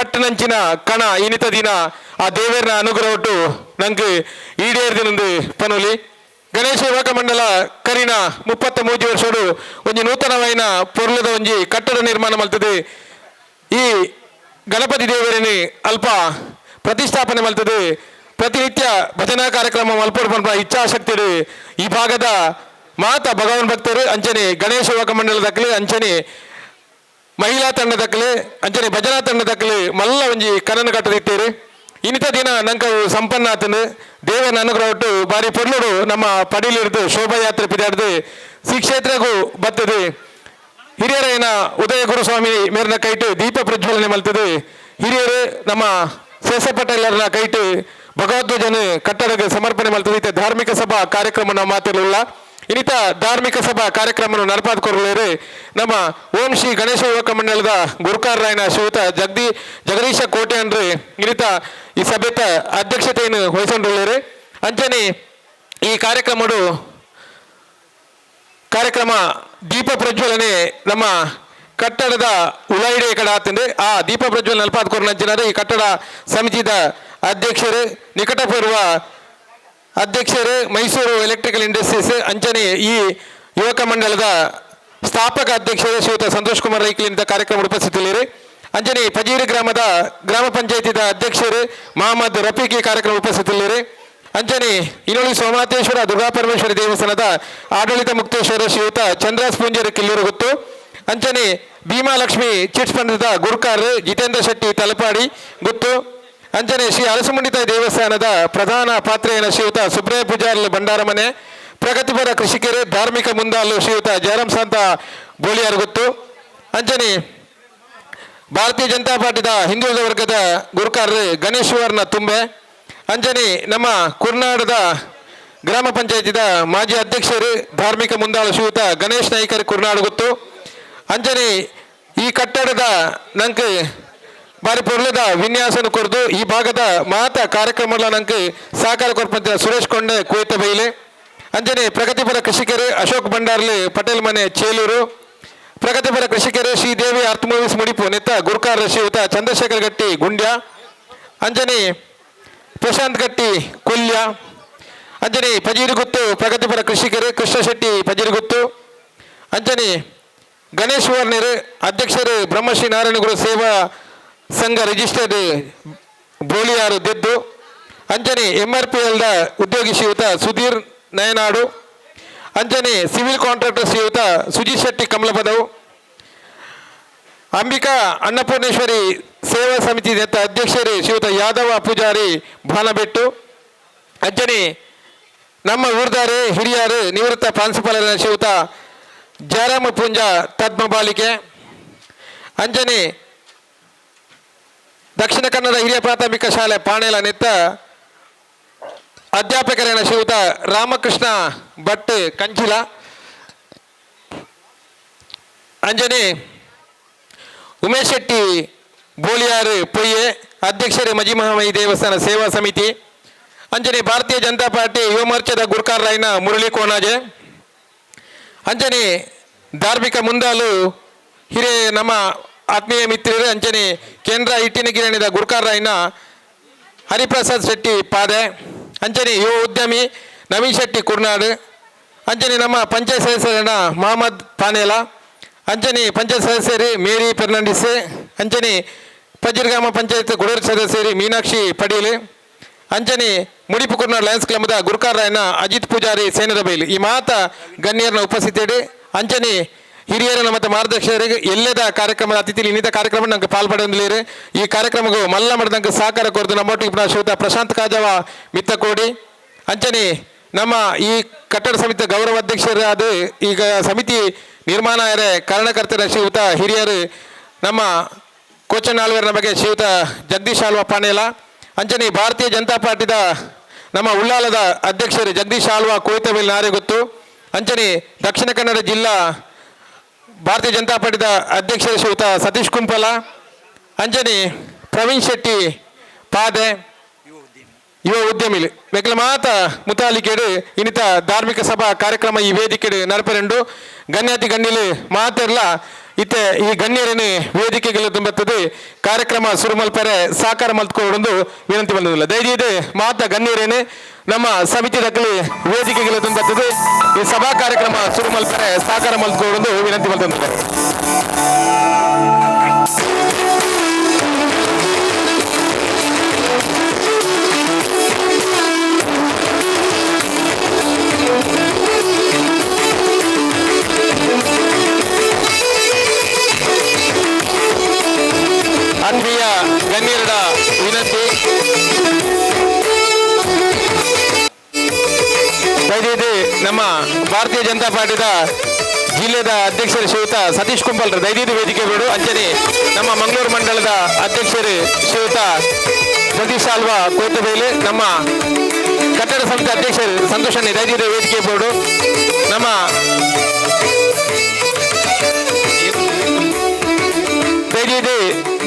ಕಟ್ಟನಂಚಿನ ಕಣ ಇನಿತ ದಿನ ಆ ದೇವರನ ಅನುಗ್ರಹಟ್ಟು ನಂಗೆ ಈಡೇರ್ದಿನಂದು ಪನೊಲಿ. ಗಣೇಶ ಯುವಕ ಮಂಡಲ ಕರಿನ 33 ವರ್ಷಡು ಒಂಜಿ ನೂತನವೈನ ಪೊರ್ಲದ ಒಂಜಿ ಕಟ್ಟಡ ನಿರ್ಮಾಣ ಮಲ್ತದೆ. ಈ ಗಣಪತಿ ದೇವರನಿ ಅಲ್ಪ ಪ್ರತಿಷ್ಠಾಪನೆ ಮಲ್ತದೆ. ಪ್ರತಿನಿತ್ಯ ಭಜನಾ ಕಾರ್ಯಕ್ರಮ ಮಲ್ಪೊಡು ಪನ್ಪ ಇಚ್ಛಾಶಕ್ತಿ ಈ ಭಾಗದ ಮಾತ ಭಗವಾನ್ ಭಕ್ತರು, ಅಂಚನೆ ಗಣೇಶ ಯುವಕ ಮಂಡಲದಕ್ಲೆ, ಅಂಚನೆ ಮಹಿಳಾ ತಂಡದಕ್ಲೆ, ಅಂಚನೆ ಭಜನಾ ತಂಡದಕ್ಲೆ ಮಲ್ಲ ಒಂಜಿ ಕನನ ಕಟ್ಟದಿತ್ತೇರು. ಇನಿತ ದಿನ ನಂಕ ಸಂಪನ್ನ ಆತನು. ದೇವನ ಅನುಗ್ರಹಟ್ಟು ಬಾರಿ ಪೊರ್ಲುಡು ನಮ್ಮ ಪಡಿಲಿರ್ದು ಶೋಭಾಯಾತ್ರೆ ಪಿದಾಡ್ದು ಶ್ರೀ ಕ್ಷೇತ್ರಗೂ ಬರ್ತದೆ. ಹಿರಿಯರೈನ ಉದಯ ಗುರುಸ್ವಾಮಿ ಮೇರಿನ ಕೈಟು ದೀಪ ಪ್ರಜ್ವಲನೆ ಮಲ್ತದೆ. ಹಿರಿಯರು ನಮ್ಮ ಶೇಷ ಪಟೇಲರನ ಕೈಟು ಭಗವದ್ವಜನ ಕಟ್ಟಡಕ್ಕೆ ಸಮರ್ಪಣೆ ಮಲ್ತದೆ. ಇತ್ತೆ ಧಾರ್ಮಿಕ ಸಭಾ ಕಾರ್ಯಕ್ರಮ ನಾವು ಮಾತಿರಲಿಲ್ಲ. ಇನ್ನಿತ ಧಾರ್ಮಿಕ ಸಭಾ ಕಾರ್ಯಕ್ರಮ ನಡಪಾದ ಕೊರಲೇರು ನಮ್ಮ ಓಂ ಶ್ರೀ ಗಣೇಶ ಯುವಕ ಮಂಡಲದ ಗುರುಕಾರರಾಯನ ಶ್ರೀಯುತ ಜಗದೀಶ ಕೋಟೆ ಅನ್ರಿ ಇನ್ನಿತ ಈ ಸಭೆತ ಅಧ್ಯಕ್ಷತೆಯನ್ನು ವಹಿಸಿಕೊಳ್ಳೇರು. ಅಂಚನೆ ಈ ಕಾರ್ಯಕ್ರಮಡು ಕಾರ್ಯಕ್ರಮ ದೀಪ ಪ್ರಜ್ವಲನೆ ನಮ್ಮ ಕಟ್ಟಡದ ಉಳಾಯಿಡೆ ಕಡೆ ಆತಂದೆ. ಆ ದೀಪ ಪ್ರಜ್ವಲನೆ ನಲ್ಪಾದ ಕೊರನಂಚಿನಾರು ಈ ಕಟ್ಟಡ ಸಮಿತಿದ ಅಧ್ಯಕ್ಷರು, ನಿಕಟಪೂರ್ವ ಅಧ್ಯಕ್ಷರು, ಮೈಸೂರು ಎಲೆಕ್ಟ್ರಿಕಲ್ ಇಂಡಸ್ಟ್ರೀಸ್, ಅಂಚನೆ ಈ ಯುವಕ ಮಂಡಲದ ಸ್ಥಾಪಕ ಅಧ್ಯಕ್ಷರು ಶ್ರೀಯುತ ಸಂತೋಷ್ ಕುಮಾರ್ ರೈಕ್ಲಿಂದ ಕಾರ್ಯಕ್ರಮ ಉಪಸ್ಥಿತರಿದ್ದಾರೆ. ಅಂಚನೆ ಪಜೀರು ಗ್ರಾಮದ ಗ್ರಾಮ ಪಂಚಾಯತಿದ ಅಧ್ಯಕ್ಷರು ಮಹಮ್ಮದ್ ರಫೀಕ್ ಈ ಕಾರ್ಯಕ್ರಮ ಉಪಸ್ಥಿತರಿದ್ದಾರೆ. ಅಂಚನೆ ಇನ್ನೊಳಿ ಸೋಮನಾಥೇಶ್ವರ ದುರ್ಗಾ ಪರಮೇಶ್ವರಿ ದೇವಸ್ಥಾನದ ಆಡಳಿತ ಮುಕ್ತೇಶ್ವರ ಶ್ರೀಯುತ ಚಂದ್ರಾಸ್ ಪೂಂಜರ ಕಿಲ್ಲೂರು ಗೊತ್ತು. ಅಂಚನೆ ಭೀಮಾಲಕ್ಷ್ಮಿ ಚಿಟ್ಸ್ ಫಂಡದ ಗುರುಕಾರ್ ಜಿತೇಂದ್ರ ಶೆಟ್ಟಿ ತಲಪಾಡಿ ಗೊತ್ತು. ಅಂಚನೆ ಶ್ರೀ ಅರಸುಮುಂಡಿತಾಯಿ ದೇವಸ್ಥಾನದ ಪ್ರಧಾನ ಪಾತ್ರೆಯನ ಶ್ರೀಯುತ ಸುಬ್ರಯ ಪೂಜಾರ್ಲು ಭಂಡಾರಮನೆ, ಪ್ರಗತಿಪರ ಕೃಷಿಕರು, ಧಾರ್ಮಿಕ ಮುಂದಾಲು ಶ್ರೀಯುತ ಜಯರಾಮ್ ಸಂತ ಬೋಳಿಯಾರ್ ಗೊತ್ತು. ಅಂಚನೆ ಭಾರತೀಯ ಜನತಾ ಪಾರ್ಟಿದ ಹಿಂದುಳಿದ ವರ್ಗದ ಗುರುಕಾರರು ಗಣೇಶ್ವರ್ನ ತುಂಬೆ. ಅಂಚನೆ ನಮ್ಮ ಕುರ್ನಾಡದ ಗ್ರಾಮ ಪಂಚಾಯತಿದ ಮಾಜಿ ಅಧ್ಯಕ್ಷರು, ಧಾರ್ಮಿಕ ಮುಂದಾಳು ಶ್ರೀಯುತ ಗಣೇಶ್ ನಾಯ್ಕರ್ ಕುರ್ನಾಡು ಗೊತ್ತು. ಅಂಚನೆ ಈ ಕಟ್ಟಡದ ನಂಗೆ ಬಾರಿ ಪೊರ್ಲದ ವಿನ್ಯಾಸನ ಕೊರ್ದು ಈ ಭಾಗದ ಮಾತ ಕಾರ್ಯಕ್ರಮಗಳ ನಂಗೆ ಸಹಕಾರ ಕೊರ್ಪಂತ ಸುರೇಶ್ ಕೊಂಡೆ ಕುವೇತ ಬೈಲೆ. ಅಂಚನೆ ಪ್ರಗತಿಪರ ಕೃಷಿಕರು ಅಶೋಕ್ ಭಂಡಾರ್ಲಿ ಪಟೇಲ್ ಮನೆ ಚೇಲೂರು. ಪ್ರಗತಿಪರ ಕೃಷಿಕರು ಶ್ರೀದೇವಿ ಅರ್ತ್ ಮೂವೀಸ್ ಮುಡಿಪು ನೆತ್ತ ಗುರ್ಕಾರ ಶ್ರೀಯುತ ಚಂದ್ರಶೇಖರ್ ಗಟ್ಟಿ ಗುಂಡ್ಯ. ಅಂಜನಿ ಪ್ರಶಾಂತ್ ಗಟ್ಟಿ ಕೊಲ್ಯ. ಅಂಜನಿ ಪಜೀರುಗುತ್ತು ಪ್ರಗತಿಪರ ಕೃಷಿಕರು ಕೃಷ್ಣ ಶೆಟ್ಟಿ ಪಜೀರುಗುತ್ತು. ಅಂಜನಿ ಗಣೇಶ್ ವರ್ಣರು, ಅಧ್ಯಕ್ಷರು, ಬ್ರಹ್ಮಶ್ರೀ ನಾರಾಯಣಗುರು ಸೇವಾ ಸಂಘ ರಿಜಿಸ್ಟರ್ಡ್ ಬೋಳಿಯಾರು ದೆದ್ದು. ಅಂಜನಿ ಎಂಆರ್ಪಿಎಲ್ದ ಉದ್ಯೋಗಿ ಶ್ರೀಯುತ ಸುಧೀರ್ ನಯನಾಡು. ಅಂಜನಿ ಸಿವಿಲ್ ಕಾಂಟ್ರಾಕ್ಟರ್ ಶ್ರೀಯುತ ಸುಜಿತ್ ಶೆಟ್ಟಿ ಕಮಲಪದವು. ಅಂಬಿಕಾ ಅನ್ನಪೂರ್ಣೇಶ್ವರಿ ಸೇವಾ ಸಮಿತಿ ನೆತ್ತ ಅಧ್ಯಕ್ಷರು ಶ್ರೀಯುತ ಯಾದವ ಪೂಜಾರಿ ಬಾನಬೆಟ್ಟು. ಅಂಜನಿ ನಮ್ಮ ಊರ್ದಾರೆ ಹಿರಿಯರು ನಿವೃತ್ತ ಪ್ರಾಂಶುಪಾಲರ ಶ್ರೀಯುತ ಜಯರಾಮ ಪೂಂಜ ತದ್ಮ ಬಾಲಿಕೆ. ಅಂಜನಿ ದಕ್ಷಿಣ ಕನ್ನಡ ಹಿರಿಯ ಪ್ರಾಥಮಿಕ ಶಾಲೆ ಪಾಣೇಲ ನೆತ್ತ ಅಧ್ಯಾಪಕರೇನ ಶ್ರೀಯುತ ರಾಮಕೃಷ್ಣ ಭಟ್ ಕಂಚಿಲ. ಅಂಜನಿ ಉಮೇಶ್ ಶೆಟ್ಟಿ ಬೋಳಿಯಾರು ಪೊಯ್ಯೆ, ಅಧ್ಯಕ್ಷರು ಮಜಿಮಹಾಮಯಿ ದೇವಸ್ಥಾನ ಸೇವಾ ಸಮಿತಿ. ಅಂಜನಿ ಭಾರತೀಯ ಜನತಾ ಪಾರ್ಟಿ ಯುವ ಮೋರ್ಚಾದ ಗುರ್ಕಾರ್ರಾಯ್ನ ಮುರಳಿ ಕೋನಾಜೆ. ಅಂಜನಿ ಧಾರ್ಮಿಕ ಮುಂದಾಲು ಹಿರಿಯ ನಮ್ಮ ಆತ್ಮೀಯ ಮಿತ್ರರು, ಅಂಚನೆ ಕೇಂದ್ರ ಹಿಟ್ಟಿನ ಗಿರಣಿದ ಗುರ್ಕಾರ್ರಾಯ್ನ ಹರಿಪ್ರಸಾದ್ ಶೆಟ್ಟಿ ಪಾದೆ. ಅಂಚನೆ ಯುವ ಉದ್ಯಮಿ ನವೀನ್ ಶೆಟ್ಟಿ ಕುರ್ನಾಡ್. ಅಂಚನೆ ನಮ್ಮ ಪಂಚಾಯತ್ ಸದಸ್ಯರನ್ನ ಮಹಮ್ಮದ್ ಪಾನೇಲ. ಅಂಚನೆ ಪಂಚಾಯತ್ ಸದಸ್ಯರು ಮೇರಿ ಫೆರ್ನಾಂಡಿಸ್. ಅಂಚನೆ ಪಜ್ಜಿರ್ಗಾಮ ಪಂಚಾಯತ್ ಗುಡೂರು ಸದಸ್ಯರು ಮೀನಾಕ್ಷಿ ಪಡೀಲ್. ಅಂಚನೆ ಮುಡಿಪು ಕುರ್ನಾಡ್ ಲಯನ್ಸ್ ಕ್ಲಬ್ದ ಗುರುಕಾರರಾಯನ ಅಜಿತ್ ಪೂಜಾರಿ ಸೇನದ ಬೈಲು. ಈ ಮಾತ ಗಣ್ಯರನ್ನ ಉಪಸ್ಥಿತಿಯಡಿ ಅಂಚನೆ ಹಿರಿಯರನ್ನ ಮತ್ತು ಮಾರ್ಗದರ್ಶಕರಿಗೆ ಎಲ್ಲದ ಕಾರ್ಯಕ್ರಮದ ಅತಿಥಿ ಇನ್ನಿತ ಕಾರ್ಯಕ್ರಮ ನಂಗೆ ಪಾಲ್ಪಡೆಯಲಿರು. ಈ ಕಾರ್ಯಕ್ರಮಕ್ಕೆ ಮಲ್ಲ ಮಾಡಿದಂಗೆ ಸಹಕಾರ ಕೊರದು ನಮ್ಮೊಟ್ಟಿಗೆ ಶ್ರೀಯುತ ಪ್ರಶಾಂತ್ ಕಾಜವ ಮಿತ್ತಕೋಡಿ. ಅಂಚನೆ ನಮ್ಮ ಈ ಕಟ್ಟಡ ಸಮಿತಿಯ ಗೌರವ ಅಧ್ಯಕ್ಷರಾದ ಈಗ ಸಮಿತಿ ನಿರ್ಮಾಣ ಕಾರಣಕರ್ತರ ಶ್ರೀಯುತ ಹಿರಿಯರು ನಮ್ಮ ಕೋಚನಾಳ್ವರ ಬಗ್ಗೆ ಶ್ರೀಯುತ ಜಗದೀಶ್ ಆಳ್ವ ಪಾನೇಲ. ಅಂಚನೆ ಭಾರತೀಯ ಜನತಾ ಪಾರ್ಟಿದ ನಮ್ಮ ಉಳ್ಳಾಲದ ಅಧ್ಯಕ್ಷರು ಜಗದೀಶ್ ಆಳ್ವ ಕೋಯ್ತಬೇಲ್ ನಾರೆಗೊತ್ತು. ಅಂಚನೆ ದಕ್ಷಿಣ ಕನ್ನಡ ಜಿಲ್ಲಾ ಭಾರತೀಯ ಜನತಾ ಪಾರ್ಟಿದ ಅಧ್ಯಕ್ಷರು ಶ್ರೀಯುತ ಸತೀಶ್ ಕುಂಪಲ. ಅಂಚನೆ ಪ್ರವೀಣ್ ಶೆಟ್ಟಿ ಪಾದೆ. ಯುವ ಉದ್ಯಮಿಲು ಮೆಕ್ಲ ಮಾತ ಮುತಾಲಿಕೆಡು ಇನ್ನಿತ ಧಾರ್ಮಿಕ ಸಭಾ ಕಾರ್ಯಕ್ರಮ ಈ ವೇದಿಕೆಡು ನಡಪರೆಂಡು. ಗಣ್ಯಾತಿ ಗಣ್ಯಲು ಮಾತೆರ್ಲ ಇತ್ತೆ ಈ ಗಣ್ಯರನ್ನು ವೇದಿಕೆಗಳು ತುಂಬುತ್ತದೆ ಕಾರ್ಯಕ್ರಮ ಸುರುಮಲ್ಪರೆ ಸಾಕಾರ ಮಲ್ತ್ಕೊಡೊಂದು ವಿನಂತಿ ಬಂದಿಲ್ಲ. ದಯದೀದು ಮಾತ ಗಣ್ಯರೇನೆ ನಮ್ಮ ಸಮಿತಿ ದಕ್ಕಲಿ ವೇದಿಕೆಗಳು ತುಂಬುತ್ತದೆ ಈ ಸಭಾ ಕಾರ್ಯಕ್ರಮ ಸುರುಮಲ್ಪರೆ ಸಾಕಾರ ಮಲ್ತ್ಕೊಡೊಂದು ವಿನಂತಿ ಬಂದಿದೆ. ಆತ್ಮೀಯ ಗಣ್ಯರ ವಿನಂತಿ, ದಯವಿಟ್ಟು ನಮ್ಮ ಭಾರತೀಯ ಜನತಾ ಪಾರ್ಟಿದ ಜಿಲ್ಲೆದ ಅಧ್ಯಕ್ಷರು ಶ್ರೀಯುತ ಸತೀಶ್ ಕುಂಬಲ್ರು ದಯದೀದು ವೇದಿಕೆ ಬಿಡು. ಅಂಚನೆ ನಮ್ಮ ಮಂಗಳೂರು ಮಂಡಲದ ಅಧ್ಯಕ್ಷರು ಶ್ರೀಯುತ ಜಗದೀಶ್ ಆಲ್ವಾ ಕೋಟಬೇಲೆ, ನಮ್ಮ ಕಟ್ಟಡ ಸಂಸ್ಥೆ ಅಧ್ಯಕ್ಷರು ಸಂತೋಷ್ ದಯದೀದು ವೇದಿಕೆ ಬೋರ್ಡು. ನಮ್ಮ ದಯದೀದು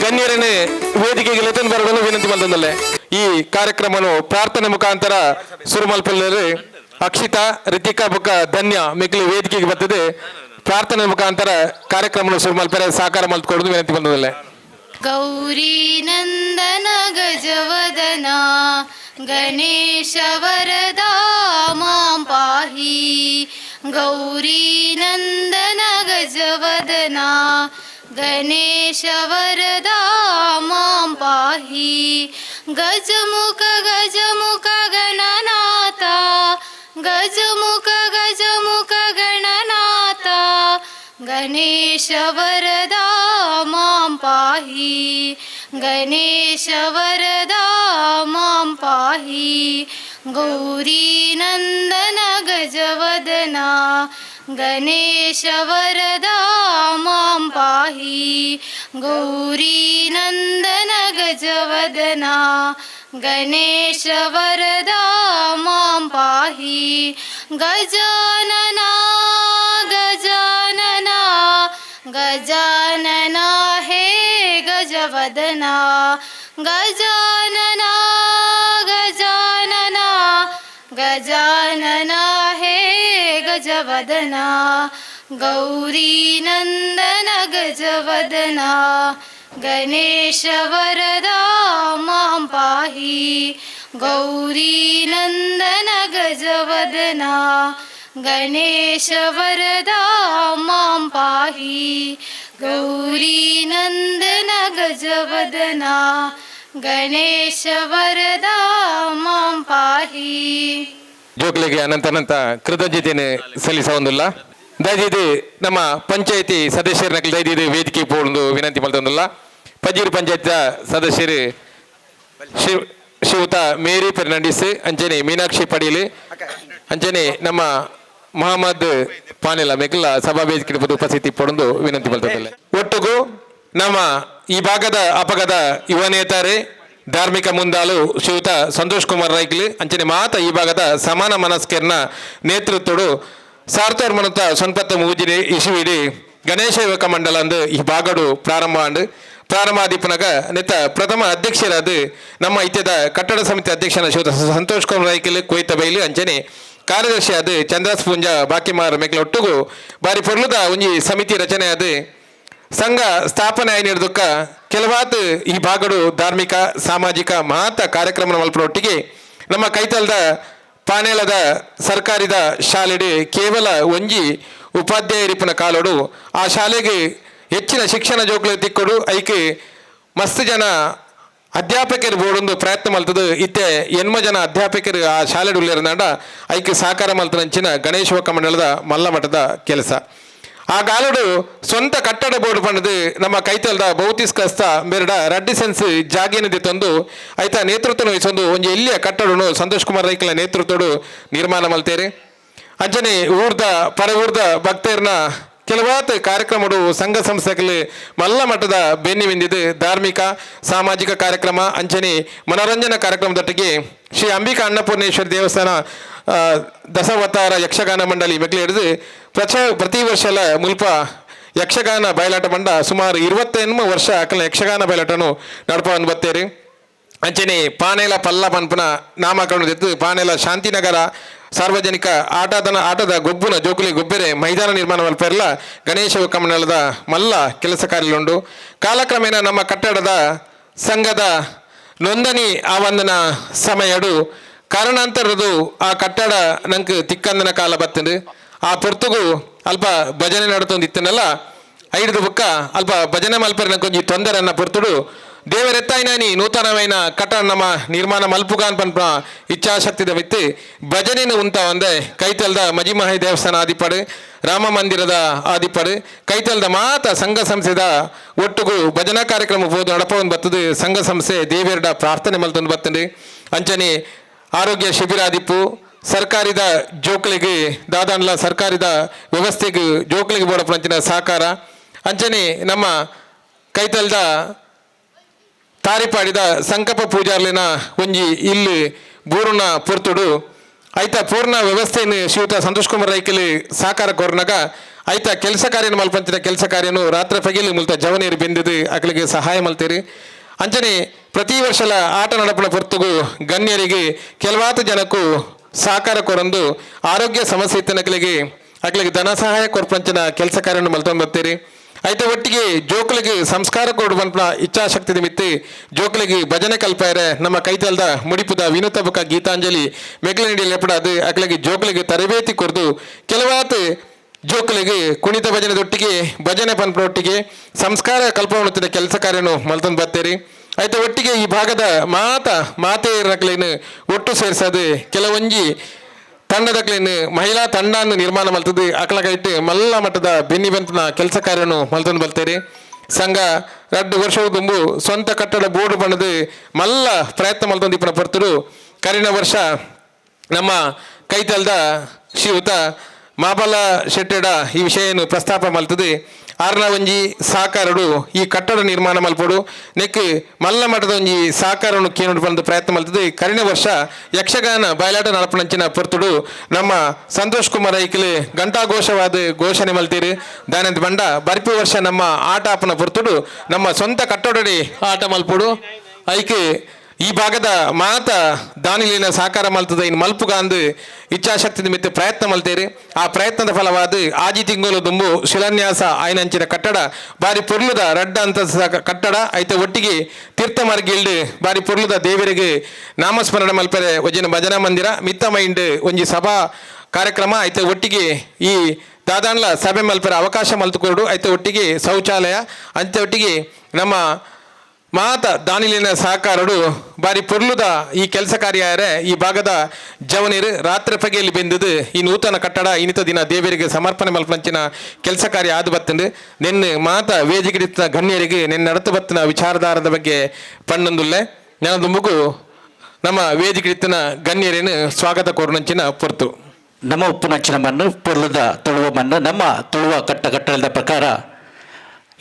ಗಣ್ಯರನ್ನೇ ವೇದಿಕೆಗೆ ಲೆತನ್ ಬರಲು ವಿನಂತಿ ಬಂದಲ್ಲೇ. ಈ ಕಾರ್ಯಕ್ರಮವನ್ನು ಪ್ರಾರ್ಥನೆ ಮುಖಾಂತರ ಸುರುಮಲ್ಪಲ್ಲಿ ಅಕ್ಷಿತಾ, ರಿತಿಕಾ ಬುಕ್ಕ ಧನ್ಯ ಮಿಕ್ಲಿ ವೇದಿಕೆಗೆ ಬರ್ತದೆ. ಪ್ರಾರ್ಥನೆ ಮುಖಾಂತರ ಕಾರ್ಯಕ್ರಮವನ್ನು ಸುರುಮಲ್ಪರೆ ಸಾಕಾರ ಮಲ್ತ್ಕೊಡೋದು ವಿನಂತಿ ಬಂದದಲ್ಲೇ. ಗೌರಿ ನಂದನ ಗಜವದನ ಗಣೇಶ ವರದಾ ಮಾಂ ಪಾಹಿ. ಗೌರಿ ನಂದನ ಗಜವದನ ಗಣೇಶ ವರದಾ ಮಾಂ ಪಾಹಿ. ಗಜಮುಖ ಗಜಮುಖ ಗಣನಾಥ, ಗಜಮುಖ ಗಜಮುಖ ಗಣನಾಥ ಗಣೇಶ ವರದಾ ಮಾಂ ಪಾಹಿ. ಗಣೇಶ ವರದಾ ಮಾಂ ಪಾಹಿ. ಗೌರಿ ನಂದನ ಗಜವದನ ಗಣೇಶ ವರದಾ ಮಾಂ ಪಾಹಿ. ಗೌರಿ ನಂದನ ಗಜವದನ ಗಣೇಶ ವರದಾ ಮಾಂ ಪಾಹಿ. ಗಜಾನನ ಗಜಾನನ ಗಜಾನನ ಹೇ ಗಜವದನ, ಗಜಾನನ ಗಜಾನನ ಗಜಾನನ ಹೇ ಗಜವದನ. ಗೌರಿ ನಂದನ ಗಜವದನ ಗಣೇಶ ವರದಾ ಮಾಂ ಪಾಹಿ. ಗೌರಿ ನಂದನ ಗಜವದನ ಗಣೇಶ ವರದಾ ಮಾಂ ಪಾಹಿ. ಗೌರಿ ನಂದನ ಗಜವದನ ಗಣೇಶ ವರದಾ ಮಾಂ ಪಾಹಿ. ಜೋಕ್ಲಿಗೆ ಅನಂತ ಅನಂತ ಕೃತಜ್ಞತೆಯನ್ನು ಸಲ್ಲಿಸ ಒಂದಿಲ್ಲ. ದಯದೀದು ನಮ್ಮ ಪಂಚಾಯತಿ ಸದಸ್ಯರ ದಯದೀದು ವೇದಿಕೆ ಪೋಂದು ವಿನಂತಿ ಮಲ್ತೊಂದಿಲ್ಲ. ಪಜೀರು ಪಂಚಾಯತ್ ಸದಸ್ಯರು ಶ್ರೀಯುತ ಮೇರಿ ಫೆರ್ನಾಂಡಿಸ್, ಅಂಚನೆ ಮೀನಾಕ್ಷಿ ಪಡೀಲ್, ಅಂಚನೆ ನಮ್ಮ ಮೊಹಮ್ಮದ್ ಪಾನಿಲ ಮೆಕ್ಲ ಸಭಾ ವೇದಿಕೆ ಉಪಸ್ಥಿತಿ ಪಡೊಂದು ವಿನಂತಿ ಮಲ್ತೊಂದಿಲ್ಲ. ಒಟ್ಟುಗು ನಮ್ಮ ಈ ಭಾಗದ ಅಪಗದ ಯುವ ನೇತಾರೆ ಧಾರ್ಮಿಕ ಮುಂದಾಲು ಶ್ರೀಯುತ ಸಂತೋಷ್ ಕುಮಾರ್ ರೈಕ್ಲಿ, ಅಂಚನೆ ಮಾತ ಈ ಭಾಗದ ಸಮಾನ ಮನಸ್ಕರ್ನ ನೇತೃತ್ವಡು ಸಾರ್ತೋರ್ ಮನತ ಸೊನ್ಪತ್ತ ಮೂಜಿರಿ ಇಸುವಿಡಿ ಗಣೇಶ ಯುವಕ ಮಂಡಲ ಅಂದು ಈ ಭಾಗಡು ಪ್ರಾರಂಭ ಆಂಡ್. ಪ್ರಾರಂಭ ಆದಿಪ್ಪನಗ ನೆತ್ತ ಪ್ರಥಮ ಅಧ್ಯಕ್ಷರಾದ ನಮ್ಮ ಇತ್ಯದ ಕಟ್ಟಡ ಸಮಿತಿ ಅಧ್ಯಕ್ಷನ ಶ್ರೀಯುತ ಸಂತೋಷ್ ಕುಮಾರ್ ರೈಕಿಲ್ ಕೊಯ್ತ ಬೈಲು, ಅಂಚನೆ ಕಾರ್ಯದರ್ಶಿ ಅದು ಚಂದ್ರಾಸ್ ಪೂಂಜಾ ಬಾಕಿಮಾರ್ ಮೆಕ್ಲ ಒಟ್ಟುಗು ಬಾರಿ ಪೊರ್ಲುದ ಒಂಜಿ ಸಮಿತಿ ರಚನೆ ಅದು ಸಂಘ ಸ್ಥಾಪನೆ ಆಯ್ನಿಡ್ದಕ್ಕ ಕೆಲವಾತ್ ಈ ಭಾಗಡು ಧಾರ್ಮಿಕ ಸಾಮಾಜಿಕ ಮಹತ್ತ ಕಾರ್ಯಕ್ರಮ ಮಲ್ಪನೊಟ್ಟಿಗೆ ನಮ್ಮ ಕೈತಲ್ದ ಪಾನೇಲದ ಸರ್ಕಾರಿದ ಶಾಲೆಡೆ ಕೇವಲ ಒಂಜಿ ಉಪಾಧ್ಯಾಯರಿಪ್ಪನ ಕಾಲೋಡು ಆ ಶಾಲೆಗೆ ಹೆಚ್ಚಿನ ಶಿಕ್ಷಣ ಜೋಕ್ಲು ತಿಕ್ಕೊಡು ಐಕೆ ಮಸ್ತ್ ಜನ ಅಧ್ಯಾಪಕರು ಬೋಡೊಂದು ಪ್ರಯತ್ನ ಮಲ್ತದು. ಇತ್ತೆ ಎನ್ಮ ಜನ ಅಧ್ಯಾಪಕರು ಆ ಶಾಲೆಡ್ ಉಲ್ಲೇರ್ನಾಂಡ ಐಕೆ ಸಾಕಾರ ಮಲ್ತನಂಚಿನ ಗಣೇಶ ಮಂಡಲದ ಮಲ್ಲ ಮಠದ ಕೆಲಸ. ಆ ಗಾಲುಡು ಸ್ವಂತ ಕಟ್ಟಡ ಬೋರ್ಡ್ ಪಂಡದು ನಮ್ಮ ಕೈತಲ್ದ ಭೌತಿಸ್ಕಸ್ತ ಮೇರಡ ರಡ್ಡಿ ಸೆನ್ಸ್ ಜಾಗೇನದಿ ತಂದು ಐತ ನೇತೃತ್ವ ವಹಿಸೊಂದು ಒಂಜಿ ಎಲ್ಲಿಯ ಕಟ್ಟಡನು ಸಂತೋಷ್ ಕುಮಾರ್ ರೈಕಲ ನೇತೃತ್ವಡು ನಿರ್ಮಾಣ ಮಲ್ತೇರಿ. ಅಂಚನೆ ಊರ್ದ ಪರ ಊರ್ದ ಭಕ್ತರ್ನ ಕೆಲವಾತ್ ಕಾರ್ಯಕ್ರಮಡು ಸಂಘ ಸಂಸ್ಥೆಗಳು ಮಲ್ಲ ಮಟ್ಟದ ಬೆನ್ನಿ ಮಿಂದಿದ್ದು ಧಾರ್ಮಿಕ ಸಾಮಾಜಿಕ ಕಾರ್ಯಕ್ರಮ, ಅಂಚನೆ ಮನೋರಂಜನಾ ಕಾರ್ಯಕ್ರಮದೊಟ್ಟಿಗೆ ಶ್ರೀ ಅಂಬಿಕಾ ಅನ್ನಪೂರ್ಣೇಶ್ವರಿ ದೇವಸ್ಥಾನ ದಶಾವತಾರ ಯಕ್ಷಗಾನ ಮಂಡಳಿ ಮೆಕ್ಲು ಹಿಡಿದು ಪ್ರತಿ ವರ್ಷಲ ಮುಲ್ಪ ಯಕ್ಷಗಾನ ಬಯಲಾಟ ಮಂಡ ಸುಮಾರು 28 ವರ್ಷ ಅಕಲ ಯಕ್ಷಗಾನ ಬಯಲಾಟನು ನಡಪವನ್ನು ಬತ್ತೇರಿ. ಅಂಚನೆ ಪಾನೇಲ ಪಲ್ಲ ಪನ್ಪುನ ನಾಮಕರಣ ದೆತ್ತು ಪಾನೇಲ ಶಾಂತಿನಗರ ಸಾರ್ವಜನಿಕ ಆಟದ ಗೊಬ್ಬುನ ಜೋಕುಲಿ ಗೊಬ್ಬೆರೆ ಮೈದಾನ ನಿರ್ಮಾಣ ಮಲ್ಪೆರ್ಲ ಗಣೇಶ ಯುವಕ ಮಂಡಲದ ಮಲ್ಲ ಕೆಲಸ ಕಾರ್ಯಲುಂಡು. ಕಾಲಕ್ರಮೇಣ ನಮ್ಮ ಕಟ್ಟಡದ ಸಂಘದ ನೋಂದಣಿ ಆವಂದನ ಸಮಯಡು ಕಾರಣಾಂತರದು ಆ ಕಟ್ಟಡ ನಂಗೆ ತಿಕ್ಕಂದನ ಕಾಲ ಬತ್ತಂದು. ಆ ಪೊರ್ತುಗು ಅಲ್ಪ ಭಜನೆ ನಡತೊಂದಿತ್ತನಲ್ಲ, ಐಡ್ದು ಬುಕ್ಕ ಅಲ್ಪ ಭಜನೆ ಮಲ್ಪೆರೆ ನಂಕೊಂಜಿ ತೊಂದರೆ ಪೊರ್ತುಡು ದೇವರೆತ್ತಾಯಿನಾನಿ ನೂತನವೈನ ಕಟ್ಟಡ ನಮ್ಮ ನಿರ್ಮಾಣ ಮಲ್ಪುಗಾನ್ ಪನ್ಪ ಇಚ್ಛಾಶಕ್ತಿದ ಮಿತ್ತು ಭಜನೆನು ಉಂತ ಒಂದೆ ಕೈತಲ್ದ ಮಜಿಮಹಿ ದೇವಸ್ಥಾನ ಆದಿಪಡು, ರಾಮ ಮಂದಿರದ ಆದಿಪಡು, ಕೈತಲ್ದ ಮಾತ ಸಂಘ ಸಂಸ್ಥೆದ ಒಟ್ಟುಗು ಭಜನಾ ಕಾರ್ಯಕ್ರಮ ಪೋದು ನಡಪವನ್ ಬತ್ತದು. ಸಂಘ ಸಂಸ್ಥೆ ದೇವೆರಡ ಪ್ರಾರ್ಥನೆ ಮಲ್ತೊಂದು ಬತ್ತಂಡು. ಅಂಚನೆ ಆರೋಗ್ಯ ಶಿಬಿರ ಆದಿಪ್ಪು, ಸರ್ಕಾರಿದ ಜೋಕ್ಲಿಗೆ ದಾದಾನ್ಲ ಸರ್ಕಾರಿದ ವ್ಯವಸ್ಥೆಗೆ ಜೋಕ್ಲಿಗೆ ಬೋಡಪಂಚಿನ ಸಹಕಾರ. ಅಂಚನೆ ನಮ್ಮ ಕೈತಲ್ದ ತಾರಿಪಾಡಿದ ಸಂಕಲ್ಪ ಪೂಜಾರ್ಲಿನ ಒಂಜಿ ಇಲ್ಲಿ ಬೂರುನ ಪೊರ್ತುಡು ಐತ ಪೂರ್ಣ ವ್ಯವಸ್ಥೆಯನ್ನು ಶ್ರೀಯುತ ಸಂತೋಷ್ ಕುಮಾರ್ ರೈಕಲಿ ಸಹಕಾರ ಕೋರ್ನಾಗ ಐತ ಕೆಲಸ ಕಾರ್ಯನ ಮಲ್ಪಂಚಿನ ಕೆಲಸ ಕಾರ್ಯನು ರಾತ್ರಿ ಪಗಿಲಿ ಮುಲ್ತ ಜವನೀರು ಬೆಂದಿದ್ದು ಅಕಲಿಗೆ ಸಹಾಯ ಮಲ್ತೀರಿ. ಅಂಚನೆ ಪ್ರತಿ ವರ್ಷಲ ಆಟ ನಡಪುನ ಪೊರ್ತುಗು ಗಣ್ಯರಿಗೆ ಕೆಲವಾತು ಜನಕ್ಕೂ ಸಹಕಾರ ಕೊರಂದು ಆರೋಗ್ಯ ಸಮಸ್ಯೆ ಇತ್ತನಕಲಿಗೆ ಅಕಲಿಗೆ ಧನ ಸಹಾಯ ಕೊರ್ಪಂಚಿನ ಕೆಲಸ ಕಾರ್ಯವನ್ನು ಮಲ್ತೊಂದು ಬರ್ತೀರಿ. ಐತ ಒಟ್ಟಿಗೆ ಜೋಕುಲಿಗೆ ಸಂಸ್ಕಾರ ಕೊಡುವಂತ ಇಚ್ಛಾಶಕ್ತಿ ನಿಮಿತ್ತಿ ಜೋಕುಲಿಗೆ ಭಜನೆ ಕಲ್ಪಾರೆ ನಮ್ಮ ಕೈತಲ್ದ ಮುಡಿಪುದ ವಿನೂತ ಬುಕ್ಕ ಗೀತಾಂಜಲಿ ಮೆಗ್ಲನಡಿ ಲೆಪಡಾದು ಅಕ್ಲಿಗೆ ಜೋಕುಲಿಗೆ ತರಬೇತಿ ಕೊರ್ದು ಕೆಲವಾತು ಜೋಕುಲಿಗೆ ಕುಣಿತ ಭಜನೆದೊಟ್ಟಿಗೆ ಭಜನೆ ಪನ್ಪೊಟ್ಟಿಗೆ ಸಂಸ್ಕಾರ ಕಲ್ಪವಣುತ್ತಿದ್ದ ಕೆಲಸ ಕಾರ್ಯನು ಮಲ್ತೊಂದು ಬರ್ತೀರಿ. ಐತ ಒಟ್ಟಿಗೆ ಈ ಭಾಗದ ಮಾತ ಮಾತೆಯರಕ್ಲೇನು ಒಟ್ಟು ಸೇರ್ಸದು ಕೆಲವೊಂಜಿ ತಂಡದಕ್ಲೇನು ಮಹಿಳಾ ತಂಡನ್ನು ನಿರ್ಮಾಣ ಮಲ್ತದ್ದು ಅಕ್ಲಗೈಟ್ ಮಲ್ಲ ಮಟ್ಟದ ಬೆನ್ನಿ ಬೆಂತನ ಕೆಲಸ ಕಾರ್ಯನು ಮಲ್ತೊಂದು ಬರ್ತೇರಿ. ಸಂಘ 2 ವರ್ಷದ ದುಂಬು ಸ್ವಂತ ಕಟ್ಟಡ ಬೋರ್ಡ್ ಬಣ್ಣದು ಮಲ್ಲ ಪ್ರಯತ್ನ ಮಲ್ತೊಂದು ಇಪ್ಪನ ಪೊರ್ತುಡು ಕರಿನ ವರ್ಷ ನಮ್ಮ ಕೈತಲ್ದ ಶ್ರೀಯುತ ಮಾಬಲ ಶೆಟ್ಟೆಡ ಈ ವಿಷಯನು ಪ್ರಸ್ತಾಪ ಮಲ್ತದೆ. ಆರ್ನ ಒಂಜಿ ಸಹಕಾರಡು ಈ ಕಟ್ಟಡ ನಿರ್ಮಾಣ ಮಲ್ಪೊಡು, ನೆಕ್ ಮಲ್ಲ ಮಠದ ಒಂಜಿ ಸಹಕಾರನು ಕೇನುಡು ಬಂದು ಪ್ರಯತ್ನ ಮಲ್ತದೆ. ಕರಿನ ವರ್ಷ ಯಕ್ಷಗಾನ ಬಯಲಾಟ ನಡಪನಂಚಿನ ಪೊರ್ತುಡು ನಮ್ಮ ಸಂತೋಷ್ ಕುಮಾರ್ ಐಕಿಲಿ ಘಂಟಾಘೋಷವಾದ ಘೋಷಣೆ ಮಲ್ತೀರಿ. ದಾನಂದ ಬಂಡ ಬರ್ಪಿ ವರ್ಷ ನಮ್ಮ ಆಟ ಆಪನ ಪೊರ್ತುಡು ನಮ್ಮ ಸ್ವಂತ ಕಟ್ಟಡಡಿ ಆಟ ಮಲ್ಪೊಡು, ಐಕೆ ಈ ಭಾಗದ ಮಾತ ದಾನಿಲಿನ ಸಹಕಾರ ಮಲ್ತದ ಇನ್ನು ಮಲ್ಪುಗಾಂದು ಇಚ್ಛಾಶಕ್ತಿ ನಿಮಿತ್ತ ಪ್ರಯತ್ನ ಮಲ್ತೇರಿ. ಆ ಪ್ರಯತ್ನದ ಫಲವಾದ ಆಜಿ ತಿಂಗಳು ದುಂಬು ಶಿಲಾನ್ಯಾಸ ಆಯ್ನಂಚಿನ ಕಟ್ಟಡ ಬಾರಿ ಪೊರ್ಲುದ ರಡ್ಡ ಅಂತ ಕಟ್ಟಡ. ಐತ ಒಟ್ಟಿಗೆ ತೀರ್ಥ ಮಾರ್ಗಿಲ್ಡ್ ಬಾರಿ ಪೊರ್ಲುದ ದೇವರಿಗೆ ನಾಮಸ್ಮರಣೆ ಮಲ್ಪರೆ ಒಂಜಿನ ಭಜನಾ ಮಂದಿರ, ಮಿತ್ತ ಮೈಂಡ್ ಒಂಜಿ ಸಭಾ ಕಾರ್ಯಕ್ರಮ, ಐತ ಒಟ್ಟಿಗೆ ಈ ದಾದಾನ್ಲ ಸಭೆ ಮಲ್ಪರೆ ಅವಕಾಶ ಮಲ್ತುಕೊಡು, ಐತ ಒಟ್ಟಿಗೆ ಶೌಚಾಲಯ, ಅಂತೆ ಒಟ್ಟಿಗೆ ನಮ್ಮ ಮಾತ ದಾನಿಲಿನ ಸಹಕಾರಡು ಬಾರಿ ಪೊರ್ಲುದ ಈ ಕೆಲಸ ಕಾರ್ಯ. ಈ ಭಾಗದ ಜವನಿರು ರಾತ್ರಿ ಪಗೆಯಲ್ಲಿ ಬೆಂದದು ಈ ನೂತನ ಕಟ್ಟಡ ಇನ್ನಿತ ದಿನ ದೇವರಿಗೆ ಸಮರ್ಪಣೆ ಮಲ್ಪಂಚಿನ ಕೆಲಸ ಕಾರ್ಯ ಆದು ಬತ್ತಂದು. ನಿನ್ನ ಮಾತ ವೇದಿಕೆ ಗಣ್ಯರಿಗೆ ನಿನ್ನ ನಡತು ಬತ್ತಿನ ವಿಚಾರಧಾರದ ಬಗ್ಗೆ ಪಣ್ಣೊಂದುಲ್ಲೆ. ನೆನದುಂಬುಗು ನಮ್ಮ ವೇದಿಕೆ ಗಣ್ಯರೇನು ಸ್ವಾಗತ ಕೋರುನಂಚಿನ ಪೊರ್ತು. ನಮ್ಮ ಉಪ್ಪುನಂಚಿನ ಮಣ್ಣು ಪೊರ್ಲುದ ತುಳುವ ಮಣ್ಣು. ನಮ್ಮ ತುಳುವ ಕಟ್ಟಡದ ಪ್ರಕಾರ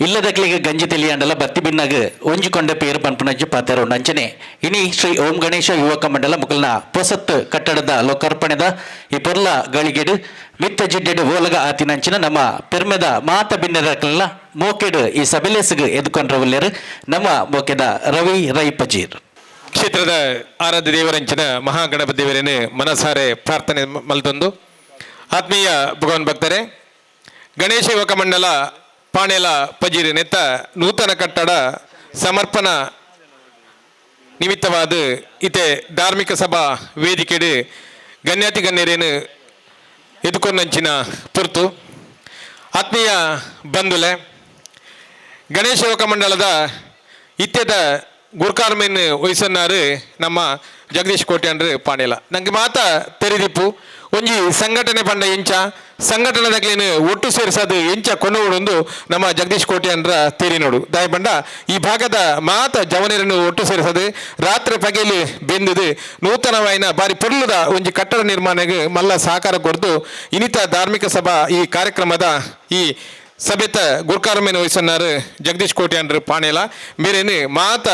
ಇಲ್ಲದಕ್ಲಿಗೆ ಗಂಜಿ ತಿಳಿಯಂಡಲ ಬತ್ತಿ ಬಿನ್ನಾಗ ಒಂಜಿಕೊಂಡ ಪೇರು ಪನ್ಪುನಂಚಿ ಪಾತೆರ ಅಂಚನೆ ಇನಿ ಶ್ರೀ ಓಂ ಗಣೇಶ ಯುವಕ ಮಂಡಲ ಮುಕಲ್ನ ಪೊಸತ್ತು ಕಟ್ಟಡದ ಲೋಕಾರ್ಪಣೆದ ಈ ಪೊರ್ಲ ಗಳಿಗೆಡು ಮಿತ್ತ ಜಿಡ್ಡೆಡು ಓಲಗ ಆತಿನಂಚಿನ ನಮ್ಮ ಪೆರ್ಮೆದ ಮಾತ ಬಿನ್ನೆರಕ್ಲೆಲ್ಲ ಮೋಕೆಡು ಈ ಸಬೆಲೇಸುಗು ಎದುಕೊಂಡ್ರವಲ್ಲೇರು ನಮ್ಮ ಮೋಕೆದ ರವಿ ರೈ ಪಜೀರ್. ಕ್ಷೇತ್ರದ ಆರಾಧ್ಯ ದೇವರಂಚಿನ ಮಹಾಗಣಪತಿ ದೇವರೇನು ಮನಸಾರೆ ಪ್ರಾರ್ಥನೆ ಮಲ್ತೊಂದು, ಆತ್ಮೀಯ ಭಗವಾನ್ ಭಕ್ತರೇ, ಗಣೇಶ ಯುವಕ ಮಂಡಲ ಪಾಣೇಲ ಪಜೀರು ನೆತ್ತ ನೂತನ ಕಟ್ಟಡ ಸಮರ್ಪಣಾ ನಿಮಿತ್ತವಾದ ಇತೆ ಧಾರ್ಮಿಕ ಸಭಾ ವೇದಿಕೆಡು ಗಣ್ಯಾತಿ ಗಣ್ಯರೇನು ಎದುಕೊಂಡಂಚಿನ ಪುರ್ತು. ಆತ್ಮೀಯ ಬಂಧುಲೆ, ಗಣೇಶ ಯುವಕ ಮಂಡಲದ ಇತ್ಯದ ಗುರ್ಕಾರ್ಮೆನ್ ವಹಿಸನ್ನಾರು ನಮ್ಮ ಜಗದೀಶ್ ಕೋಟ್ಯಾನ್ರು ಪಾಣೇಲ. ನಂಗೆ ಮಾತ ತೆರೆದಿಪ್ಪು, ಒಂಜಿ ಸಂಘಟನೆ ಪಂಡ ಎಂಚ, ಸಂಘಟನೆದಾಗ್ಲೇನು ಒಟ್ಟು ಸೇರಿಸೋದು ಎಂಚ ಕೊನೋಡೊಂದು ನಮ್ಮ ಜಗದೀಶ್ ಕೋಟ್ಯಾನ್ರ ತೇರಿನೋಡು. ದಾಯ ಬಂಡ ಈ ಭಾಗದ ಮಾತ ಜವನರನ್ನು ಒಟ್ಟು ಸೇರಿಸೋದು ರಾತ್ರಿ ಪಗೆಲಿ ಬೆಂದಿದು ನೂತನವಾಯಿನ ಬಾರಿ ಪೊರ್ಲುದ ಒಂಜಿ ಕಟ್ಟಡ ನಿರ್ಮಾಣಕ್ಕೆ ಮಲ್ಲ ಸಹಕಾರ ಕೊಡ್ದು ಇನ್ನಿತ ಧಾರ್ಮಿಕ ಸಭಾ ಈ ಕಾರ್ಯಕ್ರಮದ ಈ ಸಭೆತ ಗುರ್ಕಾರ್ಮೇನ ವಹಿಸನ್ನಾರು ಜಗದೀಶ್ ಕೋಟ್ಯಾನ್ರು ಪಾಣೇಲ ಮೇರೇನು ಮಾತ.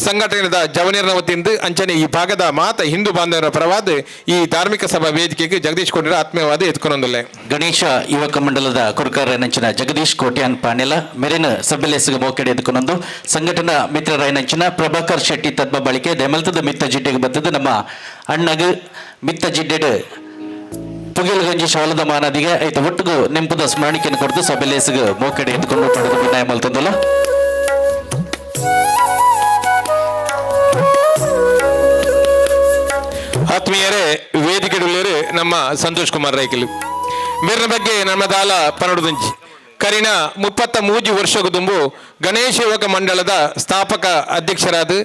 ಸಂಘಟನೆದ ಜವನಿಯರ ವತಿಯಿಂದ ಅಂಚನೆ ಈ ಭಾಗದ ಮಾತ ಹಿಂದೂ ಬಾಂಧವರ ಪರವಾದ ಈ ಧಾರ್ಮಿಕ ಸಭಾ ವೇದಿಕೆಗೆ ಜಗದೀಶ್ ಕೋಟ್ಯಾನ್ ಆತ್ಮೀಯವಾದ ಎತ್ಕೊಂಡೊಂದುಲ್ಲೆ. ಗಣೇಶ ಯುವಕ ಮಂಡಲದ ಕೊರಕಾರನಂಚಿನ ಜಗದೀಶ್ ಕೋಟ್ಯಾನ್ ಪಾಣೆಲ ಮೆರೆನ ಸಭೆಲೆಸಗ ಮೋಕೆಡೆ ಎದುಕೊಂಡೊಂದು ಸಂಘಟನಾ ಮಿತ್ರರಾಯನಂಚಿನ ಪ್ರಭಾಕರ್ ಶೆಟ್ಟಿ ತದ್ಮ ಬಳಿಕೆ ದೆಮಲ್ತದ ಮಿತ್ತ ಜಿಡ್ಡೆಗೆ ಬತ್ತದ ನಮ್ಮ ಅಣ್ಣಗ ಮಿತ್ತ ಜಿಡ್ಡೆಡ್ ಪುಗೆಲಗಂಜಿ ಶಾಲದ ಮಾನದಿಗೆ ಐತ ಒಟ್ಟುಗು ನೆಂಪುದ ಸ್ಮರಣಿಕೆಯನ್ನು ಕೊಡ್ದು ಸಭೆಲೇಸಗ ಮೋಕೆಡೆ ಎದ್ಕೊಂಡು ಪಡೆದು ವಿನಯ ಮಲ್ತಂದಲ್ಲ. ಆತ್ಮೀಯರೇ, ವೇದಿಕೆಡುಳ್ಳರು ನಮ್ಮ ಸಂತೋಷ್ ಕುಮಾರ್ ರೈಕಲು ಮೇರಿನ ಬಗ್ಗೆ ನಮ್ಮ ದಾಲ ಪನಡುದಂಚಿ ಕರಿನ 33 ವರ್ಷ ದುಂಬು ಗಣೇಶ ಯುವಕ ಮಂಡಳದ ಸ್ಥಾಪಕ ಅಧ್ಯಕ್ಷರಾದ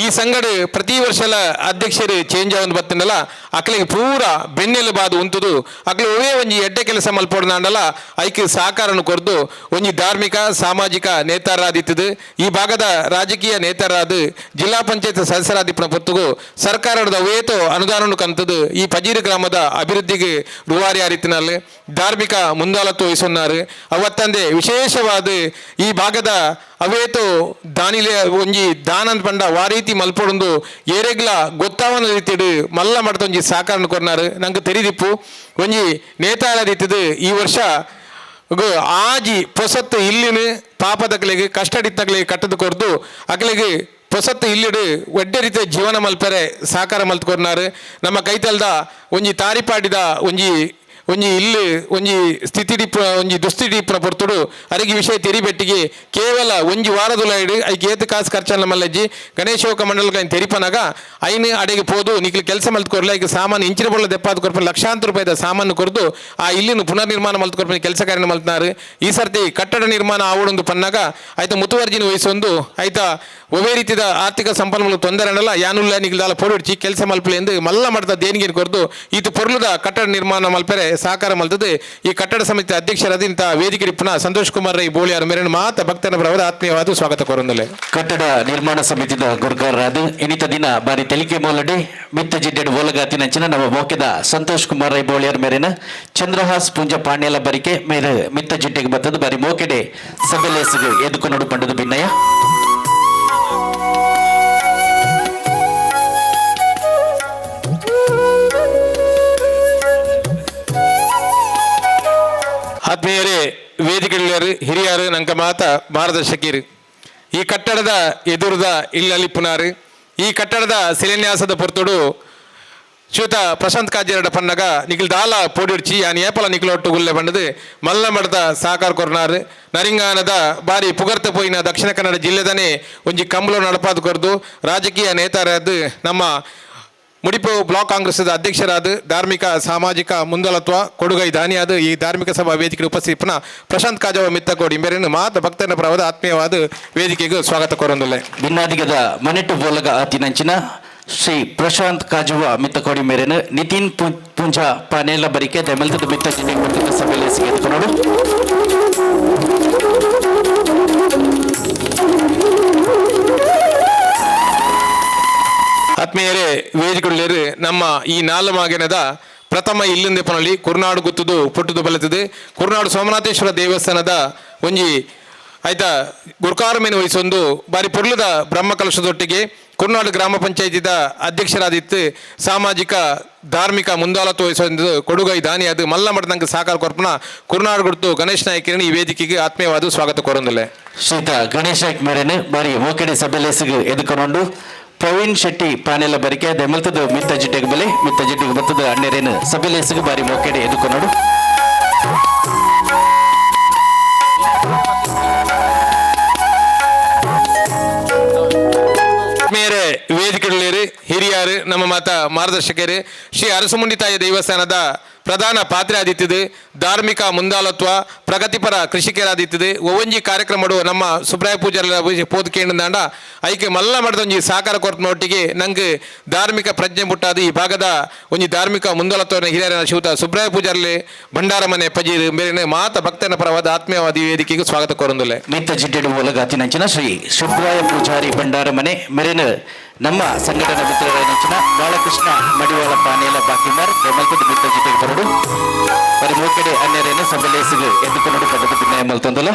ಈ ಸಂಗಡ ಪ್ರತಿ ವರ್ಷಲ ಅಧ್ಯಕ್ಷರು ಚೇಂಜ್ ಆವೊಂದು ಬತ್ತಂಡಲ ಅಕ್ಲಿಗೆ ಪೂರ ಬೆನ್ನೆಲುಬಾದು ಉಂತುದು ಅಕ್ಲೆ ಒವೇ ಒಂಜಿ ಎಡ್ಡೆ ಕೆಲಸ ಮಲ್ಪೊಡ್ದಾಂಡಲ ಐಕ್ ಸಹಕಾರನು ಕೊರ್ದು ಒಂಜಿ ಧಾರ್ಮಿಕ ಸಾಮಾಜಿಕ ನೇತಾರರಾದಿತ್ತದು. ಈ ಭಾಗದ ರಾಜಕೀಯ ನೇತಾರರಾದ ಜಿಲ್ಲಾ ಪಂಚಾಯತ್ ಸದಸ್ಯರಾದಿಪ್ಪನ ಪೊತ್ತುಗು ಸರ್ಕಾರದ ವೇತೋ ಅನುದಾನನು ಕಂತದು ಈ ಪಜೀರು ಗ್ರಾಮದ ಅಭಿವೃದ್ಧಿಗೆ ರೂವಾರಿ ಆರಿತ್ತಿನಲ್ಲಿ ಧಾರ್ಮಿಕ ಮುಂದಾಲತ್ವ ವಹಿಸೊನ್ನಾರು. ಅವತ್ತಂದೆ ವಿಶೇಷವಾದ ಈ ಭಾಗದ ಅವೇತೋ ದಾನಿಲೆ ಒಂಜಿ ದಾನಂದ್ ಪಂಡ ವಾರೀತಿ ಮಲ್ಪೊಡೊಂದು ಏರೆಗ್ಲ ಗೊತ್ತಾವನ ರೀತಿಡ್ ಮಲ್ಲ ಮಡತ ಒಂಜಿ ಸಾಕಾರನ ಕೊರ್ನಾರು. ನಂಗೆ ತೆರಿದಿಪ್ಪು ಒಂಜಿ ನೇತಾರದಿತ್ತದು. ಈ ವರ್ಷ ಆಜಿ ಪೊಸತ್ತು ಇಲ್ಲಿನ ಪಾಪದಕ್ಲೆಗ್ ಕಷ್ಟಡಿತ್ತಕ್ಲೆಗ್ ಕಟ್ಟದ ಕೊರ್ದು ಅಕ್ಲೆಗ್ ಪೊಸತ್ತು ಇಲ್ಲಿಡು ಒಡ್ಡೆ ರೀತಿಯ ಜೀವನ ಮಲ್ಪೆರೆ ಸಾಕಾರ ಮಲ್ತ್ ಕೊರ್ನಾರು. ನಮ್ಮ ಕೈತಲ್ದ ಒಂಜಿ ತಾರಿಪಾಡಿದ ಒಂಜಿ ಒಂಜಿ ಇಲ್ಲಿ ಒಂಜಿ ಸ್ಥಿತಿ ಡಿಪ್ಪ ಒಂಜಿ ದುಸ್ಥಿತಿ ಡಿಪ್ಪನ ಪೊರ್ತುಡು ಅರೆಗೆ ವಿಷಯ ತೆರಿಬೆಟ್ಟಿಗೆ ಕೇವಲ ಒಂಜಿ ವಾರದುಲೈಡು ಐಕ್ ಏತ್ ಕಾಸು ಖರ್ಚನ್ನ ಮಲ್ಲಜ್ಜಿ ಗಣೇಶೋಕ ಮಂಡಲಕ್ಕೆ ತೆರಿಪನಾಗ ಐನು ಅಡೆಗೆ ಪೋದು ನಿಕ್ಲು ಕೆಲಸ ಮಲ್ತ್ ಕೊರ್ಲ ಐಕ್ ಸಾಮಾನು ಇಂಚಿನ ಬೊಳ್ಳ ದೆಪ್ಪಾದ ಕೊರ್ಪ ಲಕ್ಷಾಂತರ ರೂಪಾಯಿದ ಸಾಮಾನು ಕೊರ್ದು ಆ ಇಲ್ಲಿನ ಪುನರ್ನಿರ್ಮಾಣ ಮಲ್ತ್ ಕೊರ್ಪಿನ ಕೆಲಸ ಕಾರ್ಯ ಮಲ್ತನಾರು. ಈ ಸರ್ತಿ ಕಟ್ಟಡ ನಿರ್ಮಾಣ ಆವಡೊಂದು ಪನ್ನಾಗ ಆಯ್ತ ಮುತುವರ್ಜಿನ ವಹಿಸೊಂದು ಆಯ್ತ ಒವೇ ರೀತಿಯ ಆರ್ಥಿಕ ಸಂಪನ್ಮೂಲ ತೊಂದರೆ ಅನ್ನಲ್ಲ ಯಾನುಲ್ಲ ನಿಗ್ದಾಲ ಪೊಡಿಡ್ಚಿ ಕೆಲಸ ಮಲ್ಪಲೆ ಎಂದು ಮಲ್ಲ ಮಟ್ಟದ ದೇಣಿಗೆ ಕೊರ್ದು ಈತ ಪೊರ್ಲುದ ಕಟ್ಟಡ ನಿರ್ಮಾಣ ಮಲ್ಪೆರೆ ಸಹಕಾರ ಮಲ್ತದೆ. ಈ ಕಟ್ಟಡ ಸಮಿತಿ ಅಧ್ಯಕ್ಷರಾದ ಇಂಥ ವೇದಿಕೆ ಇಪ್ಪುನ ಸಂತೋಷ್ ಕುಮಾರ್ ರೈ ಬೋಳಿಯಾರ್ ಮೇರೆನ ಮಾತ ಭಕ್ತನ ಪ್ರವರ ಆತ್ಮೀಯವಾದ ಸ್ವಾಗತ ಕೋರೊಂದುಲ್ಲೆ. ಕಟ್ಟಡ ನಿರ್ಮಾಣ ಸಮಿತಿದ ಗುರ್ಗಾರರಾದ ಇನಿತ ದಿನ ಬಾರಿ ತೆಲಿಕೆ ಮೋಲಡೆ ಮಿತ್ತ ಜಿಡ್ಡೆಡ್ ಓಲಗಾತಿನಂಚಿನ ನಮ್ಮ ಮೋಕೆದ ಸಂತೋಷ್ ಕುಮಾರ್ ರೈ ಬೋಳಿಯರ್ ಮೇರೆನ ಚಂದ್ರಹಾಸ್ ಪೂಂಜ ಪಾಣ್ಯಲ ಬರಿಕೆ ಮೇರೆ ಮಿತ್ತ ಜಿಡ್ಡೆಗೆ ಬತ್ತದ ಬಾರಿ ಮೋಕೆಡೆ ಸಭೆಲೇಸಿಗೆ ಎದುಕೊನೋಡು ಪಂಡದ ಭಿನ್ನಯ. ಆತ್ಮೀಯರೇ, ವೇದಿಕೆಗಳಿಯರು ಹಿರಿಯರು ನಂಕ ಮಾತ ಮಾರ್ಗದರ್ಶಕಿರು ಈ ಕಟ್ಟಡದ ಎದುರುದ ಇಲ್ಲಲಿಪ್ಪುನಾರು. ಈ ಕಟ್ಟಡದ ಶಿಲಾನ್ಯಾಸದ ಪೊರ್ತುಡು ಶ್ರೀಯುತ ಪ್ರಶಾಂತ್ ಕಾಜಿರಡ ಪನ್ನಗ ನಿಖಿಲ್ ದಾಲ ಪೋಡಿಡ್ಚಿ ಯಾನ್ ಏಪಲ ನಿಖಿಲ್ ಒಟ್ಟು ಗುಲ್ಲೆ ಬಂಡದು ಮಲ್ಲ ಮಡದ ಸಹಕಾರ ಕೊರ್ನಾರು. ನರಿಂಗಾನದ ಬಾರಿ ಪುಗರ್ತ ಪೋಯಿನ ದಕ್ಷಿಣ ಕನ್ನಡ ಜಿಲ್ಲೆದನೆ ಒಂಜಿ ಕಂಬಳ ನಡಪಾದ ಕೊರ್ದು ರಾಜಕೀಯ ನೇತಾರಾದ ನಮ್ಮ ಮುಡಿಪು ಬ್ಲಾಕ್ ಕಾಂಗ್ರೆಸ್ ಅಧ್ಯಕ್ಷರಾದ ಧಾರ್ಮಿಕ ಸಾಮಾಜಿಕ ಮುಂದಲತ್ವ ಕೊಡುಗೈ ದಾನಿಯಾದ ಈ ಧಾರ್ಮಿಕ ಸಭಾ ವೇದಿಕೆ ಉಪಸ್ಥಿತನ ಪ್ರಶಾಂತ್ ಕಾಜವ ಮಿತ್ತಕೋಡಿ ಮೇರೆಯನ್ನು ಮಾತ ಭಕ್ತನ ಪ್ರವಾದ ಆತ್ಮೀಯವಾದ ವೇದಿಕೆಗೆ ಸ್ವಾಗತ ಕೋರೊಂದುಲ್ಲೆ. ಭಿನ್ನಾದಿಗದ ಮನೆಟ್ಟು ಬೋಲಗ ಆತಿನಂಚಿನ ಶ್ರೀ ಪ್ರಶಾಂತ್ ಕಾಜುವ ಮಿತ್ತಕೋಡಿ ಮೇರೆನ ನಿತಿನ್ ಪೂಂಜಾ ಪಾನೇಲ ಬರಿಕೆ ದೆಮಲ್ತದ ಮಿತ್ತ ಜಿಡ್ಡೆಗೆ ಬತ್ತದ ಸಭೆಲೇಸಿಗೆ ಎದುಕೊನೋಡು. ಆತ್ಮೀಯರೇ, ವೇದಿಕೆಯುಳ್ಳೇರು ನಮ್ಮ ಈ ನಾಲ್ಮಾಗಿನದ ಪ್ರಥಮ ಇಲ್ಲಿಂದ ಪನಲಿ ಕುರ್ನಾಡು ಗುತ್ತುದು ಪುಟ್ಟುದು ಬಲತದೆ ಕುರ್ನಾಡು ಸೋಮನಾಥೇಶ್ವರ ದೇವಸ್ಥಾನದ ಒಂಜಿ ಆಯ್ತಾ ಗುರ್ಕಾರಮೇನು ವಹಿಸೊಂದು ಬಾರಿ ಪೊರ್ಲುದ ಬ್ರಹ್ಮ ಕಲಶದೊಟ್ಟಿಗೆ ಕುರ್ನಾಡು ಗ್ರಾಮ ಪಂಚಾಯತಿದ ಅಧ್ಯಕ್ಷರಾದಿತ್ತು ಸಾಮಾಜಿಕ ಧಾರ್ಮಿಕ ಮುಂದಾಲತ್ವ ವಹಿಸೊಂದು ಕೊಡುಗೈ ದಾನಿ ಅದು ಮಲ್ಲ ಮಟ್ಟದಂಗೆ ಸಹಕಾರ ಕೊರ್ಪನ ಕುರ್ನಾಡು ಗುರ್ತು ಗಣೇಶ್ ನಾಯಕರನ್ನು ಈ ವೇದಿಕೆಗೆ ಆತ್ಮೀಯವಾದ ಸ್ವಾಗತ ಕೋರೊಂದುಲ್ಲೆ. ಶ್ರೀತ ಗಣೇಶ್ ನಾಯ್ಕ್ ಮೇರೆನ ಬಾರಿ ಮೋಕೆಡೆ ಸಭೆಲೇಸಿಗೆ ಎದುಕೊನೊಂಡು. ಪ್ರವೀಣ್ ಶೆಟ್ಟಿ ಪಾನೆಲ ಬರಿಕೆ ದೆಮಲ್ತದ ಮಿತ್ತ ಜಿಡ್ಡೆಗೆ ಬಲೆ ಮಿತ್ತ ಜಿಡ್ಡೆಗೆ ಬತ್ತದ ಅಣ್ಣರೇನು ಸಭೆಲೇಸಿಗೆ ಬಾರಿ ಮೋಕೆಡೆ ಎದುಕೊನೋಡು. ಮೇರೆ ವೇದಿಕೆಗಳಲ್ಲಿ ಹಿರಿಯರು ನಮ್ಮ ಮಾತ ಮಾರ್ಗದರ್ಶಕರು ಶ್ರೀ ಅರಸುಮುಂಡಿ ತಾಯಿ ದೇವಸ್ಥಾನದ ಪ್ರಧಾನ ಪಾತ್ರೆ ಧಾರ್ಮಿಕ ಮುಂದಾಲತ್ವ ಪ್ರಗತಿಪರ ಕೃಷಿಕರಾದಿತ್ತದೆ ಒವಂಜಿ ಕಾರ್ಯಕ್ರಮಡು ನಮ್ಮ ಸುಬ್ರಾಯ ಪೂಜಾರಿ ಪೋದು ಕೇಂದ್ರಂದಾಂಡ ಐಕೆ ಮಲ್ಲ ಮಡದೊಂಜಿ ಸಹಕಾರ ಕೊರತನೊಟ್ಟಿಗೆ ನಂಗೆ ಧಾರ್ಮಿಕ ಪ್ರಜ್ಞೆ ಮುಟ್ಟಾದ ಈ ಭಾಗದ ಒಂಜಿ ಧಾರ್ಮಿಕ ಮುಂದಾಲತ್ವ ಹಿರಿಯರ ಶಿವತ ಸುಬ್ರಾಯ ಪೂಜಾರಿ ಭಂಡಾರ ಮನೆ ಪಜೀರ್ ಮೇರಿನ ಮಾತ ಭಕ್ತನ ಪರವಾದ ಆತ್ಮೀಯವಾದ ಈ ವೇದಿಕೆಗೆ ಸ್ವಾಗತ ಕೋರೊಂದುಲ್ಲೆ. ಮಿತ್ತ ಜಿಡ್ಡೆಡು ಓಲಗಾತಿನಂಚಿನ ಶ್ರೀ ಸುಬ್ರಾಯ ಪೂಜಾರಿ ಭಂಡಾರ ಮನೆ ಮೇರೆನ ನಮ್ಮ ಸಂಘಟನಾ ಮಿತ್ರರಾಯನಂಚಿನ ಬಾಲಕೃಷ್ಣ ಮಡಿವಾಳ ಪಾನೇಲ ಬಾಕಿಮಾರ್ ದೆಮಲ್ತದ ಮಿತ್ತ ಜಿಡ್ಡೆಗೆ ಬರಡು ಬಾರಿ ಮೋಕೆಡೆ ಅನ್ಯರೇನು ಸಭೆಲೇಸಿಗೆ ಎದ್ದುಕೊನೋಡು ಪದ್ಧತಿ ಭಿನ್ನಯ ಮಲ್ತೊಂದುಲ್ಲ.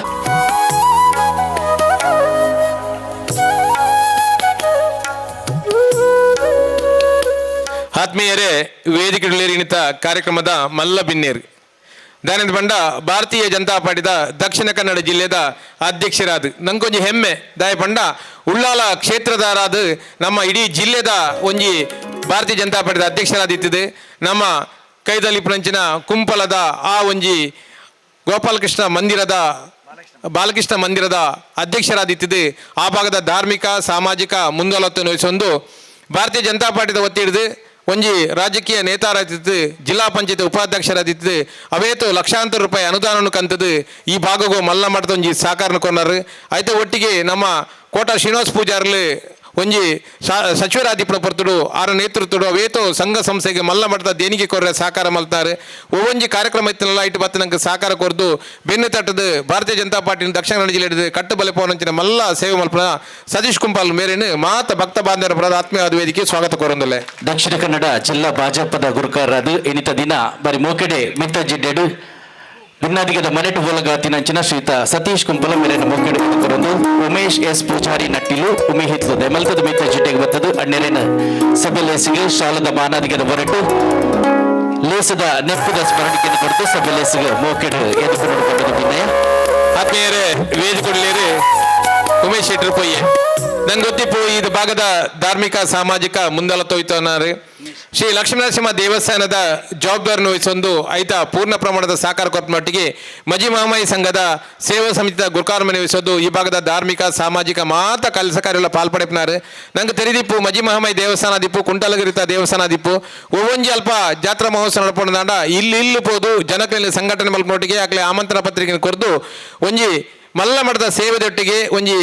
ಆತ್ಮೀಯರೇ, ವೇದಿಕೆಗಳಲ್ಲಿ ಕಾರ್ಯಕ್ರಮದ ಮಲ್ಲ ಬಿನ್ನೇರು ದಾನಿಂದ ಬಂಡ ಭಾರತೀಯ ಜನತಾ ಪಾರ್ಟಿದ ದಕ್ಷಿಣ ಕನ್ನಡ ಜಿಲ್ಲೆದ ಅಧ್ಯಕ್ಷರಾದ ನಂಗೊಂಜಿ ಹೆಮ್ಮೆ ದಾಯ ಪಂಡ ಉಳ್ಳಾಲ ಕ್ಷೇತ್ರದಾರಾದ ನಮ್ಮ ಇಡೀ ಜಿಲ್ಲೆದ ಒಂಜಿ ಭಾರತೀಯ ಜನತಾ ಪಾರ್ಟಿದ ಅಧ್ಯಕ್ಷರಾದಿತ್ತಿದೆ. ನಮ್ಮ ಕೈದಲ್ಲಿ ಪುಣಂಚಿನ ಕುಂಪಲದ ಆ ಒಂಜಿ ಗೋಪಾಲಕೃಷ್ಣ ಮಂದಿರದ, ಬಾಲಕೃಷ್ಣ ಮಂದಿರದ ಅಧ್ಯಕ್ಷರಾದಿತ್ತಿದೆ. ಆ ಭಾಗದ ಧಾರ್ಮಿಕ ಸಾಮಾಜಿಕ ಮುಂದಾಳತ್ವ ವಹಿಸೊಂದು ಭಾರತೀಯ ಜನತಾ ಪಾರ್ಟಿದ ಒತ್ತಿ ಹಿಡಿದು ಒಂಜಿ ರಾಜಕೀಯ ನೇತಾರಾದಿತ್ತು, ಜಿಲ್ಲಾ ಪಂಚಾಯತ್ ಉಪಾಧ್ಯಕ್ಷರಾದಿತ್ತು, ಅವೇತು ಲಕ್ಷಾಂತರ ರೂಪಾಯಿ ಅನುದಾನವನ್ನು ಕಂತದ್ದು ಈ ಭಾಗಗೂ ಮಲ್ಲ ಮಟ್ಟದ ಒಂಜಿ ಸಹಕಾರನ ಕೊನ್ನಾರು. ಆಯ್ತು, ಒಟ್ಟಿಗೆ ನಮ್ಮ ಕೋಟ ಶ್ರೀನಿವಾಸ ಪೂಜಾರ್ಲು ಒಂಜಿ ಸಚಿವರಾದಿಪ್ಪನ ಪೊರ್ತುಡು ಆರ ನೇತೃತ್ವಡು ಅವೇತೋ ಸಂಘ ಸಂಸ್ಥೆಗೆ ಮಲ್ಲ ಮಟ್ಟದ ದೇಣಿಗೆ ಕೊರ್ರೆ ಸಹಕಾರ ಮಲ್ತಾರೆ. ಒವೊಂಜಿ ಕಾರ್ಯಕ್ರಮ ಇತ್ತನಲ್ಲ, ಇಟ್ಟು ಬತ್ತ ನಂಗೆ ಸಹಕಾರ ಕೊರ್ದು ಬೆನ್ನು ತಟ್ಟದು ಭಾರತೀಯ ಜನತಾ ಪಾರ್ಟಿ ದಕ್ಷಿಣ ಕನ್ನಡ ಜಿಲ್ಲೆ ಕಟ್ಟು ಬಲೆ ಮಲ್ಲ ಸೇವೆ ಮಲ್ಪನ ಸತೀಶ್ ಕುಂಪಾಲ್ ಮೇರೇನು ಮಾತ ಭಕ್ತ ಬಾಂಧವರ ಪರದ ಆತ್ಮೀಯವಾದ ವೇದಿಕೆ ಸ್ವಾಗತ ಕೋರೊಂದುಲ್ಲೆ. ದಕ್ಷಿಣ ಕನ್ನಡ ಜಿಲ್ಲಾ ಭಾಜಪದ ಗುರುಕಾರರಾದ ಇನಿತ ದಿನ ಬರಿ ಮೋಕೆಡೆ ಮಿತ್ತ ಜಿಡ್ಡೆಡು ಬಿನ್ನಾದಿಗದ ಮನೆಟು ಬೋಲಗಾತಿನಂಚಿನ ಶ್ರೀತ ಸತೀಶ್ ಕುಂಪಲ ಮೇರೆನ ಮೋಕೆಡೆ ಕೊರೊಂದು. ಉಮೇಶ್ ಎಸ್ ಪೂಜಾರಿ ನಟ್ಟಿಲು ಉಮಿ ಹಿತ್ಲು ದೆಮಲ್ತದ ಮಿತ್ತ ಜಿಡ್ಡೆಗೆ ಬತ್ತದು ಅಣ್ಣೆರೆನ ಸಭೆ ಲೇಸಿಗೆ ಶಾಲದ ಮಾನಾದಿಗದ ಹೊರಟು ಲೇಸದ ನೆಪ್ಪುದ ಸ್ಮರಣಿಕೆಯನ್ನು ಕೊಡ್ತು ಸಭೆ ಲೇಸಿಗೆ ಮೋಕೆಡು ಎದುರು ಬಿನ್ನಯ. ಆತ್ಮೀಯರೇ, ವೇದಿಕೆ ಉಮೇಶ್ ಶೆಟ್ಟರ್ ಪೊಯ್ಯೆ. ನಂಗೆ ಗೊತ್ತಿಪ್ಪು, ಇದು ಭಾಗದ ಧಾರ್ಮಿಕ ಸಾಮಾಜಿಕ ಮುಂದಲ ತೊಯ್ತನಾರು ಶ್ರೀ ಲಕ್ಷ್ಮೀನರಸಿಂಹ ದೇವಸ್ಥಾನದ ಜವಾಬ್ದಾರಿಯನ್ನು ವಹಿಸೊಂದು ಐತ ಪೂರ್ಣ ಪ್ರಮಾಣದ ಸಹಕಾರ ಕೊಟ್ಟ ಮಟ್ಟಿಗೆ ಮಜಿ ಮಹಾಮಾಯಿ ಸಂಘದ ಸೇವಾ ಸಮಿತಿಯ ಗುರುಕಾರ್ಮನೆ ವಹಿಸೋದು ಈ ಭಾಗದ ಧಾರ್ಮಿಕ ಸಾಮಾಜಿಕ ಮಾತ ಕೆಲಸ ಕಾರ್ಯಗಳ ಪಾಲ್ಪಡೆಪಿನಾರು. ನಂಗೆ ತೆರಿದಿಪ್ಪು, ಮಜಿ ಮಹಾಮಾಯಿ ದೇವಸ್ಥಾನ ದಿಪ್ಪು, ಕುಂಟಲಗಿರಿತ ದೇವಸ್ಥಾನ ದಿಪ್ಪು, ಒವ್ವೊಂಜಿ ಅಲ್ಪ ಜಾತ್ರಾ ಮಹೋತ್ಸವ ನಡ್ಪೊಂಡ ಇಲ್ಲಿ ಇಲ್ಲಿ ಪೋದು ಜನಕಲ್ಲಿ ಸಂಘಟನೆ ಮಲ್ಪನೊಟ್ಟಿಗೆ ಆಕಲೆ ಆಮಂತ್ರಣ ಪತ್ರಿಕೆ ಕೊರ್ದು ಒಂಜಿ ಮಲ್ಲ ಮಠದ ಸೇವೆದೊಟ್ಟಿಗೆ ಒಂಜಿ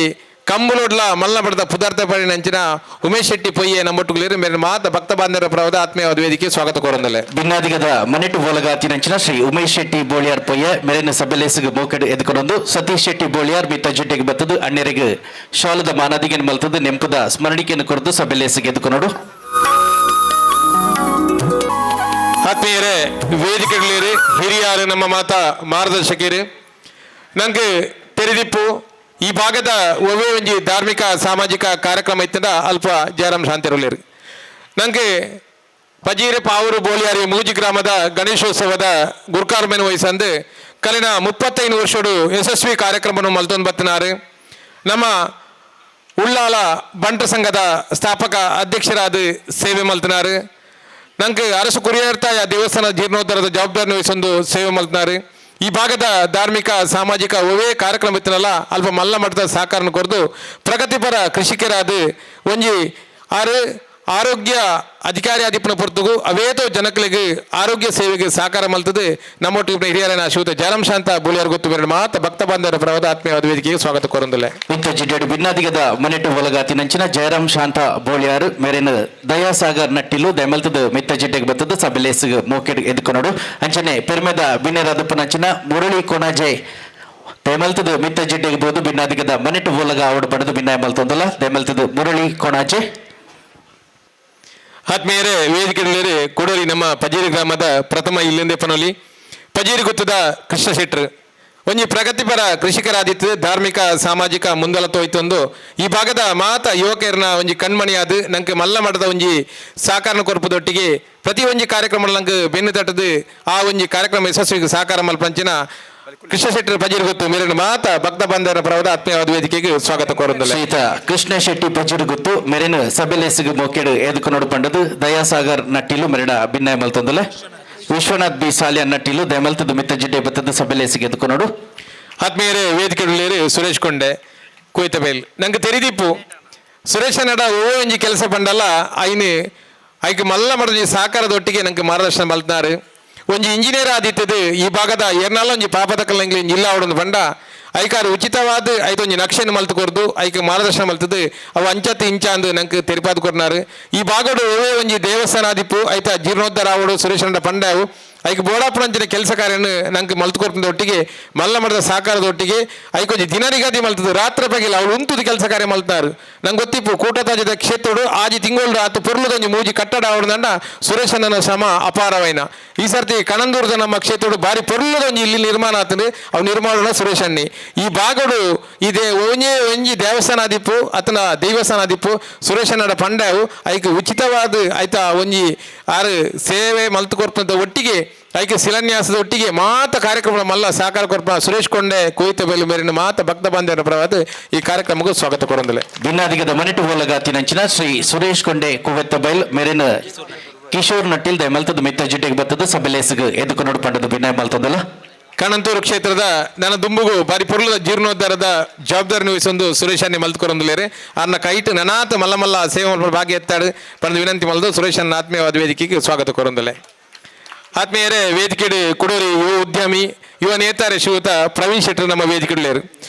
ಕಂಬುಲೋಡ್ಲ ಮಲ್ಲ ಮಠದ ಪುದಾರ್ಥ ಪಡಿನಂಚಿನ ಉಮೇಶ್ ಶೆಟ್ಟಿ ಪೊಯ್ಯೆ ನಮ್ಮೊಟ್ಟುಗುಲೇರು ಮೇರೆ ಮಾತ ಭಕ್ತ ಬಾಂಧವರ ಪ್ರವಾದ ಆತ್ಮೀಯವಾದ ವೇದಿಕೆ ಸ್ವಾಗತ ಕೋರಂದಲೆ. ಬಿನ್ನಾದಿಗದ ಮನೆಟು ಬೋಲಗಾತಿನಂಚಿನ ಶ್ರೀ ಉಮೇಶ್ ಶೆಟ್ಟಿ ಬೋಳಿಯಾರ್ ಪೊಯ್ಯ ಮೇರೆನ ಸಭೆಲೇಸಿಗೆ ಮೋಕೆಡು ಎದ್ಕೊಂಡೊಂದು. ಸತೀಶ್ ಶೆಟ್ಟಿ ಬೋಳಿಯಾರ್ ಮಿತ್ತ ಜಿಡ್ಡೆಗೆ ಬತ್ತದು ಅಣ್ಣೆರೆಗೆ ಶಾಲದ ಮಾನಾದಿಗೆನ್ ಮಲ್ತದು ನೆಂಪುದ ಸ್ಮರಣಿಕೆಯನ್ನು ಕೊರದು ಸಭೆಲೇಸಿಗೆ ಎದ್ಕೊನೋಡು. ಆತ್ಮೀಯರೇ, ವೇದಿಕೆಗಳೇರಿ ಹಿರಿಯಾರು, ನಮ್ಮ ಮಾತಾ ಮಾರ್ಗದರ್ಶಕರು, ನಂಗೆ ತೆರೆದಿಪ್ಪು, ಈ ಭಾಗದ ಒವ್ವೇ ಒಂಜಿ ಧಾರ್ಮಿಕ ಸಾಮಾಜಿಕ ಕಾರ್ಯಕ್ರಮ ಇತ್ತಂಡ ಅಲ್ಪ ಜಯರಾಮ್ ಶಾಂತಿರುಳ್ಳೇರು. ನಂಗೆ ಪಜೀರೆ ಪಾವೂರು ಬೋಳಿಯಾರಿ ಮೂಜಿ ಗ್ರಾಮದ ಗಣೇಶೋತ್ಸವದ ಗುರ್ಕಾರ್ಮೆನ್ ವಹಿಸಂದು ಕಲಿನ 35 ವರ್ಷಡು ಯಶಸ್ವಿ ಕಾರ್ಯಕ್ರಮವನ್ನು ಮಲ್ತೊಂದು ಬತ್ತಿನಾರು. ನಮ್ಮ ಉಳ್ಳಾಲ ಬಂಟ ಸಂಘದ ಸ್ಥಾಪಕ ಅಧ್ಯಕ್ಷರಾದ ಸೇವೆ ಮಲ್ತನಾರು. ನಂಗೆ ಅರಸು ಕುರಿಯರ್ತಾಯ ದೇವಸ್ಥಾನ ಜೀರ್ಣೋದ್ಧಾರದ ಜವಾಬ್ದಾರಿ ವಹಿಸೊಂದು ಸೇವೆ ಮಲ್ತನಾರು. ಈ ಭಾಗದ ಧಾರ್ಮಿಕ ಸಾಮಾಜಿಕ ಒವೇ ಕಾರ್ಯಕ್ರಮ ಇತ್ತನಲ್ಲ, ಅಲ್ಪ ಮಲ್ಲ ಮಟ್ಟದ ಸಹಕಾರನ ಕೊರ್ದು ಪ್ರಗತಿಪರ ಕೃಷಿಕರಾದ ಒಂಜಿ ಆರು ಆರೋಗ್ಯ ಅಧಿಕಾರಿ ಆದಿಪ್ಪನ ಪೊರ್ತುಗು ಅವೇತೋ ಜನಕಲಿಗೆ ಆರೋಗ್ಯ ಸೇವೆಗೆ ಸಹಕಾರ ಮಲ್ತದೆ. ನಮ್ಮೊಟ್ಟಿಗೆ ಹಿರಿಯರನ ಶ್ರೀಯುತ ಜಯರಾಮ್ ಶಾಂತ ಬೂಳಿಯರ್ ಗೊತ್ತು ಬೇರೆ ಮಾತ ಭಕ್ತ ಬಾಂಧವರ ಪರವಾದ ಆತ್ಮೀಯವಾದ ವೇದಿಕೆಗೆ ಸ್ವಾಗತ ಕೋರಂದುಲ್ಲೆ. ಮಿತ್ತ ಜಿಡ್ಡೆಡು ಬಿನ್ನಾದಿಗದ ಮನೆಟು ಬೋಲಗಾತಿನಂಚಿನ ಜಯರಾಮ್ ಶಾಂತ ಬೋಳಿಯಾರ್ ಮೇರೆನ ದಯಾಸಾಗರ್ ನಟ್ಟಿಲು ದೆಮಲ್ತದ ಮಿತ್ತ ಜಿಡ್ಡೆಗೆ ಬತ್ತದ ಸಭೆಲೇಸಿಗೆ ಮೋಕೆಡ್ ಎದ್ಕೊನೋಡು. ಅಂಚನೆ ಪೆರ್ಮೆದ ಬಿನ್ನೆರಾದಪ್ಪನಂಚಿನ ಮುರಳಿ ಕೊಣಾಜೆ ದೆಮಲ್ತದ ಮಿತ್ತ ಜಿಡ್ಡೆಗೆ ಬೋದು ಬಿನ್ನಾದಿಗದ ಮನೆಟು ಬೋಲಗ ಆವಡು ಪಡೆದು ಬಿನ್ನಾಯ ಮಲ್ತೊಂದಲ. ದೆಮಲ್ತದ ಮುರಳಿ ಕೊಣಾಜೆ. ಆತ್ಮೀಯರೇ, ವೇದಿಕೆಯಲ್ಲಿ ಕೊಡೋರಿ ನಮ್ಮ ಪಜೀರಿ ಗ್ರಾಮದ ಪ್ರಥಮ ಇಲ್ಲಿಂದ ಪನೋಲಿ ಪಜೀರಿ ಗುತ್ತದ ಕೃಷ್ಣ ಶೆಟ್ಟರ್. ಒಂಜಿ ಪ್ರಗತಿಪರ ಕೃಷಿಕರಾದಿತ್ತು, ಧಾರ್ಮಿಕ ಸಾಮಾಜಿಕ ಮುಂದಲ ತೋಯ್ತೊಂದು ಈ ಭಾಗದ ಮಾತ ಯುವಕರನ್ನ ಒಂಜಿ ಕಣ್ಮಣಿಯಾದ ನಂಗೆ ಮಲ್ಲ ಮಠದ ಒಂಜಿ ಸಹಕಾರನ ಕೊರ್ಪುದೊಟ್ಟಿಗೆ ಪ್ರತಿ ಒಂಜಿ ಕಾರ್ಯಕ್ರಮ ನಂಗೆ ಬೆನ್ನು ತಟ್ಟದು ಆ ಒಂಜಿ ಕಾರ್ಯಕ್ರಮ ಯಶಸ್ವಿಗೆ ಸಹಕಾರ ಮಲ್ಪಂಚಿನ ಕೃಷ್ಣ ಶೆಟ್ಟರ್ ಪಜೀರಿ ಗೊತ್ತು ಮೇರಿನ ಮಾತ ಭಕ್ತ ಬಾಂಧವರ ಪರವಾದ ಆತ್ಮೀಯವಾದ ವೇದಿಕೆಗೆ ಸ್ವಾಗತ ಕೋರಂದಲ್ಲ. ಶ್ರೀತ ಕೃಷ್ಣ ಶೆಟ್ಟಿ ಪಜೀರು ಗುತ್ತು ಮೆರೆನ ಸಭೆಲೇಸಿಗೆ ಮೋಕೆಡು ಎದ್ಕೊನೋಡು ಪಂಡದು ದಯಾಸಾಗರ್ ನಟ್ಟಿಲು ಮೆರಡ ಬಿನ್ನಾಯ ಮಲ್ತೊಂದಲ. ವಿಶ್ವನಾಥ್ ಬಿ ಸಾಲಿಯನ್ ನಟ್ಟಿಲು ದಯಮಲ್ತದ ಮಿತ್ತ ಜಿಡ್ಡೆ ಬತ್ತದ ಸಭೆಲೇಸಿಗೆ ಎದ್ಕೊನೋಡು. ಆತ್ಮೀಯರೇ, ವೇದಿಕೆಗಳಲ್ಲಿ ಸುರೇಶ್ ಕೊಂಡೆ ಕುಯ್ತಬೇಲ್. ನಂಗೆ ತೆರಿದಿಪ್ಪು, ಸುರೇಶ ನಡ ಓ ಒಂಜಿ ಕೆಲಸ ಪಂಡಲ್ಲ ಐನು ಐಕ್ ಮಲ್ಲ ಮಡದಿ ಸಹಕಾರದೊಟ್ಟಿಗೆ ನಂಗೆ ಮಾರ್ಗದರ್ಶನ ಮಲ್ತನಾರು. ಒಂಜಿ ಇಂಜಿನಿಯರ್ ಆದಿತ್ತದು ಈ ಭಾಗದ ಏರ್ನಾಲ ಒಂಜಿ ಪಾಪದ ಕಲ್ಲಂಗ್ಲಿ ಜಿಲ್ಲಾ ಅವಡೊಂದು ಪಂಡ ಐಕಾರು ಉಚಿತವಾದ ಐತೊಂಜಿ ನಕ್ಷೆಯನ್ನು ಮಲ್ತು ಕೊರ್ದು ಐಕ್ ಮಾರ್ಗದರ್ಶನ ಮಲ್ತದು ಅವು ಅಂಚತ್ ಇಂಚ ಅಂದು ನಂಗೆ ತೆರಿಪಾದ ಕೊರ್ನಾರು. ಈ ಭಾಗಡು ಒವ್ವೇ ಒಂಜಿ ದೇವಸ್ಥಾನ ಆದಿಪ್ಪು, ಐತ ಜೀರ್ಣೋದ್ಧಾರ ಆವಡು ಸುರೇಶ್ ಪಂಡಾವು ಐಕ್ ಬೋಡಾಪುರಂಚಿನ ಕೆಲಸ ಕಾರ್ಯನ ನಂಗೆ ಮಲ್ತು ಕೊರ್ಪುನ ಒಟ್ಟಿಗೆ ಮಲ್ಲ ಮಠದ ಸಹಕಾರದ ಒಟ್ಟಿಗೆ ಐಕೊಂಜಿ ದಿನ ನಿಗದಿ ಮಲ್ತದು ರಾತ್ರಿ ಪಗಿಲ್ಲ ಅವಳು ಉಂತುದು ಕೆಲಸ ಕಾರ್ಯ ಮಲ್ತಾರು. ನಂಗೆ ಗೊತ್ತಿಪ್ಪು, ಕೂಟತಾಜದ ಕ್ಷೇತ್ರಡು ಆಜಿ ತಿಂಗಳು ಆತು ಪೊರ್ಲುದೊಂಜಿ ಮೂಜಿ ಕಟ್ಟಡ ಅವಡದಂಡ ಸುರೇಶಣ್ಣನ ಶ್ರಮ ಅಪಾರವೈನ. ಈ ಸರ್ತಿ ಕಣಂದೂರದ ನಮ್ಮ ಕ್ಷೇತ್ರಡು ಬಾರಿ ಪೊರ್ಲುದೊಂಜಿ ಇಲ್ಲಿ ನಿರ್ಮಾಣ ಆತಂದ್ರೆ ಅವು ನಿರ್ಮಾಣ ಸುರೇಶಣ್ಣಿ. ಈ ಭಾಗಡು ಇದೇ ಒಂಜೇ ಒಂಜಿ ದೇವಸ್ಥಾನ ಆದಿಪ್ಪು ಅತನ ದೇವಸ್ಥಾನ ಆದಿಪ್ಪು ಸುರೇಶನಡ ಪಂಡವು ಐಕ್ ಉಚಿತವಾದ ಐತ ಒಂಜಿ ಆರು ಸೇವೆ ಮಲ್ತು ಕೊರ್ಪಂತ ಒಟ್ಟಿಗೆ ಐಕೆ ಶಿಲಾನ್ಯಾಸದ ಒಟ್ಟಿಗೆ ಮಾತ ಕಾರ್ಯಕ್ರಮ ಮಲ್ಲ ಸಹಕಾರ ಕೊರ್ಪ ಸುರೇಶ್ ಕೊಂಡೆ ಕುಯಿತ ಬೇಲು ಮೇರಿನ ಮಾತ ಭಕ್ತ ಬಾಂಧವರ ಪರವಾದ ಈ ಕಾರ್ಯಕ್ರಮಕ್ಕೂ ಸ್ವಾಗತ ಕೊರಂದಲೆ. ಭಿನ್ನಾದಿಗದ ಮನೆಟು ಹೋಲಗಾತಿನಂಚಿನ ಶ್ರೀ ಸುರೇಶ್ ಕೊಂಡೆ ಕುವೆತ್ತ ಬೈಲ್ ಮೇರಿನ ಕಿಶೋರ್ ನಟ್ಟಿಲ್ ದಯಮಲ್ತದ ಮಿತ್ತ ಜಿಡ್ಡೆಗೆ ಬತ್ತದ ಸಭೆಲೇಸಿಗೆ ಎದುಕು ನೋಡು ಪಂಡದ ಭಿನ್ನ ಮಲ್ತದಲ್ಲ. ಕಣಂತೂರು ಕ್ಷೇತ್ರದ ನನ್ನ ದುಂಬುಗು ಬಾರಿ ಪೊರ್ಲದ ಜೀರ್ಣೋದ್ಧಾರದ ಜವಾಬ್ದಾರಿ ವಹಿಸೊಂದು ಸುರೇಶ್ ಮಲ್ತ್ಕೊರಂದುಲೇರೆ ಅನ್ನ ಕೈಟ್ ನನಾತ ಮಲ್ಲ ಮಲ್ಲ ಸೇವೆ ಮಲ್ಪ ಭಾಗ್ಯ ಎತ್ತಾಡು ಪಂದು ವಿನಂತಿ ಮಲ್ದು ಸುರೇಶ್ ಆತ್ಮೀಯವಾದ ವೇದಿಕೆಗೆ ಸ್ವಾಗತ ಕೊರಂದಲೆ. ಆತ್ಮೀಯರೇ, ವೇದಿಕೆಡು ಕುಡೂರಿ ಯುವ ಉದ್ಯಮಿ ಯುವ ನೇತಾರೆ ಶ್ರೀಯುತ ಪ್ರವೀಣ್ ಶೆಟ್ಟರ್ ನಮ್ಮ ವೇದಿಕೆಡ್ಲೇರು.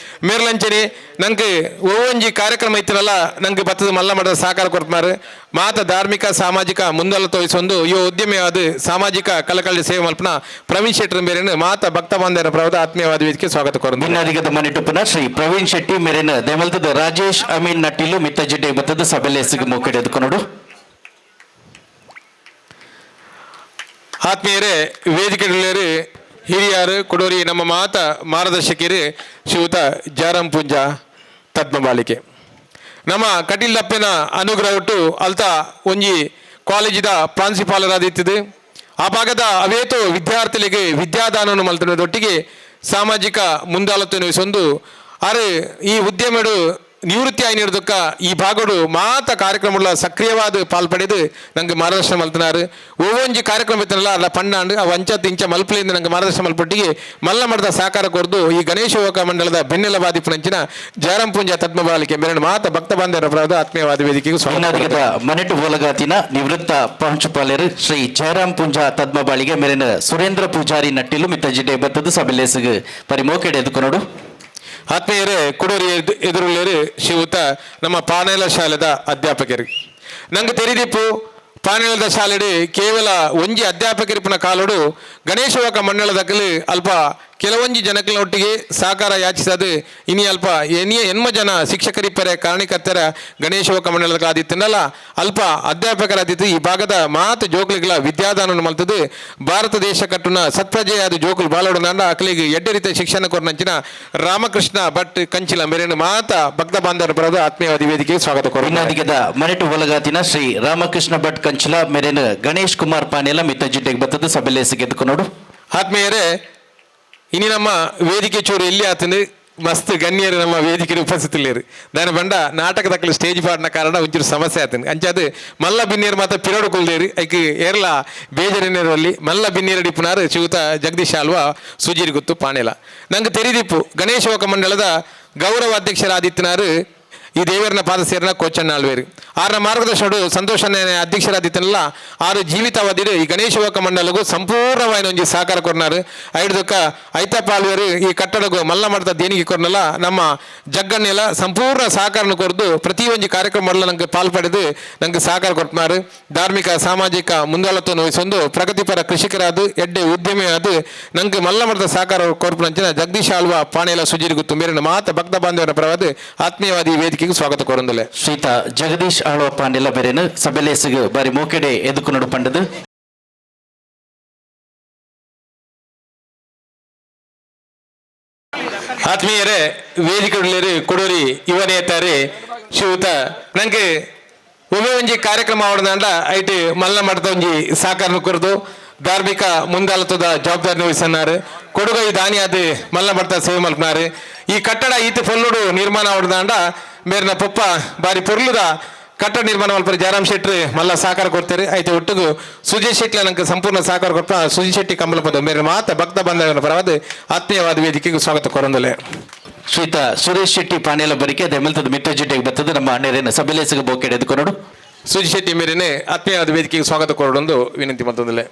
ಮೇರ್ಲಂಚನೆ ನಂಗೆ ಒವ್ವೊಂಜಿ ಕಾರ್ಯಕ್ರಮ ಇತ್ತಿನಲ್ಲ ನಂಗೆ ಬತ್ತದ ಮಲ್ಲ ಮಠದ ಸಹಕಾರ ಕೊಡ್ತಾರೆ. ಮಾತ ಧಾರ್ಮಿಕ ಸಾಮಾಜಿಕ ಮುಂದಲ ತೋಯಿಸೊಂದು ಯುವ ಉದ್ಯಮಿಯಾದ ಸಾಮಾಜಿಕ ಕಳಕಳಿ ಸೇವೆ ಮಲ್ಪನ ಪ್ರವೀಣ್ ಶೆಟ್ಟರ್ ಮೇರಿನ ಮಾತ ಭಕ್ತ ಬಾಂಧವರ ಪ್ರಭಾವ ಆತ್ಮೀಯವಾದ ವೇದಿಕೆ ಸ್ವಾಗತ ಕೊರಂದು. ಭಿನ್ನಾದಿಗದ ಮನೆಟುಪ್ಪನ ಶ್ರೀ ಪ್ರವೀಣ್ ಶೆಟ್ಟಿ ಮೇರಿನ ದಯಮಲ್ತದ ರಾಜೇಶ್ ಅಮೀನ್ ನಟ್ಟಿಲು ಮಿತ್ತ ಜಿಡ್ಡೆ ಬತ್ತದ ಸಭೆಲೇಸಿಗೆ ಮೋಕೆಡೆ ಎದುಕು ನೋಡು. ಆತ್ಮೀಯರೇ, ವೇದಿಕೆಗಳಲ್ಲಿ ಹಿರಿಯರು ಕೊಡೋರಿ ನಮ್ಮ ಮಾತ ಮಾರ್ಗದರ್ಶಕರು ಶ್ರೀಯುತ ಜಾರಂ ಪೂಂಜಾ ತದ್ಮಬಾಲಿಕೆ ನಮ್ಮ ಕಟೀಲಪ್ಪನ ಅನುಗ್ರಹ ಉಟ್ಟು ಅಲ್ತ ಒಂಜಿ ಕಾಲೇಜಿದ ಪ್ರಾಂಶುಪಾಲರಾದಿತ್ತಿದೆ. ಆ ಭಾಗದ ಅವೇತೋ ವಿದ್ಯಾರ್ಥಿಗಳಿಗೆ ವಿದ್ಯಾದಾನವನ್ನು ಮಲ್ತನದೊಟ್ಟಿಗೆ ಸಾಮಾಜಿಕ ಮುಂದಾಲೋಚನೆ ವಹಿಸೊಂದು ಆರು ಈ ಉದ್ಯಮಡು ನಿವೃತ್ತಿ ಆಯ್ನಿರ್ದಕ್ಕ ಈ ಭಾಗಡು ಮಾತ ಕಾರ್ಯಕ್ರಮಗಳ ಸಕ್ರಿಯವಾದ ಪಾಲ್ಪಡೆದು ನಂಗೆ ಮಾರ್ಗದರ್ಶನ ಮಲ್ತನಾರು. ಒವ್ವೊಂಜಿ ಕಾರ್ಯಕ್ರಮ ಇತ್ತನಲ್ಲ ಅಲ್ಲ ಪಣ್ಣಾಂಡು ಅವು ಅಂಚ ಇಂಚ ಮಲ್ಪಲಿಂದ ನಂಗೆ ಮಾರ್ಗದರ್ಶನ ಮಲ್ಪೊಟ್ಟಿಗೆ ಮಲ್ಲ ಮಠದ ಸಹಕಾರ ಕೊರ್ದು ಈ ಗಣೇಶ ಯುವಕ ಮಂಡಲದ ಬೆನ್ನೆಲಬಾದಿ ಪುನಂಚಿನ ಜಯರಾಮ್ ಪೂಂಜಾ ತದ್ಮಬಾಲಿಕೆ ಮೇರಣ ಮಾತ ಭಕ್ತ ಬಾಂಧವರ ಪರವಾದ ಆತ್ಮೀಯವಾದ ವೇದಿಕೆಗೆ ಸ್ವಾಗತ. ಭಿನ್ನಾದಿಗದ ಮನೆಟು ಹೋಲಗಾತಿನ ನಿವೃತ್ತ ಪ್ರಾಂಶುಪಾಲರು ಶ್ರೀ ಜಯರಾಮ್ ಪೂಂಜಾ ತದ್ಮಬಾಳಿಗೆ ಮೇರಿನ ಸುರೇಂದ್ರ ಪೂಜಾರಿ ನಟ್ಟಿಲು ಮಿತ್ತ ಜಿಡ್ಡೆ ಬತ್ತದ ಸಭೆಲೇಸಿಗೆ ಪರಿ ಮೋಕೆಡೆ ಎದುಕು ನೋಡು. ಆತ್ಮೀಯರೇ, ಕುಡೂರಿ ಎದುರುಳ್ಳೇರು ಶ್ರೀಯುತ ನಮ್ಮ ಪಾನೇಲ ಶಾಲೆದ ಅಧ್ಯಾಪಕರು. ನಂಗೆ ತೆರಿದಿಪ್ಪು ಪಾನೇಲದ ಶಾಲೆಡು ಕೇವಲ ಒಂಜಿ ಅಧ್ಯಾಪಕರಿಪ್ಪನ ಕಾಲೋಡು ಗಣೇಶೋಕ ಮಂಡಳದಕ್ಕಲು ಅಲ್ಪ ಕೆಲವೊಂಜಿ ಜನಕ್ಲ ಒಟ್ಟಿಗೆ ಸಹಕಾರ ಯಾಚಿಸದು ಇನಿ ಅಲ್ಪ ಎನಿಯ ಎನ್ಮ ಜನ ಶಿಕ್ಷಕರಿಪ್ಪರೆ ಕಾರಣಿಕರ್ತರ ಗಣೇಶೋಕ ಮಂಡಳದ ಆದಿತ್ತನಲ್ಲ ಅಲ್ಪ ಅಧ್ಯಾಪಕರಾದಿತ್ತು. ಈ ಭಾಗದ ಮಾತು ಜೋಕ್ಲಿಗಳ ವಿದ್ಯಾದಾನವನ್ನು ಮಲ್ತದು ಭಾರತ ದೇಶ ಕಟ್ಟುನ ಸತ್ಪ್ರಜೆಯಾದ ಜೋಕುಲು ಬಾಲೋಡು ನಾಂಡ ಅಕ್ಲಿಗೆ ಎಡ್ಡೆ ರೀತಿಯ ಶಿಕ್ಷಣ ಕೊರ್ನಂಚಿನ ರಾಮಕೃಷ್ಣ ಭಟ್ ಕಂಚಿಲ ಮೇರಿನ ಮಾತ ಭಕ್ತ ಬಾಂಧವರ ಬರೋದು ಆತ್ಮೀಯವಾದ ವೇದಿಕೆಗೆ ಸ್ವಾಗತ ಕೋರುತ್ತಾರೆ. ಭಿನ್ನಾದಿಗದ ಮನೆಟು ಹೋಲಗಾತಿನ ಶ್ರೀ ರಾಮಕೃಷ್ಣ ಭಟ್ ಕಂಚಿಲ ಮೇರಿನ ಗಣೇಶ್ ಕುಮಾರ್ ಪಾನೇಲ ಮಿತ್ತ ಜಿಡ್ಡೆಗೆ ಬತ್ತದ ಸಭೆಲೇಸಿಗೆ ಎದುಕು ನೋಡು. ಆತ್ಮೀಯರೇ, ಇನಿ ನಮ್ಮ ವೇದಿಕೆ ಚೂರು ಎಲ್ಲಿ ಆತಂದು ಮಸ್ತ್ ಗಣ್ಯರು ನಮ್ಮ ವೇದಿಕೆ ಉಪಸ್ಥಿತಿಲ್ಲೇರು. ದಾನ ಬಂಡ ನಾಟಕದಕ್ಕಲು ಸ್ಟೇಜ್ ಪಾಡಿನ ಕಾರಣ ಒಂಚೂರು ಸಮಸ್ಯೆ ಆತಂದು ಅಂಚಾದು ಮಲ್ಲ ಬಿನ್ನೇರು ಮಾತ್ರ ಪಿರೋಡು ಕುಲ್ದೇರು ಐಕ್ ಏರ್ಲ ಬೇಜರಿನೇರಲ್ಲಿ ಮಲ್ಲ ಬಿನ್ನೇರು ಡಿಪ್ಪುನಾರು ಶ್ರೀಯುತ ಜಗದೀಶ್ ಆಲ್ವಾ ಸುಜೀರ್ ಗುತ್ತು ಪಾಣೇಲ. ನಂಗೆ ತೆರಿದಿಪ್ಪು ಗಣೇಶ ಮಂಡಳದ ಗೌರವ ಅಧ್ಯಕ್ಷರಾದಿತ್ತನಾರು ಈ ದೇವರನ ಪಾದ ಸೇರಿನ ಕೋಚಣ್ಣ ಆಳ್ವೇರು ಆರನ ಮಾರ್ಗದರ್ಶನಡು ಸಂತೋಷ ಅಧ್ಯಕ್ಷರಾದಿತ್ತನಲ್ಲ ಆರು ಜೀವಿತಾವಧಿಡು ಈ ಗಣೇಶ ಯುವಕ ಮಂಡಲಗೂ ಸಂಪೂರ್ಣವಾದ ಒಂಜಿ ಸಹಕಾರ ಕೊರ್ನಾರು. ಐಡ್ದಕ್ಕ ಐತಪ್ಪ ಆಳ್ವೇರು ಈ ಕಟ್ಟಡಗು ಮಲ್ಲ ಮಠದ ದೇಣಿಗೆ ಕೊರ್ನಲ್ಲ ನಮ್ಮ ಜಗ್ಗಣ್ಣೆಲ್ಲ ಸಂಪೂರ್ಣ ಸಹಕಾರನ ಕೊರ್ದು ಪ್ರತಿ ಒಂಜಿ ಕಾರ್ಯಕ್ರಮ ನಂಗೆ ಪಾಲ್ಪಡೆದು ನಂಗೆ ಸಹಕಾರ ಕೊಡ್ತಾರೆ. ಧಾರ್ಮಿಕ ಸಾಮಾಜಿಕ ಮುಂದಾಳತ್ವವನ್ನು ವಹಿಸೊಂದು ಪ್ರಗತಿಪರ ಕೃಷಿಕರಾದ ಎಡ್ಡೆ ಉದ್ಯಮಿಯಾದ ನಂಗೆ ಮಲ್ಲ ಮಠದ ಸಹಕಾರ ಕೊರ್ಪುನಂಚಿನ ಜಗದೀಶ್ ಆಳ್ವ ಪಾಣೆಲ ಸುಜಿರಿಗುತ್ತು ಮೇರಿನ ಮಾತ ಭಕ್ತ ಬಾಂಧವರ ಪರವಾದ ಆತ್ಮೀಯವಾದ ಈ ವೇದಿಕೆಗೆ ಸ್ವಾಗತ ಕೋರಂದಲೆ. ಶ್ರೀತ ಜಗದೀಶ್ ಆಳ್ವ ಪಾಂಡೆಲ ಬೇರೆನು ಸಭೆಲೇಸಿಗೆ ಬಾರಿ ಮೋಕೆಡೆ ಎದುಕು ನೋಡು ಪಂಡದು. ಆತ್ಮೀಯರೇ, ವೇದಿಕೆ ಕೊಡೋರಿ ಯುವ ನೇತಾರೆ ಶ್ರೀಯುತ ನಂಗೆ ಒಮ್ಮೆ ಒಂಜಿ ಕಾರ್ಯಕ್ರಮ ಅವಡದಾಂಡ ಐಟ್ ಮಲ್ಲ ಮಠದ ಒಂಜಿ ಸಹಕಾರ ಕೊರದು ಧಾರ್ಮಿಕ ಮುಂದಾಲತ್ವದ ಜವಾಬ್ದಾರಿ ವಹಿಸನ್ನಾರು. ಕೊಡುಗೈ ದಾನಿಯಾದ ಮಲ್ಲ ಮಠದ ಸೇವೆ ಮಲ್ಪನಾರು. ಈ ಕಟ್ಟಡ ಈತ ಫೊಲ್ಲುಡು ನಿರ್ಮಾಣ ಅವಡದಾಂಡ ಮೇರಿನ ಪೊಪ್ಪ ಬಾರಿ ಪೊರ್ಲುದ ಕಟ್ಟಡ ನಿರ್ಮಾಣ ಮಲ್ಪರೆ ಜಯರಾಮ್ ಶೆಟ್ಟಿ ಮಲ್ಲ ಸಹಕಾರ ಕೊಡ್ತಾರೆ. ಐತೆ ಒಟ್ಟಿಗೂ ಸುಜಯ್ ಶೆಟ್ಟಿ ನಂಗೆ ಸಂಪೂರ್ಣ ಸಹಕಾರ ಕೊಡ್ಪ ಸುಜಯ್ ಶೆಟ್ಟಿ ಕಂಬಲಪದ ಮೇರಿನ ಮಾತ ಭಕ್ತ ಬಾಂಧವರ ಪರವಾದ ಆತ್ಮೀಯವಾದ ವೇದಿಕೆಗೆ ಸ್ವಾಗತ ಕೋರಂದಲೆ. ಶ್ರೀತ ಸುರೇಶ್ ಶೆಟ್ಟಿ ಪಾನೇಲ ಬರಿಕೆ ದೆಮಲ್ತದ ಮಿತ್ತ ಜಿಡ್ಡೆಗೆ ಬತ್ತದ ನಮ್ಮ ಅಣ್ಣರೇನ ಸಭೆಲೇಸಿಗೆ ಬೋಕೆಡೆ ಎದುಕು ನೋಡು. ಸುಜಿ ಶೆಟ್ಟಿ ಮೇರಿನೆ ಆತ್ಮೀಯವಾದ ವೇದಿಕೆಗೆ ಸ್ವಾಗತ ಕೋರಡೊಂದು ವಿನಂತಿ ಮತ್ತೊಂದಲೆ.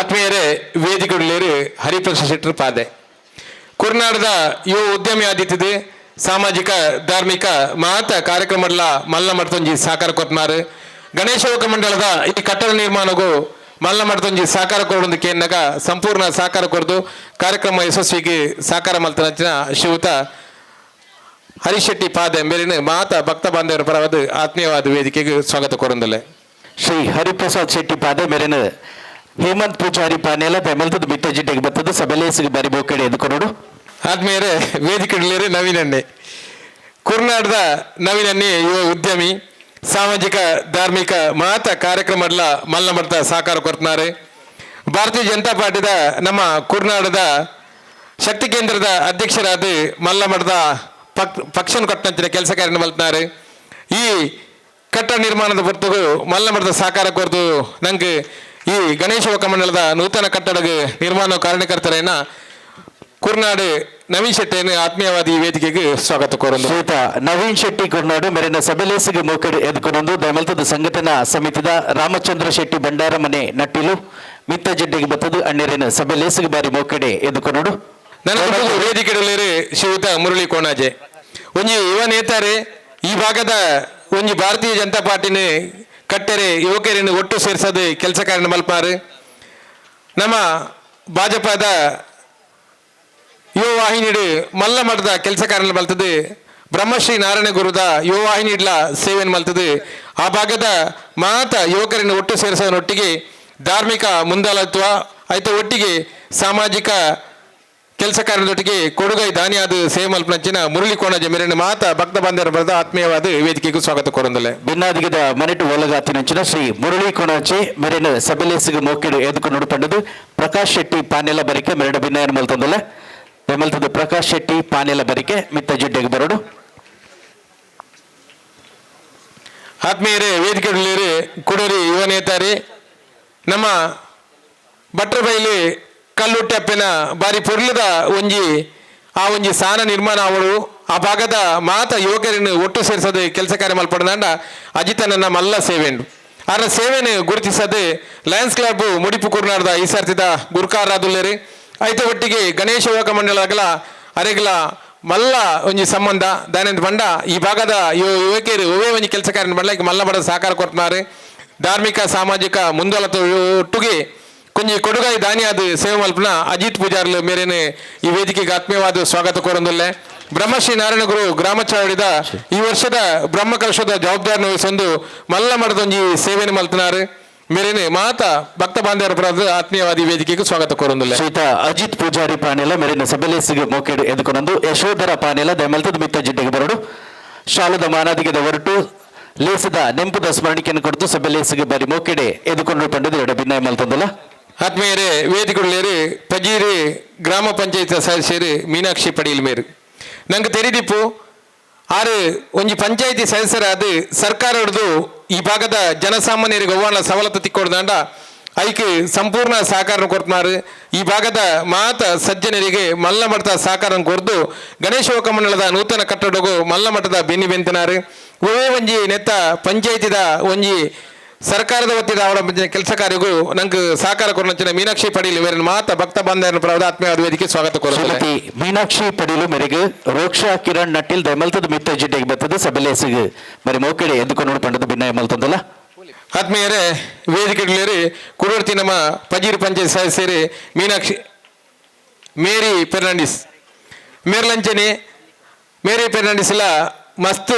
ಆತ್ಮೀಯರೇ, ವೇದಿಕೆಯುಳ್ಳೇರು ಹರಿಪ್ರಸಾದ್ ಶೆಟ್ಟರ್ ಪಾದೆ ಕುರ್ನಾಡದ ಯುವ ಉದ್ಯಮಿ ಆದಿತ್ತಿದೆ. ಸಾಮಾಜಿಕ ಧಾರ್ಮಿಕ ಮಾತ ಕಾರ್ಯಕ್ರಮಗಳ ಮಲ್ಲ ಮಠದೊಂಜಿ ಸಹಕಾರ ಕೊತ್ಮಾರು. ಗಣೇಶ ಯುವಕ ಮಂಡಳದ ಈ ಕಟ್ಟಡ ನಿರ್ಮಾಣಗೂ ಮಲ್ಲ ಮಠದೊಂಜಿ ಸಹಕಾರ ಕೊರಡೊಂದು ಕೇನ್ನಗ ಸಂಪೂರ್ಣ ಸಹಕಾರ ಕೊರದು ಕಾರ್ಯಕ್ರಮ ಯಶಸ್ವಿಗೆ ಸಹಕಾರ ಮಲ್ತನಂಚಿನ ಶ್ರೀಯುತ ಹರೀಶ್ ಶೆಟ್ಟಿ ಪಾದೆ ಮೇರಿನ ಮಾತ ಭಕ್ತ ಬಾಂಧವರ ಪರವಾದ ಆತ್ಮೀಯವಾದ ವೇದಿಕೆಗೆ ಸ್ವಾಗತ ಕೋರಂದಲೆ. ಶ್ರೀ ಹರಿಪ್ರಸಾದ್ ಶೆಟ್ಟಿ ಪಾದೆ ಮೇರಿನ ಹೇಮಂತ್ ಪೂಜಾರಿ ಪಾನೇಲ ದೆಮಲ್ತದ ಮಿತ್ತ ಜಿಡ್ಡೆಗೆ ಬತ್ತದ ಸಭೆಲೇಸಿಗೆ ಬಾರಿ ಬೋಕೆಡೆ ಎದುಕು ನೋಡು. ಆತ್ಮೀಯರೇ, ವೇದಿಕೆ ನವೀನಣ್ಣೆ, ಕುರ್ನಾಡದ ನವೀನಣ್ಣೆ ಯುವ ಉದ್ಯಮಿ, ಸಾಮಾಜಿಕ ಧಾರ್ಮಿಕ ಮಾತ ಕಾರ್ಯಕ್ರಮಡ್ಲ ಮಲ್ಲ ಮಟ್ಟ ಸಹಕಾರ ಕೊಡ್ತಾರೆ. ಭಾರತೀಯ ಜನತಾ ಪಾರ್ಟಿದ ನಮ್ಮ ಕುರ್ನಾಡದ ಶಕ್ತಿ ಕೇಂದ್ರದ ಅಧ್ಯಕ್ಷರಾದ ಮಲ್ಲ ಮಠದ ಪಕ್ಷನ ಕೊಟ್ಟಂಚಿನ ಕೆಲಸ ಕಾರ್ಯ ಮಲ್ತಾರೆ. ಈ ಕಟ್ಟಡ ನಿರ್ಮಾಣದ ಹೊರತುಗು ಮಲ್ಲ ಮಠದ ಸಹಕಾರ ಕೊರತು ನಂಗೆ ಈ ಗಣೇಶ ಮಂಡಲದ ನೂತನ ಕಟ್ಟಡದ ನಿರ್ಮಾಣ ಕಾರಣಕರ್ತರೇನ ಕುರ್ನಾಡು ನವೀನ್ ಶೆಟ್ಟಿಯನ್ನು ಆತ್ಮೀಯವಾದ ಈ ವೇದಿಕೆಗೆ ಸ್ವಾಗತ ಕೋರಂದು. ಶ್ರೀಯುತ ನವೀನ್ ಶೆಟ್ಟಿ ಕುರ್ನಾಡು ಮೆರೆನ ಸಭೆಲೇಸಿಗೆ ಮೋಕೆಡ್ ಎದ್ಕೊಂದು ದಯಮಲ್ತದ ಸಂಘಟನಾ ಸಮಿತಿದ ರಾಮಚಂದ್ರ ಶೆಟ್ಟಿ ಭಂಡಾರ ಮನೆ ನಟ್ಟಿಲು ಮಿತ್ತ ಜಡ್ಡಿಗೆ ಬತ್ತದು ಅಣ್ಣೇರಿನ ಸಭೆಲೇಸಿಗೆ ಬಾರಿ ಮೋಕೆಡೆ ಎದ್ಕೊನೋಡು. ನನ್ನ ವೇದಿಕೆ ಶ್ರೀಯುತ ಮುರಳಿ ಕೋಣಾಜೆ, ಒಂಜಿ ಯುವ ನೇತಾರೆ. ಈ ಭಾಗದ ಒಂಜಿ ಭಾರತೀಯ ಜನತಾ ಪಾರ್ಟಿನ ಕಟ್ಟರೆ ಯುವಕರನ್ನು ಒಟ್ಟು ಸೇರ್ಸೋದು ಕೆಲಸ ಕಾರ್ಯ ಮಲ್ಪಾರು. ನಮ್ಮ ಭಾಜಪದ ಯುವ ವಾಹಿನಿಡು ಮಲ್ಲ ಮಠದ ಕೆಲಸ ಕಾರ್ಯ ಮಲ್ತದೆ. ಬ್ರಹ್ಮಶ್ರೀ ನಾರಾಯಣ ಗುರುದ ಯುವ ವಾಹಿನಿ ಇಡ್ಲ ಸೇವೆಯನ್ನು ಮಲ್ತದೆ. ಆ ಭಾಗದ ಮಾತ ಯುವಕರನ್ನು ಒಟ್ಟು ಸೇರಿಸೋದರೊಟ್ಟಿಗೆ ಧಾರ್ಮಿಕ ಮುಂದಾಳತ್ವ ಆಯ್ತು, ಒಟ್ಟಿಗೆ ಸಾಮಾಜಿಕ ಕೆಲಸ ಕಾರ್ಯದೊಟ್ಟಿಗೆ ಕೊಡುಗೈ ದಾನಿಯಾದ ಸೇವೆ ಮಲ್ಪನಂಚಿನ ಮುರಳಿ ಕೋಣಜೆ ಮೇರಿನ ಮಾತ ಭಕ್ತ ಬಾಂಧವರ ಬರೆದ ಆತ್ಮೀಯವಾದ ವೇದಿಕೆಗೂ ಸ್ವಾಗತ ಕೋರಂದಲೆ. ಬಿನ್ನಾದಿಗದ ಮನೆಟು ಒಲಗಾತಿನಂಚಿನ ಶ್ರೀ ಮುರಳಿ ಕೊಣಾಚೆ ಮೆರೆನ ಸಭೆಲೇಸಿಗೆ ಮೋಕೆಡು ಎದ್ಕೊಂಡು ಪಂಡದು ಪ್ರಕಾಶ್ ಶೆಟ್ಟಿ ಪಾನೆಲ ಬರಿಕೆ ಮೆರಡ ಬಿನ್ನಾಯನ ಮಲ್ತಂದಲ್ಲ. ದಯಮಲ್ತದ ಪ್ರಕಾಶ್ ಶೆಟ್ಟಿ ಪಾನೆಲ ಬರಿಕೆ ಮಿತ್ತ ಜಿಡ್ಡೆಗೆ ಬರೋಡು. ಆತ್ಮೀಯರೇ, ವೇದಿಕೆ ಕುಡೋರಿ ಯುವ ನೇತಾರಿ, ನಮ್ಮ ಭಟ್ರಬೈಲಿ ಕಲ್ಲುಟ್ಟಪ್ಪಿನ ಬಾರಿ ಪೊರ್ಲದ ಒಂಜಿ ಆ ಒಂಜಿ ಸಾನ ನಿರ್ಮಾಣ ಅವಳು. ಆ ಭಾಗದ ಮಾತ ಯುವಕರನ್ನು ಒಟ್ಟು ಸೇರಿಸೋದು ಕೆಲಸ ಕಾರ್ಯ ಮಲ್ಪಡದಾಂಡ ಅಜಿತನನ್ನ ಮಲ್ಲ ಸೇವೆಂಡು. ಆರ ಸೇವೆಯನ್ನು ಗುರುತಿಸದೆ ಲಯನ್ಸ್ ಕ್ಲಬ್ ಮುಡಿಪು ಕುರ್ನಾಡ್ದ ಈ ಸರ್ತಿದ ಗುರುಕಾರಾದುಲ್ಲೇರಿ. ಐತ ಒಟ್ಟಿಗೆ ಗಣೇಶ ಯುವಕ ಮಂಡಲಗಳ ಅರೆಗ್ಲ ಮಲ್ಲ ಒಂಜಿ ಸಂಬಂಧ ದಾನೆಂದ್ ಬಂಡ ಈ ಭಾಗದ ಯುವಕಿಯರು ಒವೇ ಒಂಜಿ ಕೆಲಸ ಕಾರ್ಯ ಮಾಡ್ಲಿಕ್ಕೆ ಮಲ್ಲ ಬಡ ಸಹಕಾರ ಕೊಡ್ತಾರೆ. ಧಾರ್ಮಿಕ ಸಾಮಾಜಿಕ ಮುಂದಾಳತ್ವ ಒಟ್ಟಿಗೆ ಕೊಂಜಿ ಕೊಡುಗೈ ದಾನಿಯಾದ ಸೇವೆ ಮಲ್ಪನ ಅಜಿತ್ ಪೂಜಾರ್ಲು ಮೇರೇನೆ ಈ ವೇದಿಕೆಗೆ ಆತ್ಮೀಯವಾದ ಸ್ವಾಗತ ಕೋರಂದುಲ್ಲೆ. ಬ್ರಹ್ಮಶ್ರೀ ನಾರಾಯಣ ಗುರು ಗ್ರಾಮ ಚಾವಡಿದ ಈ ವರ್ಷದ ಬ್ರಹ್ಮ ಕಲಶದ ಜವಾಬ್ದಾರಿನ ವಹಿಸೊಂದು ಮಲ್ಲ ಮಠದೊಂಜಿ ಸೇವೆಯನ್ನು ಮಲ್ತನಾರು. ಮೇರೇನೆ ಮಾತ ಭಕ್ತ ಬಾಂಧವರ ಪರದ ಆತ್ಮೀಯವಾದ ಈ ವೇದಿಕೆಗೆ ಸ್ವಾಗತ ಕೋರಂದುಲ್ಲೆ. ಶ್ರೀತ ಅಜಿತ್ ಪೂಜಾರಿ ಪಾನೆಲ ಮೆರಿನ ಸಭೆಲೇಸಿಗೆ ಮೋಕೆಡು ಎದ್ಕೊಂದು ಯಶೋಧರ ಪಾನೆಲ ದಯಮಲ್ತದ ಮಿತ್ತ ಜಿಡ್ಡೆಗೆ ಬರೋಡು. ಶಾಲದ ಮಾನಾದಿಗೆದ ಹೊರಟು ಲೇಸದ ನೆಂಪುದ ಸ್ಮರಣಿಕೆಯನ್ನು ಕೊಡ್ತು ಸಭೆಲೇಸಿಗೆ ಬಾರಿ ಮೋಕೆಡೆ ಎದುಕೊಂಡು ಪಂಡದು ಎರಡು ಭಿನ್ನಾಯ ಮಲ್ತಂದಲ್ಲ. ಆತ್ಮೀಯರೇ, ವೇದಿಕೆಯುಳ್ಳೇರು ಪಜೀರಿ ಗ್ರಾಮ ಪಂಚಾಯತ್ ಸದಸ್ಯರು ಮೀನಾಕ್ಷಿ ಪಡೀಲ್ ಮೇರು. ನಂಗೆ ತೆರಿದಿಪ್ಪು ಆರು ಒಂಜಿ ಪಂಚಾಯತಿ ಸದಸ್ಯರಾದ ಸರ್ಕಾರ ಹಿಡಿದು ಈ ಭಾಗದ ಜನಸಾಮಾನ್ಯರಿಗೆ ಒವ್ವಾಣ ಸವಲತ್ತು ತಿಕ್ಕೊಡ್ದಾಂಡ ಐಕ್ ಸಂಪೂರ್ಣ ಸಹಕಾರ ಕೊಡ್ತಾರೆ. ಈ ಭಾಗದ ಮಾತ ಸಜ್ಜನರಿಗೆ ಮಲ್ಲ ಮಠದ ಸಹಕಾರ ಕೊರ್ದು ಗಣೇಶ ಯುವಕ ಮಂಡಲದ ನೂತನ ಕಟ್ಟಡಗೂ ಮಲ್ಲ ಮಠದ ಬೆನ್ನಿ ಬೆಂತನಾರು. ಒವೇ ಒಂಜಿ ನೆತ್ತ ಪಂಚಾಯತಿದ ಒಂಜಿ ಸರ್ಕಾರದ ವತಿಯಿಂದ ಅವರ ಕೆಲಸ ಕಾರ್ಯಗೂ ನಂಗೆ ಸಹಕಾರ ಕೊರನಂಚಿನ ಮೀನಾಕ್ಷಿ ಪಡೀಲ್ ಇವರನ್ನು ಮಾತ ಭಕ್ತ ಬಾಂಧವರ ಪರವಾದ ಆತ್ಮೀಯವಾದ ವೇದಿಕೆ ಸ್ವಾಗತ ಕೋರುತ್ತಾರೆ. ಶ್ರೀಮತಿ ಮೀನಾಕ್ಷಿ ಪಡೀಲು ಮೆರೆಗೆ ರೋಕ್ಷಾ ಕಿರಣ್ ನಟ್ಟಿಲ್ ದಯಮಲ್ತದ ಮಿತ್ತ ಜಿಡ್ಡೆಗೆ ಬತ್ತದ ಸಭೆಲೇಸಿಗೆ ಮರಿ ಮೋಕೆಡೆ ಎದ್ಕೊಂಡು ಪಂಡದು ಭಿನ್ನಾಯ ಮಲ್ತಂದಲ್ಲ. ಆತ್ಮೀಯರೇ, ವೇದಿಕೆಗಳಲ್ಲಿ ಕುಡೋರ್ತಿ ನಮ್ಮ ಪಜೀರು ಪಂಚಾಯತ್ ಸದಸ್ಯರು ಮೀನಾಕ್ಷಿ ಮೇರಿ ಫೆರ್ನಾಂಡಿಸ್ ಮೇರ್ಲಂಚನೆ. ಮೇರಿ ಫೆರ್ನಾಂಡಿಸ್ ಇಲ್ಲ ಮಸ್ತ್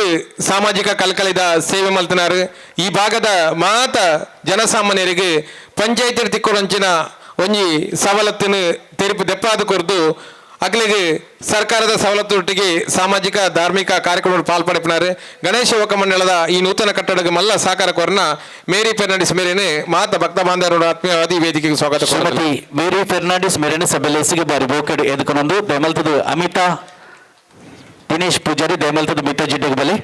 ಸಾಮಾಜಿಕ ಕಳಕಳಿದ ಸೇವೆ ಮಲ್ತನಾರು. ಈ ಭಾಗದ ಮಾತ ಜನಸಾಮಾನ್ಯರಿಗೆ ಪಂಚಾಯತ್ ತಿಕ್ಕೊಡಂಚಿನ ಒಂಜಿ ಸವಲತ್ತಿನ ತೆರಪು ದೆಪ್ಪಾದ ಕೊರ್ದು ಅಗಲಿಗೆ ಸರ್ಕಾರದ ಸವಲತ್ತೊಟ್ಟಿಗೆ ಸಾಮಾಜಿಕ ಧಾರ್ಮಿಕ ಕಾರ್ಯಕ್ರಮ ಪಾಲ್ಪಡೆಪಿನಾರು. ಗಣೇಶ ಯುವಕ ಮಂಡಳದ ಈ ನೂತನ ಕಟ್ಟಡಕ್ಕೆ ಮಲ್ಲ ಸಹಕಾರ ಕೋರನ ಮೇರಿ ಫೆರ್ನಾಂಡಿಸ್ ಮೇರೇನೆ ಮಾತ ಭಕ್ತ ಬಾಂಧವರ ಆತ್ಮೀಯವಾದ ಈ ವೇದಿಕೆಗೆ ಸ್ವಾಗತ ಕೋರುತ್ತೇನೆ. ಶ್ರೀಮತಿ ಮೇರಿ ಫೆರ್ನಾಂಡಿಸ್ ಮೇರೆನ ಸಭೆಲೇಸಿಗೆ ಬಾರಿ ಬೋಕೆಡು ಎದ್ಕೊಂಡು ದಯಮಲ್ತದ ಅಮಿತಾ ದಿನೇಶ್ ಪೂಜಾರಿ ದಯಮಲ್ತದ ಮಿತ್ತ ಜಿಡ್ಡೆಗೆ ಬಲೆ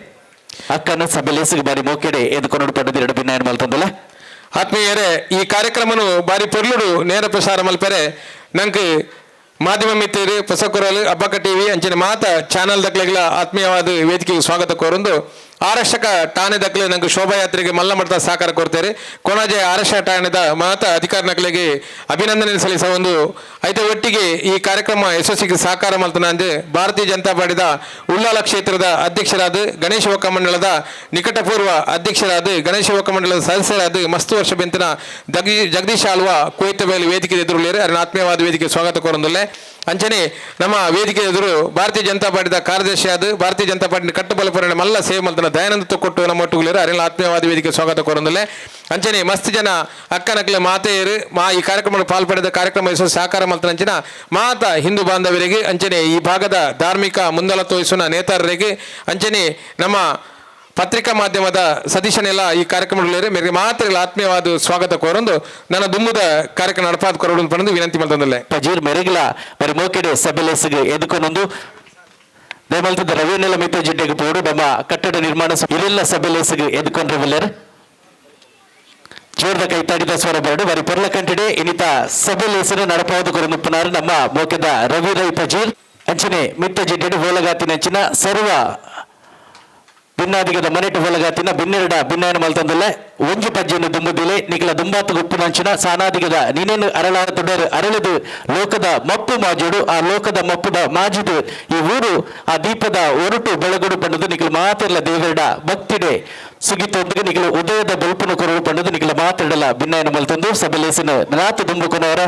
ಅಕ್ಕನ ಸಭೆಲೇಸಿಗೆ ಬಾರಿ ಮೋಕೆಡೆ ಎದ್ಕೊಂಡು ಪಡೆದು ಎರಡು ಭಿನ್ನಾಯನ ಮಲ್ತಂದಲ್ಲ. ಆತ್ಮೀಯರೇ, ಈ ಕಾರ್ಯಕ್ರಮನು ಬಾರಿ ಪೊರ್ಲುಡು ನೇರ ಪ್ರಸಾರ ಮಲ್ಪೆರೆ ನಂಗೆ ಮಾಧ್ಯಮ ಮಿತ್ರರು ಪೊಸಕುರಲು ಅಬ್ಬಕ್ಕ ಟಿವಿ ಅಂಚಿನ ಮಾತ ಚಾನಲ್ ದಕ್ಲೆಗಳ ಆತ್ಮೀಯವಾದ ವೇದಿಕೆಗೆ ಸ್ವಾಗತ ಕೋರಂದು, ಆರಕ್ಷಕ ಠಾಣೆ ದಕ್ಲೆ ನಂಗೆ ಶೋಭಾಯಾತ್ರೆಗೆ ಮಲ್ಲ ಮಟ್ಟದ ಸಹಕಾರ ಕೊಡ್ತಾರೆ. ಕೊಣಾಜೆ ಆರಕ್ಷಕ ಠಾಣೆದ ಮಾತ ಅಧಿಕಾರಿ ನಕಲಿಗೆ ಅಭಿನಂದನೆ ಸಲ್ಲಿಸುವ ಒಂದು ಐತ ಒಟ್ಟಿಗೆ ಈ ಕಾರ್ಯಕ್ರಮ ಯಶಸ್ಸಿಗೆ ಸಹಕಾರ ಮಲ್ತನ ಅಂದೆ ಭಾರತೀಯ ಜನತಾ ಪಾರ್ಟಿದ ಉಳ್ಳಾಲ ಕ್ಷೇತ್ರದ ಅಧ್ಯಕ್ಷರಾದ ಗಣೇಶ ಯುವಕ ಮಂಡಲದ ನಿಕಟಪೂರ್ವ ಅಧ್ಯಕ್ಷರಾದ ಗಣೇಶ ಯುವಕ ಮಂಡಲದ ಸದಸ್ಯರಾದ ಮಸ್ತು ವರ್ಷ ಬೆಂತನ ಜಗದೀಶ್ ಆಳ್ವ ಕುವೈತ ಮೇಲೆ ವೇದಿಕೆ ಎದುರುಳ್ಳೇರು. ಅದನ್ನ ಆತ್ಮೀಯವಾದ ವೇದಿಕೆ ಸ್ವಾಗತ ಕೋರಂದುಲ್ಲೆ. ಅಂಚನೆ ನಮ್ಮ ವೇದಿಕೆ ಎದುರು ಭಾರತೀಯ ಜನತಾ ಪಾರ್ಟಿದ ಕಾರ್ಯದರ್ಶಿಯಾದ ಭಾರತೀಯ ಜನತಾ ಪಾರ್ಟಿ ಕಟ್ಟುಬಲಪುರಣ ಮಲ್ಲ ಸೇವೆ ಮಲ್ತನ ದಯಾನಂದ ತೊಕ್ಕೊಟ್ಟು ನಮ್ಮ ಒಟ್ಟುಗುಲೇರು ಅರೆಲ್ಲ ಆತ್ಮೀಯವಾದ ವೇದಿಕೆ ಸ್ವಾಗತ ಕೋರೊಂದುಲ್ಲೆ. ಅಂಚನೆ ಮಸ್ತ್ ಜನ ಅಕ್ಕನಕ್ಲೆ ಮಾತೆಯರು ಮಾ ಈ ಕಾರ್ಯಕ್ರಮ ಪಾಲ್ಪಡೆದ ಕಾರ್ಯಕ್ರಮ ಸಹಕಾರ ಮಲ್ತನಂಚಿನ ಮಾತ ಹಿಂದೂ ಬಾಂಧವರಿಗೆ, ಅಂಚನೆ ಈ ಭಾಗದ ಧಾರ್ಮಿಕ ಮುಂದಲ ತೋಯಿಸುವ ನೇತಾರರಿಗೆ, ಅಂಚನೆ ನಮ್ಮ ಪತ್ರಿಕಾ ಮಾಧ್ಯಮದ ಸತೀಶನೆಲ್ಲ ಈ ಕಾರ್ಯಕ್ರಮದಲ್ಲಿ ಮೇರೆಗೆ ಮಾತ್ರ ಆತ್ಮೀಯವಾದ ಸ್ವಾಗತ ಕೋರೊಂದು ನನ್ನ ದುಮ್ಮುದ ಕಾರ್ಯಕ್ರಮ ನಡಪಾದ ಕೊರಡು ಪಡೆದು ವಿನಂತಿ ಮಲ್ತೊಂದುಲ್ಲೆ. ಪಜೀರ್ ಮೆರೆಗ್ಲ ಬರಿ ಮೋಕೆಡೆ ಸಭೆಲೆಸ್ಗೆ ಎದುಕೊನೊಂದು ದಯಮಲ್ತದ ರವೀನೆಲ್ಲ ಮಿತ್ತ ಜಿಡ್ಡೆಗೆ ಪೋಡು ನಮ್ಮ ಕಟ್ಟಡ ನಿರ್ಮಾಣ ಇರೆಲ್ಲ ಸಭೆಲೆಸ್ಗೆ ಎದುಕೊಂಡ್ರೆ ಬಲ್ಲೆರ್. ಜೋರದ ಕೈತಾಡಿದ ಸ್ವರ ಬರಡು ಬರಿ ಪೊರ್ಲ ಕಂಟಿಡೆ ಇನಿತ ಸಭೆಲೇಸನು ನಡಪಾವುದು ಕೊರನುಪ್ಪನಾರು ನಮ್ಮ ಮೋಕೆದ ರವಿ ರೈ ಪಜೀರ್. ಅಂಚನೆ ಮಿತ್ತ ಜಿಡ್ಡೆಡು ಹೋಲಗಾತಿನಂಚಿನ ಸರ್ವ ಭಿನ್ನಾದಿಗದ ಮನೆಟು ಹೋಲಗಾತಿನ ಬಿನ್ನೆರಡ ಭಿನ್ನಾಯನ ಮಲ್ತಂದುಲ್ಲೆ. ಒಂಜಿ ಪಜ್ಜೆಯನ್ನು ದುಂಬುದಿಲೆ ನಿಖಲ ದುಂಬಾತು ಗುಪ್ಪುನಂಚಿನ ಸಾನಾದಿಗದ ನೀನೇನು ಅರಳ ತೊಡರು ಅರಳಿದು ಲೋಕದ ಮಪ್ಪು ಮಾಜೋಡು, ಆ ಲೋಕದ ಮಪ್ಪುದ ಮಾಜಿದು ಈ ಊರು ಆ ದೀಪದ ಒರಟು ಬೆಳಗುಡು ಪಂಡದು ನಿಖಲ ಮಾತಿರಲ ದೇವರಡ ಭಕ್ತಿಡೆ ಸುಗಿತೊಂದಿಗೆ ನಿಖಲ ಉದಯದ ಬೊಲ್ಪುನ ಕೊರವು ಪಂಡದು ನಿಖಲ ಮಾತಿಡಲ ಭಿನ್ನಾಯನ ಮಲ್ತಂದು ಸಬಲೇಸಿನ ನಾತು ದುಂಬುಕೊನವರ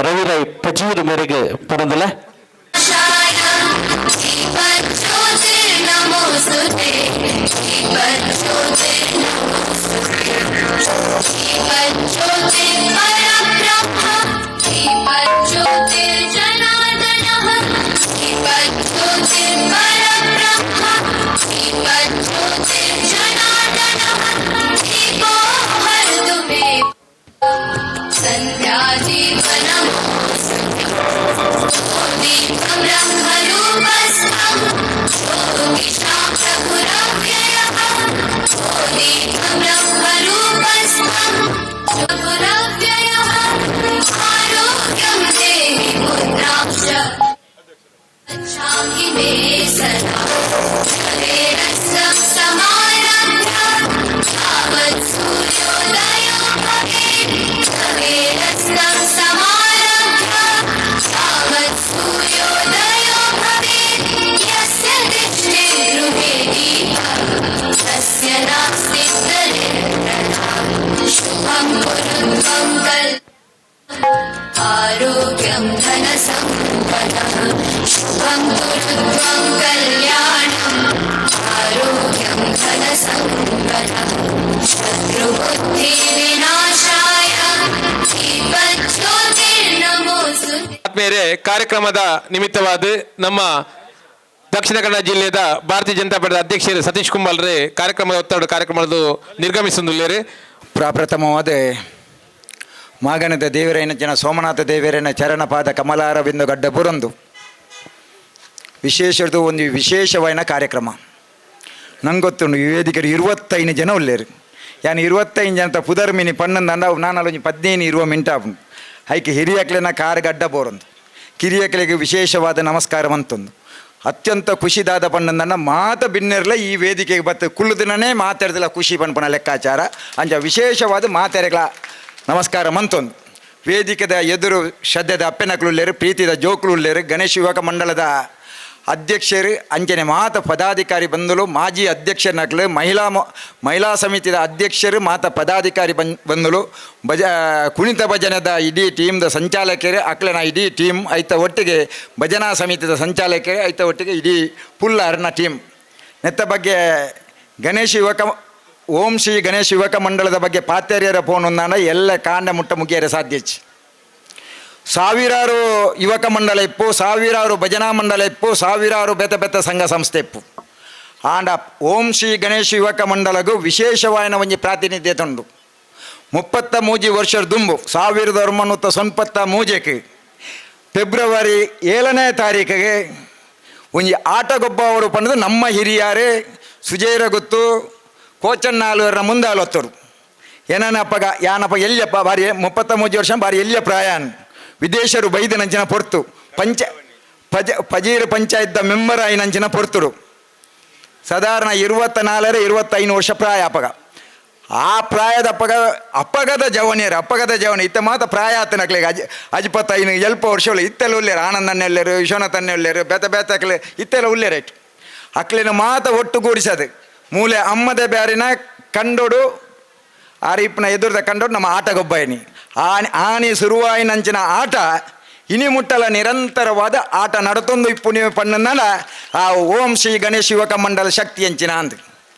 ರವಿ ರೈ ಪಜೀರು ಮೇರೆಗೆ ಪಡಂದಲ್ಲ. ज्योतिर्नमोऽस्तुते, दीपज्योतिर्नमोऽस्तुते, दीपज्योतिर्परब्रह्म, दीपज्योतिर्जनार्दनः, दीपज्योतिर्परब्रह्म, दीपज्योतिर्जनार्दनः, दीपो हरतु मे सन्ध्यादीपनमोऽस्तुते। दीपं ब्रह्मरूपस्थं ज्योतिषां प्रभुरव्ययः, दीपं ब्रह्मरूपस्थं प्रभुरव्ययः, आरोग्यं देहि पुत्रांश गच्छामि मे सदा। सवेरस्तं समारभ्य यावत् सूर्योदयो भवेत्, सवेरस्तं समारभ्य यावत् सूर्योदयो भवेत्। यस्य दृष्टिर्गृहे दीपः तस्य नास्ति दरिद्रता। शुभं कुरु त्वं कल् आरोग्यं धनसम्पदः, शुभं कुरु त्वं कल्याणम् आरोग्यं धनसम्पदः, शत्रुबुद्धिविनाशाय दीपज्योतिर्नमोऽस्तुते। ಆತ್ಮೀಯರೇ, ಕಾರ್ಯಕ್ರಮದ ನಿಮಿತ್ತವಾದ ನಮ್ಮ ದಕ್ಷಿಣ ಕನ್ನಡ ಜಿಲ್ಲೆಯ ಭಾರತೀಯ ಜನತಾ ಪಕ್ಷದ ಅಧ್ಯಕ್ಷರು ಸತೀಶ್ ಕುಂಬಾಲ್ರೆ ಕಾರ್ಯಕ್ರಮದ ಒತ್ತಡ ಕಾರ್ಯಕ್ರಮದ ನಿರ್ಗಮಿಸುವುದಿಲ್ಲ. ಪ್ರಪ್ರಥಮವಾದ ಮಾಗಣದ ದೇವರೇನ ಜನ ಸೋಮನಾಥ ದೇವರೇನ ಚರಣಪಾದ ಕಮಲಾರವಿಂದು ಗಡ್ಡ ಬುರಂದು ವಿಶೇಷದ್ದು ಒಂದು ವಿಶೇಷವಾದ ಕಾರ್ಯಕ್ರಮ. ನಂಗೆ ಗೊತ್ತುಂಡು, ಈ ವೇದಿಕೆಡು 25 ಜನ ಉಲ್ಲೇರು. ಯಾನ್ 25 ಜನತ ಪುದರ್ ಮಿನಿ ಪನ್ನೊಂದು ಅಂಡ ನಾನು ಒಂಜಿ 15 20 ಮಿಂಟ ಆಪುಂಡು. ಐಕೆ ಹಿರಿಯಕ್ಲೆನ ಕಾರ್ ಗಡ್ಡ ಬೋರಂದು ಕಿರಿಯಕ್ಲೆಗೆ ವಿಶೇಷವಾದ ನಮಸ್ಕಾರ ಅಂತಂದು ಅತ್ಯಂತ ಖುಷಿದಾದ ಪಣ್ಣಂದನ್ನ ಮಾತ ಬಿನ್ನೆರ್ಲ ಈ ವೇದಿಕೆಗೆ ಬತ್ತು ಕುಳ್ಳುದಿನನೇ ಮಾತಾಡ್ದಿಲ್ಲ ಖುಷಿ ಪನ್ಪನ ಲೆಕ್ಕಾಚಾರ. ಅಂಚ ವಿಶೇಷವಾದ ಮಾತೆರೆಗ್ಲ ನಮಸ್ಕಾರ ಮಂತೊಂದು ವೇದಿಕೆದ ಎದುರು ಶ್ರದ್ಧೆದ ಅಪ್ಪೆನಕ್ಲು ಉಲ್ಲೇರು, ಪ್ರೀತಿದ ಜೋಕ್ಲು ಉಲ್ಲೇರು. ಗಣೇಶ ಯುವಕ ಮಂಡಲದ ಅಧ್ಯಕ್ಷರು ಅಂಚನೆ ಮಾತ ಪದಾಧಿಕಾರಿ ಬಂದಲು, ಮಾಜಿ ಅಧ್ಯಕ್ಷರನಕ್ಲು, ಮಹಿಳಾ ಮಹಿಳಾ ಸಮಿತಿದ ಅಧ್ಯಕ್ಷರು, ಮಾತ ಪದಾಧಿಕಾರಿ ಬಂದಲು, ಕುಣಿತ ಭಜನೆದ ಇಡೀ ಟೀಮ್ದ ಸಂಚಾಲಕರು, ಅಕ್ಲೆನ ಇಡೀ ಟೀಮ್, ಐತ ಒಟ್ಟಿಗೆ ಭಜನಾ ಸಮಿತಿದ ಸಂಚಾಲಕರು, ಐತ ಒಟ್ಟಿಗೆ ಇಡೀ ಫುಲ್ ಅರ್ನ ಟೀಮ್. ನೆತ್ತ ಬಗ್ಗೆ ಗಣೇಶ ಯುವಕ ಓಂ ಶ್ರೀ ಗಣೇಶ ಯುವಕ ಮಂಡಲದ ಬಗ್ಗೆ ಪಾತೇರಿಯರ ಫೋನ್ ಒಂದಾಂಡ ಎಲ್ಲ ಕಾಂಡ ಮುಟ್ಟ ಮುಗಿಯರೆ ಸಾಧ್ಯ. ಸಾವಿರಾರು ಯುವಕ ಮಂಡಲ ಇಪ್ಪು, ಸಾವಿರಾರು ಭಜನಾ ಮಂಡಲ ಇಪ್ಪು, ಸಾವಿರಾರು ಬೆತ ಬೆತ್ತ ಸಂಘ ಸಂಸ್ಥೆ ಇಪ್ಪು. ಆಂಡ ಓಂ ಶ್ರೀ ಗಣೇಶ ಯುವಕ ಮಂಡಲಗೂ ವಿಶೇಷವಾಯಿನ ಒಂಜಿ ಪ್ರಾತಿನಿಧ್ಯ ತುಂಡು. 33 ವರ್ಷದ ದುಂಬು 1993ಕ್ಕೆ ಫೆಬ್ರವರಿ 7ನೇ ತಾರೀಕಿಗೆ ಒಂಜಿ ಆಟಗೊಬ್ಬ ಅವರು ಪಂಡದು ನಮ್ಮ ಹಿರಿಯಾರೇ ಸುಜೇರ ಗೊತ್ತು ಕೋಚನ್ನಾಲೂರನ ಮುಂದೆ ಆಲೊತ್ತರು. ಏನನಪ್ಪಗ ಯಾನಪ್ಪ ಎಲ್ಲಿಯಪ್ಪ ಬಾರಿ 33 ವರ್ಷ ಬಾರಿ ಎಲ್ಲಿಯ ಪ್ರಾಯಾನ್ ವಿದೇಶರು ಬೈದನಂಚಿನ ಪೊರ್ತು ಪಂಚ ಪಜ ಪಜೀರ್ ಪಂಚಾಯತ್ದ ಮೆಂಬರ್ ಆಯಿನಂಚಿನ ಪೊರ್ತುಡು ಸಾಧಾರಣ 24 25 ವರ್ಷ ಪ್ರಾಯ ಅಪ್ಪಗ. ಆ ಪ್ರಾಯದ ಅಪ್ಪಗ ಅಪ್ಪಗದ ಜವನಿಯರು ಅಪ್ಪಗದ ಜವನಿ ಇತ್ತ ಮಾತ ಪ್ರಾಯ ಆತನಕ್ಲೆಗೆ ಅಜ್ ಅಜ್ಪತ್ತೈನು ಎಲ್ಪ ವರ್ಷ ಉಳ್ಳೆ ಇತ್ತೆಲ್ಲ ಉಲ್ಲೇರು ಆನಂದನ್ನೇ ಉಲ್ಲೇರು, ವಿಶ್ವನಾಥನ್ನೇ ಉಲ್ಲೇರು, ಬೇತ ಬೇತ ಅಕ್ಲೆ ಇತ್ತೆಲ್ಲ ಉಲ್ಲೇರು. ಇಟ್ಟು ಅಕ್ಲಿನ ಮಾತ ಒಟ್ಟುಗೂಡಿಸದು ಮೂಲೆ ಅಮ್ಮದ ಬ್ಯಾರಿನ ಕಂಡೋಡು ಆರಿಪ್ಪನ ಎದುರದ ಕಂಡೋಡು ನಮ್ಮ ಆಟಗೊಬ್ಬ ಎನಿ ಆನಿ ಆನಿ ಶುರುವಾಯಿನಂಚಿನ ಆಟ. ಇನಿ ಮುಟ್ಟಲ ನಿರಂತರವಾದ ಆಟ ನಡತೊಂದು ಇಪ್ಪುನಿ ಪಣ್ಣನ ಆ ಓಂ ಶ್ರೀ ಗಣೇಶ ಯುವಕ ಮಂಡಲ ಶಕ್ತಿ ಎಂಚಿನ ಅಂದ್.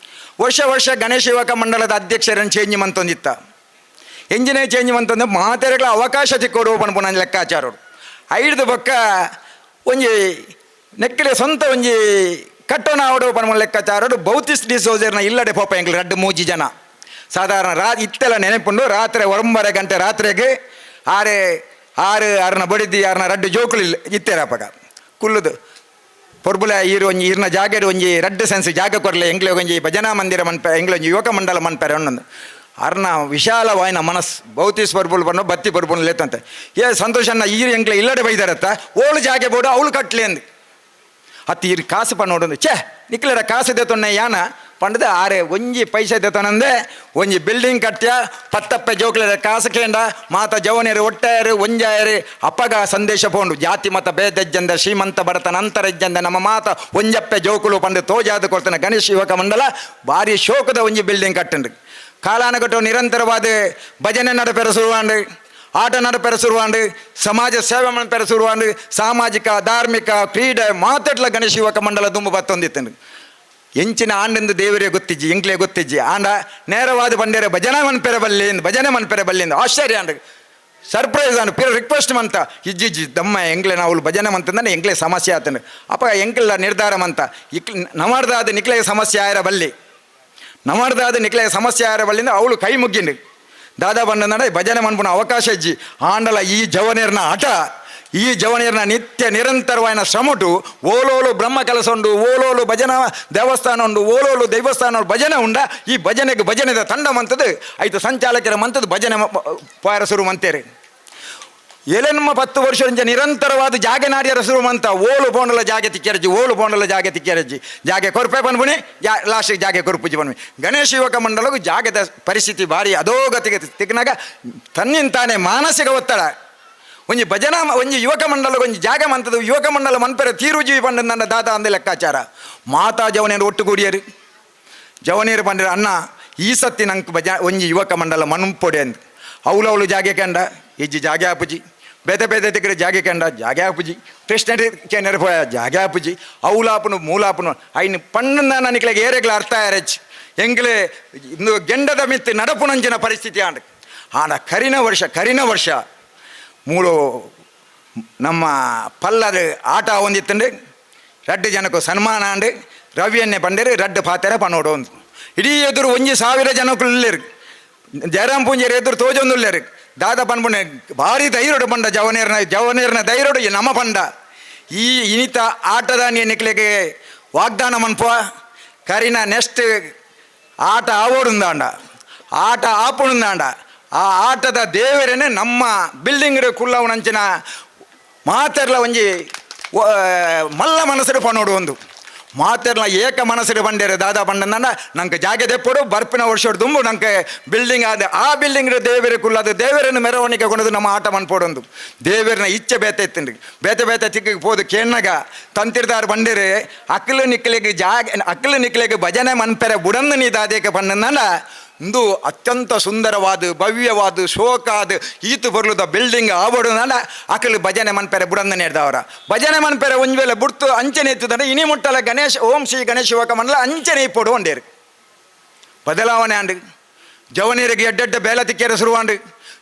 ವರ್ಷ ವರ್ಷ ಗಣೇಶ ಯುವಕ ಮಂಡಲದ ಅಧ್ಯಕ್ಷರನ್ನು ಚೇಂಜ್ ಮಂತೊಂದಿತ್ತ. ಎಂಜಿನೇ ಚೇಂಜ್ ಮಂತಂದು ಮಾತೆರೆಗಳ ಅವಕಾಶ ತಿಕ್ಕೋಡು ಪನ್ಪುನ ಲೆಕ್ಕಾಚಾರೋಡು. ಐಡ್ದು ಬೊಕ್ಕ ಒಂಜಿ ನೆಕ್ಕಲೆ ಸ್ವಂತ ಒಂಜಿ ಕಟ್ಟೋಣ ಆವಡು ಪನ್ಪುನ ಲೆಕ್ಕಾಚಾರೋಡು. ಬೌತಿಸ್ ಡಿಸೋಜರ್ನ ಇಲ್ಲಡೆ ಪೋಪ ಎಂಕ್ಲು ರಡ್ಡು ಮೂಜಿ ಜನ ಸಾಧಾರಣ ಇತ್ತೆಲ್ಲ ನೆನಪುಂಡು. ರಾತ್ರಿ 9 ಗಂಟೆ ರಾತ್ರಿಗೆ ಆರೆ ಆರು ಆರ್ನ ಬಡಿದಿ ಆರ್ನ ರಡ್ಡು ಜೋಕುಲು ಇಲ್ಲ ಇತ್ತೇರ ಅಪಗ ಕುಲ್ಲುದು ಪೊರ್ಬುಲ ಈರು ಒಂಜಿ ಈರ್ನ ಜಾಗೆಡ್ ಒಂಜಿ ರಡ್ಡು ಸೆನ್ಸ್ ಜಾಗ ಕೊರ್ಲೆ ಎಂಕ್ಲೆ ಒಂಜಿ ಭಜನಾ ಮಂದಿರ ಮನ್ಪೆ ಎಂಕ್ಲೆ ಒಂಜಿ ಯುವಕ ಮಂಡಲ ಮನ್ಪೆರೆ ಒಂದೊಂದು ಅರ್ನ ವಿಶಾಲವಾಯಿನ ಮನಸ್ ಬೌತಿಸ್ ಪರ್ಬುಲ್ ಬಣ್ಣು ಬತ್ತಿ ಪರ್ಬುಲ್ ಲೇತಂತೆ. ಏ ಸಂತೋಷನ್ನ ಈರು ಎಂಕ್ಲೆ ಇಲ್ಲಡೆ ಬೈದಾರತ್ತ ಓಳು ಜಾಗೆ ಬೋಡು ಅವಳು ಕಟ್ಲೆ ಅಂದು ಅತ್ತಿ ಈರು ಕಾಸು ಪಣ್ಣೋಡು ಛೇ ನಿಕ್ಲೆಡ ಕಾಸು ದೇತೊನ್ನೆ ಯಾನ ಪಂಡದ ಆರೆ ಒಂಜಿ ಪೈಸೆ ದೇತೊನಂದೆ ಒಂಜಿ ಬಿಲ್ಡಿಂಗ್ ಕಟ್ಟ್ಯ ಪತ್ತಪ್ಪೆ ಜೋಕ್ಲೆಡ ಕಾಸು ಕೇಂಡ ಮಾತ ಜವನಿಯರು ಒಟ್ಟಾಯರು ಒಂಜಾಯರು ಅಪ್ಪಗ ಸಂದೇಶ ಪೋಂಡು ಜಾತಿ ಮತ ಭೇದಜ್ಜಂದ ಶ್ರೀಮಂತ ಬಡತನ ಅಂತರಜ್ಜಂದ ನಮ್ಮ ಮಾತ ಒಂಜಪ್ಪೆ ಜೋಕುಲು ಪಂಡು ತೋಜಾದ ಕೊಡ್ತಾನೆ ಗಣೇಶ ಯುವಕ ಮಂಡಲ ಭಾರಿ ಶೋಕದ ಒಂಜಿ ಬಿಲ್ಡಿಂಗ್ ಕಟ್ಟಂಡು. ಕಾಲಾನುಗಟ್ಟು ನಿರಂತರವಾದ ಭಜನೆ ನಡಪೆರ ಶುರುವಾಂಡು, ಆಟ ನಡಪೆರ ಶುರುವಾಂಡು, ಸಮಾಜ ಸೇವೆ ಮನ್ಪೆರ ಶುರುವಾಂಡು, ಸಾಮಾಜಿಕ ಧಾರ್ಮಿಕ ಕ್ರೀಡೆ ಮಾತಾಡ್ಲ ಗಣೇಶ ಯುವಕ ಮಂಡಲ ದುಂಬು ಬತ್ತೊಂದಿತ್ತಂಡು. ಎಂಚಿನ ಆಂಡೆಂದು ದೇವರೇ ಗೊತ್ತಿಜ್ಜಿ ಎಂಕ್ಲೇ ಗೊತ್ತಿಜ್ಜಿ ಆಂಡ ನೇರವಾದ ಬಂಡೇರೆ ಭಜನೆ ಮನ್ಪೆರ ಬಲ್ಲಿ ಭಜನೆ ಮನ್ಪೆರ ಬಲ್ಲಿ ಆಶ್ಚರ್ಯ ಅಂಡ್ ಸರ್ಪ್ರೈಸ್ ಅಂಡ್ ಪಿರ ರಿಕ್ವೆಸ್ಟ್ ಮಂತ ಇಜ್ಜಿಜ್ಜಿ ದಮ್ಮ ಎಂಕ್ಲೆ ನಾವು ಭಜನೆ ಮಂತಂದ್ರೆ ಎಂಕ್ಲೆ ಸಮಸ್ಯೆ ಆತಂಡು. ಅಪ್ಪ ಎಂಕ್ಲ ನಿರ್ಧಾರ ಮಂತ ಇಕ್ ನಮರ್ದಾದ ನಿಕ್ಲೆ ಸಮಸ್ಯೆ ಆಯರ ಬಲ್ಲಿ ನಮರ್ದಾದ ನಿಕ್ಲೆ ಸಮಸ್ಯೆ ಆಯರ ಬಲ್ಲಿಂದ ಅವಳು ಕೈ ಮುಗ್ಗಿಂಡು ದಾದಾ ಬಂದ ಭಜನೆ ಮನ್ಪುನ ಅವಕಾಶ ಇಜ್ಜಿ ಆಂಡಲ ಈ ಜವನೇರ್ನ ಹಠ ಈ ಜವನಿಯರ್ನ ನಿತ್ಯ ನಿರಂತರವಾಯಿನ ಶ್ರಮಟು ಓಲೋಲು ಬ್ರಹ್ಮ ಕೆಲಸ ಉಂಡು ಓಲೋಲು ಭಜನಾ ದೇವಸ್ಥಾನ ಉಂಡು ಓಲೋಲು ದೇವಸ್ಥಾನ ಉಂಡು, ಭಜನೆ ಉಂಡ ಈ ಭಜನೆಗೆ ಭಜನೆದ ತಂಡ ಮಂತದ್ದು ಐತು ಸಂಚಾಲಕರ ಮಂತದ್ದು ಭಜನೆ ಪಾರ ಶುರು ಮಂತೇರಿ. ಎಲೆನ್ಮ 10 ವರ್ಷ ನಿರಂತರವಾದ ಜಾಗೆ ನಾಡಿಯರ ಶುರು ಮಂತ ಓಲು ಬೋಂಡಲ ಜಾಗೆ ತಿಕ್ಕೆರಜ್ಜಿ ಓಲು ಬೋಂಡಲ ಜಾಗೆ ತಿಕ್ಕೆರಜ್ಜಿ ಜಾಗೆ ಕೊರ್ಪೆ ಬನ್ಬುಣಿ ಜಾ ಲಾಸ್ಟಿಗೆ ಜಾಗೆ ಕೊರ್ಪುಜಿ ಬನ್ನಿ. ಗಣೇಶ ಯುವಕ ಮಂಡಲಗೂ ಜಾಗದ ಪರಿಸ್ಥಿತಿ ಭಾರಿ ಅಧೋಗತಿಗೆ ತಿಕ್ಕಿನಾಗ ತನ್ನಿಂತಾನೆ ಮಾನಸಿಕ ಒತ್ತಡ ಒಂಜಿ ಭಜನಾ ಒಂಜಿ ಯುವಕ ಮಂಡಲ ಒಂಜಿ ಜಾಗ ಮಂತದ್ದು ಯುವಕ ಮಂಡಲ ಮನ್ಪೆರೆ ತೀರುಜೀವಿ ಪಂಡ ನನ್ನ ದಾದ ಅಂದ ಲೆಕ್ಕಾಚಾರ. ಮಾತಾ ಜವನಿಯರು ಒಟ್ಟುಗೂಡಿಯರು ಜವನಿಯರು ಪಂಡ್ರೆ ಅಣ್ಣ ಈ ಸತ್ತಿ ನಂಗೆ ಭಜ ಒಂಜಿ ಯುವಕ ಮಂಡಲ ಮನ್ಪೊಡೆ ಅಂದ್ ಅವಳು ಜಾಗೆ ಕಂಡ ಇಜ್ಜಿ ಜಾಗೆ ಆಪುಜಿ ಬೇತೆ ಬೇತೆ ತಿಕ್ಕರೆ ಜಾಗೆ ಕಂಡ ಜಾಗೆ ಆಪುಜಿ ಕೃಷ್ಣ ಕೆನರು ಪೋಯ ಜಾಗೆ ಆಪುಜಿ ಅವಲಾಪನು ಮೂಲಾಪನು ಐನು ಪಣ್ಣನ ನಿಕ್ಲೆಗೆ ಏರೆಗ್ಲ ಅರ್ಥ ಆರಚ್ ಎಂಗ್ಲೆ ಇಂದು ಗೆಂಡದ ಮಿತ್ತು ನಡಪುನಂಚಿನ ಪರಿಸ್ಥಿತಿ ಆಂಡ್. ಆಂಡ ಕರಿನ ವರ್ಷ ಮೂಲು ನಮ್ಮ ಪಲ್ಲದ ಆಟ ಹೊಂದಿತ್ತಂಡು ರಡ್ಡು ಜನಕ್ಕೂ ಸನ್ಮಾನ ಆಂಡು ರವಿಯನ್ನೇ ಪಂಡೇರು ರಡ್ಡು ಪಾತೆರ ಪನ್ನೋಡು ಒಂದು ಇಡೀ ಎದುರು 1000 ಜನಕ್ಕೂ ಇಲ್ಲೇರು ಜಯರಾಮ್ ಪೂಂಜೇರು ಎದುರು ತೋಜೊಂದುಲ್ಲೇರು ದಾದ ಪನ್ಪುಣೆ ಭಾರಿ ಧೈರ್ಯಡು ಪಂಡ ಜವನೇರ್ನ ಧೈರ್ಯಡು ನಮ್ಮ ಪಂಡ ಈ ಇನಿತ ಆಟದ ನಿಕ್ಲೆಗೆ ವಾಗ್ದಾನ ಮನ್ಪ ಕರಿನ ನೆಕ್ಸ್ಟ್ ಆಟ ಆವೋಡುಂದಾಂಡ ಆಟ ಆಪುಣುಂದಾಂಡ ಆ ಆಟದ ದೇವರೇ ನಮ್ಮ ಬಿಲ್ಡಿಂಗ್ ಕುಲ್ಲವನಂಚಿನ ಮಾತೆರ್ಲ ಒಂಜಿ ಮಲ್ಲ ಮನಸ್ಸು ಪನೋಡು ಒಂದು ಮಾತೆರ್ಲ ಏಕ ಮನಸ್ಸು ಬಂಡೇರು ದಾದಾ ಪಂಡಂದ ನಂಗೆ ಜಾಗೆ ದೆಪ್ಪಡು ಬರ್ಪಿನ ವರ್ಷ ದುಂಬು ನಂಗೆ ಬಿಲ್ಡಿಂಗ್ ಆದ ಆ ಬಿಲ್ಡಿಂಗ್ ದೇವರ ಕುಲ್ಲದ ದೇವರನ್ನು ಮೆರವಣಿಗೆ ಕೊಂಡು ನಮ್ಮ ಆಟ ಮನ್ಪೋಡೊಂದು ದೇವರನ್ನ ಇಚ್ಛೆ ಬೇತೆ ಇತ್ತು ಬೇತೆ ಬೇತೆ ತಿಕ್ಕಿಗೆ ಪೋದು ಕೇಣ್ಣಗ ತಂತಿರ್ದಾರು ಬಂಡೇರು ಅಕ್ಕಲು ನಿಕ್ಕಲಿಗೆ ಜಾಗೆ ಅಕ್ಕಲು ನಿಕ್ಕಲಿಗೆ ಭಜನೆ ಮನ್ಪೆರೆ ಬುಡಂದು ನೀ ದಾದೇಕ ಪಂಡಂದ ಇಂದು ಅತ್ಯಂತ ಸುಂದರವಾದ ಭವ್ಯವಾದ ಶೋಕಾದ ಈತು ಬರ್ಲುದ ಬಿಲ್ಡಿಂಗ್ ಆವಡುನಾಡ ಅಕಲು ಭಜನೆ ಮನ್ಪೆರೆ ಬುಡಂದ ನೇರ್ದವರ ಭಜನೆ ಮನ್ಪೆರೆ ಒಂಜ್ ವೇಳೆ ಬುಡ್ತು ಅಂಚನೆ ಎತ್ತುದಂದ್ರೆ ಇನಿ ಮುಟ್ಟಲ ಗಣೇಶ ಓಂ ಶ್ರೀ ಗಣೇಶ ಯುವಕ ಮಂಡಲ ಅಂಚನೆ ಇಪ್ಪೊಡು ಒಂಡೇರು ಬದಲಾವಣೆ ಆಂಡು ಜವನೀರಿಗೆ ಎಡ್ಡೆಡ್ಡ ಬೇಲೆ ತಿಕ್ಕೇರ ಶುರುವಾಂಡು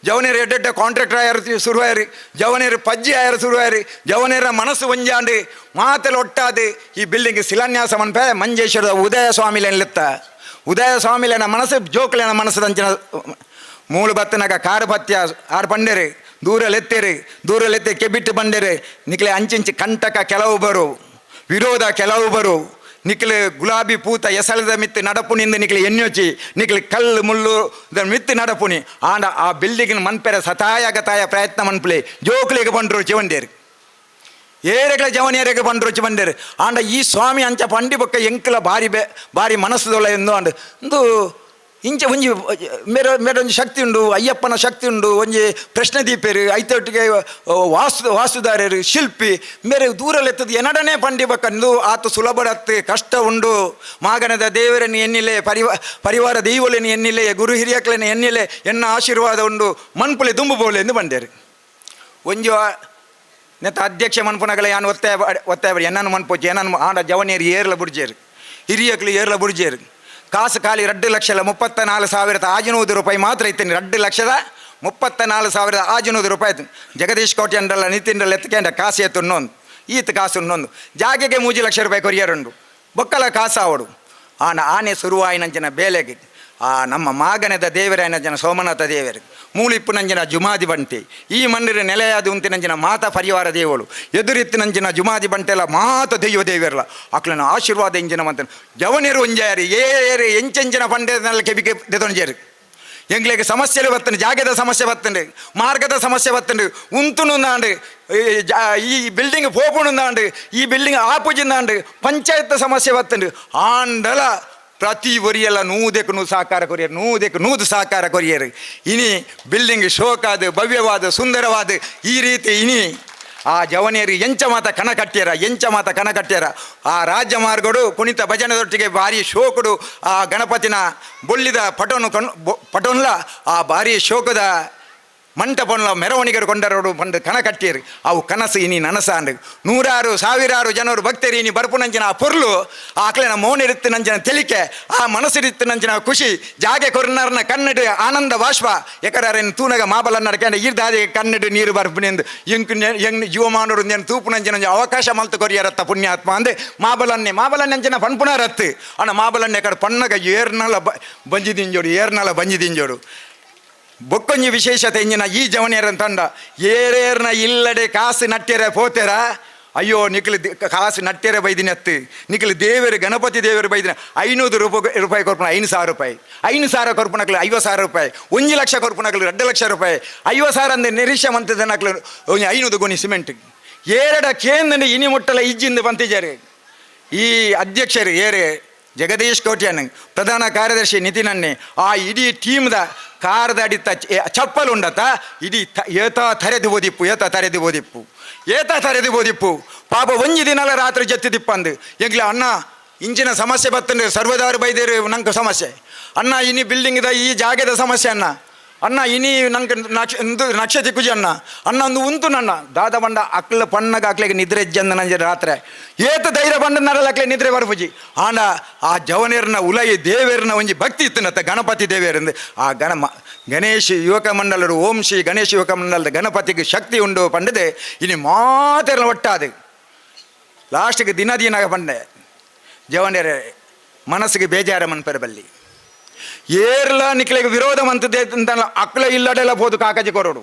ಜವನೀರು ಎಡ್ಡೆಡ್ಡ ಕಾಂಟ್ರಾಕ್ಟರ್ ಆಯರು ಶುರುವಾಯರು ಜವನೀರು ಪಜ್ಜಿ ಆಯರು ಶುರುವಾಯರು ಜವನೀರ ಮನಸ್ಸು ಒಂಜಾಂಡು ಮಾತೆಲ್ಲ ಒಟ್ಟಾದು ಈ ಬಿಲ್ಡಿಂಗ್ ಶಿಲಾನ್ಯಾಸ ಮನ್ಪೆ ಮಂಜೇಶ್ವರದ ಉದಯ ಸ್ವಾಮಿಲೇನ್ ಲೆತ್ತ ಉದಯ ಸ್ವಾಮಿಲೇನ ಮನಸ್ಸು ಜೋಕ್ಲೇನ ಮನಸ್ಸು ಅಂಚಿನ ಮೂಳು ಬತ್ತನಾಗ ಕಾರು ಪತ್ಯ ಆರು ಪಂಡೇರು ದೂರಲೆತ್ತೇರು ದೂರಲೆತ್ತೆ ಕೆಬಿಟ್ಟು ಬಂಡೇರು ನಿಕ್ಲೆ ಅಂಚಿಂಚಿ ಕಂಟಕ ಕೆಲವು ಬರು ವಿರೋಧ ಕೆಲವು ಬರು ನಿಕ್ಲೆ ಗುಲಾಬಿ ಪೂತ ಎಸಳದ ಮಿತ್ತು ನಡಪುನಿಂದ ನಿಕ್ಲೆ ಎಣ್ಣೊಚ್ಚಿ ನಿಕ್ಲೆ ಕಲ್ಲು ಮುಳ್ಳು ಮಿತ್ತು ನಡಪುನಿ ಆಂಡ ಆ ಬಿಲ್ಡಿಂಗ್ ಮನ್ಪೆರೆ ಸತಾಯ ಗತಾಯ ಪ್ರಯತ್ನ ಮನ್ಪುಲೆ ಜೋಕ್ಲಿಗೆ ಬಂಡ್ರು ಚಿವಂಡೇರು ಏರೆಗಳ ಜವನಿಯರಿಗೆ ಬಂಡ್ರು ಚಿವಂಡೇರು ಆಂಡ ಈ ಸ್ವಾಮಿ ಅಂಚ ಪಂಡಿ ಬೊಕ್ಕ ಎಂಕಲ ಬಾರಿ ಬಾರಿ ಮನಸ್ಸುದೊಳ ಎಂದು ಅಂಡ್ ಇಂದು ಇಂಚ ಒಂಜಿ ಮೇರೆ ಮೇರೆ ಒಂಜಿ ಶಕ್ತಿ ಉಂಡು ಅಯ್ಯಪ್ಪನ ಶಕ್ತಿ ಉಂಡು ಒಂಜಿ ಪ್ರಶ್ನೆ ದೀಪೇರು ಐತೊಟ್ಟಿಗೆ ವಾಸ್ತುದಾರರು ಶಿಲ್ಪಿ ಮೇರೆ ದೂರಲೆತ್ತದು ಎನಡನೆ ಪಂಡಿ ಬಕ್ಕಂದು ಆತ ಸುಲಭಡತ್ತು ಕಷ್ಟ ಉಂಡು ಮಾಗನದ ದೇವರನ್ನು ಎನ್ನಿಲೆ ಪರಿವಾರ ದೈವಲೆನು ಎನ್ನಿಲೆ ಗುರು ಹಿರಿಯಕ್ಲನೆ ಎನ್ನಿಲೆ ಎನ್ನ ಆಶೀರ್ವಾದ ಉಂಡು ಮನ್ಪುಲೆ ದುಂಬು ಬೋಲೆ ಎಂದು ಬಂಡೇರು ಒಂಜಿ ನೆತ್ತ ಅಧ್ಯಕ್ಷ ಮನ್ಪುನಗಲ ಯಾನ್ ಒತ್ತಾಯ ಒತ್ತಾಯ ಎನ್ನನ್ನು ಮನ್ಪೋಚು ಎನ್ನನ್ನು ಆಂಡ ಜವನಿಯರು ಏರ್ಲ ಬುಡ್ಜೇರು ಹಿರಿಯಕ್ಲು ಏರ್ಲ ಬುಡ್ಜೇರು ಕಾಸು ಖಾಲಿ 2,34,600 ರೂಪಾಯಿ ಮಾತ್ರ ಇತ್ತೇನೆ. 2,34,600 ರೂಪಾಯಿ ಆಯ್ತು. ಜಗದೀಶ್ ಕೋಟಿ ಅಂಡಲ್ಲ ನಿತಿನ್ರಲ್ಲ ಎತ್ತಕೆಂಡ ಕಾಸು ಎತ್ತು ಇನ್ನೊಂದು ಈತ ಕಾಸು ಇನ್ನೊಂದು ಜಾಗೆಗೆ 3 ಲಕ್ಷ ರೂಪಾಯಿ ಕೊರಿಯರುಂಡು ಬೊಕ್ಕಲ ಕಾಸು ಅವಡು ಆನ ಆನೆ ಸುರುವಾಯಿನಂಚಿನ ಬೇಲೆಗೆ ಆ ನಮ್ಮ ಮಾಗನದ ದೇವರಾಯನಂಚಿನ ಸೋಮನಾಥ ದೇವರು ಮೂಲಿಪ್ಪುನಂಚಿನ ಜುಮಾದಿ ಬಂಟೆ ಈ ಮಣ್ಣಿನ ನೆಲೆಯಾದ ಉಂತಿನಂಚಿನ ಮಾತಾ ಪರಿವಾರ ದೇವಳು ಎದುರಿತ್ತಿನಂಚಿನ ಜುಮಾದಿ ಬಂಟೆಲ್ಲ ಮಾತ ದೈವ ದೇವರಲ್ಲ ಅಕ್ಲನ ಆಶೀರ್ವಾದ ಇಂಚಿನ ಮಂತನ ಜವನಿರು ಒಂಜಾರಿ ಏರು ಎಂಚೆಂಚಿನ ಪಂಡೆನಲ್ಲಿ ಕೆಬಿಗೆ ದೆತೊಂಜೇರು ಎಂಗ್ಲಿಗೆ ಸಮಸ್ಯೆలు ಬತ್ತಂಡು, ಜಾಗದ ಸಮಸ್ಯೆ ಬತ್ತಂಡು, ಮಾರ್ಗದ ಸಮಸ್ಯೆ ಬತ್ತಂಡು, ಉಂತುನುಂದಾಂಡು, ಈ ಬಿಲ್ಡಿಂಗ್ ಪೋಪುನುಂದಾಂಡು, ಈ ಬಿಲ್ಡಿಂಗ್ ಆಪುಜಿಂದಾಂಡು, ಪಂಚಾಯತ್ ಸಮಸ್ಯೆ ಬತ್ತಂಡು. ಆಂಡಲ ಪ್ರತಿ ಒರಿಯಲ್ಲ ನೂದೆಕ್ ನೂ ಸಹಕಾರ ಕೊರಿಯರು, ನೂದೆಕ್ ನೂದು ಸಹಕಾರ ಕೊರಿಯರು. ಇನಿ ಬಿಲ್ಡಿಂಗ್ ಶೋಕಾದ ಭವ್ಯವಾದ ಸುಂದರವಾದ ಈ ರೀತಿ ಇನಿ ಆ ಜವನಿಯರು ಎಂಚ ಮಾತ ಕಣ ಕಟ್ಟಿಯರ, ಎಂಚ ಮಾತ ಕಣ ಕಟ್ಟಿಯರ. ಆ ರಾಜ್ಯ ಮಾರ್ಗಡು ಕುಣಿತ ಭಜನೆದೊಟ್ಟಿಗೆ ಭಾರಿ ಶೋಕಡು ಆ ಗಣಪತಿನ ಬೊಳ್ಳಿದ ಪಟೋನು ಕಣ್ ಪಟೋನ್ಲ ಆ ಭಾರಿ ಶೋಕದ ಮಂಟಪನ್ಲ ಮೆರವಣಿಗೆರು ಕೊಂಡರೋಡು ಪಂಡು ಕಣ ಕಟ್ಟಿಯರು. ಅವು ಕನಸು ಇನಿ ನನಸಾಂಡು. ನೂರಾರು ಸಾವಿರಾರು ಜನರು ಭಕ್ತರು ಇನಿ ಬರ್ಪುನಂಚಿನ ಆ ಪೊರ್ಲು ಆಕ್ಲೆನ ಮೌನಿರುತ್ತಿನಂಚಿನ ತೆಲಿಕೆ ಆ ಮನಸ್ಸಿರುತ್ತಿನಂಚಿನ ಖುಷಿ ಜಾಗೆ ಕೊರ್ನರ್ನ ಕನ್ನಡ ಆನಂದ ಬಾಷ್ಪ ಎಕರರೇನು ತೂನಗ ಮಾಬಲನ್ನ ಕೇಂದ್ರ ಈರ್ದಾದಿ ಕನ್ನಡ ನೀರು ಬರ್ಪುನೆಂದು ಎಂಕ್ ಎಂಗ್ ಜೀವಮಾನರು ನೇನು ತೂಪುನಂಚಿನ ಅವಕಾಶ ಮಲ್ತು ಕೊರಿಯರತ್ತ ಪುಣ್ಯಾತ್ಮ ಅಂದೆ ಮಾಬಲನ್ನೆ ಮಾಬಲನ್ನಂಚಿನ ಪನ್ಪುನರತ್ತು ಅಣ್ಣ ಮಾಬಲನ್ನೆ ಕಡೆ ಪಣ್ಣಗ ಏರ್ನಲ ಬಂಜಿದಿಂಜೋಡು ಏರ್ನಲ ಬಂಜಿದಿಂಜೋಡು. ಬೊಕ್ಕೊಂಜಿ ವಿಶೇಷತೆ ಇಂಜಿನ ಈ ಜವನಿಯರ ತಂಡ ಏರೇರ್ನ ಇಲ್ಲಡೆ ಕಾಸು ನಟ್ಟಿರ ಪೋತೆರ ಅಯ್ಯೋ ನಿಖಲು ಕಾಸು ನಟ್ಟಿರ ಬೈದಿನ ಅತ್ತು ನಿಖಲು ದೇವರು ಗಣಪತಿ ದೇವರು ಬೈದಿನ 500 ರೂಪಾಯಿ ಕೊರ್ಪುನ 5,000 ರೂಪಾಯಿ 5,000 ಕೊರ್ಪುನಕ್ಲು 50,000 ರೂಪಾಯಿ 1 ಲಕ್ಷ ಕೊರ್ಪುನಕ್ಲು 2 ಲಕ್ಷ ರೂಪಾಯಿ 50,000 ಅಂದೆ ನಿರೀಕ್ಷೆ ಮಂತದನಕ್ಲು 500 ಗೋಣಿ ಸಿಮೆಂಟ್ ಏರಡ ಕೇಂದ್ರ ಇನಿ ಮುಟ್ಟಲ ಇಜ್ಜಿಂದ ಬಂತಿದ್ದಾರೆ. ಈ ಅಧ್ಯಕ್ಷರು ಏರೆ ಜಗದೀಶ್ ಕೋಟ್ಯಾನ್ ಪ್ರಧಾನ ಕಾರ್ಯದರ್ಶಿ ನಿತಿನನ್ನೇ ಆ ಇಡೀ ಟೀಮ್ದ ಕಾರದ ಅಡಿತ ಚಪ್ಪಲ್ ಉಂಡತ ಇಡೀ ಏತ ತರೆದು ಬೋದಿಪ್ಪು ಏತ ತರೆದು ಬೋದಿಪ್ಪು ಏತ ತರೆದು ಬೋದಿಪ್ಪು ಪಾಪ ಒಂಜಿ ದಿನಲ ರಾತ್ರಿ ಜತ್ತಿ ದಿಪ್ಪಂದು ಎಂಗ್ಲ ಅಣ್ಣ ಇಂಚಿನ ಸಮಸ್ಯೆ ಬತ್ತಂಡು ಸರ್ವದಾರು ಬೈದೇರು ನಂಗೆ ಸಮಸ್ಯೆ ಅಣ್ಣ ಇನಿ ಬಿಲ್ಡಿಂಗ್ದ ಈ ಜಾಗದ ಸಮಸ್ಯೆ ಅಣ್ಣ ಅಣ್ಣ ಇನಿ ನಂಗೆ ನಕ್ಷೆ ತಿಕ್ಕುಜಿ ಅಣ್ಣ ಅಣ್ಣ ಒಂದು ಉಂತು ನನ್ನ ದಾದ ಬಂಡ ಅಕ್ಲ ಪಣ್ಣಗ ಅಕ್ಲಿಗೆ ನಿದ್ರೆ ಇಜ್ಜಂದ ನಂಜೆ ರಾತ್ರಿ ಏತ ಧೈರ್ಯ ಬಂಡ ನರಲ್ಲ ಅಕ್ಲೆ ನಿದ್ರೆ ಬರ್ಪುಜಿ ಆಂಡ ಆ ಜವನೇರ್ನ ಉಲೈ ದೇವೇರ್ನ ಒಂಜಿ ಭಕ್ತಿ ಇತ್ತು ಗಣಪತಿ ದೇವೇರಂದು ಆ ಗಣೇಶ ಯುವಕ ಮಂಡಲರು ಓಂ ಶ್ರೀ ಗಣೇಶ ಯುವಕ ಮಂಡಲದ ಗಣಪತಿಗೆ ಶಕ್ತಿ ಉಂಡು ಪಂಡದೆ ಇನಿ ಮಾತೆರ್ನ ಒಟ್ಟಾದು ಲಾಸ್ಟಿಗೆ ದಿನ ದಿನಾಗ ಪಂಡೆ ಜವನೇರ ಮನಸ್ಸಿಗೆ ಬೇಜಾರ ಮನ್ಪೆರ ಬಲ್ಲಿ ಏರ್ಲ ನಿಕ್ಲೆಗೆ ವಿರೋಧ ಮಂತದೆ ಅಕ್ಲ ಇಲ್ಲಡೆಲ್ಲ ಬೋದು ಕಾಕಜಿ ಕೊರೋಡು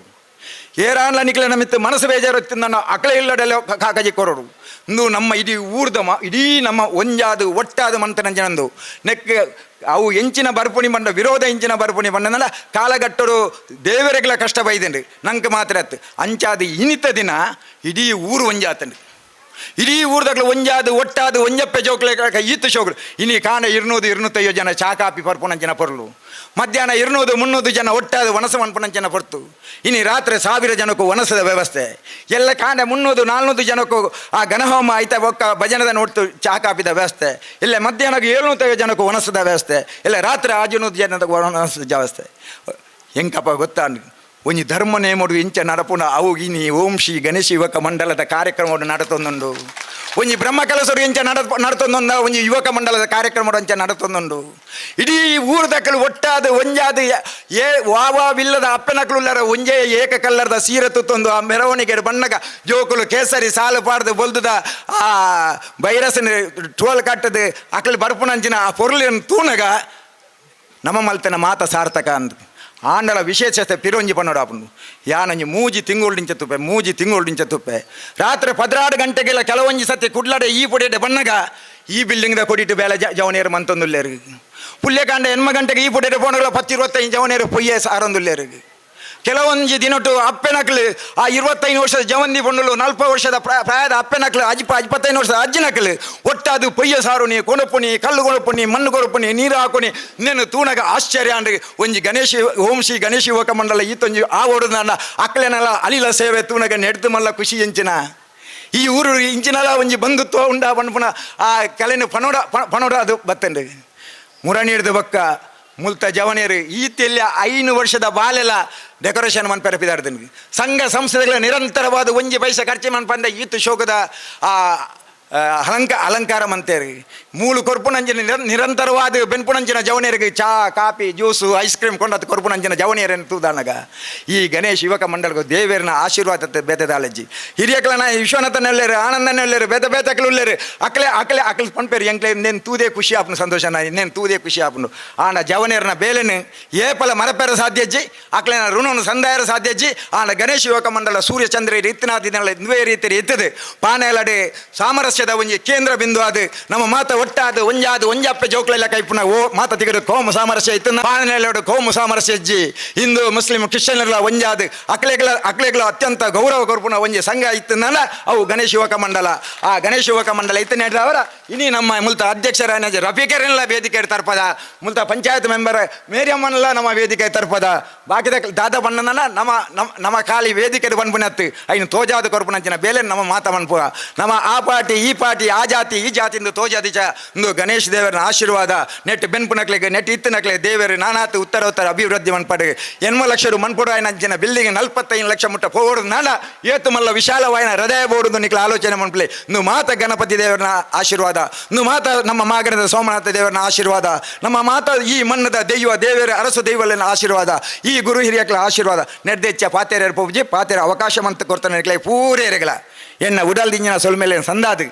ಏರಾನ್ಲ ನಿಕ್ಲೆ ನಮಿತ್ತು ಮನಸ್ಸು ಬೇಜಾರು ನನ್ನ ಅಕ್ಲ ಇಲ್ಲಡೆಲ್ಲ ಕಾಕಜಿ ಕೊರೋಡು ಇಂದು ನಮ್ಮ ಇಡೀ ಊರ್ದ ಇಡೀ ನಮ್ಮ ಒಂಜಾದು ಒಟ್ಟಾದ ಮಂತನಂಜನಂದು ನೆಕ್ ಅವು ಎಂಚಿನ ಬರ್ಪುಣಿ ಬಂಡ ವಿರೋಧ ಎಂಚಿನ ಬರ್ಪುಣಿ ಬಂಡನಲ್ಲ ಕಾಲಗಟ್ಟರು ದೇವರಿಗೆಲ್ಲ ಕಷ್ಟ ಬೈದಂಡ್ರಿ ನಂಗೆ ಮಾತ್ರ ಅತ್ತು ಅಂಚಾದ ಇನಿತ ದಿನ ಇಡೀ ಊರು ಒಂಜಾತಂಡ್ರಿ ಇಡೀ ಊರ್ದಾಗ್ಲ ಒಂಜಾದು ಒಟ್ಟಾದು ಒಂಜಪ್ಪೆ ಜೋಕ್ಲೆ ಈತ ಶೋಕ್ಲು ಇನಿ ಕಾಣ 200 250 ಜನ ಚಾ ಕಾಪಿ ಪರ್ಪುನಂಚಿನ ಪೊರ್ಲು ಮಧ್ಯಾಹ್ನ 200 300 ಜನ ಒಟ್ಟಾದು ವನಸ ಮನ್ಪುನಂಚಿನ ಪೊರ್ತು ಇನಿ ರಾತ್ರಿ 1000 ಜನಕ್ಕೂ ವನಸದ ವ್ಯವಸ್ಥೆ ಎಲ್ಲ ಕಾಂಡ 300 400 ಜನಕ್ಕೂ ಆ ಗಣಹೋಮ ಆಯ್ತಾ ಬೊಕ್ಕ ಭಜನದ ನೋಡ್ತು ಚಾ ಕಾಪಿದ ವ್ಯವಸ್ಥೆ ಇಲ್ಲ ಮಧ್ಯಾಹ್ನ 750 ಜನಕ್ಕೂ ವನಸದ ವ್ಯವಸ್ಥೆ ಇಲ್ಲ ರಾತ್ರಿ 600 ಜನದ ವನಸದ ವ್ಯವಸ್ಥೆ ಹೆಂಗಪ್ಪ ಗೊತ್ತಾ ಒಂಜಿ ಧರ್ಮ ನೇಮಡು ಇಂಚ ನಡಪುನ ಅವು ಇನಿ ಓಂ ಶ್ರೀ ಗಣೇಶ ಯುವಕ ಮಂಡಲದ ಕಾರ್ಯಕ್ರಮವನ್ನು ನಡತೊಂದುಂಡು ಒಂಜಿ ಬ್ರಹ್ಮ ಕಲಸರು ಇಂಚ ನಡತೊಂದುಂಡ ಒಂಜಿ ಯುವಕ ಮಂಡಲದ ಕಾರ್ಯಕ್ರಮ ಅಂಚ ನಡತೊಂದುಂಡು ಇಡೀ ಊರುದಕ್ಕಲು ಒಟ್ಟಾದ ಒಂಜಾದ ಏ ವಾವಾವಿಲ್ಲದ ಅಪ್ಪನಕ್ಲುಲ್ಲರ ಒಂಜೇ ಏಕ ಕಲ್ಲರದ ಸೀರೆ ತುತ್ತೊಂದು ಆ ಮೆರವಣಿಗೆ ಬಣ್ಣಗ ಜೋಕುಲು ಕೇಸರಿ ಸಾಲು ಪಾಡ್ದು ಬೊಲ್ದುದ ಆ ಬೈರಸನ ಟೋಲ್ ಕಟ್ಟದು ಅಕಲು ಬರ್ಪುನಂಚಿನ ಆ ಪೊರ್ಲಿನ ತೂನಗ ನಮ್ಮ ಮಲ್ತನ ಮಾತ ಸಾರ್ಥಕ ಅಂದ್ ಆಂಡಲ ವಿಶೇಷತೆ ಪಿರೊಂಜಿ ಪನ್ನೋಡು ಆಪುಂಡು ಯಾನೊಂಜಿ ಮೂಜಿ ತಿಂಗಳು ನಿಂಚ ತುಪ್ಪೆ ಮೂಜಿ ತಿಂಗಳು ನಿಂಚ ತುಪ್ಪೆ ರಾತ್ರಿ 16 ಗಂಟೆಗೆಲ್ಲ ಕೆಲವೊಂಜಿ ಸತಿ ಕುಡ್ಲಡೆ ಈ ಪೊಡೆಡೆ ಬಣ್ಣಗ ಈ ಬಿಲ್ಡಿಂಗ್ದ ಕೊಡಿಟ್ಟು ಬೇಲೆ ಜವನೇರು ಮಂತೊಂದುಲ್ಲೇರು ಪುಲ್ಯಕಾಂಡ 8 ಗಂಟೆಗೆ ಈ ಪೊಡೆಡೆ ಪೋಣಗಳ 10 25 ಜವನೇರು ಪೊಯ್ಯೆ ಸಾರೊಂದುಲ್ಲೇರು ಕೆಲವೊಂಜಿ ದಿನಟು ಅಪ್ಪೆನಕ್ಲು ಆ 25 ವರ್ಷದ ಜವಂದಿ ಪೊಣ್ಣುಲು 40 ವರ್ಷದ ಪ್ರಾಯದ ಅಪ್ಪೆನಕ್ಲು ಅಜ್ಪ 25 ವರ್ಷದ ಅಜ್ಜಿನಕ್ಲು ಒಟ್ಟಾದು ಪೊಯ್ಯ ಸಾರುನಿ ಕೊಣಪುನಿ ಕಲ್ಲು ಕೊಣಪುನಿ ಮಣ್ಣು ಕೊಣಪುನಿ ನೀರು ಹಾಕುನಿ ನೇನು ತೂನಗ ಆಶ್ಚರ್ಯ ಅಂಡ್ರಿ ಒಂಜಿ ಗಣೇಶ ಓಂ ಶ್ರೀ ಗಣೇಶ ಯುವಕ ಮಂಡಲ ಈತೊಂಜಿ ಆ ಓಡುದ ಅಕ್ಲೆನಲ್ಲ ಅಲಿಲ ಸೇವೆ ತೂನಗ ನೆಡ್ದು ಮಲ್ಲ ಖುಷಿ ಎಂಚಿನ ಈ ಊರು ಇಂಚಿನಲ ಒಂಜಿ ಬಂಧುತ್ವ ಉಂಡ ಪನ್ಪುನ ಆ ಕಲೆನು ಪನೋಡ ಪನೋಡ ಅದು ಬತ್ತಂಡ್ರಿ ಮುರಣಿಡ್ದು ಬಕ್ಕ ಮುಲ್ತ ಜವನೇರು ಈತೆಲ್ಲ 5 ವರ್ಷದ ಬಾಲೆಲ್ಲ ಡೆಕೋರೇಷನ್ ಮನ್ಪೆರ ಪಿದಾಡ್ದನ್ಗೆ ಸಂಘ ಸಂಸ್ಥೆಗಳ ನಿರಂತರವಾದ ಒಂಜಿ ಪೈಸೆ ಖರ್ಚು ಮನ್ಪಂದ ಈತು ಶೋಕದ ಆ ಅಲಂಕಾರ ಮಂತೇರಿ ಮೂಲು ಕೊರ್ಪುನಂಚಿನ ನಿರಂತರವಾದ ಬೆನ್ಪುನಂಚಿನ ಜವನಿಯರಿಗೆ ಚಾ coffee juice ice cream ಕೊಂಡದ್ದು ಕೊರ್ಪುನಂಚಿನ ಜವನಿಯರನ್ನು ತೂದಾನಗ ಈ ಗಣೇಶ್ ಯುವಕ ಮಂಡಲಗೂ ದೇವೇರನ ಆಶೀರ್ವಾದ ಬೇತೆದಾಲಜ್ಜಿ ಹಿರಿಯಕಲನ ವಿಶ್ವನಾಥನಲ್ಲೇರು ಆನಂದನಲ್ಲೇರು ಬೇತೆ ಬೇತಕಲು ಉಲ್ಲೇರು ಅಕ್ಲೆ ಅಕ್ಲೆ ಅಕ್ಲೆ ಪಂಪೇರು ಎಂಕ್ಲೆ ನೇನು ತೂದೇ ಖುಷಿ ಆಪನು ಸಂತೋಷ ನೇನು ತೂದೇ ಖುಷಿ ಆಪನು ಆಂಡ ಜವನಿಯರನ ಬೇಲೆನು ಏಪಲ ಮರಪೇರ ಸಾಧ್ಯಜ್ಜಿ ಅಕ್ಲೆನ ಋಣನು ಸಂದಾಯರ ಸಾಧ್ಯಜ್ಜಿ ಆಂಡ ಗಣೇಶ್ ಯುವಕ ಮಂಡಲ ಸೂರ್ಯಚಂದ್ರ ಇತ್ತನಾದಿನ ಇಂದುವೇ ರೀತಿ ಇತ್ತದು ಪಾನೆಲಡೆ ಸಾಮರಸ್ಯದ ಒಂಜಿ ಕೇಂದ್ರ ಬಿಂದು ಅದು ನಮ್ಮ ಮಾತ ಒಟ್ಟಾದ ಒಂಜಾದ ಒಂಜಪ್ಪೆ ಜೋಕ್ಲೆಲ್ಲ ಕೈಪುನ ಓ ಮಾತ ತಿಗಡು ಕೋಮು ಸಾಮರಸ್ಯ ಇತ್ತು ಪಾನೆಲೋಡು ಕೋಮು ಸಾಮರಸ್ಯ ಇಜ್ಜಿ ಹಿಂದೂ ಮುಸ್ಲಿಂ ಕ್ರಿಶ್ಚಿಯನ್ರೆಲ್ಲ ಒಂಜಾದ ಅಕ್ಲೆಗಳ ಅಕ್ಲೆಗಳ ಅತ್ಯಂತ ಗೌರವ ಕೊರ್ಪುನ ಒಂಜಿ ಸಂಘ ಇತ್ತನಲ್ಲ ಅವು ಗಣೇಶ ಯುವಕ ಮಂಡಲ. ಆ ಗಣೇಶ ಯುವಕ ಮಂಡಲ ಇತ್ತನೇ ಅವರ ಇನಿ ನಮ್ಮ ಮುಲ್ತ ಅಧ್ಯಕ್ಷರಾದ ರಫೀಕರೆಲ್ಲ ವೇದಿಕೆ ತರ್ಪದ ಮುಲ್ತ ಪಂಚಾಯತ್ ಮೆಂಬರ್ ಮೇರಿಯಮ್ಮನೆಲ್ಲ ನಮ್ಮ ವೇದಿಕೆ ತರ್ಪದ ಬಾಕಿದ ದಾದ ಬಣ್ಣನ ನಮ್ಮ ನಮ್ಮ ಖಾಲಿ ವೇದಿಕೆ ಬನ್ಪುನತ್ತು ಐನು ತೋಜಾದ ಕೊರ್ಪುನಂಚಿನ ಬೇಲೆ ನಮ್ಮ ಮಾತ ಮನ್ಪುವ ನಮ್ಮ ಆ ಪಾರ್ಟಿ ಈ ಪಾರ್ಟಿ ಆ ಜಾತಿ ಈ ಜಾತಿಂದು ತೋಜಾದಿ ಚ ಇಂದು ಗಣೇಶ ದೇವರನ ಆಶೀರ್ವಾದ ನೆಟ್ ಬೆನ್ಪುನಕ್ಲೆಗೆ ನೆಟ್ ಇತ್ತನಕ್ಲೆ ದೇವರು ನಾನಾತು ಉತ್ತರ ಉತ್ತರ ಅಭಿವೃದ್ಧಿ ಮನ್ಪಡು 80 ಲಕ್ಷ ಮನ್ಪುಡು ಆಯ್ನಂಚಿನ ಬಿಲ್ಡಿಂಗ್ 45 ಲಕ್ಷ ಮುಟ್ಟ ಪೋಡು ನಾಡ ಏತು ಮಲ್ಲ ವಿಶಾಲವಾಯಿನ ಹೃದಯ ಬೋಡುದು ನಿಕ್ಲ ಆಲೋಚನೆ ಮನ್ಪಲೆ ಇಂದು ಮಾತ ಗಣಪತಿ ದೇವರನ ಆಶೀರ್ವಾದ ಇಂದು ಮಾತ ನಮ್ಮ ಮಾಗಣದ ಸೋಮನಾಥ ದೇವರನ ಆಶೀರ್ವಾದ ನಮ್ಮ ಮಾತ ಈ ಮಣ್ಣದ ದೈವ ದೇವರ ಅರಸು ದೈವಲಿನ ಆಶೀರ್ವಾದ ಈ ಗುರು ಹಿರಿಯಕ್ಲ ಆಶೀರ್ವಾದ ನೆಡ್ದೆಚ್ಚ ಪಾತೇರ ಪೂಜೆ ಪಾತೇರ ಅವಕಾಶ ಮಂತ ಕೊಡ್ತಾನೆ ನಿಕ್ಲೆ ಪೂರೇರೆಗಳ ಎನ್ನ ಉಡಲ್ ದಿಂಜಿನ ಸೊಲ್ಮೇಲೆ ಸಂದಾದು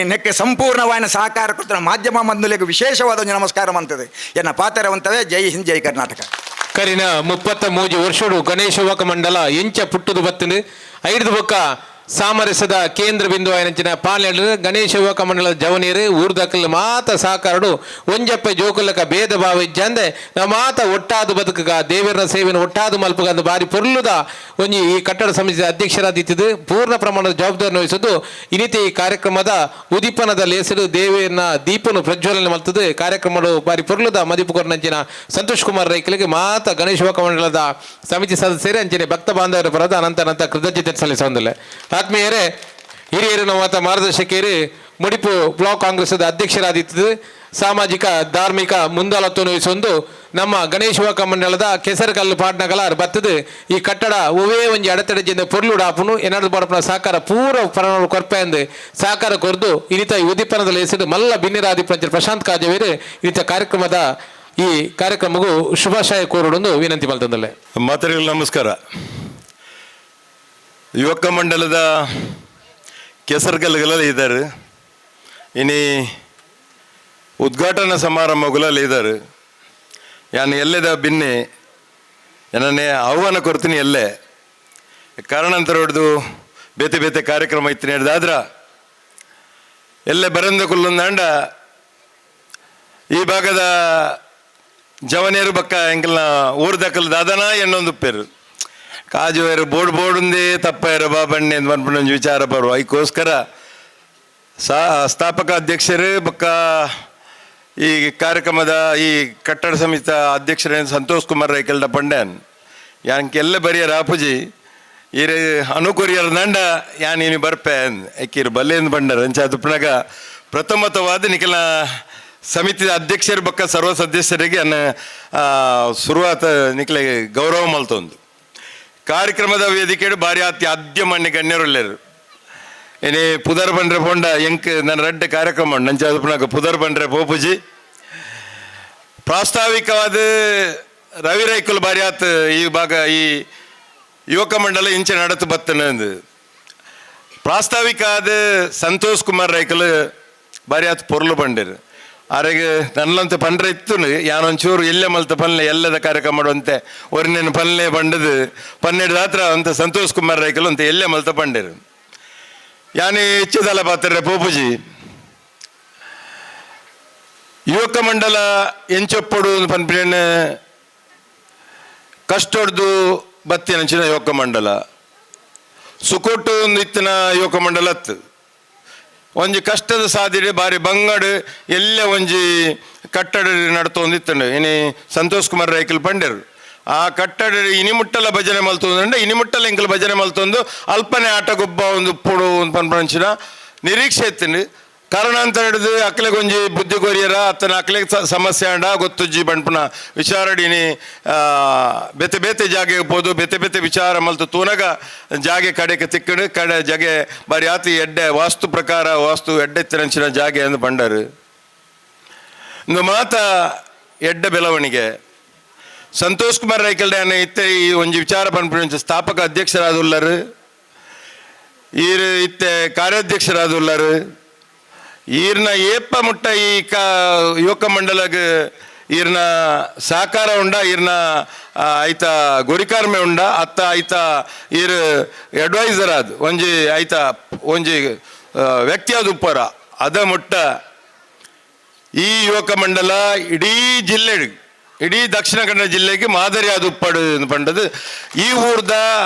ನೆಕ್ಕೆ ಸಂಪೂರ್ಣವಾದ ಸಹಕಾರ ಕೊಡ್ತಾನೆ ಮಾಧ್ಯಮ ಬಂಧುಗಳಿಗೆ ವಿಶೇಷವಾದ ಒಂದು ನಮಸ್ಕಾರ ಮಂತದೆ ಎನ್ನ ಪಾತೇರವಂತವೇ. ಜೈ ಹಿಂದ್, ಜೈ ಕರ್ನಾಟಕ. ಕರಿನ 33 ವರ್ಷಡು ಗಣೇಶ ಯುವಕ ಮಂಡಲ ಎಂಚ ಪುಟ್ಟುದು ಬತ್ತಿನ ಐದು ಬೊಕ್ಕ ಸಾಮರಸ್ಯದ ಕೇಂದ್ರ ಬಿಂದು ಆಯನಂಚಿನ ಪಾಲೆಡು ಗಣೇಶ ಯುವಕ ಮಂಡಲದ ಜವನೀರು ಊರ್ದಕ್ಕಲ್ ಮಾತ ಸಹಕಾರಡು ಒಂಜಪ್ಪೆ ಜೋಕುಲಕ ಭೇದ ಭಾವ ಇಜ್ಜಂದೆ ನಾವು ಮಾತ ಒಟ್ಟಾದು ಬದುಕುಗ ದೇವರ ಸೇವೆನ ಒಟ್ಟಾದು ಮಲ್ಪುಗ ಬಾರಿ ಪೊರ್ಲುದ ಒಂಜಿ ಈ ಕಟ್ಟಡ ಸಮಿತಿಯ ಅಧ್ಯಕ್ಷರಾದಿತ್ತಿದ್ದು ಪೂರ್ಣ ಪ್ರಮಾಣದ ಜವಾಬ್ದಾರಿ ವಹಿಸಿದ್ದು ಇನ್ನಿತಿ ಈ ಕಾರ್ಯಕ್ರಮದ ಉದೀಪನದ ಲೇಸಲು ದೇವಿಯನ್ನ ದೀಪನು ಪ್ರಜ್ವಲನೆ ಮಲ್ತದೆ ಕಾರ್ಯಕ್ರಮಡು ಬಾರಿ ಪೊರ್ಲುದ ಮದಿಪು ಕೊರ್ನಂಚಿನ ಸಂತೋಷ್ ಕುಮಾರ್ ರೈಕಲಿಗೆ ಮಾತ ಗಣೇಶ ಯುವಕ ಮಂಡಲದ ಸಮಿತಿ ಸದಸ್ಯರೇ ಅಂಚನೆ ಭಕ್ತ ಬಾಂಧವರ ಪರದ ಅನಂತ ಅನಂತ ಕೃತಜ್ಞತೆ ಸಲ್ಲಿಸೊಂದಿಲ್ಲ. ಆತ್ಮೀಯರೇ, ಹಿರಿಯರು ನಮ್ಮ ಮಾರ್ಗದರ್ಶಕಿಯರು ಮುಡಿಪು ಬ್ಲಾಕ್ ಕಾಂಗ್ರೆಸ್ ಅಧ್ಯಕ್ಷರಾದಿತ್ತು ಸಾಮಾಜಿಕ ಧಾರ್ಮಿಕ ಮುಂದಾಳತ್ವವನ್ನು ವಹಿಸೊಂದು ನಮ್ಮ ಗಣೇಶ ಯುವಕ ಮಂಡಲದ ಕೆಸರಕಲ್ಲು ಪಾಟ್ನಗಲ ಬತ್ತದು ಈ ಕಟ್ಟಡ ಒವೇ ಒಂಜಿ ಅಡೆತಡೆ ಜಿಂದ ಪೊರ್ಲು ಡಾಪುನು ಏನಾದ್ರು ಬಡಪನ ಸಹಕಾರ ಪೂರ ಪರನೋಡು ಕೊರ್ಪೆ ಅಂದು ಸಹಕಾರ ಕೊರ್ದು ಇನ್ನಿತ ಈ ಉದ್ದೀಪನದ ಹೆಸರು ಮಲ್ಲ ಬಿನ್ನಿರಾದಿ ಪಂಚ ಪ್ರಶಾಂತ್ ಕಾಜವೇರು ಇನ್ನಿತ ಕಾರ್ಯಕ್ರಮದ ಈ ಕಾರ್ಯಕ್ರಮಕ್ಕೂ ಶುಭಾಶಯ ಕೋರಡೊಂದು ವಿನಂತಿ ಮಲ್ತಂದಲ್ಲೇ. ಮಾತರಿಗಳು ನಮಸ್ಕಾರ. ಯುವಕ ಮಂಡಲದ ಕೆಸರುಗಲ್ಗಳೆಲ್ಲ ಇದ್ದಾರೆ, ಇನಿ ಉದ್ಘಾಟನಾ ಸಮಾರಂಭಗಳೆಲ್ಲ ಇದ್ದಾರೆ. ಯಾನು ಎಲ್ಲದ ಬಿನ್ನೆ ನನ್ನೇ ಆಹ್ವಾನ ಕೊಡ್ತೀನಿ ಎಲ್ಲೇ ಕಾರಣಾಂತರ ಹೊಡೆದು ಬೇತೆ ಬೇತೆ ಕಾರ್ಯಕ್ರಮ ಇತ್ತು ಹಿಡ್ದಾದ್ರ ಎಲ್ಲೇ ಬರಂದ ಕುಲ್ಲೊಂದಾಂಡ ಈ ಭಾಗದ ಜವನೇರು ಬಕ್ಕ ಎಂಕಲ್ನ ಊರ್ದಕ್ಕಲ್ ದಾದನ ಎನ್ನೊಂದು ಪೇರು ಕಾಜುವೇರು ಬೋರ್ಡ್ ಬೋರ್ಡುಂದೇ ತಪ್ಪಾಯಿರ ಬಾ ಬಣ್ಣೆ ಅಂತ ಪನ್ಪುನ ವಿಚಾರ ಬರುವ ಅದಕ್ಕೋಸ್ಕರ ಸ್ಥಾಪಕ ಅಧ್ಯಕ್ಷರು ಬಕ್ಕ ಈ ಕಾರ್ಯಕ್ರಮದ ಈ ಕಟ್ಟಡ ಸಮಿತಿ ಅಧ್ಯಕ್ಷರ ಸಂತೋಷ್ ಕುಮಾರ್ ರೈಕಲ್ಡ ಪಂಡ್ಯಾನ್ ಯಾನ್ಕೆಲ್ಲ ಬರಿಯರ ಆಪುಜಿ ಈರೆ ಅನುಕೂರಿಯರ ದಂಡ ಯಾನ್ ಇನಿ ಬರ್ಪೆ ಎಕ್ಕಿರು ಬಲ್ಲೇಂದು ಬಂಡರ್ ಅಂಚ ತುಪ್ಪನಾಗ ಪ್ರಥಮತವಾದ ನಿಖಲ ಸಮಿತಿಯ ಅಧ್ಯಕ್ಷರು ಬಕ್ಕ ಸರ್ವ ಸದಸ್ಯರಿಗೆ ಅನ್ನ ಶುರುವಾತ ನಿಖಲೆ ಗೌರವ ಮಲ್ತೊಂದು ಕಾರ್ಯಕ್ರಮದ ವೇದಿಕೆ ಭಾರಿ ಅತಿ ಆದ್ಯ ಮಾನ್ಯ ಗಣ್ಯರುಳ್ಳೇರು. ಏನೇ ಪುದರ್ ಬಂಡ್ರೆ ಪೋಂಡ ಎಂಕ್ ನನ್ನ ರಡ್ಡೆ ಕಾರ್ಯಕ್ರಮ ನಂಚ ಪುನಕ ಪುದರ್ ಬಂಡ್ರೆ ಪೋಪುಜಿ ಪ್ರಾಸ್ತಾವಿಕವಾದ ರವಿ ರೈಕುಲ್ ಭಾರಿ ಆತ್ ಈ ಭಾಗ ಈ ಯುವಕ ಮಂಡಲ ಇಂಚೆ ನಡತು ಬತ್ತನಂದು ಪ್ರಾಸ್ತಾವಿಕ ಆದ ಸಂತೋಷ್ ಕುಮಾರ್ ರೈಕುಲ್ ಭಾರಿ ಆತ್ ಪೊರ್ಲು ಬಂಡಿರು ಆರೆಗೆ ನನ್ನಂತ ಪಂಡ್ರೆ ಇತ್ತು ಯಾನೊಂಚೂರು ಎಲ್ಲೆ ಮಲ್ತ ಪನ್ಲೆ ಎಲ್ಲದ ಕಾರ್ಯಕ್ರಮ ಮಾಡುವಂತೆ ಒರಿನೇನು ಪನ್ಲೆ ಬಂಡದು 12 ರಾತ್ರ ಅಂತ ಸಂತೋಷ್ ಕುಮಾರ್ ರೈಕಲ್ ಅಂತ ಎಲ್ಲೆ ಮಲ್ತ ಪಂಡಿರು. ಯಾನೇ ಹೆಚ್ಚುದಲ್ಲ ಪಾತ್ರೆ ಪೋಪುಜಿ ಯುವಕ ಮಂಡಲ ಎಂಚೊಪ್ಪಡು ಪನ್ಪಿನ ಕಷ್ಟೊಡ್ದು ಬತ್ತಿನಂಚಿನ ಯುವಕ ಮಂಡಲ ಸುಕೋಟು ಒಂದು ಇತ್ತಿನ ಯುವಕ ಮಂಡಲ ಅತ್ತು ಒಂಜಿ ಕಷ್ಟದ ಸಾದಿಡೆ ಬಾರಿ ಬಂಗಡು ಎಲ್ಲೆ ಒಂಜಿ ಕಟ್ಟಡ ನಡ್ತೊಂದಿತ್ತಂಡು ಇನಿ ಸಂತೋಷ್ ಕುಮಾರ್ ರೈಕಲ್ ಪಂಡೆರು ಆ ಕಟ್ಟಡ ಇನಿಮುಟ್ಟಲ ಭಜನೆ ಮಲ್ತೊಂದು ಇನಿಮುಟ್ಟಲ ಎಂಕಲ್ ಭಜನೆ ಮಲ್ತೊಂದು ಅಲ್ಪನೆ ಆಟ ಗೊಬ್ಬ ಒಂದು ಪೊಡು ಒಂದು ಪನ್ಪಂಚಿನ ನಿರೀಕ್ಷೆ ಇತ್ತಂಡು. ಕಾರಣಾಂತರ ಹಿಡಿದು ಅಕ್ಲೆಗೊಂಜಿ ಬುದ್ಧಿ ಕೊರಿಯರ ಅತ್ತನ ಅಕ್ಲೆಗ್ ಸಮಸ್ಯೆ ಆಂಡ ಗೊತ್ತುಜ್ಜಿ ಬಂಡ್ಪುನ ವಿಚಾರಡಿನಿ ಬೇತೆ ಬೇತೆ ಜಾಗೆ ಪೋದು ಬೇತೆ ಬೇತೆ ವಿಚಾರ ಮಲ್ತು ತೂನಗ ಜಾಗೆ ಕಡೆಗೆ ತಿಕ್ಕಡು ಕಡೆ ಜಾಗೆ ಬಾರಿ ಆತಿ ಎಡ್ಡೆ ವಾಸ್ತು ಪ್ರಕಾರ ವಾಸ್ತು ಎಡ್ಡೆ ತಿರಂಚಿನ ಜಾಗೆ ಎಂದು ಬಂಡರು. ಇಂದು ಮಾತ ಎಡ್ಡೆ ಬೆಳವಣಿಗೆ. ಸಂತೋಷ್ ಕುಮಾರ್ ರೈಕಲ್ಡೆ ಇತ್ತೆ ಈ ಒಂಜಿ ವಿಚಾರ ಪನ್ಪಿನ ಸ್ಥಾಪಕ ಅಧ್ಯಕ್ಷರಾದುಲ್ಲರು, ಈರು ಇತ್ತೆ ಕಾರ್ಯಾಧ್ಯಕ್ಷರಾದುಲ್ಲರು. ಈರ್ನ ಏಪ ಮುಟ್ಟ ಈ ಯುವಕ ಮಂಡಲಗ್ ಈರ್ನ ಸಹಕಾರ ಉಂಡ, ಈರ್ನ ಐತ ಗುರಿಕಾರ್ಮೆ ಉಂಡ, ಅತ್ತ ಐತ ಈರ್ ಅಡ್ವೈಸರ್ ಆದ್ ಒಂಜಿ ಐತ ಒಂಜಿ ವ್ಯಕ್ತಿ ಆದ್ ಉಪ್ಪರ ಅದ ಮುಟ್ಟ ಈ ಯುವಕ ಮಂಡಲ ಇಡೀ ಜಿಲ್ಲೆ ಇಡೀ ದಕ್ಷಿಣ ಕನ್ನಡ ಜಿಲ್ಲೆಗೆ ಮಾದರಿ ಆದ ಉಪ್ಪಡು ಪಂಡದು. ಈ ಊರ್ದ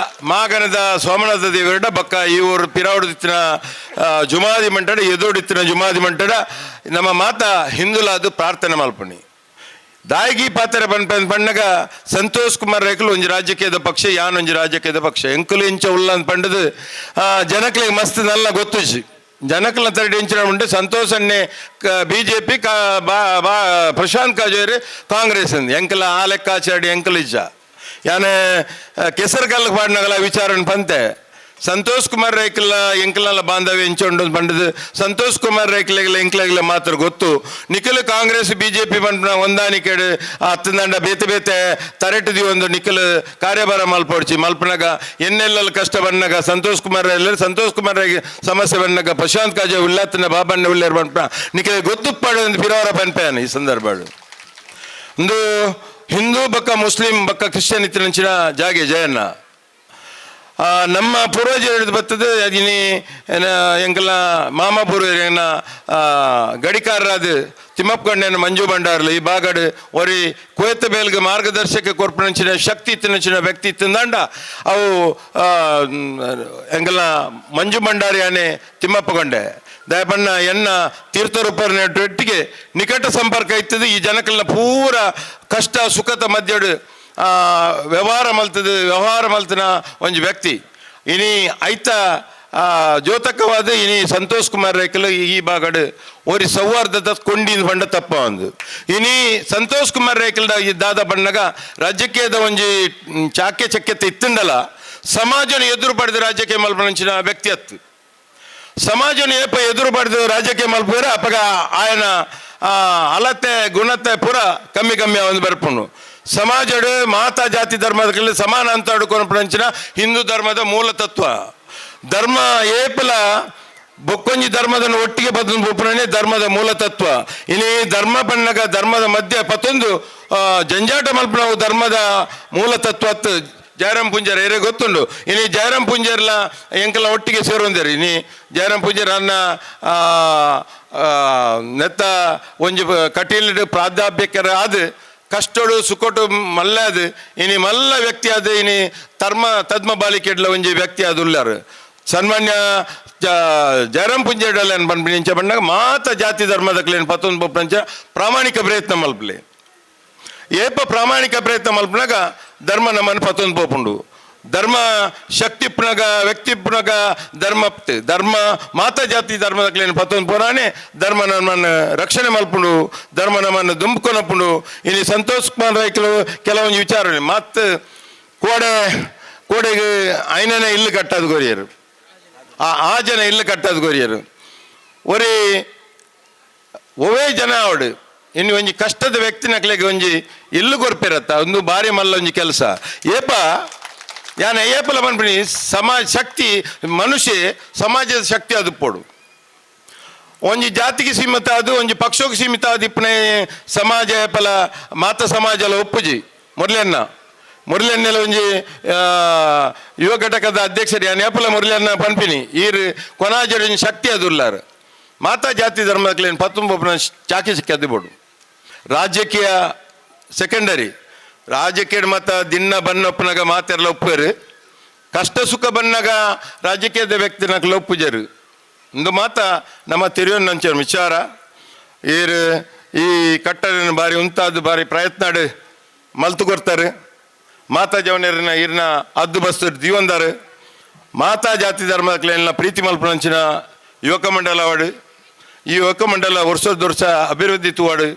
ಮಾಗನದ ಸೋಮನಾಥ ದೇವರಡ ಬಕ್ಕ ಈ ಊರು ಪಿರಾವುಡಿತ್ತಿನ ಜುಮಾದಿ ಮಂಟಡ ಎದುರುಡಿತ್ತಿನ ಜುಮಾದಿ ಮಂಟಡ ನಮ್ಮ ಮಾತಾ ಹಿಂದುಲಾದು ಪ್ರಾರ್ಥನೆ ಮಲ್ಪಣಿ ದಾಯಿಗಿ ಪಾತ್ರ ಪಣ್ಣಗ ಸಂತೋಷ್ ಕುಮಾರ್ ರೈಕುಲು ಒಂಜಿ ರಾಜಕೀಯದ ಪಕ್ಷ, ಯಾನ್ ಒಂಜಿ ರಾಜಕೀಯದ ಪಕ್ಷ ಎಂಕುಲು ಇಂಚ ಉಲ್ಲ ಅಂತ ಪಂಡದು ಜನಕ್ಲಿಗೆ ಮಸ್ತ್ ನಲ್ಲ ಗೊತ್ತುಜಿ. ಜನಕ್ಲ ತರಡಿ ಇಂಚಿನ ಉಂಟು ಸಂತೋಷನ್ನೇ ಬಿಜೆಪಿ ಪ್ರಶಾಂತ್ ಕಾಜೇರಿ ಕಾಂಗ್ರೆಸ್ ಎಂಕಲ ಆ ಲೆಕ್ಕಾಚಾಡಿ ಎಂಕಲ್ ಇಜ್ಜ. ಯಾನೆ ಕೆಸರು ಪಾಡ್ನಗಲ ವಿಚಾರಣ ಪಂತೆ ಸಂತೋಷ್ ಕುಮಾರ್ ರೈಕಲ ಎಂಕಲ್ನಲ್ಲ ಬಾಂಧವ್ಯ ಇಂಚೊಂಡು ಪಂಡದು. ಸಂತೋಷ್ ಕುಮಾರ್ ರೈಕಲೆಗ್ಲ ಎಂಕ್ಲೆಗ್ಲ ಮಾತ್ರ ಗೊತ್ತು. ನಿಖಿಲ್ ಕಾಂಗ್ರೆಸ್ ಬಿಜೆಪಿ ಪಂಪನ ಹೊಂದಾಣಿಕೆ ಅತ್ತಂದಂಡ ಬೇತೆ ಬೇತೆ ತರೆಟದಿ ಒಂದು ನಿಖಿಲ್ ಕಾರ್ಯಭಾರ ಮಲ್ಪೊಡ್ಚಿ ಮಲ್ಪನಾಗ ಎನ್ನೆಲ್ಲ ಕಷ್ಟ ಬಣ್ಣಗ ಸಂತೋಷ್ ಕುಮಾರ್ ರೈ ಸಂತೋಷ್ ಕುಮಾರ್ ರೈ ಸಮಸ್ಯೆ ಬಣ್ಣಗ ಪ್ರಶಾಂತ್ ಕಾಜೆ ಉಳ್ಳತ್ತನ ಬಾಬಣ್ಣ ಉಳ್ಳೇರ್ ಪಂಪನ ನಿಖಿಲ್ ಗೊತ್ತುಪ್ಪಾಡು ಒಂದು ಪಿರವರ ಪನ್ಪೇನ ಈ ಸಂದರ್ಭ. ಒಂದು ಹಿಂದೂ ಬಕ್ಕ ಮುಸ್ಲಿಂ ಬಕ್ಕ ಕ್ರಿಶ್ಚಿಯನ್ ಇತ್ತಿನಂಚಿನ ಜಾಗೆ ಜಯಣ್ಣ. ನಮ್ಮ ಪೂರ್ವಜರು ಬರ್ತದೆ ಇನಿ ಎಂಕಲ್ನ ಮಾಮ ಪೂರ್ವಜನ ಗಡಿಕಾರರಾದ ತಿಮ್ಮಪ್ಪಗಣ್ಣನ ಮಂಜು ಭಂಡಾರ್ಲು ಈ ಬಾಗಡು ಒರಿ ಕುವೆತ್ತ ಬೇಲ್ಗೆ ಮಾರ್ಗದರ್ಶಕ ಕೊರ್ಪನಂಚಿನ ಶಕ್ತಿ ಇತ್ತಿನಂಚಿನ ವ್ಯಕ್ತಿ ಇತ್ತಿಂದಾಂಡ ಅವು ಎಂಕಲ್ನ ಮಂಜು ಭಂಡಾರಿ ಆನೆ ತಿಮ್ಮಪ್ಪಗೊಂಡೆ ದಯಪಣ್ಣ ಎನ್ನ ತೀರ್ಥರೂಪರೊಟ್ಟಿಗೆ ನಿಕಟ ಸಂಪರ್ಕ ಇತ್ತದು. ಈ ಜನಕ್ಕೆಲ್ಲ ಪೂರ ಕಷ್ಟ ಸುಖದ ಮಧ್ಯಡು ವ್ಯವಹಾರ ಮಲ್ತದ ವ್ಯವಹಾರ ಮಲ್ತನ ಒಂಜಿ ವ್ಯಕ್ತಿ ಇನಿ ಐತ ಜೋತಕವಾದ ಇನಿ ಸಂತೋಷ್ ಕುಮಾರ್ ರೈಕಲು ಈ ಭಾಗಡು ಒರಿ ಸೌಹಾರ್ದದ ಕೊಂಡಿನ ಬಂಡ ತಪ್ಪ ಒಂದು. ಇನಿ ಸಂತೋಷ್ ಕುಮಾರ್ ರೈಕಲ್ ದಾದ ಬಣ್ಣಗ ರಾಜಕೀಯದ ಒಂಜಿ ಚಾಕೆ ಚಕ್ಕೆತೆ ಇತ್ತಂಡಲ ಸಮಾಜನ ಎದುರು ಪಡೆದ ರಾಜಕೀಯ ಮಲ್ಪನಂಚಿನ ವ್ಯಕ್ತಿ ಅತ್ತು. ಸಮಾಜನ ಏಪ ಎದುರು ಪಡೆದ ರಾಜಕೀಯ ಮಲ್ಪುವರ ಅಪಗ ಆಯನ ಅಲತೆ ಗುಣತೆ ಪೂರ ಕಮ್ಮಿ ಕಮ್ಮಿ ಒಂದು ಬರ್ಪುಂಡು. ಸಮಾಜಡು ಮಾತಾ ಜಾತಿ ಧರ್ಮದ ಸಮಾನ ಅಂತ ಅಡ್ಕೊನಂಚಿನ ಹಿಂದೂ ಧರ್ಮದ ಮೂಲ ತತ್ವ. ಧರ್ಮ ಏಪಲ ಬೊಕ್ಕೊಂಜಿ ಧರ್ಮದ ಒಟ್ಟಿಗೆ ಬದಲು ಬೊಪ್ಪನೇ ಧರ್ಮದ ಮೂಲ ತತ್ವ. ಇನಿ ಧರ್ಮ ಬಣ್ಣಗ ಧರ್ಮದ ಮಧ್ಯೆ ಪತ್ತೊಂದು ಜಂಜಾಟ ಮಲ್ಪನವು ಧರ್ಮದ ಮೂಲ ತತ್ವ ಅತ್ತು. ಜಯರಾಮ್ ಪೂಂಜಾರ್ ಏರೇ ಗೊತ್ತುಂಡು. ಇನಿ ಜಯರಾಮ್ ಪೂಂಜಾರ್ಲ ಎಂಕಲ ಒಟ್ಟಿಗೆ ಸೇರೊಂದೇರು. ಇನಿ ಜಯರಾಮ್ ಪೂಂಜಾರ್ ಅನ್ನ ನೆತ್ತ ಒಂಜಿ ಕಟೀಲ್ ಪ್ರಾಧ್ಯಾಪಕರ ಆದ್ ಕಷ್ಟೋಡು ಸುಖೋಟು ಮಲ್ಲ ಅದು ಇನಿ ಮಲ್ಲ ವ್ಯಕ್ತಿ ಅದು ಇನಿ ತರ್ಮ ತದ್ಮ ಬಾಲಿಕೆಡ್ಲ ಒಂಜಿ ವ್ಯಕ್ತಿ ಅದು ಉಲ್ಲಾರು. ಸನ್ಮಾನ್ಯ ಜಯರಾಮ್ ಪುಂಜೇಡಲ್ಲ ಪನ್ಪಿನ ಇಂಚ ಬಣ್ಣಗ ಮಾತ ಜಾತಿ ಧರ್ಮದ ಕ್ಲೇನ್ ಪತ್ತೊಂದು ಬೊಪ್ಪಂಚ ಪ್ರಾಮಾಣಿಕ ಪ್ರಯತ್ನ ಮಲ್ಪಲೆ. ಏಪ ಪ್ರಾಮಾಣಿಕ ಪ್ರಯತ್ನ ಮಲ್ಪನಾಗ ಧರ್ಮ ನಮ್ಮನ್ನು ಪತ್ತೊಂದು ಪೋಪುಂಡು. ಧರ್ಮ ಶಕ್ತಿ ಪುನಗ ವ್ಯಕ್ತಿ ಪುನಗ ಧರ್ಮ ಧರ್ಮ ಮಾತ ಜಾತಿ ಧರ್ಮದ ಕ್ಲೇನ್ ಪತ್ತೊಂದು ಪುರಾಣೆ ಧರ್ಮ ನಮ್ಮನ್ನು ರಕ್ಷಣೆ ಮಲ್ಪುಂಡು, ಧರ್ಮ ನಮ್ಮನ್ನು ದುಂಬ್ಕೊನಪ್ಪುಂಡು. ಇನಿ ಸಂತೋಷ್ ಕುಮಾರ್ ರೈಕಲು ಕೆಲವೊಂದು ವಿಚಾರ ಮತ್ ಕೋಡೆ ಕೋಡೆಗೆ ಐನನೇ ಇಲ್ಲು ಕಟ್ಟದು ಕೊರಿಯರು, ಆ ಜನ ಇಲ್ಲು ಕಟ್ಟದು ಕೊರಿಯರು. ಒರಿ ಒವೇ ಜನ ಅವಡು ಇನ್ನು ಒಂಜಿ ಕಷ್ಟದ ವ್ಯಕ್ತಿ ನಕ್ಲೆಗೆ ಒಂಜಿ ಇಲ್ಲು ಕೊರ್ಪಿರತ್ತ ಒಂದು ಬಾರಿ ಮಲ್ಲ ಒಂಜಿ ಕೆಲಸ. ಏಪ ಯಾನ ಏಪಲ ಪನ್ಪಿನಿ ಸಮಾಜ ಶಕ್ತಿ ಮನುಷ್ಯ ಸಮಾಜದ ಶಕ್ತಿ ಅದು ಪೋಡು. ಒಂಜಿ ಜಾತಿಗೆ ಸೀಮಿತ ಅದು ಒಂಜಿ ಪಕ್ಷಕ್ಕೆ ಸೀಮಿತ ಅದು ಇಪ್ಪನೆ ಸಮಾಜ ಏಪಲ ಮಾತ ಸಮಾಜ ಎಲ್ಲ ಒಪ್ಪುಜಿ. ಮುರಳಿಯನ್ನ ಮುರಳಿಯನ್ನೆಲ್ಲ ಒಂಜಿ ಯುವ ಘಟಕದ ಅಧ್ಯಕ್ಷರು ಯಾನ್ ಏಪಲ ಮುರಳಿಯನ್ನ ಪನ್ಪಿನಿ ಈರು ಕೊನಾಜಡಿ ಶಕ್ತಿ ಅದು ಉಲ್ಲಾರು. ಮಾತಾ ಜಾತಿ ಧರ್ಮದ ಪತ್ತೊಂಬ ಚಾಕಿ ಸಿಕ್ಕಿ ಅದು ಬೋಡು. ರಾಜಕೀಯ ಸೆಕೆಂಡರಿ ರಾಜಕೀಯ ಮತ್ತ ದಿನ್ನ ಬನ್ನೊಪ್ಪನಾಗ ಮಾತೆಲ್ಲ ಒಪ್ಪುವರು. ಕಷ್ಟ ಸುಖ ಬನ್ನಾಗ ರಾಜಕೀಯದ ವ್ಯಕ್ತಿ ನಕಲು ಒಪ್ಪುಜರು. ಇಂದು ಮಾತ ನಮ್ಮ ತಿರುವನ್ನಂಚ ವಿಚಾರ. ಈರು ಈ ಕಟ್ಟಡನ ಬಾರಿ ಉಂತಾದ ಬಾರಿ ಪ್ರಯತ್ನ ಮಲ್ತು ಕೊಡ್ತಾರೆ. ಮಾತಾ ಜವನರಿನ ಈರ್ನ ಅದ್ದು ಬಸ್ತು ದೀವಂದಾರು. ಮಾತಾ ಜಾತಿ ಧರ್ಮದ ಪ್ರೀತಿ ಮಲ್ಪನಂಚಿನ ಯುವಕ ಮಂಡಲ ಅವಾರ್ಡ್ ಈ ಯುವಕ ಮಂಡಲ ವರ್ಷದ ವರ್ಷ ಅಭಿವೃದ್ಧಿ ತೂವಾಡು.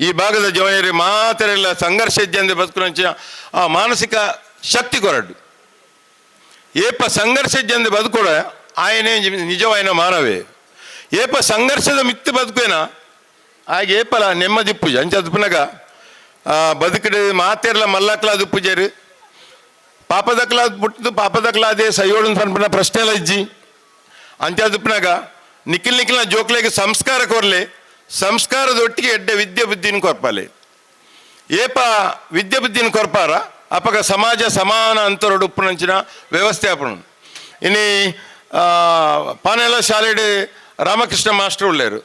ಈ ಭಾಗದ ಜವನಿಯರು ಮಾತೆರೆಲ್ಲ ಸಂಘರ್ಷ ಇದ್ದಂದೆ ಬದುಕುನಂಚಿನ ಆ ಮಾನಸಿಕ ಶಕ್ತಿ ಕೊರಡು. ಏಪ ಸಂಘರ್ಷ ಇದ್ದಂದೆ ಬದುಕೊಡ ಆಯನೇ ನಿಜವಾಯಿನ ಮಾನವೇ. ಏಪ ಸಂಘರ್ಷದ ಮಿತ್ತು ಬದುಕೇನ ಹಾಗೆ ಏಪಲ ನೆಮ್ಮದಿ ಪೂಜೆ ಅಂಚ ಪುನಗ ಬದುಕಡು ಮಾತೆರ್ಲ ಮಲ್ಲಕ್ಲಾದ ಪೂಜೆರು ಪಾಪದಕ್ಲಾದ ಪುಟ್ಟದು ಪಾಪದಕ್ಲಾದೆ ಸೈಯೋಳು ಪನ್ಪನ ಪ್ರಶ್ನೆ ಎಲ್ಲ ಇಜ್ಜಿ. ಅಂಚಾದುಪ್ಪನಾಗ ನಿಖಿಲ್ ನಿಖಿಲ್ನ ಜೋಕ್ಲೆಗೆ ಸಂಸ್ಕಾರ ಕೊರ್ಲೆ, ಸಂಸ್ಕಾರದೊಟ್ಟಿಗೆ ಎಡ್ಡೆ ವಿದ್ಯೆ ಬುದ್ಧಿನ ಕೊರ್ಪಾಲೆ. ಏಪ ವಿದ್ಯೆ ಬುದ್ಧಿನ ಕೊರ್ಪಾರ ಅಪಗ ಸಮಾಜ ಸಮಾನ ಅಂತರೊಡು ಉಪ್ಪುನಂಚಿನ ವ್ಯವಸ್ಥೆ ಆಪುಂಡು. ಇನಿ ಪಾನೆಲ ಶಾಲೆಡ್ ರಾಮಕೃಷ್ಣ ಮಾಸ್ಟರ್ ಉಳ್ಳೇರು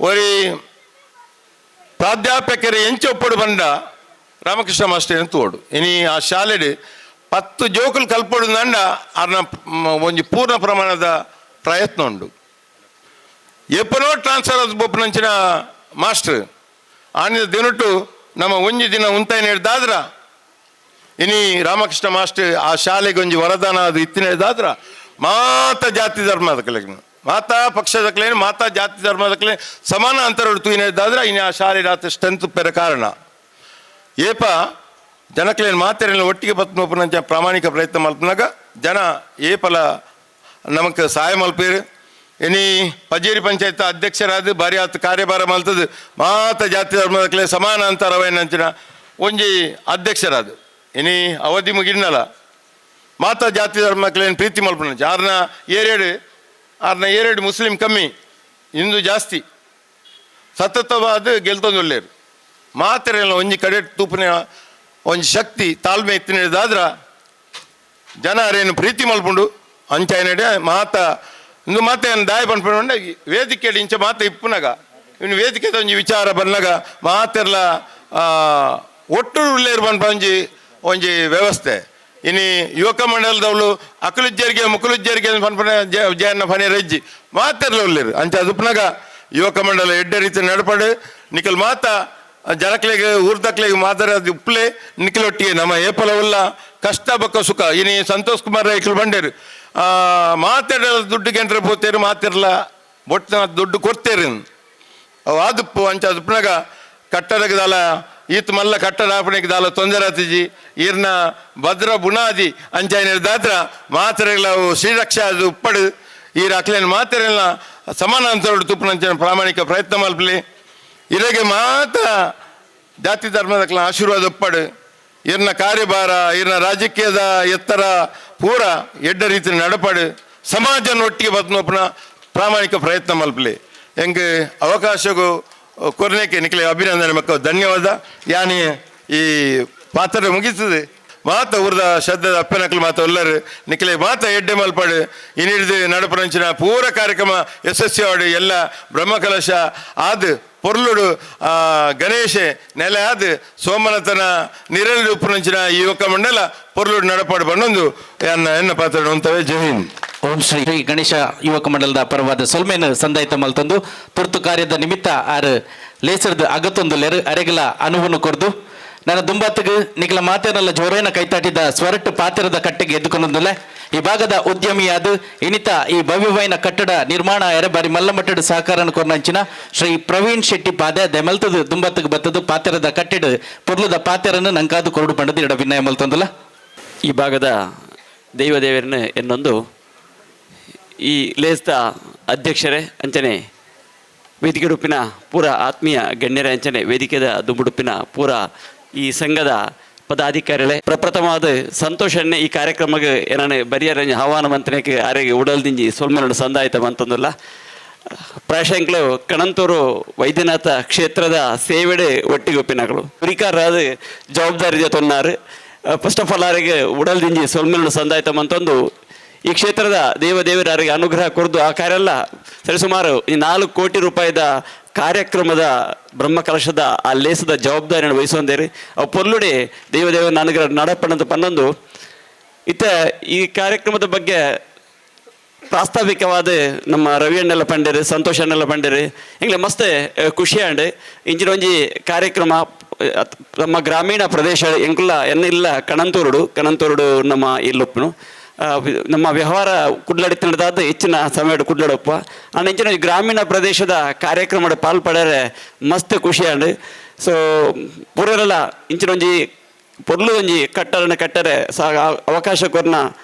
ಒರಿ ಪ್ರಾಧ್ಯಾಪಕರು ಎಂಚ ಒಪ್ಪಡು ಬಂದ ರಾಮಕೃಷ್ಣ ಮಾಸ್ಟರ್ ಅಂತ ತೋಡು. ಇನಿ ಆ ಶಾಲೆಡ್ 10 ಜೋಕುಲು ಕಲ್ಪೊಡು ನಂಡ ಅರ್ನ ಒಂಜಿ ಪೂರ್ಣ ಪ್ರಮಾಣದ ಪ್ರಯತ್ನ ಉಂಡು. ಎಪ್ಪನೋ ಟ್ರಾನ್ಸ್ಫರ್ ಆದ ಬೊಪ್ಪುನಂಚಿನ ಮಾಸ್ಟರ್ ಆನಿದ ದಿನಟು ನಮ್ಮ ಒಂಜಿ ದಿನ ಉಂತಾಯಿ ದಾದ್ರ ಇನಿ ರಾಮಕೃಷ್ಣ ಮಾಸ್ಟರ್ ಆ ಶಾಲೆಗೆ ಒಂಜಿ ವರದಾನ ಅದು ಇತ್ತಿನ ದಾದ್ರ ಮಾತ ಜಾತಿ ಧರ್ಮದ ಮಾತಾ ಪಕ್ಷದ ಮಾತಾ ಜಾತಿ ಧರ್ಮದ ಸಮಾನ ಅಂತರ ತೂಯಿನ ದಾದ್ರ ಇನಿ ಆ ಶಾಲೆ ರಾತ್ರಿ ಸ್ಟ್ರೆಂತ್ ಪೆರ ಕಾರಣ. ಏಪ ಜನಕ್ಲೇನ್ ಮಾತೆರೆಲ್ಲ ಒಟ್ಟಿಗೆ ಬತ್ನೋಪುನಂಚ ಪ್ರಾಮಾಣಿಕ ಪ್ರಯತ್ನ ಮಲ್ಪನಾಗ ಜನ ಏಪಲ ನಮಕ್ ಸಹಾಯ ಮಲ್ಪೇರು. ಇನಿ ಪಜೇರಿ ಪಂಚಾಯತ್ ಅಧ್ಯಕ್ಷರಾದ ಬಾರಿ ಆತ್ ಕಾರ್ಯಭಾರ ಮಲ್ತದು ಮಾತ ಜಾತಿ ಧರ್ಮದಕ್ಲೆ ಸಮಾನ ಅಂತರವೈನಂಚಿನ ಒಂಜಿ ಅಧ್ಯಕ್ಷರಾದ ಇನಿ ಅವಧಿ ಮುಗಿನಲ್ಲ ಮಾತಾ ಜಾತಿ ಧರ್ಮಕ್ಲೇನ್ ಪ್ರೀತಿ ಮಲ್ಪುನಂಚ. ಆರ್ನ ಏರೇಡು ಆರ್ನ ಏರೇಡು ಮುಸ್ಲಿಂ ಕಮ್ಮಿ ಹಿಂದೂ ಜಾಸ್ತಿ ಸತತವಾದ ಗೆಲ್ತೊಂದು ಒಳ್ಳೇರು ಮಾತೆರೆಲ್ಲ ಒಂಜಿ ಕಡೆ ತೂಪುನ ಒಂಜಿ ಶಕ್ತಿ ತಾಳ್ಮೆ ಇತ್ತಿನದಾದ್ರ ಜನ ಅರೇನು ಪ್ರೀತಿ ಮಲ್ಪುಂಡು ಅಂಚಾಯನಡೆ ಮಾತ ಇಂದು ಮಾತೆ ದಾಯ ಪನ್ಪುಂಡ ವೇದಿಕೆ ಇಂಚ ಮಾತ ಇಪ್ಪುನಗ ಇನ್ನು ವೇದಿಕೆ ಒಂಜಿ ವಿಚಾರ ಬನ್ನಗ ಮಾತೆರ್ಲ ಒಟ್ಟು ಉಳ್ಳೇರು ಪನ್ಪ ಒಂಜಿ ಒಂಜಿ ವ್ಯವಸ್ಥೆ. ಇನಿ ಯುವಕ ಮಂಡಲದವಳು ಅಕಲುಜ್ಜರಿಗೆ ಮುಕುಲುಜ್ಜರಿಗೆ ಪನ್ಪನ ಜಯನ್ನ ಫನಿ ರಜ್ಜಿ ಮಾತೆರ್ಲ ಉಳ್ಳೇರು ಅಂಚ ಅದುಪ್ಪನಾಗ ಯುವಕ ಮಂಡಲ ಎಡ್ಡೆ ರೀತಿ ನಡಪಡು ನಿಕಲ್ ಮಾತ ಜನಕ್ಲೆಗ್ ಊರ್ದಕ್ಲೆಗ್ ಮಾತರ ಉಪ್ಲೆ ನಿಖಲೊಟ್ಟಿಗೆ ನಮ್ಮ ಏಪಲವಲ್ಲ ಕಷ್ಟ ಬಕ್ಕ ಸುಖ. ಇನಿ ಸಂತೋಷ್ ಕುಮಾರ್ ರೈಕ್ಲು ಬಂಡೇರು ಮಾತೆರ್ಲ ದುಡ್ಡು ಗೆಂಟ್ರೆ ಪೋತೇರು ಮಾತಿರ್ಲ ಬೊಟ್ಟಿನ ದುಡ್ಡು ಕೊಡ್ತೇರು ಅವು ಆದುಪ್ಪು ಅಂಚ ಅದುಪ್ಪನಾಗ ಕಟ್ಟಡಕ್ಕೆ ದಾಲ ಈತ್ ಮಲ್ಲ ಕಟ್ಟಡ ಆಪಣೆಗೆ ದಾಲ ತೊಂದರೆ ಆತಿಜಿ ಈರ್ನ ಭದ್ರ ಬುನಾದಿ ಅಂಚಾಯಿನ ದಾತ್ರ ಮಾತ್ರೆಗಳ ಅವು ಶ್ರೀರಕ್ಷಾ ಅದು ಉಪ್ಪಡು ಈರ ಅಕ್ಲೇನ್ ಮಾತ್ರೆಲ್ಲ ಸಮಾನಾಂತರ ತುಪ್ಪನಂಚಿನ ಪ್ರಾಮಾಣಿಕ ಪ್ರಯತ್ನ ಮಲ್ಪಲಿ. ಇರಗೆ ಮಾತ ಜಾತಿ ಧರ್ಮದ ಆಶೀರ್ವಾದ ಉಪ್ಪಡು ಇರ್ನ ಕಾರ್ಯಭಾರ ಇರ್ನ ರಾಜಕೀಯದ ಎತ್ತರ ಪೂರ ಎಡ್ಡ ರೀತಿ ನಡಪಡು ಸಮಾಜನ ಒಟ್ಟಿಗೆ ಬತ್ನೋಪನ ಪ್ರಾಮಾಣಿಕ ಪ್ರಯತ್ನ ಮಲ್ಪಲಿ. ಎಂಗ್ ಅವಕಾಶಗೂ ಕೊರ್ನೇಕೆ ನಿಖಲೆ ಅಭಿನಂದನೆ ಮಕ್ಕಳು ಧನ್ಯವಾದ. ಯಾನಿ ಈ ಪಾತ್ರ ಮುಗಿತದೆ ಮಾತ ಊರ್ದ ಶಬ್ದದ ಅಪ್ಪನಕ್ಲು ಮಾತ ಒಲ್ಲರು ನಿಖಲೆ ಮಾತ ಎಡ್ಡೆ ಮಲ್ಪಾಡು ಇನ್ನಿಡ್ದು ನಡಪರಂಚಿನ ಪೂರ ಕಾರ್ಯಕ್ರಮ ಯಶಸ್ವಿ ಆಡು ಎಲ್ಲ ಬ್ರಹ್ಮಕಲಶ ಆದ್ ಪೊರ್ಲುಡು ಗಣೇಶೆ ನೆಲೆ ಆದ್ ಸೋಮನತನ ನಿರಳು ಉಪ್ಪುನಂಚಿನ ಈ ಯುವಕ ಮಂಡಲ ಪೊರ್ಲುಡು ನಡಪಾಡು ಬಣ್ಣೊಂದು ಎನ್ನ ಎನ್ನ ಪಾತ್ರ ಉಂತವೆ. ಜೈ ಹಿಂದ್. ಓಂ ಶ್ರೀ ಗಣೇಶ ಯುವಕ ಮಂಡಲದ ಪರವಾದ ಸೊಲ್ಮೆನ್ ಸಂದಾಯಿತ ಮಲ್ತಂದು ತುರ್ತು ಕಾರ್ಯದ ನಿಮಿತ್ತ ಆರು ಲೇಸರ್ದ ಅಗತ್ತೊಂದು ಲೆರು ಅರೆಗಲ ಅನುವನ್ನು ಕೊರ್ದು ನನ್ನ ದುಂಬಾತಗ ನಿಖಲ ಮಾತೇನಲ್ಲ ಜೋರೇನ ಕೈತಾಟಿದ ಸ್ವರಟ್ಟು ಪಾತಿರದ ಕಟ್ಟೆಗೆ ಎದ್ದುಕೊಂಡೊಂದುಲ್ಲ ಈ ಭಾಗದ ಉದ್ಯಮಿಯಾದ ಇನಿತ ಈ ಭವ್ಯವಾಯಿನ ಕಟ್ಟಡ ನಿರ್ಮಾಣ ಎರೆ ಬಾರಿ ಮಲ್ಲ ಮಟ್ಟದ ಸಹಕಾರನ ಕೊರ್ನಂಚಿನ ಶ್ರೀ ಪ್ರವೀಣ್ ಶೆಟ್ಟಿ ಪಾದೆ ದೆಮಲ್ತದು ದುಂಬತ್ತಗ ಬತ್ತದು ಪಾತೆರದ ಕಟ್ಟೆಡ್ ಪೊರ್ಲುದ ಪಾತೆರನ್ನು ನಂಕಾದು ಕೊರಡು ಪಂಡದು ಇಡ ವಿನಯ ಮಲ್ತಂದುಲ್ಲ. ಈ ಭಾಗದ ದೈವ ದೇವರನ್ನ ಎನ್ನೊಂದು ಈ ಲೇಸ್ದ ಅಧ್ಯಕ್ಷರೇ ಅಂಚನೆ ವೇದಿಕೆಡುಪ್ಪಿನ ಪೂರ ಆತ್ಮೀಯ ಗಣ್ಯರ ಅಂಚನೆ ವೇದಿಕೆದ ದುಂಬುಡುಪ್ಪಿನ ಪೂರ ಈ ಸಂಘದ ಪದಾಧಿಕಾರಿಗಳೇ ಪ್ರಪ್ರಥಮವಾದ ಸಂತೋಷನ್ನೇ ಈ ಕಾರ್ಯಕ್ರಮಕ್ಕೆ ಏನಾನ ಬರಿಯರ ಆಹ್ವಾನ ಮಂತ್ರಣಕ್ಕೆ ಆರೆಗೆ ಉಡಲ್ದಿಂಜಿ ಸೊಲ್ಮೆನಡು ಸಂದಾಯಿತ ಮಂತಂದುಲ್ಲ. ಪ್ರಾಶಂಕ್ಲು ಕಣಂತೂರು ವೈದ್ಯನಾಥ ಕ್ಷೇತ್ರದ ಸೇವೆಡೆ ಒಟ್ಟಿಗೆ ಒಪ್ಪಿನಗಳು ಗುರಿಕಾರರಾದ ಜವಾಬ್ದಾರಿ ತೊನ್ನಾರು. First of all ಆರಿಗೆ ಉಡಲ್ದಿಂಜಿ ಸೊಲ್ಮೆನಡು ಸಂದಾಯಿತ ಮಂತಂದು ಈ ಕ್ಷೇತ್ರದ ದೇವದೇವರರಿಗೆ ಅನುಗ್ರಹ ಕೊರದು ಆ ಕಾರ್ಯ ಎಲ್ಲ ಸರಿಸುಮಾರು ಈ 4 ಕೋಟಿ ರೂಪಾಯಿದ ಕಾರ್ಯಕ್ರಮದ ಬ್ರಹ್ಮಕಲಶದ ಆ ಲೇಸದ ಜವಾಬ್ದಾರಿಯನ್ನು ವಹಿಸುವಂದೇರಿ ಅವು ಪೊರ್ಲುಡೆ ದೇವದೇವನ ಅನುಗ್ರಹ ನಡಪಣದ ಪನ್ನೊಂದು ಇತ್ತ ಈ ಕಾರ್ಯಕ್ರಮದ ಬಗ್ಗೆ ಪ್ರಾಸ್ತಾವಿಕವಾದ ನಮ್ಮ ರವಿಯಣ್ಣೆಲ್ಲ ಪಂಡೇರು ಸಂತೋಷ್ ಅಣ್ಣೆಲ್ಲ ಪಂಡೇರು ಇಂಗ್ಲೆ ಮಸ್ತ್ ಖುಷಿ ಆಂಡ್ ಇಂಚಿನ ಒಂಜಿ ಕಾರ್ಯಕ್ರಮ ನಮ್ಮ ಗ್ರಾಮೀಣ ಪ್ರದೇಶ ಎಂಕುಲ ಎನ್ನಿಲ್ಲ ಕಣಂತೂರುಡು ಕಣಂತೂರುಡು ನಮ್ಮ ಇಲ್ಲೊಪ್ಪನು ನಮ್ಮ ವ್ಯವಹಾರ ಕುಡ್ಲಡಿತನದಾದ ಹೆಚ್ಚಿನ ಸಮಯ ಕುಡ್ಲಡಪ್ಪ ಆಂಡ ಇಂಚಿನ ಗ್ರಾಮೀಣ ಪ್ರದೇಶದ ಕಾರ್ಯಕ್ರಮ ಪಾಲ್ಪಡೆರೆ ಮಸ್ತ್ ಖುಷಿ ಆಂಡ್. ಸೊ ಪೂರೆಲ್ಲ ಇಂಚಿನ ಒಂಜಿ ಪೊರ್ಲು ಒಂಜಿ ಕಟ್ಟಡನ ಕಟ್ಟರೆ ಸಹ ಅವಕಾಶ ಕೊರ್ನ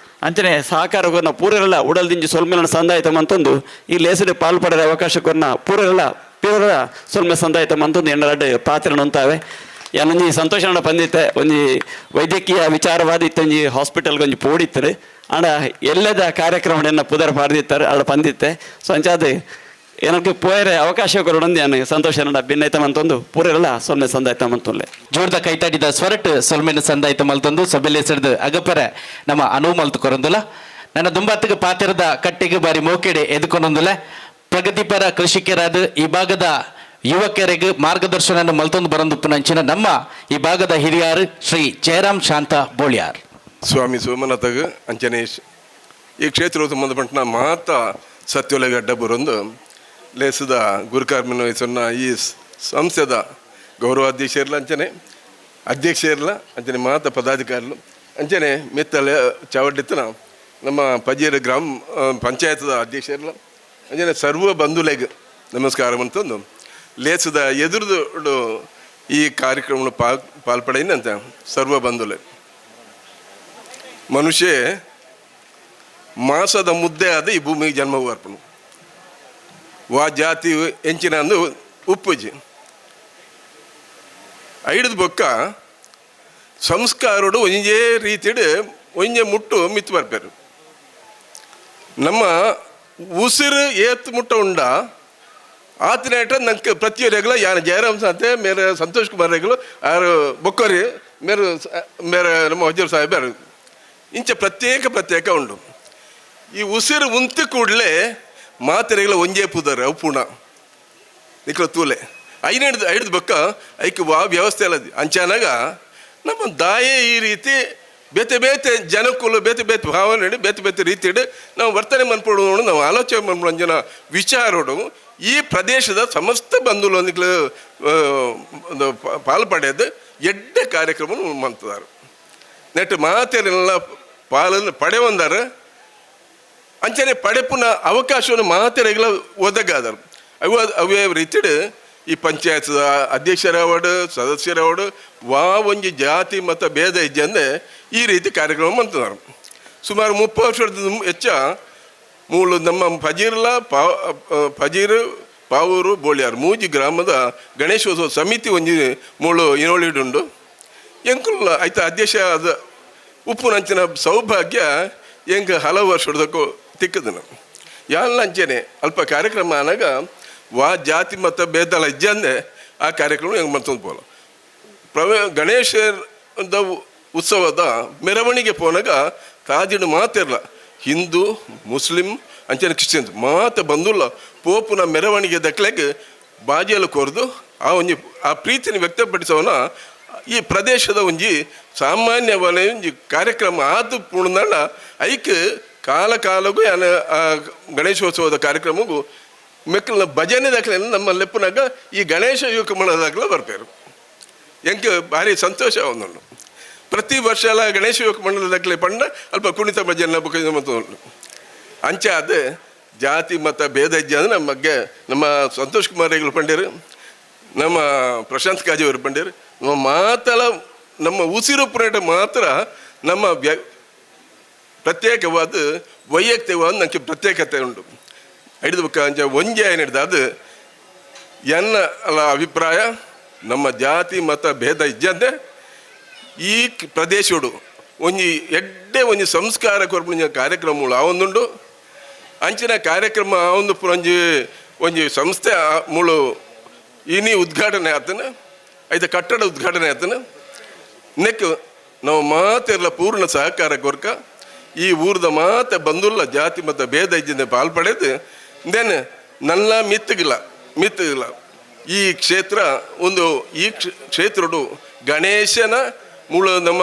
ಅಂಚನೆ ಸಹಕಾರ ಕೊರ್ನ ಪೂರೆಲ್ಲ ಉಡಲ್ದಿಂಜಿ ಸೊಲ್ಮೆಲನ ಸಂದಾಯಿತ ಮಂತೊಂದು ಈ ಲೇಸಡೆ ಪಾಲ್ಪಡೆರೆ ಅವಕಾಶ ಕೊರ್ನ ಪೂರೆಲ್ಲ ಪೂರೆಲ್ಲ ಸೊಲ್ಮೆ ಸಂದಾಯಿತ ಮಂತೊಂದು ಎಣ್ಣರಡ್ಡೆ ಪಾತ್ರ ಉಂತಾವೆ. ಯಾನೊಂಜಿ ಸಂತೋಷ ಪಂದಿತ್ತೆ ಒಂಜಿ ವೈದ್ಯಕೀಯ ವಿಚಾರವಾದ ಇತ್ತೊಂಜಿ ಹಾಸ್ಪಿಟಲ್ಗೆ ಒಂಜಿ ಪೋಡಿತ್ತರು ಆಂಡ ಎಲ್ಲದ ಕಾರ್ಯಕ್ರಮ ಪುದರ್ ಪಾರ್ದಿತ್ತಾರೆ ಆಡ ಪಂದಿತ್ತೆ. ಸೊ ಅಂಚಾದ ಏನಕ್ಕೆ ಪೋಯರೆ ಅವಕಾಶ ಕೊರೊಂದು ಯಾನು ಸಂತೋಷ ಭಿನ್ನೈತ ಮಂತೊಂದು ಪೂರೆಲ್ಲ ಸೊಲ್ಮೆ ಸಂದಾಯ್ತ ಮಂತೊಲ್ಲೆ. ಜೋರ್ದ ಕೈತಾಡಿದ ಸ್ವರಟ್ ಸೊಲ್ಮೆನ ಸಂದಾಯ್ತ ಮಲ್ತೊಂದು ಸೊಬೆಲೆ ಸೆಡ್ದು ಅಗಪರೆ ನಮ್ಮ ಅನುವು ಮಲ್ತು ಕೊರೊಂದುಲ. ನನ್ನ ದುಂಬಾತಿಗೆ ಪಾತಿರದ ಕಟ್ಟಿಗೆ ಬಾರಿ ಮೋಕೆಡೆ ಎದುಕೊಂಡೊಂದುಲ ಪ್ರಗತಿಪರ ಕೃಷಿಕರಾದ ಈ ಭಾಗದ ಯುವಕರಿಗೆ ಮಾರ್ಗದರ್ಶನ ಮಲ್ತೊಂದು ಬರಂದುಪ್ಪುನಂಚಿನ ನಮ್ಮ ಈ ಭಾಗದ ಹಿರಿಯಾರು ಶ್ರೀ ಜಯರಾಮ್ ಶಾಂತ ಬೋಳಿಯಾರ್. ಸ್ವಾಮಿ ಸೋಮನಾಥಗ್ ಅಂಚನೆ ಈ ಕ್ಷೇತ್ರ ಸಂಬಂಧಪಟ್ಟ ಮಾತ ಸತ್ಯೋಲೆಗಡ್ಡ ಬರೊಂದು ಲೇಸದ ಗುರುಕಾರ್ಮಿನ ವಹಿಸನ್ನ ಈ ಸಂಸ್ಥೆದ ಗೌರವಾಧ್ಯಕ್ಷ ಇರಲ ಅಂಚನೆ ಅಧ್ಯಕ್ಷ ಇರಲ ಅಂಚನೆ ಮಾತ ಪದಾಧಿಕಾರಿಲು ಅಂಚನೆ ಮಿತ್ತಲೆ ಚಾವಡಿತ್ತನ ನಮ್ಮ ಪಜೀರ ಗ್ರಾಮ ಪಂಚಾಯತ್ದ ಅಧ್ಯಕ್ಷ ಇರಲ ಅಂಚನೆ ಸರ್ವ ಬಂಧುಲೆಗ್ ನಮಸ್ಕಾರ ಅಂತಂದು ಲೇಸದ ಎದುರುದು ಈ ಕಾರ್ಯಕ್ರಮ ಪಾಲ್ಪಡೆಯಿಂದ ಸರ್ವ ಬಂಧುಲೆ. ಮನುಷ್ಯ ಮಾಸದ ಮುದ್ದೆ ಆದ ಈ ಭೂಮಿಗೆ ಜನ್ಮ ಅರ್ಪಣು ವಾ ಜಾತಿ ಎಂಚಿನ ಅಂದು ಉಪ್ಪುಜಿ ಐಡ್ದು ಬೊಕ್ಕ ಸಂಸ್ಕಾರೋಡು ಒಂಜೇ ರೀತಿಡು ಒಂಜೆ ಮುಟ್ಟು ಮಿತ್ತು ಬರ್ಪೇರು. ನಮ್ಮ ಉಸಿರು ಏತ್ ಮುಟ್ಟ ಉಂಡ ಆತನೇಟ ನಂಗೆ ಪ್ರತಿಯೊರಿಗಳ ಯಾರು ಜಯರಾಮ್ ಸಾತೆ ಮೇರೆ ಸಂತೋಷ್ ಕುಮಾರ್ ರೇಗಲು ಆರು ಬೊಕ್ಕರಿ ಮೇರು ಮೇರೆ ನಮ್ಮ ವಜೀರ್ ಸಾಹೇಬರು ಇಂಚ ಪ್ರತ್ಯೇಕ ಪ್ರತ್ಯೇಕ ಉಂಡು. ಈ ಉಸಿರು ಉಂತಿ ಕೂಡಲೇ ಮಾತೆರೆಗಳ ಒಂಜೇ ಪುದರ್ ಅವು ಪೂರ್ಣ ನಿಕ್ಲ ತೂಲೆ ಐನೇಡ್ದು ಐಡ್ದು ಬೊಕ್ಕ ಐಕ್ ವಾ ವ್ಯವಸ್ಥೆ ಅಲ್ಲ ಅಂಚಾನಾಗ ನಮ್ಮ ದಾಯೆ ಈ ರೀತಿ ಬೇತೆ ಬೇತೆ ಜನಕ್ಕುಲು ಬೇತೆ ಬೇತೆ ಭಾವನೆ ಬೇತೆ ಬೇತೆ ರೀತಿಡು ನಾವು ವರ್ತನೆ ಮನ್ಪಡು ನಾವು ಆಲೋಚನೆ ಮನ್ಪಡು ಅಂಜನ ವಿಚಾರೋಡು ಈ ಪ್ರದೇಶದ ಸಮಸ್ತ ಬಂಧುಲೊಂದಿಗೆ ಪಾಲು ಪಡೆದು ಎಡ್ಡೆ ಕಾರ್ಯಕ್ರಮ ಮಂತದಾರು ನೆಟ್ ಮಾತೆರೆಲ್ಲ ಪಾಲನ್ನು ಪಡೆವಂದಾರ ಅಂಚನೆ ಪಡೆಪುನ ಅವಕಾಶವನ್ನು ಮಾತೆರೆಗಳ ಒದಗಾದರು. ಅವ ಅವೇ ರೀತಿಡು ಈ ಪಂಚಾಯತ್ ಅಧ್ಯಕ್ಷರವಡು ಸದಸ್ಯರವಡು ವಾ ಒಂಜಿ ಜಾತಿ ಮತ್ತು ಭೇದ ಇಜ್ಜಂದೆ ಈ ರೀತಿ ಕಾರ್ಯಕ್ರಮ ಮಂತದಾರು. ಸುಮಾರು 30 ವರ್ಷದ ಹೆಚ್ಚ ಮೂಲು ನಮ್ಮ ಫಜೀರ್ಲ ಫಜೀರು ಪಾವೂರು ಬೋಳಿಯಾರು ಮೂಜಿ ಗ್ರಾಮದ ಗಣೇಶೋತ್ಸವ ಸಮಿತಿ ಒಂಜಿ ಮೂಳು ಇನೋಳಿಡುಂಡು ಎಂಕುಲ್ಲ ಆಯ್ತು ಅಧ್ಯಕ್ಷ ಅದ ಉಪ್ಪುನಂಚಿನ ಸೌಭಾಗ್ಯ ಎಂಕ್ ಹಲವು ವರ್ಷದಕ್ಕೂ ತಿಕ್ಕದನ ಯಾಲ್ಲ ಅಂಚನೆ ಅಲ್ಪ ಕಾರ್ಯಕ್ರಮ ಅನಾಗ ವಾ ಜಾತಿ ಮತ್ತು ಭೇದಲ ಇಜ್ಜಂದೆ ಆ ಕಾರ್ಯಕ್ರಮ ಹೆಂಗೆ ಮಾಡ್ತಂದು ಪೋಲ ಗಣೇಶದ ಉತ್ಸವದ ಮೆರವಣಿಗೆ ಪೋನಾಗ ತಾಜಿಡು ಮಾತಿರಲ್ಲ ಹಿಂದೂ ಮುಸ್ಲಿಂ ಅಂಚನೆ ಕ್ರಿಶ್ಚಿಯನ್ಸ್ ಮಾತ ಬಂದುಲ್ಲ ಪೋಪುನ ಮೆರವಣಿಗೆ ದಕ್ಲೆಗ್ ಬಾಜಿಯಲ್ಲಿ ಕೊರೆದು ಆ ಒಂಜಿ ಆ ಪ್ರೀತಿನ ವ್ಯಕ್ತಪಡಿಸೋನ ಈ ಪ್ರದೇಶದ ಒಂಜಿ ಸಾಮಾನ್ಯ ವಲಯ ಒಂಜಿ ಕಾರ್ಯಕ್ರಮ ಆದು ಪೂರ್ಣಂಡ ಐಕ್ ಕಾಲ ಕಾಲಗೂ ಆ ಗಣೇಶೋತ್ಸವದ ಕಾರ್ಯಕ್ರಮಗೂ ಮೆಕ್ಕಲ್ನ ಭಜನೆ ದಾಖಲೆ ನಮ್ಮ ಲೆಪ್ಪುನಾಗ ಈ ಗಣೇಶ ಯುವಕ ಮಂಡಲ ದಾಖಲೆ ಬರ್ಪೇರು ಎಂಕ್ ಭಾರಿ ಸಂತೋಷ ಒಂದುಂಡು. ಪ್ರತಿ ವರ್ಷ ಎಲ್ಲ ಗಣೇಶ ಯುವಕ ಮಂಡಲ ದಾಖಲೆ ಪಂಡ ಅಲ್ಪ ಕುಣಿತ ಭಜನೆ ಬುಕ್ಕ ಮತ್ತು ಅಂಚೆ ಅದು ಜಾತಿ ಮತ ಭೇದ ಇಜ್ಜೆ ಅಂದ್ರೆ ನಮ್ಮ ಬಗ್ಗೆ ನಮ್ಮ ಸಂತೋಷ್ ಕುಮಾರ್ ರೇಗಳು ಪಂಡೇರು ನಮ್ಮ ಪ್ರಶಾಂತ್ ಕಾಜಿ ಅವರು ಪಂಡೇರು ನಮ್ಮ ಮಾತಲ ನಮ್ಮ ಉಸಿರು ಪುರೇಟ ಮಾತ್ರ ನಮ್ಮ ಪ್ರತ್ಯೇಕವಾದ ವೈಯಕ್ತಿಕವಾದ ನನಗೆ ಪ್ರತ್ಯೇಕತೆ ಉಂಟು. ಹಿಡಿದು ಅಂಚೆ ಒಂಜೆ ಏನು ಹಿಡ್ದು ಅದು ಎನ್ನ ಅಲ್ಲ ಅಭಿಪ್ರಾಯ ನಮ್ಮ ಜಾತಿ ಮತ ಭೇದ ಇಜ್ಜಂದೆ ಈ ಪ್ರದೇಶಡು ಒಂಜಿ ಎಡ್ಡೆ ಒಂಜಿ ಸಂಸ್ಕಾರ ಕೊರ್ಪುನ ಕಾರ್ಯಕ್ರಮಗಳು ಆ ಒಂದುಂಡು ಅಂಚಿನ ಕಾರ್ಯಕ್ರಮ ಆ ಒಂದು ಒಂಜಿ ಒಂಜಿ ಸಂಸ್ಥೆ ಮೂಳು ಇನಿ ಉದ್ಘಾಟನೆ ಆತನ ಐತ ಕಟ್ಟಡ ಉದ್ಘಾಟನೆ ಆತನ ನೆಕ್ ನಾವು ಮಾತೆಲ್ಲ ಪೂರ್ಣ ಸಹಕಾರ ಕೊರ್ಕ ಈ ಊರದ ಮಾತೆ ಬಂದುಲ್ಲ ಜಾತಿ ಮತ್ತು ಭೇದ ಇದ್ದಿಂದ ಪಾಲ್ಪಡೆದು then ನನ್ನ ಮಿತ್ತಗಿಲ್ಲ ಮಿತ್ತಗಿಲ್ಲ ಈ ಕ್ಷೇತ್ರ ಒಂದು ಈ ಕ್ಷೇತ್ರಡು ಗಣೇಶನ ಮೂಲ ನಮ್ಮ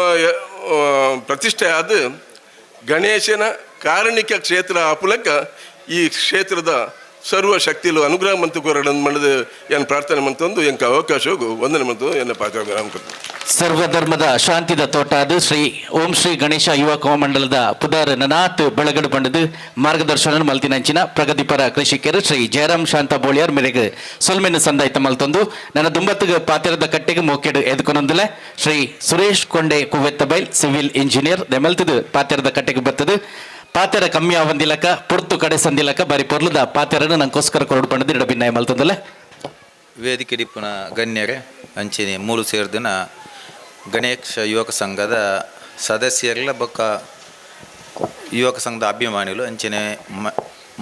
ಪ್ರತಿಷ್ಠೆ ಆದ ಗಣೇಶನ ಕಾರಣಿಕ ಕ್ಷೇತ್ರ ಆ ಮೂಲಕ ಈ ಕ್ಷೇತ್ರದ ಸರ್ವ ಶಕ್ತಿಲು ಅನುಗ್ರಹ ಮಂತು ಕೊರಡನ್ ಮಣದು ಏನು ಪ್ರಾರ್ಥನೆ ಮಂತೊಂದು ಎಂಕ ಅವಕಾಶಗೂ ವಂದನೆ ಮಂತು ಎನ್ನ ಪಾತ್ರ ಸರ್ವಧರ್ಮದ ಶಾಂತಿದ ತೋಟ ಅದು ಶ್ರೀ ಓಂ ಶ್ರೀ ಗಣೇಶ ಯುವಕ ಮಂಡಲದ ಪುದಾರ್ ನನಾತ್ ಬೆಳಗಡು ಪಂಡದು ಮಾರ್ಗದರ್ಶನ ಮಲ್ತಿನಂಚಿನ ಪ್ರಗತಿಪರ ಕೃಷಿಕರು ಶ್ರೀ ಜಯರಾಮ್ ಶಾಂತ ಬೋಳಿಯಾರ್ ಮೇರೆಗೆ ಸೊಲ್ಮೆನ್ನು ಸಂದಾಯ್ತ ಮಲ್ತೊಂದು ನನ್ನ ದುಂಬತ್ತಿಗೆ ಪಾತಿರದ ಕಟ್ಟೆಗೆ ಮೋಕೆಡು ಎದ್ಕೊನೊಂದುಲೆ ಶ್ರೀ ಸುರೇಶ್ ಕೊಂಡೆ ಕುವೆತ್ತಬೈಲ್ ಸಿವಿಲ್ ಇಂಜಿನಿಯರ್ ದೆಮಲ್ತದು ಪಾತಿರದ ಕಟ್ಟೆಗೆ ಬರ್ತದೆ. ಪಾತೆರ ಕಮ್ಮಿ ಆವಂದಿಲಕ ಪೊರ್ತು ಕಡೆ ಸಂದಿಲಕ ಬಾರಿ ಪೊರ್ಲುದ ಪಾತೆರನು ನಂಗೋಸ್ಕರ ಕೊರಡು ಪಂಡದು ಇಡಬಿನ್ನಾಯ ಮಲ್ತೊಂದುಲೆ. ವೇದಿಕೆ ಡಿಪ್ಪುನ ಗಣ್ಯರೇ, ಅಂಚಿನಿ ಮೂಲು ಸೇರ್ದಿನ ಗಣೇಶ ಯುವಕ ಸಂಘದ ಸದಸ್ಯರೆಲ್ಲ ಬೊಕ್ಕ ಯುವಕ ಸಂಘದ ಅಭಿಮಾನಿಗಳು, ಅಂಚಿನೆ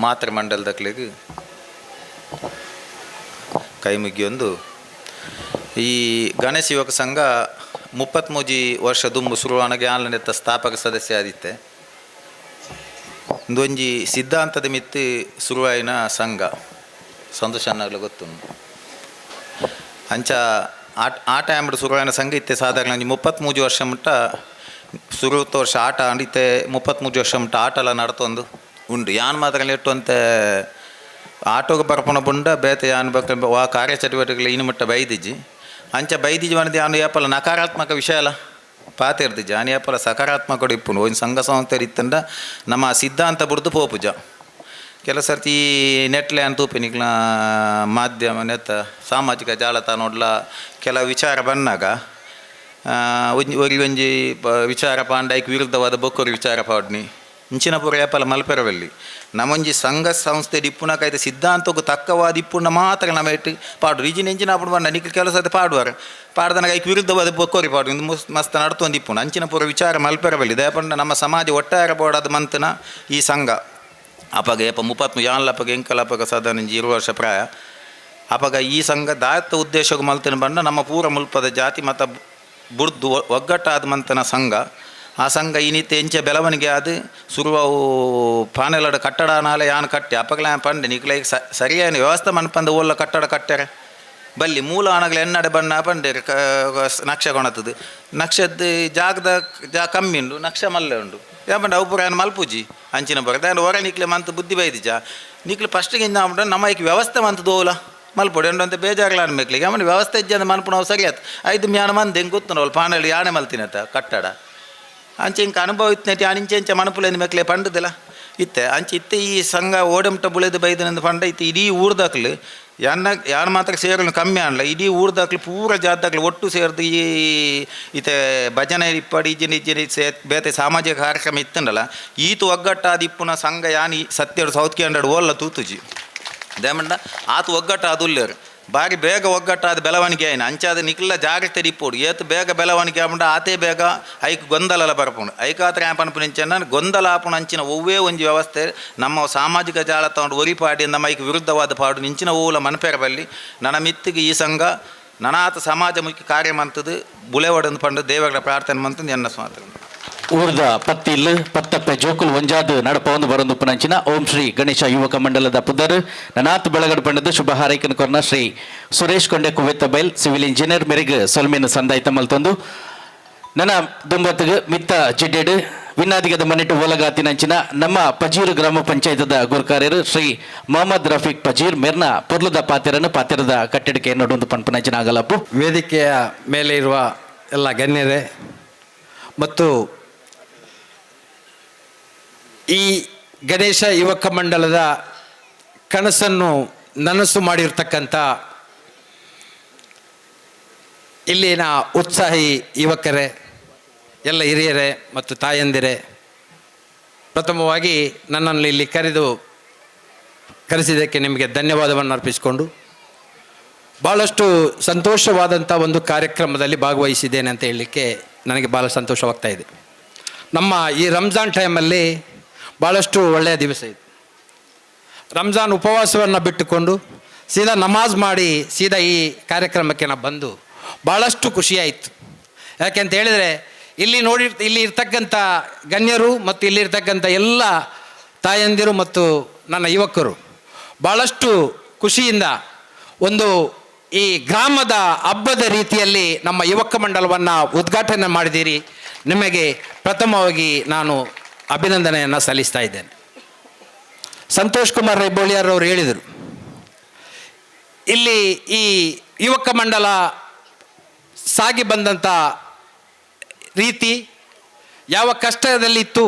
ಮಾತೃ ಮಂಡಲದಕ್ಲಿಗೆ ಕೈ ಮುಗಿಯೊಂದು. ಈ ಗಣೇಶ ಯುವಕ ಸಂಘ 33 ವರ್ಷ ದುಂಬು ಶುರುವಾನಗೆ ಆನ್ಲೈನ್ ಸ್ಥಾಪಕ ಸದಸ್ಯ ಆದಿತ್ತೆ. ಒಂದೊಂಜಿ ಸಿದ್ಧಾಂತದ ಮಿತ್ತಿ ಶುರುವಾಯಿನ ಸಂಘ, ಸಂತೋಷ ಅನ್ನಗ್ಲ ಗೊತ್ತುಂಡು. ಅಂಚ ಆ ಟೈಮ್ಡ್ ಶುರುವಾಯಿನ ಸಂಘ ಇತ್ತೆ ಸಾಧಾರಣ ಒಂಜಿ 33 ವರ್ಷ ಮುಟ್ಟ ಶುರುತ್ತ ವರ್ಷ ಆಟ ಅಂಡಿತ್ತೆ 33 ವರ್ಷ ಮುಟ್ಟ ಆಟ ಎಲ್ಲ ನಡತೊಂದು ಉಂಡು. ಯಾನ್ ಮಾತ್ರ ಎಟ್ಟು ಅಂತೆ ಆಟೋಗೆ ಬರ್ಪಣ ಬುಂಡ ಬೇತೆ ಯಾನ್ ಬಕ್ಕ ವಾ ಕಾರ್ಯಚಟುವಟಿಕೆಗಳು ಇನ್ನು ಮುಟ್ಟ ಬೈದಿಜ್ಜಿ. ಅಂಚ ಬೈದಿಜ್ಜಿ ಬಂದು ಯಾನು ಏಪಲ ನಕಾರಾತ್ಮಕ ವಿಷಯ ಅಲ್ಲ ಪಾತಿರ್ದಿಜ್ಜಿ, ಆನ್ ಏಪಲ ಸಕಾರಾತ್ಮಕ ಇಪ್ಪುನು. ಒಂದು ಸಂಘ ಸಂಸ್ಥೆ ಇತ್ತಂಡ ನಮ್ಮ ಸಿದ್ಧಾಂತ ಬುಡ್ದು ಪೋಪುಜ. ಕೆಲವು ಸರ್ತಿ ನೆಟ್ಲೆ ಅಂತ ತೂಪಿನಿಕ್ಲ ಮಾಧ್ಯಮ ನೆತ್ತ ಸಾಮಾಜಿಕ ಜಾಲತಾಣ ಕೆಲವು ವಿಚಾರ ಬಂದಾಗ ಒಂಜಿ ಒರಿ ಒಂಜಿ ವಿಚಾರ ಪಾಂಡೈಕ್ ವಿರುದ್ಧವಾದ ಬೊಕ್ಕೊರಿ ವಿಚಾರ ಪಾಡ್ನಿ ಇಂಚಿನ ಪೂರ ಏಪಲ ಮಲ್ಪೆರವಲ್ಲಿ. ನಮ್ಮೊಂಜಿ ಸಂಘ ಸಂಸ್ಥೆ ಇಪ್ಪುನಕೈತೆ ಸಿದ್ಧಾಂತಕ್ಕೂ ತಕ್ಕವಾದ ಇಪ್ಪುನ ಮಾತ್ರ ನಮ್ಮ ಇಟ್ಟು ಪಾಡು ರೀಜಿನ ಎಂಚಿನ ಆಪುಡು ಬಂಡ ನಿಕ್ಲು ಕೆಲಸ ಸರ್ತಿ ಪಾಡುವಾರ ಪಾಡ್ದನಗ ಐಕ್ ವಿರುದ್ಧವಾದ ಬೊಕ್ಕೊರಿ ಪಾಡು ಇಂದು ಮಸ್ತ್ ನಡ್ತೊಂದು ಇಪ್ಪುನ ಅಂಚಿನ ಪೂರ ವಿಚಾರ ಮಲ್ಪೆರವಲ್ಲಿ. ದಯಪಂಡ ನಮ್ಮ ಸಮಾಜ ಒಟ್ಟಾರೆ ಬೋಡಾದ ಮಂತನ ಈ ಸಂಘ ಅಪಗ ಏಪ 33 ಯಾನ್ಲಪಗ ಎಂಕಲಪಗ ಸಾಧಾರಣ 20 ವರ್ಷ ಪ್ರಾಯ ಅಪಗ ಈ ಸಂಘ ದಾತ್ತ ಉದ್ದೇಶಕ್ಕೆ ಮಲ್ತಿನ ಬಂಡ ನಮ್ಮ ಪೂರ ಮುಲ್ಪದ ಜಾತಿ ಮತ ಬುಡ್ದು ಒಗ್ಗಟ್ಟಾದ ಮಂತನ ಸಂಘ. ಆ ಸಂಘ ಈ ನಿತ್ಯ ಎಂಚ ಬೆಳವಣಿಗೆ ಆದ ಶುರುವಾವು ಪಾನೆಲಡ ಕಟ್ಟಡ ನಾಲೆ ಯಾನ್ ಕಟ್ಟೆ ಅಪಗಲ ಪಂಡೆ ನಿಕ್ಲ ಈಗ ಸರಿಯಾದ ವ್ಯವಸ್ಥೆ ಮನ್ಪಂದ ಓಲ್ಲ ಕಟ್ಟಡ ಕಟ್ಟಾರೆ ಬಲ್ಲಿ ಮೂಲ ಆನಗಲ ಎನ್ನಡೆ ಬಣ್ಣ ಪಂಡೆ ನಕ್ಷೆ ಕೊಣತದು ನಕ್ಷೆದ್ದು ಜಾಗದ ಜಾ ಕಮ್ಮಿ ಉಂಡು ನಕ್ಷೆ ಮಲ್ಲೆ ಉಂಡು ಯಾಪಂಡ ಅವು ಪೂರ ಮಲ್ಪೂಜಿ ಅಂಚಿನ ಬರುತ್ತೆ ಆ್ಯಂಡ್ ಹೊರ ನಿಕ್ಲೆ ಮಂತ್ ಬುದ್ಧಿ ಬೈದಿಜ ನಿಕ್ಲೆ ಫಸ್ಟಿಗೆ ಇಂದ ನಮ್ಮ ಈಗ ವ್ಯವಸ್ಥೆ ಮಂತ್ ದೋಲ ಮಲ್ಪೊಡಿ ಅಂತ ಬೇಜಾರ್ಲ ಅನ್ಬೇಕ್ಲಿಗೆ ಆಮೇಲೆ ವ್ಯವಸ್ಥೆ ಇಜ್ಜಂದ ಮನ್ಪುನವು ಸರಿ ಆಯ್ತು ಐದು ಮ್ಯಾನ ಮಂದಿ ಹೆಂಗೆ ಗೊತ್ತು ಪಾನಲ್ಲಿ ಯಾಣೆ ಮಲ್ತಿನತ್ತ ಕಟ್ಟಡ ಅಂಚೆ ಇಂಕ ಅನುಭವ ಇತ್ತು ಅಂಚೆ ಇಂಚೆ ಮನಪುಲೇಂದು ಮೆಕ್ಲೆ ಪಂಡದಿಲ್ಲ ಇತ್ತೆ ಅಂಚೆ ಇತ್ತೆ ಈ ಸಂಘ ಓಡಂಟ ಬುಳೆದು ಬೈದನಂದು ಪಂಡ ಇತ್ತೆ ಇಡೀ ಊರ್ದಾಕ್ಲು ಯಾನ್ನ ಯಾರು ಮಾತ್ರ ಸೇರಲು ಕಮ್ಮಿ ಅನ್ಲ ಇಡೀ ಊರ್ದಾಕ್ಲು ಪೂರ ಜಾತ್ದಾಕ್ಲು ಒಟ್ಟು ಸೇರ್ದು ಈ ಇತ್ತೆ ಭಜನೆ ಇಪ್ಪಡಿ ಇಜ್ಜಿನ ಇಜ್ಜಿನ ಸೇ ಬೇತೆ ಸಾಮಾಜಿಕ ಕಾರ್ಯಕ್ರಮ ಇತ್ತಂಡಲ್ಲ ಈತು ಒಗ್ಗಟ್ಟಾದ ಇಪ್ಪುನ ಸಂಘ ಯಾನ್ ಈ ಸತ್ಯಡು ಸೌತ್ ಕೇಂದ್ರ ಓಲ್ಲ ತೂತುಜಿ ದೇಮಂಡ ಆತು ಒಗ್ಗಟ್ಟ ಅದುಲ್ಲೇರು ಬಾರಿ ಬೇಗ ಒಗ್ಗಟ್ಟಾದ ಬೆಳವಣಿಗೆ ಆಯ್ನ ಅಂಚಾದ ನಿಕ್ಲ ಜಾಗ್ರತೆ ಇಪ್ಪೋಡು ಏತು ಬೇಗ ಬೆಳವಣಿಗೆ ಆಪುಂಡ ಆತೇ ಬೇಗ ಐಕ್ ಗೊಂದಲ ಬರಪುಂಡು ಐಕಾತ್ರ ಆಪನಪು ನಿಂಚನ ಗೊಂದಲ ಆಪುಣ ಅಂಚಿನ ಒವ್ವೇ ಒಂಜಿ ವ್ಯವಸ್ಥೆ ನಮ್ಮ ಸಾಮಾಜಿಕ ಜಾಲತಾಣ ಒರಿಪಾಡಿ ನಮ್ಮ ಐಕ್ ವಿರುದ್ಧವಾದ ಪಾಡು ನಿಂಚಿನ ಓಲ ಮನಪೇರ ಬಲ್ಲಿ ನನ್ನ ಮಿತ್ತಿಗೆ ಈ ಸಂಘ ನನಾತ ಸಮಾಜ ಮುಖ್ಯ ಕಾರ್ಯ ಮಂತದು ಬುಲೆವಡಂದು ಪಂಡು ದೇವರ ಪ್ರಾರ್ಥನೆ ಮಂತಂದು ಎನ್ನ ಸ್ವಾತಂತ್ರ್ಯ. ಊರ್ದ ಪತ್ತಿಲ್ ಪತ್ತಪ್ಪೆ ಜೋಕುಲ್ ಒಂಜಾದ್ ನಡಪವೊಂದು ಬರೊಂದು ಪುನಂಚಿನ ಓಂ ಶ್ರೀ ಗಣೇಶ ಯುವಕ ಮಂಡಲದ ಪುದರ್ ನನಾತ್ ಬೆಳಗಡ್ ಪಂಡದ ಶುಭ ಹಾರೈಕನ್ ಕೊರ್ನ ಶ್ರೀ ಸುರೇಶ್ ಕೊಂಡೆ ಕುವೆತ್ತಬೈಲ್ ಸಿವಿಲ್ ಇಂಜಿನಿಯರ್ ಮೆರೆಗ್ ಸೊಲ್ಮೆನ್ ಸಂದಾಯ್ತ ಮಲ್ತೊಂದು ನನ್ನ ದುಂಬತ್ತಿಗೆ ಮಿತ್ತ ಜಿಡ್ಡೆಡ್ ವಿನ್ನಾದಿಗದ ಮನೆಟ್ಟು ಓಲಗಾತಿನಂಚಿನ ನಮ್ಮ ಪಜೀರು ಗ್ರಾಮ ಪಂಚಾಯತದ ಗುರ್ಕಾರ್ಯರು ಶ್ರೀ ಮೊಹಮ್ಮದ್ ರಫೀಕ್ ಪಜೀರ್ ಮೆರ್ನ ಪೊರ್ಲುದ ಪಾತೆರನ್ನು ಪಾತೆರದ ಕಟ್ಟಡಕ್ಕೆ ನಡುಂದು ಪನ್ಪನಂಚಿನ ಆಗಲಪ್ಪು. ವೇದಿಕೆಯ ಮೇಲೆ ಇರುವ ಎಲ್ಲ ಗಣ್ಯರೇ ಮತ್ತು ಈ ಗಣೇಶ ಯುವಕ ಮಂಡಲದ ಕನಸನ್ನು ನನಸು ಮಾಡಿರ್ತಕ್ಕಂಥ ಇಲ್ಲಿನ ಉತ್ಸಾಹಿ ಯುವಕರೇ, ಎಲ್ಲ ಹಿರಿಯರೇ ಮತ್ತು ತಾಯಂದಿರೇ, ಪ್ರಥಮವಾಗಿ ನನ್ನನ್ನು ಇಲ್ಲಿ ಕರೆಸಿದ್ದಕ್ಕೆ ನಿಮಗೆ ಧನ್ಯವಾದವನ್ನು ಅರ್ಪಿಸಿಕೊಂಡು ಭಾಳಷ್ಟು ಸಂತೋಷವಾದಂಥ ಒಂದು ಕಾರ್ಯಕ್ರಮದಲ್ಲಿ ಭಾಗವಹಿಸಿದ್ದೇನೆ ಅಂತ ಹೇಳಲಿಕ್ಕೆ ನನಗೆ ಭಾಳ ಸಂತೋಷವಾಗ್ತಾ ಇದೆ. ನಮ್ಮ ಈ ರಂಜಾನ್ ಟೈಮಲ್ಲಿ ಭಾಳಷ್ಟು ಒಳ್ಳೆಯ ದಿವಸ ಇದು. ರಂಜಾನ್ ಉಪವಾಸವನ್ನು ಬಿಟ್ಟುಕೊಂಡು ಸೀದಾ ನಮಾಜ್ ಮಾಡಿ ಸೀದಾ ಈ ಕಾರ್ಯಕ್ರಮಕ್ಕೆ ನಾವು ಬಂದು ಭಾಳಷ್ಟು ಖುಷಿಯಾಯಿತು. ಯಾಕೆಂತ ಹೇಳಿದರೆ ಇಲ್ಲಿ ಇರ್ತಕ್ಕಂಥ ಗಣ್ಯರು ಮತ್ತು ಇಲ್ಲಿರ್ತಕ್ಕಂಥ ಎಲ್ಲ ತಾಯಂದಿರು ಮತ್ತು ನನ್ನ ಯುವಕರು ಭಾಳಷ್ಟು ಖುಷಿಯಿಂದ ಒಂದು ಈ ಗ್ರಾಮದ ಹಬ್ಬದ ರೀತಿಯಲ್ಲಿ ನಮ್ಮ ಯುವಕ ಮಂಡಲವನ್ನು ಉದ್ಘಾಟನೆ ಮಾಡಿದ್ದೀರಿ. ನಿಮಗೆ ಪ್ರಥಮವಾಗಿ ನಾನು ಅಭಿನಂದನೆಯನ್ನು ಸಲ್ಲಿಸ್ತಾ ಇದ್ದೇನೆ. Santosh Kumar Rai Boliyar ಅವರು ಹೇಳಿದರು, ಇಲ್ಲಿ ಈ ಯುವಕ ಮಂಡಲ ಸಾಗಿ ಬಂದಂಥ ರೀತಿ ಯಾವ ಕಷ್ಟದಲ್ಲಿತ್ತು,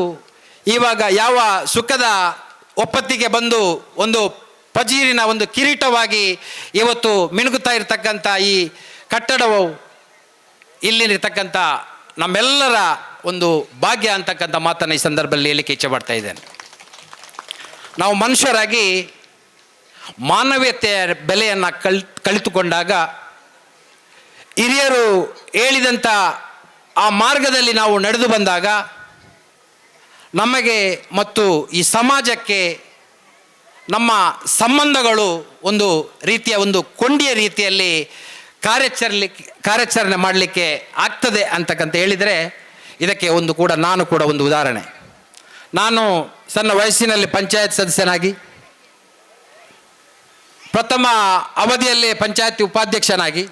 ಇವಾಗ ಯಾವ ಸುಖದ ಒಪ್ಪತ್ತಿಗೆ ಬಂದು ಒಂದು ಪಜೀರಿನ ಒಂದು ಕಿರೀಟವಾಗಿ ಇವತ್ತು ಮಿಣುಗುತ್ತಾ ಇರತಕ್ಕಂಥ ಈ ಕಟ್ಟಡವು ಇಲ್ಲಿರ್ತಕ್ಕಂಥ ನಮ್ಮೆಲ್ಲರ ಒಂದು ಭಾಗ್ಯ ಅಂತಕ್ಕಂಥ ಮಾತನ್ನು ಈ ಸಂದರ್ಭದಲ್ಲಿ ಹೇಳಲಿಕ್ಕೆ ಇಚ್ಛೆ ಪಡ್ತಾ ಇದ್ದೇನೆ. ನಾವು ಮನುಷ್ಯರಾಗಿ ಮಾನವೀಯತೆಯ ಬೆಲೆಯನ್ನು ಕಲಿತುಕೊಂಡಾಗ, ಹಿರಿಯರು ಹೇಳಿದಂಥ ಆ ಮಾರ್ಗದಲ್ಲಿ ನಾವು ನಡೆದು ಬಂದಾಗ ನಮಗೆ ಮತ್ತು ಈ ಸಮಾಜಕ್ಕೆ ನಮ್ಮ ಸಂಬಂಧಗಳು ಒಂದು ರೀತಿಯ ಒಂದು ಕೊಂಡಿಯ ರೀತಿಯಲ್ಲಿ ಕಾರ್ಯಾಚರಣೆ ಮಾಡಲಿಕ್ಕೆ ಆಗ್ತದೆ ಅಂತಕ್ಕಂತ ಹೇಳಿದರೆ, ಇದಕ್ಕೆ ಒಂದು ಕೂಡ ನಾನು ಕೂಡ ಒಂದು ಉದಾಹರಣೆ. ನಾನು ಸಣ್ಣ ವಯಸ್ಸಿನಲ್ಲಿ ಪಂಚಾಯತ್ ಸದಸ್ಯನಾಗಿ, ಪ್ರಥಮ ಅವಧಿಯಲ್ಲಿ ಪಂಚಾಯತಿ ಉಪಾಧ್ಯಕ್ಷನಾಗಿ,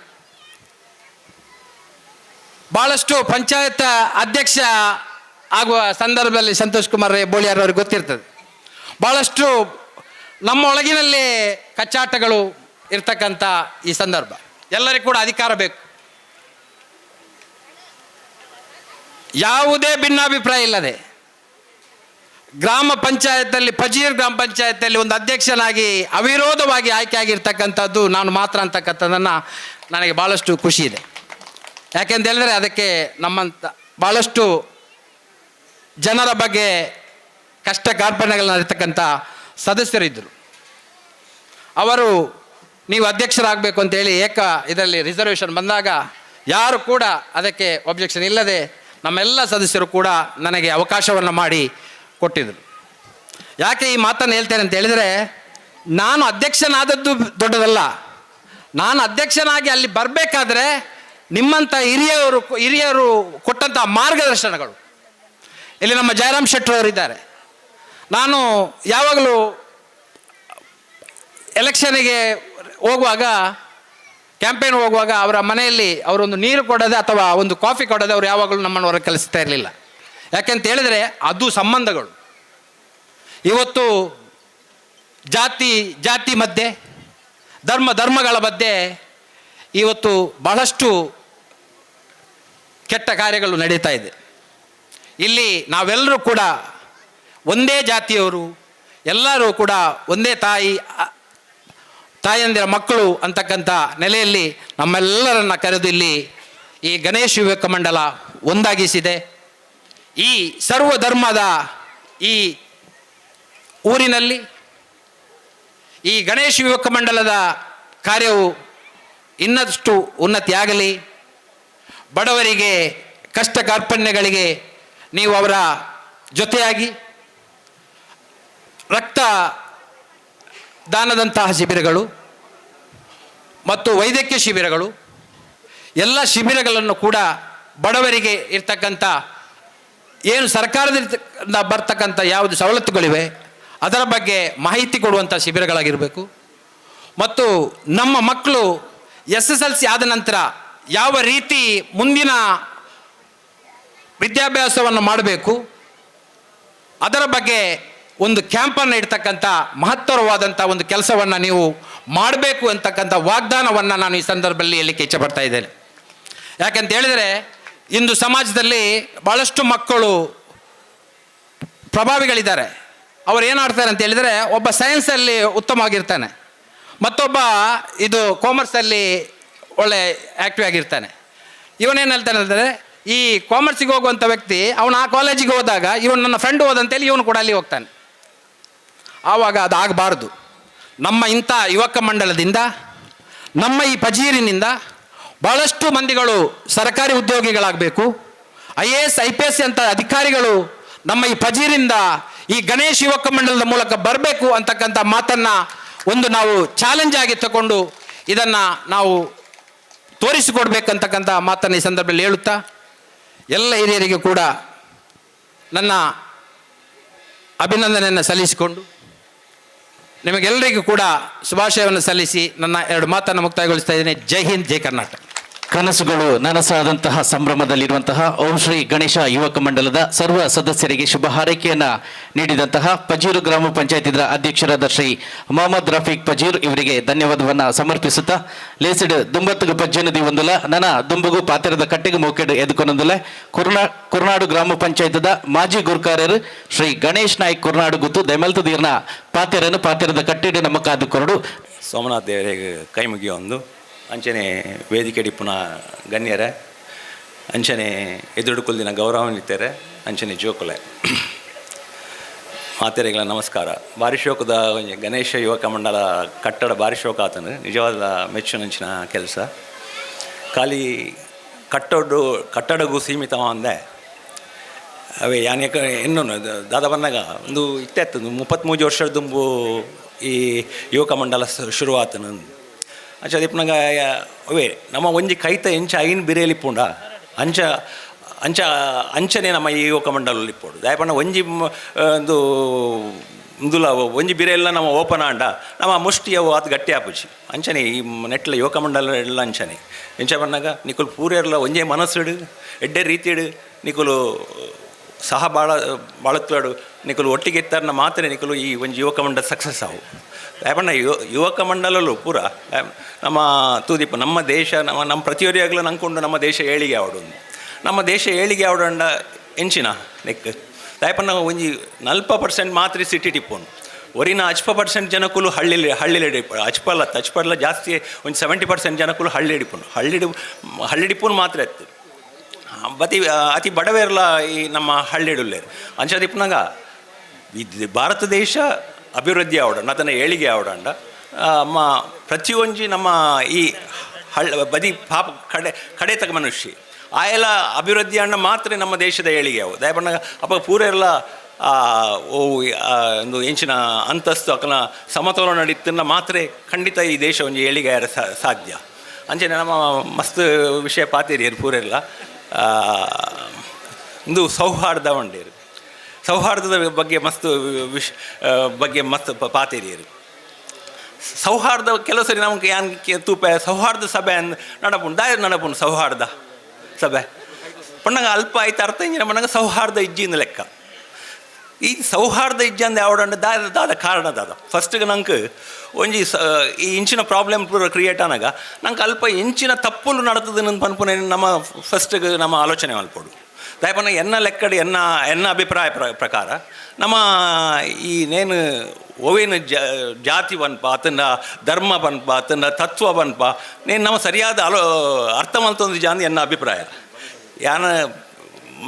ಭಾಳಷ್ಟು ಪಂಚಾಯತ್ ಅಧ್ಯಕ್ಷ ಆಗುವ ಸಂದರ್ಭದಲ್ಲಿ ಸಂತೋಷ್ ಕುಮಾರ್ ರೈ ಬೋಳಿಯಾರ್ ಅವ್ರಿಗೆ ಗೊತ್ತಿರ್ತದೆ, ಭಾಳಷ್ಟು ನಮ್ಮ ಒಳಗಿನಲ್ಲೇ ಕಚ್ಚಾಟಗಳು ಇರ್ತಕ್ಕಂಥ ಈ ಸಂದರ್ಭ. ಎಲ್ಲರಿಗೂ ಕೂಡ ಅಧಿಕಾರ ಬೇಕು, ಯಾವುದೇ ಭಿನ್ನಾಭಿಪ್ರಾಯ ಇಲ್ಲದೆ ಗ್ರಾಮ ಪಂಚಾಯತಲ್ಲಿ, ಪಜೀರ್ ಗ್ರಾಮ ಪಂಚಾಯತಲ್ಲಿ ಒಂದು ಅಧ್ಯಕ್ಷನಾಗಿ ಅವಿರೋಧವಾಗಿ ಆಯ್ಕೆಯಾಗಿರ್ತಕ್ಕಂಥದ್ದು ನಾನು ಮಾತ್ರ ಅಂತಕ್ಕಂಥದ್ದನ್ನು ನನಗೆ ಭಾಳಷ್ಟು ಖುಷಿ ಇದೆ. ಯಾಕೆಂತ ಹೇಳಿದ್ರೆ ಅದಕ್ಕೆ ನಮ್ಮಂಥ ಭಾಳಷ್ಟು ಜನರ ಬಗ್ಗೆ ಕಷ್ಟ ಕಾರ್ಪಣ್ಯಗಳನ್ನ ಇರ್ತಕ್ಕಂಥ ಸದಸ್ಯರಿದ್ದರು. ಅವರು ನೀವು ಅಧ್ಯಕ್ಷರಾಗಬೇಕು ಅಂತೇಳಿ ಏಕ ಇದರಲ್ಲಿ ರಿಸರ್ವೇಷನ್ ಬಂದಾಗ ಯಾರು ಕೂಡ ಅದಕ್ಕೆ ಒಬ್ಜೆಕ್ಷನ್ ಇಲ್ಲದೆ ನಮ್ಮೆಲ್ಲ ಸದಸ್ಯರು ಕೂಡ ನನಗೆ ಅವಕಾಶವನ್ನು ಮಾಡಿ ಕೊಟ್ಟಿದ್ದರು. ಯಾಕೆ ಈ ಮಾತನ್ನು ಹೇಳ್ತೇನೆ ಅಂತ ಹೇಳಿದರೆ, ನಾನು ಅಧ್ಯಕ್ಷನಾದದ್ದು ದೊಡ್ಡದಲ್ಲ, ನಾನು ಅಧ್ಯಕ್ಷನಾಗಿ ಅಲ್ಲಿ ಬರಬೇಕಾದ್ರೆ ನಿಮ್ಮಂಥ ಹಿರಿಯರು ಕೊಟ್ಟಂಥ ಮಾರ್ಗದರ್ಶನಗಳು. ಇಲ್ಲಿ ನಮ್ಮ ಜಯರಾಮ್ ಶೆಟ್ಟರ್ ಅವರಿದ್ದಾರೆ. ನಾನು ಯಾವಾಗಲೂ ಎಲೆಕ್ಷನಿಗೆ ಹೋಗುವಾಗ, ಕ್ಯಾಂಪೇನ್ ಹೋಗುವಾಗ ಅವರ ಮನೆಯಲ್ಲಿ ಅವರೊಂದು ನೀರು ಕೊಡೋದೆ ಅಥವಾ ಒಂದು ಕಾಫಿ ಕೊಡೋದೆ ಅವರು ಯಾವಾಗಲೂ ನಮ್ಮನ್ನು ಹೊರಗೆ ಕಲಿಸ್ತಾ ಇರಲಿಲ್ಲ. ಯಾಕೆಂತ ಹೇಳಿದರೆ ಅದು ಸಂಬಂಧಗಳು. ಇವತ್ತು ಜಾತಿ ಜಾತಿ ಮಧ್ಯೆ, ಧರ್ಮ ಧರ್ಮಗಳ ಮಧ್ಯೆ ಇವತ್ತು ಬಹಳಷ್ಟು ಕೆಟ್ಟ ಕಾರ್ಯಗಳು ನಡೀತಾ ಇದೆ. ಇಲ್ಲಿ ನಾವೆಲ್ಲರೂ ಕೂಡ ಒಂದೇ ಜಾತಿಯವರು, ಎಲ್ಲರೂ ಕೂಡ ಒಂದೇ ತಾಯಿ ತಾಯಂದಿರ ಮಕ್ಕಳು ಅಂತಕ್ಕಂಥ ನೆಲೆಯಲ್ಲಿ ನಮ್ಮೆಲ್ಲರನ್ನ ಕರೆದು ಇಲ್ಲಿ ಈ ಗಣೇಶ ಯುವಕ ಮಂಡಲ ಒಂದಾಗಿಸಿದೆ. ಈ ಸರ್ವಧರ್ಮದ ಈ ಊರಿನಲ್ಲಿ ಈ ಗಣೇಶ ಯುವಕ ಮಂಡಲದ ಕಾರ್ಯವು ಇನ್ನಷ್ಟು ಉನ್ನತಿಯಾಗಲಿ. ಬಡವರಿಗೆ, ಕಷ್ಟ ಕಾರ್ಪಣ್ಯಗಳಿಗೆ ನೀವು ಅವರ ಜೊತೆಯಾಗಿ ರಕ್ತ ದಾನದಂತಹ ಶಿಬಿರಗಳು ಮತ್ತು ವೈದ್ಯಕೀಯ ಶಿಬಿರಗಳು, ಎಲ್ಲ ಶಿಬಿರಗಳನ್ನು ಕೂಡ ಬಡವರಿಗೆ ಇರ್ತಕ್ಕಂಥ ಏನು ಸರ್ಕಾರದಿಂದ ಬರ್ತಕ್ಕಂಥ ಯಾವುದು ಸವಲತ್ತುಗಳಿವೆ ಅದರ ಬಗ್ಗೆ ಮಾಹಿತಿ ಕೊಡುವಂಥ ಶಿಬಿರಗಳಾಗಿರಬೇಕು. ಮತ್ತು ನಮ್ಮ ಮಕ್ಕಳು SSLC ಆದ ನಂತರ ಯಾವ ರೀತಿ ಮುಂದಿನ ವಿದ್ಯಾಭ್ಯಾಸವನ್ನು ಮಾಡಬೇಕು ಅದರ ಬಗ್ಗೆ ಒಂದು ಕ್ಯಾಂಪನ್ನು ಇಡ್ತಕ್ಕಂಥ ಮಹತ್ತರವಾದಂಥ ಒಂದು ಕೆಲಸವನ್ನು ನೀವು ಮಾಡಬೇಕು ಅಂತಕ್ಕಂಥ ವಾಗ್ದಾನವನ್ನು ನಾನು ಈ ಸಂದರ್ಭದಲ್ಲಿ ಹೇಳಲಿಕ್ಕೆ ಇಚ್ಛೆಪಡ್ತಾ ಇದ್ದೇನೆ. ಯಾಕಂತ ಹೇಳಿದರೆ ಇಂದು ಸಮಾಜದಲ್ಲಿ ಭಾಳಷ್ಟು ಮಕ್ಕಳು ಪ್ರಭಾವಿಗಳಿದ್ದಾರೆ. ಅವ್ರು ಏನಾಡ್ತಾರೆ ಅಂತ ಹೇಳಿದರೆ, ಒಬ್ಬ ಸೈನ್ಸಲ್ಲಿ ಉತ್ತಮವಾಗಿರ್ತಾನೆ, ಮತ್ತೊಬ್ಬ ಇದು ಕಾಮರ್ಸಲ್ಲಿ ಒಳ್ಳೆ ಆ್ಯಕ್ಟಿವ್ ಆಗಿರ್ತಾನೆ. ಇವನೇನು ಹೇಳ್ತಾನೆ ಅಂದರೆ, ಈ ಕಾಮರ್ಸಿಗೆ ಹೋಗುವಂಥ ವ್ಯಕ್ತಿ ಅವನು ಆ ಕಾಲೇಜಿಗೆ ಹೋದಾಗ ಇವನು ನನ್ನ ಫ್ರೆಂಡ್ ಹೋದಂತೇಳಿ ಇವನು ಕೂಡ ಅಲ್ಲಿ ಹೋಗ್ತಾನೆ. ಆವಾಗ ಅದಾಗಬಾರ್ದು. ನಮ್ಮ ಇಂಥ ಯುವಕ ಮಂಡಲದಿಂದ, ನಮ್ಮ ಈ ಪಜೀರಿನಿಂದ ಭಾಳಷ್ಟು ಮಂದಿಗಳು ಸರ್ಕಾರಿ ಉದ್ಯೋಗಿಗಳಾಗಬೇಕು. IAS, IPS ಅಂತ ಅಧಿಕಾರಿಗಳು ನಮ್ಮ ಈ ಪಜೀರಿಂದ ಈ ಗಣೇಶ್ ಯುವಕ ಮಂಡಲದ ಮೂಲಕ ಬರಬೇಕು ಅಂತಕ್ಕಂಥ ಮಾತನ್ನು ಒಂದು ನಾವು ಚಾಲೆಂಜ್ ಆಗಿ ತಗೊಂಡು ಇದನ್ನು ನಾವು ತೋರಿಸಿಕೊಡ್ಬೇಕಂತಕ್ಕಂಥ ಮಾತನ್ನು ಈ ಸಂದರ್ಭದಲ್ಲಿ ಹೇಳುತ್ತಾ ಎಲ್ಲ ಹಿರಿಯರಿಗೂ ಕೂಡ ನನ್ನ ಅಭಿನಂದನೆಯನ್ನು ಸಲ್ಲಿಸಿಕೊಂಡು ನಿಮಗೆಲ್ಲರಿಗೂ ಕೂಡ ಶುಭಾಶಯವನ್ನು ಸಲ್ಲಿಸಿ ನನ್ನ ಎರಡು ಮಾತನ್ನು ಮುಕ್ತಾಯಗೊಳಿಸ್ತಾ ಇದ್ದೇನೆ. ಜೈ ಹಿಂದ್, ಜೈ ಕರ್ನಾಟಕ. ಕನಸುಗಳು ನನಸಾದಂತಹ ಸಂಭ್ರಮದಲ್ಲಿರುವಂತಹ ಓಂ ಶ್ರೀ ಗಣೇಶ ಯುವಕ ಮಂಡಲದ ಸರ್ವ ಸದಸ್ಯರಿಗೆ ಶುಭ ಹಾರೈಕೆಯನ್ನ ನೀಡಿದಂತಹ ಪಜೀರು ಗ್ರಾಮ ಪಂಚಾಯತಿನ ಅಧ್ಯಕ್ಷರಾದ ಶ್ರೀ ಮೊಹಮ್ಮದ್ ರಫೀಕ್ ಪಜೀರ್ ಇವರಿಗೆ ಧನ್ಯವಾದವನ್ನ ಸಮರ್ಪಿಸುತ್ತಾ ಲೇಸಿಡ್ ದುಂಬತ್ತುಗು ಪಜ್ಜನದಿ ಒಂದುಲ ನನ ದುಂಬುಗು ಪಾತ್ರದ ಕಟ್ಟೆಗೆ ಮೋಕೆಡು ಎದುಕೊನೊಂದುಲ ಕುರ್ನಾಡು ಗ್ರಾಮ ಪಂಚಾಯತದ ಮಾಜಿ ಗುರ್ಕಾರರು ಶ್ರೀ ಗಣೇಶ್ ನಾಯ್ಕ್ ಕುರ್ನಾಡು ಗುತ್ತು ದೆಮಲ್ತು ದೀರ್ನ ಪಾತೆರನ್ನು ಪಾತೆರದ ಕಟ್ಟಿಡು ನಮ್ಮ ಕಾದು ಕೊರಡು. ಸೋಮನಾಥ್ ದೇವರಿಗೆ ಕೈ ಮುಗಿಯೊಂದು ಅಂಚನೆ ವೇದಿಕೆ ಪುನಃ ಗಣ್ಯರೇ, ಅಂಚನೆ ಎದುರುಕುಲ್ದಿನ ಗೌರವಾನ್ವಿತರೆ, ಅಂಚನೆ ಜೋಕುಲೆ ಮಾತೆರೆಗಳ ನಮಸ್ಕಾರ. ಬಾರಿ ಶೋಕದ ಒಂಜಿ ಗಣೇಶ ಯುವಕ ಮಂಡಲ ಕಟ್ಟಡ ಬಾರಿ ಶೋಕ ಆತನು, ನಿಜವಾದ ಮೆಚ್ಚುನಂಚಿನ ಕೆಲಸ. ಖಾಲಿ ಕಟ್ಟಡಗೂ ಸೀಮಿತ ಅಂದೆ ಅವೇ ಯಾನ್ಯಕ ಇನ್ನೊಂದು ದಾದ ಬಂದಾಗ ಒಂದು ಇತ್ತೆ 33 ವರ್ಷದ ದುಂಬು ಈ ಯುವಕ ಮಂಡಲ ಶುರುವಾತನು. ಅಂಚ ದಿಪ್ಪನಗ ಅವೇ ನಮ್ಮ ಒಂಜಿ ಕೈತ ಎಂಚ ಐನ್ ಬಿರೇಲಿ ಪೂಂಡ ಅಂಚ ಅಂಚ ಅಂಚನೆ ನಮ್ಮ ಈ ಯುವಕ ಮಂಡಲಲ್ಲಿ ಇಪ್ಪೋಡು. ದಾಯಪಣ್ಣ ಒಂಜಿ ಒಂದು ಇಂದುಲ ಒಂಜಿ ಬಿರೆಲ್ಲ ನಮ್ಮ ಓಪನ್ ಆಂಡ ನಮ್ಮ ಮುಷ್ಟಿ ಅವು ಅದು ಗಟ್ಟಿ ಆಪುಜಿ. ಅಂಚನೆ ಈ ನೆಟ್ಲ ಯುವಕ ಮಂಡಲ ಎಲ್ಲ ಅಂಚನೆ ಎಂಚ ಬಣ್ಣಾಗ ನಿಕುಲು ಪೂರೆರ್ಲ ಒಂಜೇ ಮನಸ್ಸುಡು ಎಡ್ಡೆ ರೀತಿಡು ನಿಕುಲು ಸಹ ಬಾಳ ಬಾಳತ್ವಾಡು ನಿಕುಲು ಒಟ್ಟಿಗೆ ಇತ್ತಾರನ ಮಾತ್ರ ನಿಕುಲು ಈ ಒಂಜಿ ಯುವಕ ಮಂಡಲ ಸಕ್ಸಸ್ ಆವು. ಯಾಪಣ್ಣ ಯುವಕ ಮಂಡಲಲ್ಲೂ ಪೂರ ನಮ್ಮ ತೂದೀಪ ನಮ್ಮ ದೇಶ ನಮ್ಮ ನಮ್ಮ ಪ್ರತಿಯೊರಿಯಾಗಲೂ ನಂಕೊಂಡು ನಮ್ಮ ದೇಶ ಏಳಿಗೆ ಆವಡು, ನಮ್ಮ ದೇಶ ಏಳಿಗೆ ಆವಡಂಡ ಎಂಚಿನ ನೆಕ್ ದಾಯಪಣ್ಣ ಒಂಜಿ 40% ಮಾತ್ರ ಸಿಟಿ ಟಿಪ್ಪೋನು, ಒರಿನ 10% ಜನಕ್ಕೂ ಹಳ್ಳಿಲಿ ಹಳ್ಳಿಲಿ ಅಚ್ಪಲ್ಲ ಅಚ್ಪಲ್ಲ ಜಾಸ್ತಿ ಒಂದು 70% ಜನಕ್ಕೂ ಹಳ್ಳಿ ಹಿಡಿಪೋನು ಹಳ್ಳಿ ಡಿಪ್ಪೋನು ಮಾತ್ರ ಇತ್ತು. ಬತಿ ಅತಿ ಬಡವೇರ್ಲ ಈ ನಮ್ಮ ಹಳ್ಳಿಡುಲ್ಲೇರು ಅಂಚ ದಿಪ್ಪನಾಗ ಇದು ಭಾರತ ದೇಶ ಅಭಿವೃದ್ಧಿ ಆವಡಂಡ ಅದನ್ನು ಏಳಿಗೆ ಆವಡಂಡ ಮ ಪ್ರತಿಯೊಂಜಿ ನಮ್ಮ ಈ ಹಳ್ಳ ಬದಿ ಪಾಪ ಕಡೆ ಕಡೆ ತಗ ಮನುಷ್ಯ ಆ ಎಲ್ಲ ಅಭಿವೃದ್ಧಿ ಅಣ್ಣ ಮಾತ್ರ ನಮ್ಮ ದೇಶದ ಏಳಿಗೆ ಅವು. ದಯಪಣ್ಣ ಅಪ್ಪ ಪೂರ ಎಲ್ಲ ಒಂದು ಎಂಚಿನ ಅಂತಸ್ತು ಅಕನ ಸಮತೋಲನ ನಡೀತನ್ನ ಮಾತ್ರ ಖಂಡಿತ ಈ ದೇಶ ಒಂಜಿ ಏಳಿಗೆ ಸಾಧ್ಯ. ಅಂಚನೆ ನಮ್ಮ ಮಸ್ತ್ ವಿಷಯ ಪಾತೇರಿ ಪೂರೆಲ್ಲ ಒಂದು ಸೌಹಾರ್ದ ಉಂಡೇರು, ಸೌಹಾರ್ದದ ಬಗ್ಗೆ ಮಸ್ತ್ ವಿಷ ಬಗ್ಗೆ ಮಸ್ತ್ ಪಾತೇರಿಯರು. ಸೌಹಾರ್ದ ಕೆಲವು ಸರಿ ನಮಗೆ ಯಾನ್ ತೂಪೆ ಸೌಹಾರ್ದ ಸಭೆ ಅಂದ್ ನಡಪುಂಡು ದಾಯ ನಡಪುಂಡು ಸೌಹಾರ್ದ ಸಭೆ ಪಣ್ಣಂಗ ಅಲ್ಪ ಆಯ್ತು ಅರ್ಥ ಇಂಜಿನ ಪಣ್ಣಂಗ ಸೌಹಾರ್ದ ಇಜ್ಜಿಂದ ಲೆಕ್ಕ. ಈ ಸೌಹಾರ್ದ ಇಜ್ಜಿ ಅಂದ ಯಾವಡಂಡ ದಾದ ದಾದ ಕಾರಣ ದಾದ ಫಸ್ಟ್ಗೆ ನಂಗೆ ಒಂಜಿ ಈ ಇಂಚಿನ ಪ್ರಾಬ್ಲಮ್ ಪೂರ ಕ್ರಿಯೇಟ್ ಆನಾಗ ನಂಗೆ ಅಲ್ಪ ಇಂಚಿನ ತಪ್ಪುಲು ನಡತದ ಪನ್ಪುನೆ ನಮ್ಮ ಫಸ್ಟ್ಗೆ ನಮ್ಮ ಆಲೋಚನೆ ಮಲ್ಪೋಡು. ದಯಪನ ಎನ್ನ ಲೆಕ್ಕಡಿ ಎನ್ನ ಎನ್ನ ಅಭಿಪ್ರಾಯ ಪ್ರಕಾರ ನಮ್ಮ ಈ ನೇನು ಓವೇನು ಜಾತಿ ಬನ್ಪ ಆತನ ಧರ್ಮ ಬನ್ಪ ಆತನ ತತ್ವ ಬನ್ಪ ನೇನು ನಮ್ಮ ಸರಿಯಾದ ಅರ್ಥ ಮಲ್ತೊಂದು ಜಾಂದಿ ಎನ್ನ ಅಭಿಪ್ರಾಯ. ಯಾನ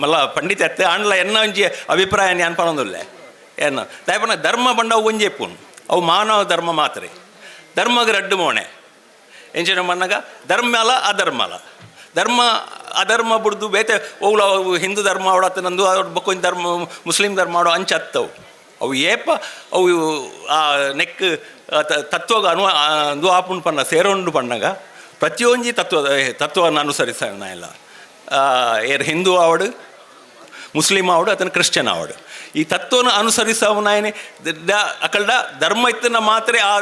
ಮಲ್ಲ ಪಂಡಿತ ಅತ್ತೆ ಆಂಡ್ಲ ಎನ್ನ ಒಂಜಿ ಅಭಿಪ್ರಾಯ ಯಾನ್ ಪನೊಂದುಲ್ಲೆ ಏನ ದಯಪನ ಧರ್ಮ ಬಂಡ ಅವು ಒಂಜಿ ಎಪ್ಪುನು ಅವು ಮಾನವ ಧರ್ಮ ಮಾತ್ರ. ಧರ್ಮಗೆ ರಡ್ಡು ಮೋಣೆ ಎಂಚಿನ ಮನ್ನಗ ಧರ್ಮ ಅಲ್ಲ ಅಧರ್ಮ ಅಲ್ಲ, ಧರ್ಮ ಅಧರ್ಮ ಬುಡ್ದು ಬೇತೆ ಓಗ್ಲ ಅವು ಹಿಂದೂ ಧರ್ಮ ಅವಡತ್ತ ನಂದು ಅವ್ರ ಬಕ್ಕೊಂಜಿ ಧರ್ಮ ಮುಸ್ಲಿಂ ಧರ್ಮ ಆಡೋ ಅಂಚ ಅತ್ತವು ಅವು ಏಪ ಅವು ಆ ನೆಕ್ ತತ್ವಗ ಅನು ಅಂದು ಆಪುಂಡು ಪಣ್ಣ ಸೇರೋಂಡು ಪಣ್ಣಗ ಪ್ರತಿಯೊಂಜಿ ತತ್ವವನ್ನು ಅನುಸರಿಸೋಣ ಇಲ್ಲ. ಏರ್ ಹಿಂದೂ ಆವಡು ಮುಸ್ಲಿಂ ಆವಡು ಅದನ್ನು ಕ್ರಿಶ್ಚಿಯನ್ ಆವಡು ಈ ತತ್ವನ ಅನುಸರಿಸವನಾಯನೆ ಅಕಲ್ಡ ಧರ್ಮ ಇತ್ತನ ಮಾತ್ರ ಆ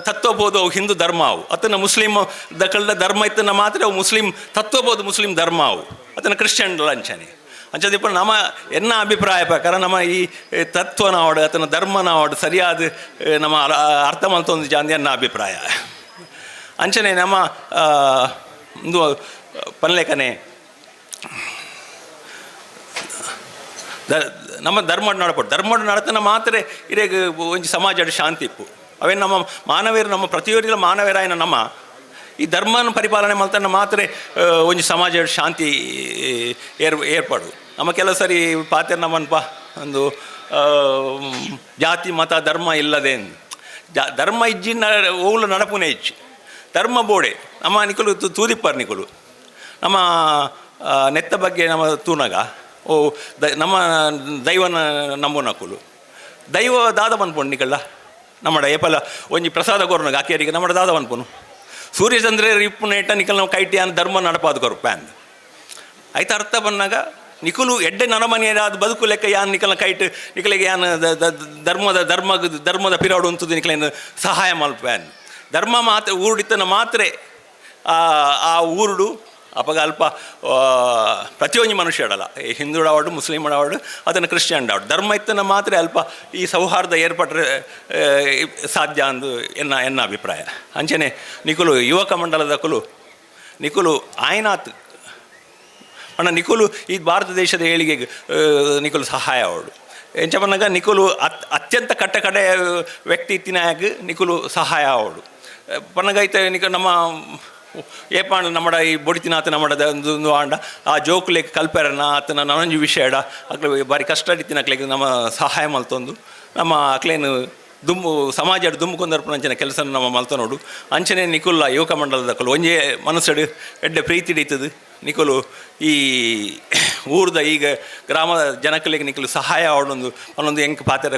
ತತ್ವಬೋದು ಅವು ಹಿಂದೂ ಧರ್ಮ ಅವು, ಅದನ್ನು ಮುಸ್ಲಿಂ ದಕಲ್ಡ ಧರ್ಮ ಇತ್ತನ ಮಾತ್ರ ಅವು ಮುಸ್ಲಿಂ ತತ್ವಬೋದು ಮುಸ್ಲಿಂ ಧರ್ಮ ಅವು, ಅದನ್ನು ಕ್ರಿಶ್ಚಿಯನ್ ಅಂಚನೆ ಅಂಚದಿಪ್ಪ ನಮ್ಮ ಎನ್ನ ಅಭಿಪ್ರಾಯ ಪ್ರಕಾರ ನಮ್ಮ ಈ ತತ್ವನಾವಡು ಅದನ್ನು ಧರ್ಮನಾವಡು ಸರಿಯಾದ ನಮ್ಮ ಅರ್ಥ ಮಲ್ತೊಂದು ಜಾಂದಿ ಎನ್ನ ಅಭಿಪ್ರಾಯ. ಅಂಚನೆ ನಮ್ಮ ಒಂದು ಪನ್ಲೇಖನೆ ನಮ್ಮ ಧರ್ಮ ನಡಪಡು ಧರ್ಮ ನಡತನ ಮಾತ್ರ ಇರೇಗ ಒಂಜಿ ಸಮಾಜ ಶಾಂತಿ ಇಪ್ಪು. ಅವೇನು ನಮ್ಮ ಮಾನವೀಯರು ನಮ್ಮ ಪ್ರತಿಯೊರಿಲ ಮಾನವೀಯರಾಯನ ನಮ್ಮ ಈ ಧರ್ಮನ ಪರಿಪಾಲನೆ ಮಲ್ತನ ಮಾತ್ರ ಒಂಜಿ ಸಮಾಜ ಶಾಂತಿ ಏರ್ಪಾಡು. ನಮ್ಮ ಕೆಲವು ಸರಿ ಪಾತ್ರ ನಮ್ಮನ್ಪ ಒಂದು ಜಾತಿ ಮತ ಧರ್ಮ ಇಲ್ಲದೆ ಧರ್ಮ ಇಜ್ಜಿ ಓಲು ನಡಪುನೇ ಇಜ್ಜಿ ಧರ್ಮ ಬೋಡೆ ನಮ್ಮ ನಿಕುಲು ತೂದಿಪ್ಪರ್ ನಿಕುಲು ನಮ್ಮ ನೆತ್ತ ಬಗ್ಗೆ ನಮ್ಮ ತೂನಗ ಓ ನಮ್ಮ ದೈವನ ನಂಬುನಕುಲು ದೈವ ದಾದ ಪನ್ಪುಂಡು ನಿಕಲ್ಲ ನಮ್ಮಡ ಏಪಲ ಒಂಜಿ ಪ್ರಸಾದ ಕೊರ್ನಗ ಆಕೆಯರಿಗೆ ನಮ್ಮಡ ದಾದ ಪನ್ಪುನು ಸೂರ್ಯಚಂದ್ರ ಇಪ್ಪು ನೇಟ ನಿಕಲ್ ನಾವು ಕೈಟಿ ಅನ್ ಧರ್ಮ ನಡಪಾದ ಕೊರ್ಪ ಅಂದ್ ಆಯ್ತು ಅರ್ಥ ಬಂದಾಗ ನಿಕುಲು ಎಡ್ಡೆ ನರಮನೆಯಾದ ಬದುಕು ಲೆಕ್ಕ ಯಾನ್ ನಿಕಲ್ನ ಕೈಟ್ ನಿಕಲಿಗೆ ಯಾನ್ ಧರ್ಮದ ಧರ್ಮ ಧರ್ಮದ ಪಿರಾಡು ಅಂತದ್ದು ನಿಕಲೇನು ಸಹಾಯ ಮಲ್ಪೆ ಅಂದ್ ಧರ್ಮ ಮಾತ್ರ ಊರುಡಿತನ ಮಾತ್ರೆ ಆ ಊರುಡು ಅಪಗ ಅಲ್ಪ ಪ್ರತಿಯೊಂಜಿ ಮನುಷ್ಯ ಅಡಲ್ಲ, ಹಿಂದೂ ಆವಡು ಮುಸ್ಲಿಂ ಆವಡು ಅದನ್ನು ಕ್ರಿಶ್ಚಿಯನ್ ಆವಡು ಧರ್ಮ ಇತ್ತನ ಮಾತ್ರ ಅಲ್ಪ ಈ ಸೌಹಾರ್ದ ಏರ್ಪಟ್ಟರೆ ಸಾಧ್ಯ ಅಂದು ಎನ್ನ ಎನ್ನ ಅಭಿಪ್ರಾಯ. ಅಂಚನೆ ನಿಕುಲು ಯುವಕ ಮಂಡಲದಕುಲು ನಿಕುಲು ಆಯ್ನಾತ್ ಅಣ್ಣ ನಿಕುಲು ಈ ಭಾರತ ದೇಶದ ಏಳಿಗೆಗೆ ನಿಕುಲು ಸಹಾಯ ಅವಡು. ಎಂಚ ಪನ್ನಗ ನಿಕುಲು ಅತ್ಯಂತ ಕಟ್ಟ ಕಡೆ ವ್ಯಕ್ತಿ ಇತ್ತಿನಾಗ ನಿಕುಲು ಸಹಾಯ ಅವಡು. ಪನ್ನಗ ಐತೆ ನಿಕ ನಮ್ಮ ಏಪಾಂಡ ನಮ್ಮಡ ಈ ಬೊಡಿತಿನಾತ ನಮ್ಮಡದ ಒಂದು ಆಂಡ ಆ ಜೋಕುಲೆಗ್ ಕಲ್ಪೆರನ ಆತನ ನನೊಂಜಿ ವಿಷಯ ಅಕ್ಲೆ ಬಾರಿ ಕಷ್ಟ ಇತ್ತಿನ ಅಕ್ಲೆಗ್ ನಮ್ಮ ಸಹಾಯ ಮಲ್ತೊಂದು ನಮ್ಮ ಅಕ್ಲೇನು ದುಂಬು ಸಮಾಜ ದುಂಬುಕೊಂದರ್ಪಣಂಚಿನ ಕೆಲಸ ನಮ್ಮ ಮಲ್ತನೋಡು. ಅಂಚನೆ ನಿಕುಲ್ಲ ಯುವಕ ಮಂಡಲದಕುಲು ಒಂಜೇ ಮನಸ್ಸಡು ಎಡ್ಡೆ ಪ್ರೀತಿ ಹಿಡಿತದು ನಿಕುಲು ಈ ಊರ್ದ ಈಗ ಗ್ರಾಮದ ಜನಕಲಿಗೆ ನಿಕುಲು ಸಹಾಯ ಅವಡೊಂದು ಒಂದೊಂದು ಎಂಕ್ ಪಾತ್ರ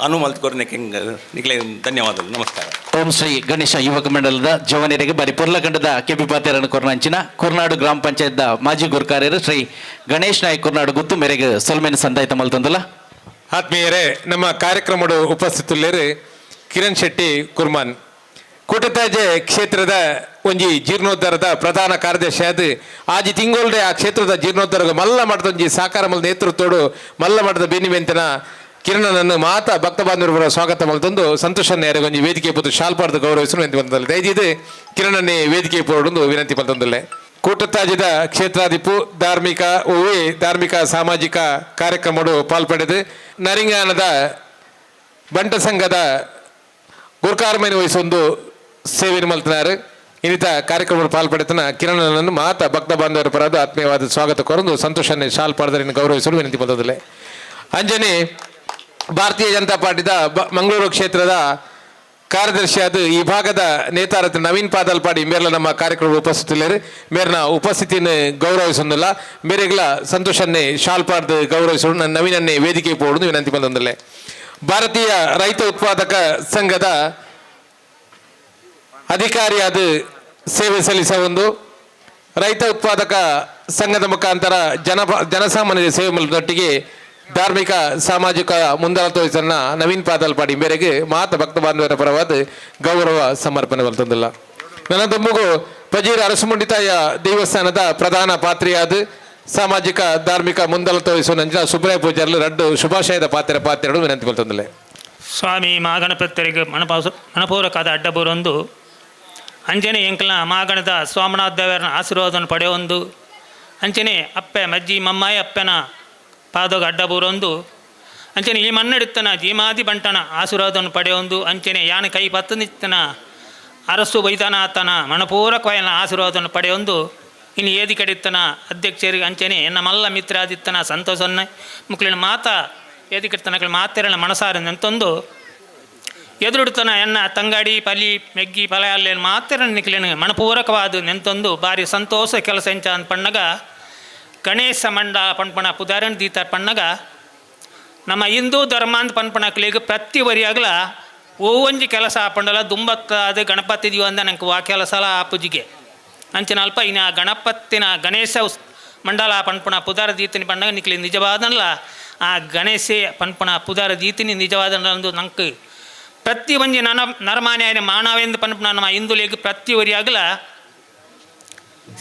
ಅನುಮಲ್ತ್ ಕೊರ್ನೆಕ್ ಹೆಂಗೆ ನಿಕ್ಲೆ ಧನ್ಯವಾದಗಳು, ನಮಸ್ಕಾರ. ಓಂ ಶ್ರೀ ಗಣೇಶ ಯುವಕ ಮಂಡಲದ ಜವನರಿಗೆ ಬಾರಿ ಪೊರ್ಲಖಂಡದ ಕೆಪಿ ಪಾತೆರನ್ನು ಕೊರ್ನಂಚಿನ ಕೊರ್ನಾಡು ಗ್ರಾಮ ಪಂಚಾಯತ್ ಮಾಜಿ ಗುರ್ಕಾರ್ಯರು ಶ್ರೀ ಗಣೇಶ್ ನಾಯ್ಕ ಕೊರ್ನಾಡು ಗುತ್ತು ಮೇರೆಗೆ ಸೊಲ್ಮೆನ ಸಂದಾಯಿತ ಮಲ್ತಂದಲ್ಲ. ಆತ್ಮೀಯರೇ, ನಮ್ಮ ಕಾರ್ಯಕ್ರಮದ ಉಪಸ್ಥಿತುಲ್ಲೇರು ಕಿರಣ್ ಶೆಟ್ಟಿ ಕುರ್ಮಾನ್ ಕೂಟತಾಜೆ ಕ್ಷೇತ್ರದ ಒಂಜಿ ಜೀರ್ಣೋದ್ಧಾರದ ಪ್ರಧಾನ ಕಾರ್ಯದರ್ಶಿ ಅದು ಆಜಿ ತಿಂಗೊಳ್ರೆ ಆ ಕ್ಷೇತ್ರದ ಜೀರ್ಣೋದ್ಧಾರದ ಮಲ್ಲ ಮಠದ ಒಂಜಿ ಸಾಕಾರ ಮಲ್ಲ ನೇತೃತ್ವಡು ಮಲ್ಲ ಮಠದ ಬೆನ್ನಿಬೆಂತನ ಕಿರಣನನ್ನು ಮಾತಾ ಭಕ್ತ ಬಾಂಧವರ ಸ್ವಾಗತ ಮಲ್ತೊಂದು ಸಂತೋಷ ಒಂಜಿ ವೇದಿಕೆ ಪೊತ್ತು ಶಾಲ್ಪಾರ್ದು ಗೌರವಿಸಲು ವಿನಂತಿ ಬಂತಲ್ಲ. ದಯದಿದ್ದು ಕಿರಣನ್ನೇ ವೇದಿಕೆ ಪೋಡೊಂದು ವಿನಂತಿ ಮಲ್ತೊಂದುಲ್ಲೆ. ಕೂಟತಾಜದ ಕ್ಷೇತ್ರಾಧಿಪು ಧಾರ್ಮಿಕ ಒವ್ವೇ ಧಾರ್ಮಿಕ ಸಾಮಾಜಿಕ ಕಾರ್ಯಕ್ರಮಡು ಪಾಲ್ಪಡೆದು ನರಿಂಗಾನದ ಬಂಟ ಸಂಘದ ಗುರ್ಕಾರ್ಮನೆ ವಹಿಸೊಂದು ಸೇವೆ ಮಲ್ತನಾರು. ಇನ್ನಿತ ಕಾರ್ಯಕ್ರಮ ಪಾಲ್ಪಡೆತನ ಕಿರಣನನ್ನು ಮಾತಾ ಭಕ್ತ ಬಾಂಧವರ ಪರಾದ ಆತ್ಮೀಯವಾದ ಸ್ವಾಗತ ಕೋರಂದು ಸಂತೋಷನ್ನೇ ಶಾಲ್ ಪಾಡ್ದರಿನ ಗೌರವಿಸಲು ವಿನಂತಿ ಪದದಲ್ಲೇ. ಅಂಜನಿ ಭಾರತೀಯ ಜನತಾ ಪಾರ್ಟಿದ ಮಂಗಳೂರು ಕ್ಷೇತ್ರದ ಕಾರ್ಯದರ್ಶಿಯಾದ ಈ ಭಾಗದ ನೇತಾರತ ನವೀನ್ ಪಾದಲ್ಪಾಡಿ ಮೇರ್ಲ ನಮ್ಮ ಕಾರ್ಯಕ್ರಮ ಉಪಸ್ಥಿತಿಲ್ಲೇರು ಮೇರ್ನ ಉಪಸ್ಥಿತಿಯನ್ನು ಗೌರವಿಸೊಂದಿಲ್ಲ ಮೇರೆಗಳ ಸಂತೋಷನ್ನೇ ಶಾಲ್ ಪಾಡ್ದು ಗೌರವಿಸಲು ನನ್ನ ನವೀನನ್ನೇ ವೇದಿಕೆ ಪೋಡುದು ವಿನಂತಿ ಬಂದೊಂದಿಲ್ಲ. ಭಾರತೀಯ ರೈತ ಉತ್ಪಾದಕ ಸಂಘದ ಅಧಿಕಾರಿಯಾದ ಸೇವೆ ಸಲ್ಲಿಸ ಒಂದು ರೈತ ಉತ್ಪಾದಕ ಸಂಘದ ಮುಖಾಂತರ ಜನಸಾಮಾನ್ಯರ ಸೇವೆ ಮೂಲದೊಟ್ಟಿಗೆ ಧಾರ್ಮಿಕ ಸಾಮಾಜಿಕ ಮುಂದಾಳತ್ವವನ್ನು ನವೀನ್ ಪಾದಲ್ಪಾಡಿ ಮೇರೆಗೆ ಮಾತ ಭಕ್ತ ಬಾಂಧವರ ಪರವಾದ ಗೌರವ ಸಮರ್ಪಣೆ ಬರ್ತಂದಿಲ್ಲ. ನನ್ನ ತಮ್ಮಗೂ ಪಜೀರ ಅರಸುಮುಂಡಿತಾಯ ದೇವಸ್ಥಾನದ ಪ್ರಧಾನ ಪಾತ್ರೆಯಾದ ಸಾಮಾಜಿಕ ಧಾರ್ಮಿಕ ಮುಂದಾಳತ್ವ ವಹಿಸುವ ನಂಜಿನ ಸುಬ್ರಾಯ ಪೂಜಾರ್ಲು ರಡ್ಡು ಶುಭಾಶಯದ ಪಾತ್ರೆ ಪಾತ್ರೆಗಳು ವಿನಂತಿ ಬರ್ತಂದಿಲ್ಲ. ಸ್ವಾಮಿ ಮಹಾಗಣಪತಿಯರಿಗೆ ಮನಪೂರ್ವಕದ ಅಡ್ಡಬರೊಂದು ಅಂಜನೆ ಎಂಕಲ್ನ ಮಾಗಣದ ಸ್ವಾಮನಾಥ ದೇವರನ ಆಶೀರ್ವಾದವನ್ನು ಪಡೆಯೊಂದು ಅಂಚನೆ ಅಪ್ಪೆ ಮಜ್ಜಿ ಮಮ್ಮಾಯಿ ಅಪ್ಪನ ಪಾದೋಗ ಅಡ್ಡಬೂರೊಂದು ಅಂಚನೆ ಈ ಮಣ್ಣೆಡುತ್ತನ ಜೀಮಾದಿ ಬಂಟನ ಆಶೀರ್ವಾದವನ್ನು ಪಡೆಯೊಂದು ಅಂಚನೆ ಯಾನ ಕೈ ಪತ್ತನಿತ್ತನ ಅರಸು ವೈದ್ಯನಾಥನ ಮನಪೂರಕವಾದ ಆಶೀರ್ವಾದವನ್ನು ಪಡೆಯೊಂದು ಇನ್ನು ಏದಿ ಕಡಿತ್ತನ ಅಧ್ಯಕ್ಷರಿಗೆ ಅಂಚನೆ ಎನ್ನ ಮಲ್ಲ ಮಿತ್ರಾದಿತ್ತನ ಸಂತೋಷನ್ನ ಮುಕ್ಳಿನ ಮಾತಾ ಏದಿ ಕಡಿತನ ಮಾತೆರನ ಮನಸಾರ ಅಂತಂದು ಎದುರುಡ್ತನ ಎನ್ನ ತಂಗಾಡಿ ಪಲಿ ಮೆಗ್ಗಿ ಫಲ ಅಲ್ಲೇನು ಮಾತೆರ ನಿಕ್ಲೇನು ಮನಪೂರಕವಾದ ನೆಂತೊಂದು ಭಾರಿ ಸಂತೋಷ ಕೆಲಸ ಎಂಚ ಅಂದ್ ಪಣ್ಣಗ ಗಣೇಶ ಮಂಡ ಪಣ್ಪಣ ಪುದಾರಣ ದೀತ ಪಣ್ಣಗ ನಮ್ಮ ಹಿಂದೂ ಧರ್ಮ ಅಂತ ಪನ್ಪಣಕ್ಲಿಗೆ ಪ್ರತಿ ವರಿಯಾಗಲ ಒಂಜಿ ಕೆಲಸ ಪಂಡಲ ದುಂಬತ್ತಾದ ಗಣಪತಿ ದಿವ ಅಂದ ನಂಗೆ ವಾ ಕೆಲಸಲ ಆ ಪೂಜಿಗೆ ಅಂಚಿನ ಅಲ್ಪ ಇನ್ನು ಆ ಗಣಪತಿನ ಗಣೇಶ ಮಂಡಲ ಪನ್ಪಣ ಪುದಾರ ದೀತಿನಿ ಪಣ್ಣಗ ನಿಕ್ಲಿ ನಿಜವಾದನಲ್ಲ ಆ ಗಣೇಶ ಪನ್ಪಣ ಪುದಾರ ದೀತಿನಿ ನಿಜವಾದನಲ್ಲ ಅಂದು ನಂಗೆ ಪ್ರತಿ ಒಂಜಿ ನನ ನರಮಾನ್ಯ ಮಾನವೆಂದು ಪನ್ಪಣ ನಮ್ಮ ಹಿಂದುಲಿಗೆ ಪ್ರತಿ ವರಿಯಾಗಲ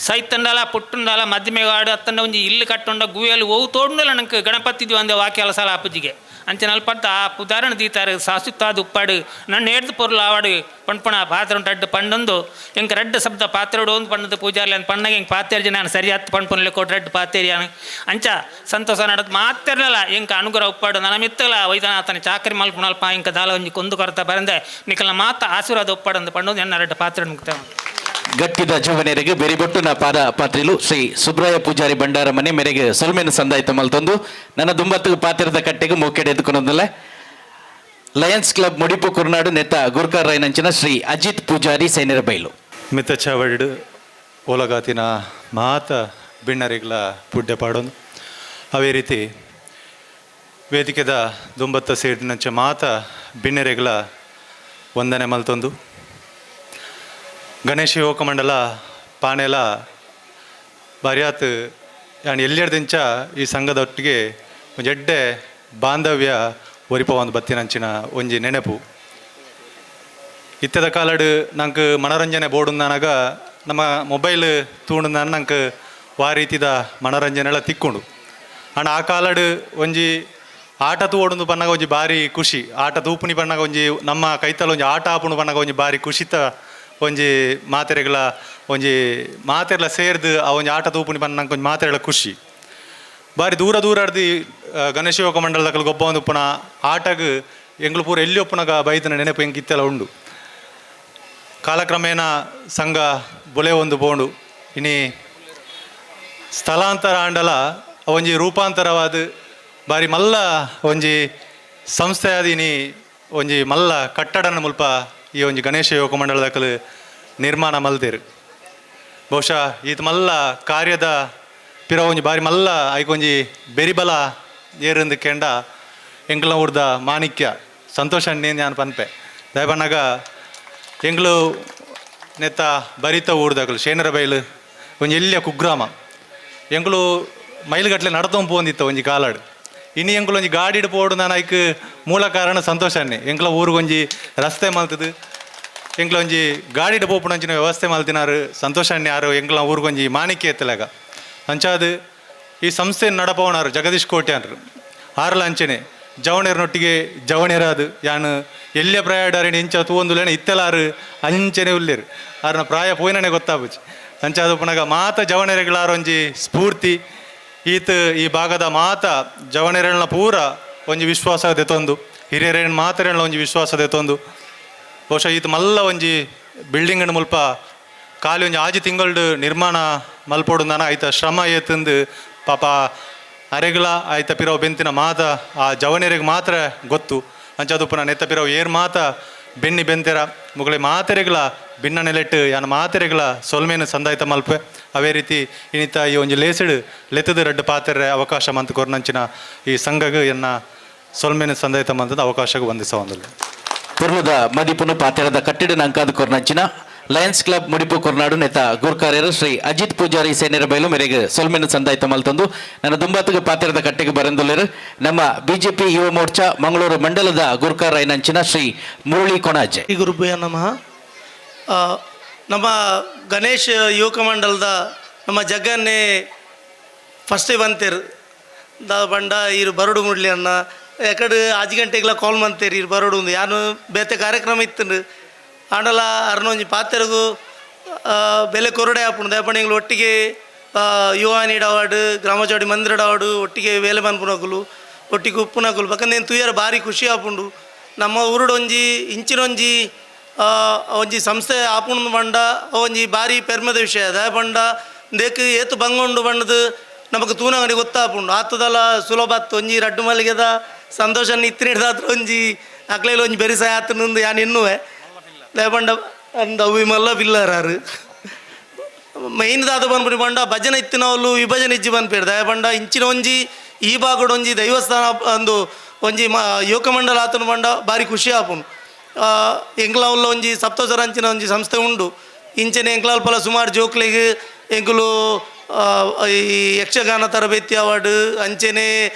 ಸೈತಂಡಲ ಪುಟ್ಟುಂಡಲ ಮಧ್ಯಮೆಗಾಡು ಅತ್ತಂಡ ಒಂಜಿ ಇಲ್ಲು ಕಟ್ಟುಂಡ ಗುವೆಲು ಓವು ತೋಡುಂಡಲ ನಂಗೆ ಗಣಪತಿ ಒಂದೇ ವಾಕ್ಯ ಸಲ ಆ ಪೂಜೆಗೆ ಅಂಚಿನ ಅಲ್ಪಟ್ಟ ಆ ಪುದಾರಣ ದೀತಾರೆ ಸಾಸುತ್ತಾದ ಉಪ್ಪಾಡು ನನ್ನ ಏಡ್ದು ಪೊರ್ಲು ಆವಾಡು ಪಣ್ಪಣ ಪಾತ್ರ ಉಂಟು ಪಂಡೊಂದು ಎಂಕ್ ರಡ್ಡು ಶಬ್ದ ಪಾತ್ರೋಡು ಒಂದು ಪಣ್ಣದ ಪೂಜಾರ್ಲಿ ಅಂತ ಪಣ್ಣಗೆ ಎಂಕ್ ಪಾತೇರ್ಜಿ ನಾನು ಸರಿ ಹತ್ತು ಪಣ್ಪನ್ಲೆ ಕೊಟ್ಟು ರಡ್ಡು ಪಾತೇರಿಯಾನು ಅಂಚ ಸಂತೋಷ ನಡದು ಮಾತಿರಲಿಲ್ಲ ಎಂಕ ಅನುಗ್ರಹ ಉಪ್ಪಾಡು ನನ್ನ ಮಿತ್ತಲ ವೈದ್ಯನಾಥನ ಚಾಕರಿ ಮಲ್ಪುಣಲ್ಪ ಇಂಕ ದಾಲ ಒಂಜಿ ಕೊಂದು ಕೊರತ ಬರಂದೆ ನಿಕಲ್ನ ಮಾತ ಆಶೀರ್ವಾದ ಉಪ್ಪಾಡು ಅಂದ ಪಣ್ಣು ಎನ್ನ ರಡ್ಡು ಪಾತ್ರೆ ಮುಕ್ತ. ಗಟ್ಟಿದ ಜವನರಿಗೆ ಬೆರಿಬೊಟ್ಟುನ ಪಾದ ಪಾತ್ರಿಲು ಶ್ರೀ ಸುಬ್ರಾಯ ಪೂಜಾರಿ ಭಂಡಾರ ಮನೆ ಮೇರೆಗೆ ಸೊಲ್ಮೆನ ಸಂದಾಯಿತ ಮಲ್ತೊಂದು ನನ್ನ ದುಂಬತ್ತು ಪಾತ್ರದ ಕಟ್ಟೆಗೆ ಮೋಕೆಡೆ ಎದ್ದುಕೊಂಡಲ್ಲ ಲಯನ್ಸ್ ಕ್ಲಬ್ ಮುಡಿಪು ಕುರ್ನಾಡು ನೆತ್ತ ಗುರ್ಕರ್ ರೈನಂಚಿನ ಶ್ರೀ ಅಜಿತ್ ಪೂಜಾರಿ ಸೈನ್ಯರ ಬೈಲು. ಮಿತ್ತಚಾವಡ್ ಓಲಗಾತಿನ ಮಾತ ಬಿಣ್ಣರಿಗಳ ಪುಡ್ಡೆ ಪಾಡೊಂದು ಅವೇ ರೀತಿ ವೇದಿಕೆದ ದುಂಬತ್ತ ಸೇರಿನಂಚ ಮಾತ ಬಿಣ್ಣರೆಗಳ ವಂದನೆ ಮಲ್ತೊಂದು ಗಣೇಶ ಯುವಕ ಮಂಡಲ ಪಾಣೆಲ ಬರ್ಯಾತ್ ಯಾನ್ ಎಲ್ಲಿಯರ್ದಿಂಚ ಈ ಸಂಘದೊಟ್ಟಿಗೆ ಒಂಜಿ ಎಡ್ಡೆ ಬಾಂಧವ್ಯ ಒರಿಪ ಒಂದು ಬತ್ತಿನಂಚಿನ ಒಂಜಿ ನೆನಪು. ಇತ್ತದ ಕಾಲಡ್ ನಂಗೆ ಮನೋರಂಜನೆ ಬೋಡುಂದನಾಗ ನಮ್ಮ ಮೊಬೈಲ್ ತೂಂಡು ನಂಗೆ ವಾ ರೀತಿದ ಮನೋರಂಜನೆಲ್ಲ ತಿಕ್ಕೊಂಡು. ಆಂಡ ಆ ಕಾಲಡ್ ಒಂಜಿ ಆಟ ತೂವೊಡೊಂದು ಪನ್ನಗ ಒಂಜಿ ಬಾರಿ ಖುಷಿ, ಆಟ ತೂಪುನಿ ಪನ್ನಗ ಒಂಜಿ ನಮ್ಮ ಕೈತಲ ಒಂಜಿ ಆಟ ಆಪುಂಡು ಪನ್ನಗ ಒಂಜಿ ಬಾರಿ ಖುಷಿತ ಒಂಜಿ ಮಾತೆರೆಗಳ ಒಂಜಿ ಮಾತೆರ್ಲ ಸೇರ್ದು ಆ ಒಂಜಿ ಆಟ ತೂಪುನಿ ಪನ್ನಗ ಒಂಜಿ ಮಾತೆರೆಗಳ ಖುಷಿ. ಬಾರಿ ದೂರ ದೂರ ಅರ್ದಿ ಗಣೇಶ ಯುವಕ ಮಂಡಲದಕಲು ಗೊಬ್ಬ ಒಂದು ಉಪ್ಪುನ ಆಟಗ್ ಎಂಗ್ಲು ಪೂರ ಎಲ್ಲಿ ಒಪ್ಪುನಗ ಬೈದನ ನೆನಪು ಎಂಕ್ ಇತ್ತೆಲ್ಲ ಉಂಡು. ಕಾಲಕ್ರಮೇಣ ಸಂಘ ಬೊಲೆ ಒಂದು ಬೋಂಡು ಇನಿ ಸ್ಥಳಾಂತರ ಆಂಡಲ ಒಂಜಿ ರೂಪಾಂತರವಾದ ಬಾರಿ ಮಲ್ಲ ಒಂಜಿ ಸಂಸ್ಥೆ ಆದಿನಿ ಒಂಜಿ ಮಲ್ಲ ಕಟ್ಟಡನ ಮುಲ್ಪ ಈ ಒಂಜಿ ಗಣೇಶ ಯುವಕ ಮಂಡಲದಕಲು ನಿರ್ಮಾಣ ಮಲ್ದೇರು. ಬಹುಶಃ ಈತ ಮಲ್ಲ ಕಾರ್ಯದ ಪಿರ ಒಂಜಿ ಬಾರಿ ಮಲ್ಲ ಐಕೊಂಜಿ ಬೆರಿಬಲ ಏರಂದು ಕೆಂಡ ಎಂಕ್ಲ ಊರ್ದ ಮಾಣಿಕ್ಯ ಸಂತೋಷ ಅಣ್ಣೇನು ನಾನು ಪನ್ಪೆ. ದಯಪನ್ನಾಗ ಎಂಗ್ಲು ನೆತ್ತ ಬರಿತ ಊರ್ದಾಗಲು ಶೇನರ ಬೈಲು ಒಂಜಿ ಎಲ್ಲಿಯ ಕುಗ್ರಾಮ ಎಂಕ್ಲು ಮೈಲುಗಟ್ಲೆ ನಡತೊಂದು ಪೋಂದಿತ್ತ ಒಂಜಿ ಕಾಲಾಡು. ಇನಿ ಎಂಕ್ಲು ಒಂಜಿ ಗಾಡಿಡ್ ಪೋಡು ನಾನು ಐಕ್ ಮೂಲ ಕಾರಣ ಸಂತೋಷ ಅಣ್ಣೆ. ಎಂಕ್ಲ ಊರುಗೊಂಜಿ ರಸ್ತೆ ಮಲ್ತದು ಎಂಕ್ಲ ಒಂಜಿ ಗಾಡಿಡ್ ಪೋಪುನಂಚಿನ ವ್ಯವಸ್ಥೆ ಮಲ್ತಿನಾರು ಸಂತೋಷ ಅಣ್ಣೆ ಯಾರು ಎಂಕ್ಲ ಊರುಗೊಂಜಿ ಮಾಣಿಕ್ಯ ಎತ್ತಲಾಗ. ಅಂಚಾದ ಈ ಸಂಸ್ಥೆ ನಡಪವನಾರು ಜಗದೀಶ್ ಕೋಟ್ಯಾನ್ರು ಆರ್ಲ ಅಂಚನೆ ಜವಣೆರ್ನೊಟ್ಟಿಗೆ ಜವಣೆರಾದು ಯಾನು ಎಲ್ಲಿಯ ಪ್ರಾಯಡಾರಿನ ಇಂಚ ತೂವೊಂದುಲೇನ ಇತ್ತೆಲಾರು ಅಂಚನೆ ಉಲ್ಲೇರು ಆರ್ನ ಪ್ರಾಯ ಪೋಯಿನನೆ ಗೊತ್ತಾಪುಜಿ. ಅಂಚಾದ ಪುನಗ ಮಾತ ಜವಣೆರೆಗಳಾರೊಂಜಿ ಸ್ಫೂರ್ತಿ ಈತ ಈ ಭಾಗದ ಮಾತ ಜವಣೆರೆಗಳನ್ನ ಪೂರ ಒಂಜಿ ವಿಶ್ವಾಸ ದೆತ್ತೊಂದು ಹಿರಿಯರೇನು ಮಾತೆರೆಗಳ ಒಂಜಿ ವಿಶ್ವಾಸ ದೆತ್ತೊಂದು ಬಹುಶಃ ಈತ ಮಲ್ಲ ಒಂಜಿ ಬಿಲ್ಡಿಂಗ್ ಮುಲ್ಪ ಖಾಲಿ ಒಂಜಿ ಆಜಿ ತಿಂಗಳ್ಡು ನಿರ್ಮಾಣ ಮಲ್ಪೊಡು ಆಯ್ತ ಶ್ರಮ ಏತಂದು ಪಾಪ ಅರೆಗಳ ಆಯ್ತ ಪಿರವು ಬೆಂತಿನ ಮಾತ ಆ ಜವನೆರೆಗೆ ಮಾತ್ರ ಗೊತ್ತು. ಅಂಚಾದುಪ್ಪನ ನೆತ್ತ ಪಿರವು ಏರ್ ಮಾತ ಬೆನ್ನಿ ಬೆಂತೆರ ಮುಗಳೆ ಮಾತೆರೆಗಳ ಭಿನ್ನ ನೆಲೆಟ್ಟು ಯಾನ ಮಾತೆರೆಗಳ ಸೊಲ್ಮೇನು ಸಂದಾಯ್ತ ಮಲ್ಪೆ. ಅವೇ ರೀತಿ ಇನ್ನಿತ ಈ ಒಂಜಿ ಲೇಸಿಡು ಲೆತ್ತದ ರಡ್ಡು ಪಾತೆರೆ ಅವಕಾಶ ಮಂತ್ ಕೊರ್ನಂಚಿನ ಈ ಸಂಘಗ್ ಎನ್ನ ಸೊಲ್ಮೇನು ಸಂದಾಯ್ತ ಮಂತದ ಅವಕಾಶಕ್ಕೆ ವಂದಿಸ ಒಂದಿಲ್ಲ. ಪುರ್ಲದ ಮದಿಪುನು ಪಾತೆರದ ಕಟ್ಟಿಡ ಅಂಕಾದ ಕೊರ್ನಂಚಿನ ಲಯನ್ಸ್ ಕ್ಲಬ್ ಮುಡಿಪು ಕೊರ್ನಾಡು ನೇತ ಗುರ್ಕಾರ್ಯರು ಶ್ರೀ ಅಜಿತ್ ಪೂಜಾರಿ ಸೇನೆರ ಬೈಲು ಮೇರೆಗೆ ಸೊಲ್ಮೆನು ಸಂದಾಯ್ತ ಮಲ್ತಂದು ನನ್ನ ದುಂಬಾತುಗೆ ಪಾತೆರದ ಕಟ್ಟೆಗೆ ಬರಂದುಲ್ಲೇರು ನಮ್ಮ ಬಿಜೆಪಿ ಯುವ ಮೋರ್ಚಾ ಮಂಗಳೂರು ಮಂಡಲದ ಗುರ್ಕಾರ ಐನಂಚಿನ ಶ್ರೀ ಮುರಳಿ ಕೊಣಾಜೆ. ಶ್ರೀ ಗುರುಭ್ಯೋ ನಮಃ. ನಮ್ಮ ಗಣೇಶ್ ಯುವಕ ಮಂಡಲದ ನಮ್ಮ ಜಗ್ಗನ್ನೇ ಫಸ್ಟೇ ಬಂತೇರು the ಬಂಡ ಇರು ಬರಡು ಮುಡ್ಲಿ ಅಣ್ಣ ಎಕಡೆ ಆಜಿ ಗಂಟೆಗೆಲ್ಲ ಕಾಲ್ ಮಂತೇರಿ ಇರು ಬರಡು ಒಂದು ಯಾನು ಬೇತೆ ಕಾರ್ಯಕ್ರಮ ಇತ್ತು ಆಂಡಲ ಅರ್ನೊಂಜಿ ಪಾತೆರಗು ಬೆಲೆ ಕೊರಡೆ ಆಪುಂಡು ದಯಪಂಡ ಎಂಗ್ಲು ಒಟ್ಟಿಗೆ ಯುವಾನಿ ಅವಾರ್ಡ್ ಗ್ರಾಮಚೌಡಿ ಮಂದಿರ ಅವಾರ್ಡು ಒಟ್ಟಿಗೆ ವೇಲೆ ಮನ್ಪುನಕುಲು ಒಟ್ಟಿಗೆ ಉಪ್ಪುನಕುಲು ಬಕಂದೇನು ತುಯ್ಯರ ಭಾರಿ ಖುಷಿ ಆಪುಂಡು. ನಮ್ಮ ಊರುಡೊಂಜಿ ಇಂಚಿನೊಂಜಿ ಒಂಜಿ ಸಂಸ್ಥೆ ಆಪುಂಡು ಬಂಡ ಒಂಜಿ ಭಾರಿ ಪೆರ್ಮೆದ ವಿಷಯ ದಯಪಂಡ ದೇಕ್ ಏತು ಬಂಗುಂಡು ಬಂಡದು ನಮಕ್ ತೂನಗಡಿ ಗೊತ್ತಾಪುಂಡು ಆತದಲ ಸುಲಭ ಆತು ಒಂಜಿ ರಡ್ಡು ಮಲ್ಲಿಗೆದ ಸಂತೋಷ ಇತ್ತಿನಿಡ್ದಾತ್ರ ಒಂಜಿ ಅಕ್ಲೇಲಿ ಒಂಜಿ ಬೆರಿಸಾಯ ಆತನಂದು ಯಾನ್ ಎನ್ನುವೆ ದಯಪಂಡ ಅಂದ ಅವು ಮಲ್ಲ ಬಿಲ್ಲರಾರು ಮೈನ್ ದಾದ ಬಂದ್ಬಿಡಿ ಬಂಡ ಭಜನೆ ಇತ್ತಿನವಲು ವಿಭಜನೆ ಇಜ್ಜಿ ಬಂದ್ಪೇರು ದಯಪಂಡ ಇಂಚಿನ ಒಂಜಿ ಈ ಭಾಗಡೊಂಜಿ ದೈವಸ್ಥಾನ ಒಂದು ಒಂಜಿ ಮ ಯುವಕ ಮಂಡಲ ಆತನ ಬಂಡ ಭಾರಿ ಖುಷಿ ಆಪುಂಡು. ಎಂಕ್ಲಾವುಲ್ಲ ಒಂಜಿ ಸಪ್ತಸ್ವರ ಅಂಚಿನ ಒಂಜಿ ಸಂಸ್ಥೆ ಉಂಡು ಇಂಚನೆ ಎಂಕ್ಲಾಲ್ಪಲ ಸುಮಾರು ಜೋಕ್ಲೆಗ್ ಎಂಕುಲು ಈ ಯಕ್ಷಗಾನ ತರಬೇತಿ ಅವಾರ್ಡ್ ಅಂಚನೆ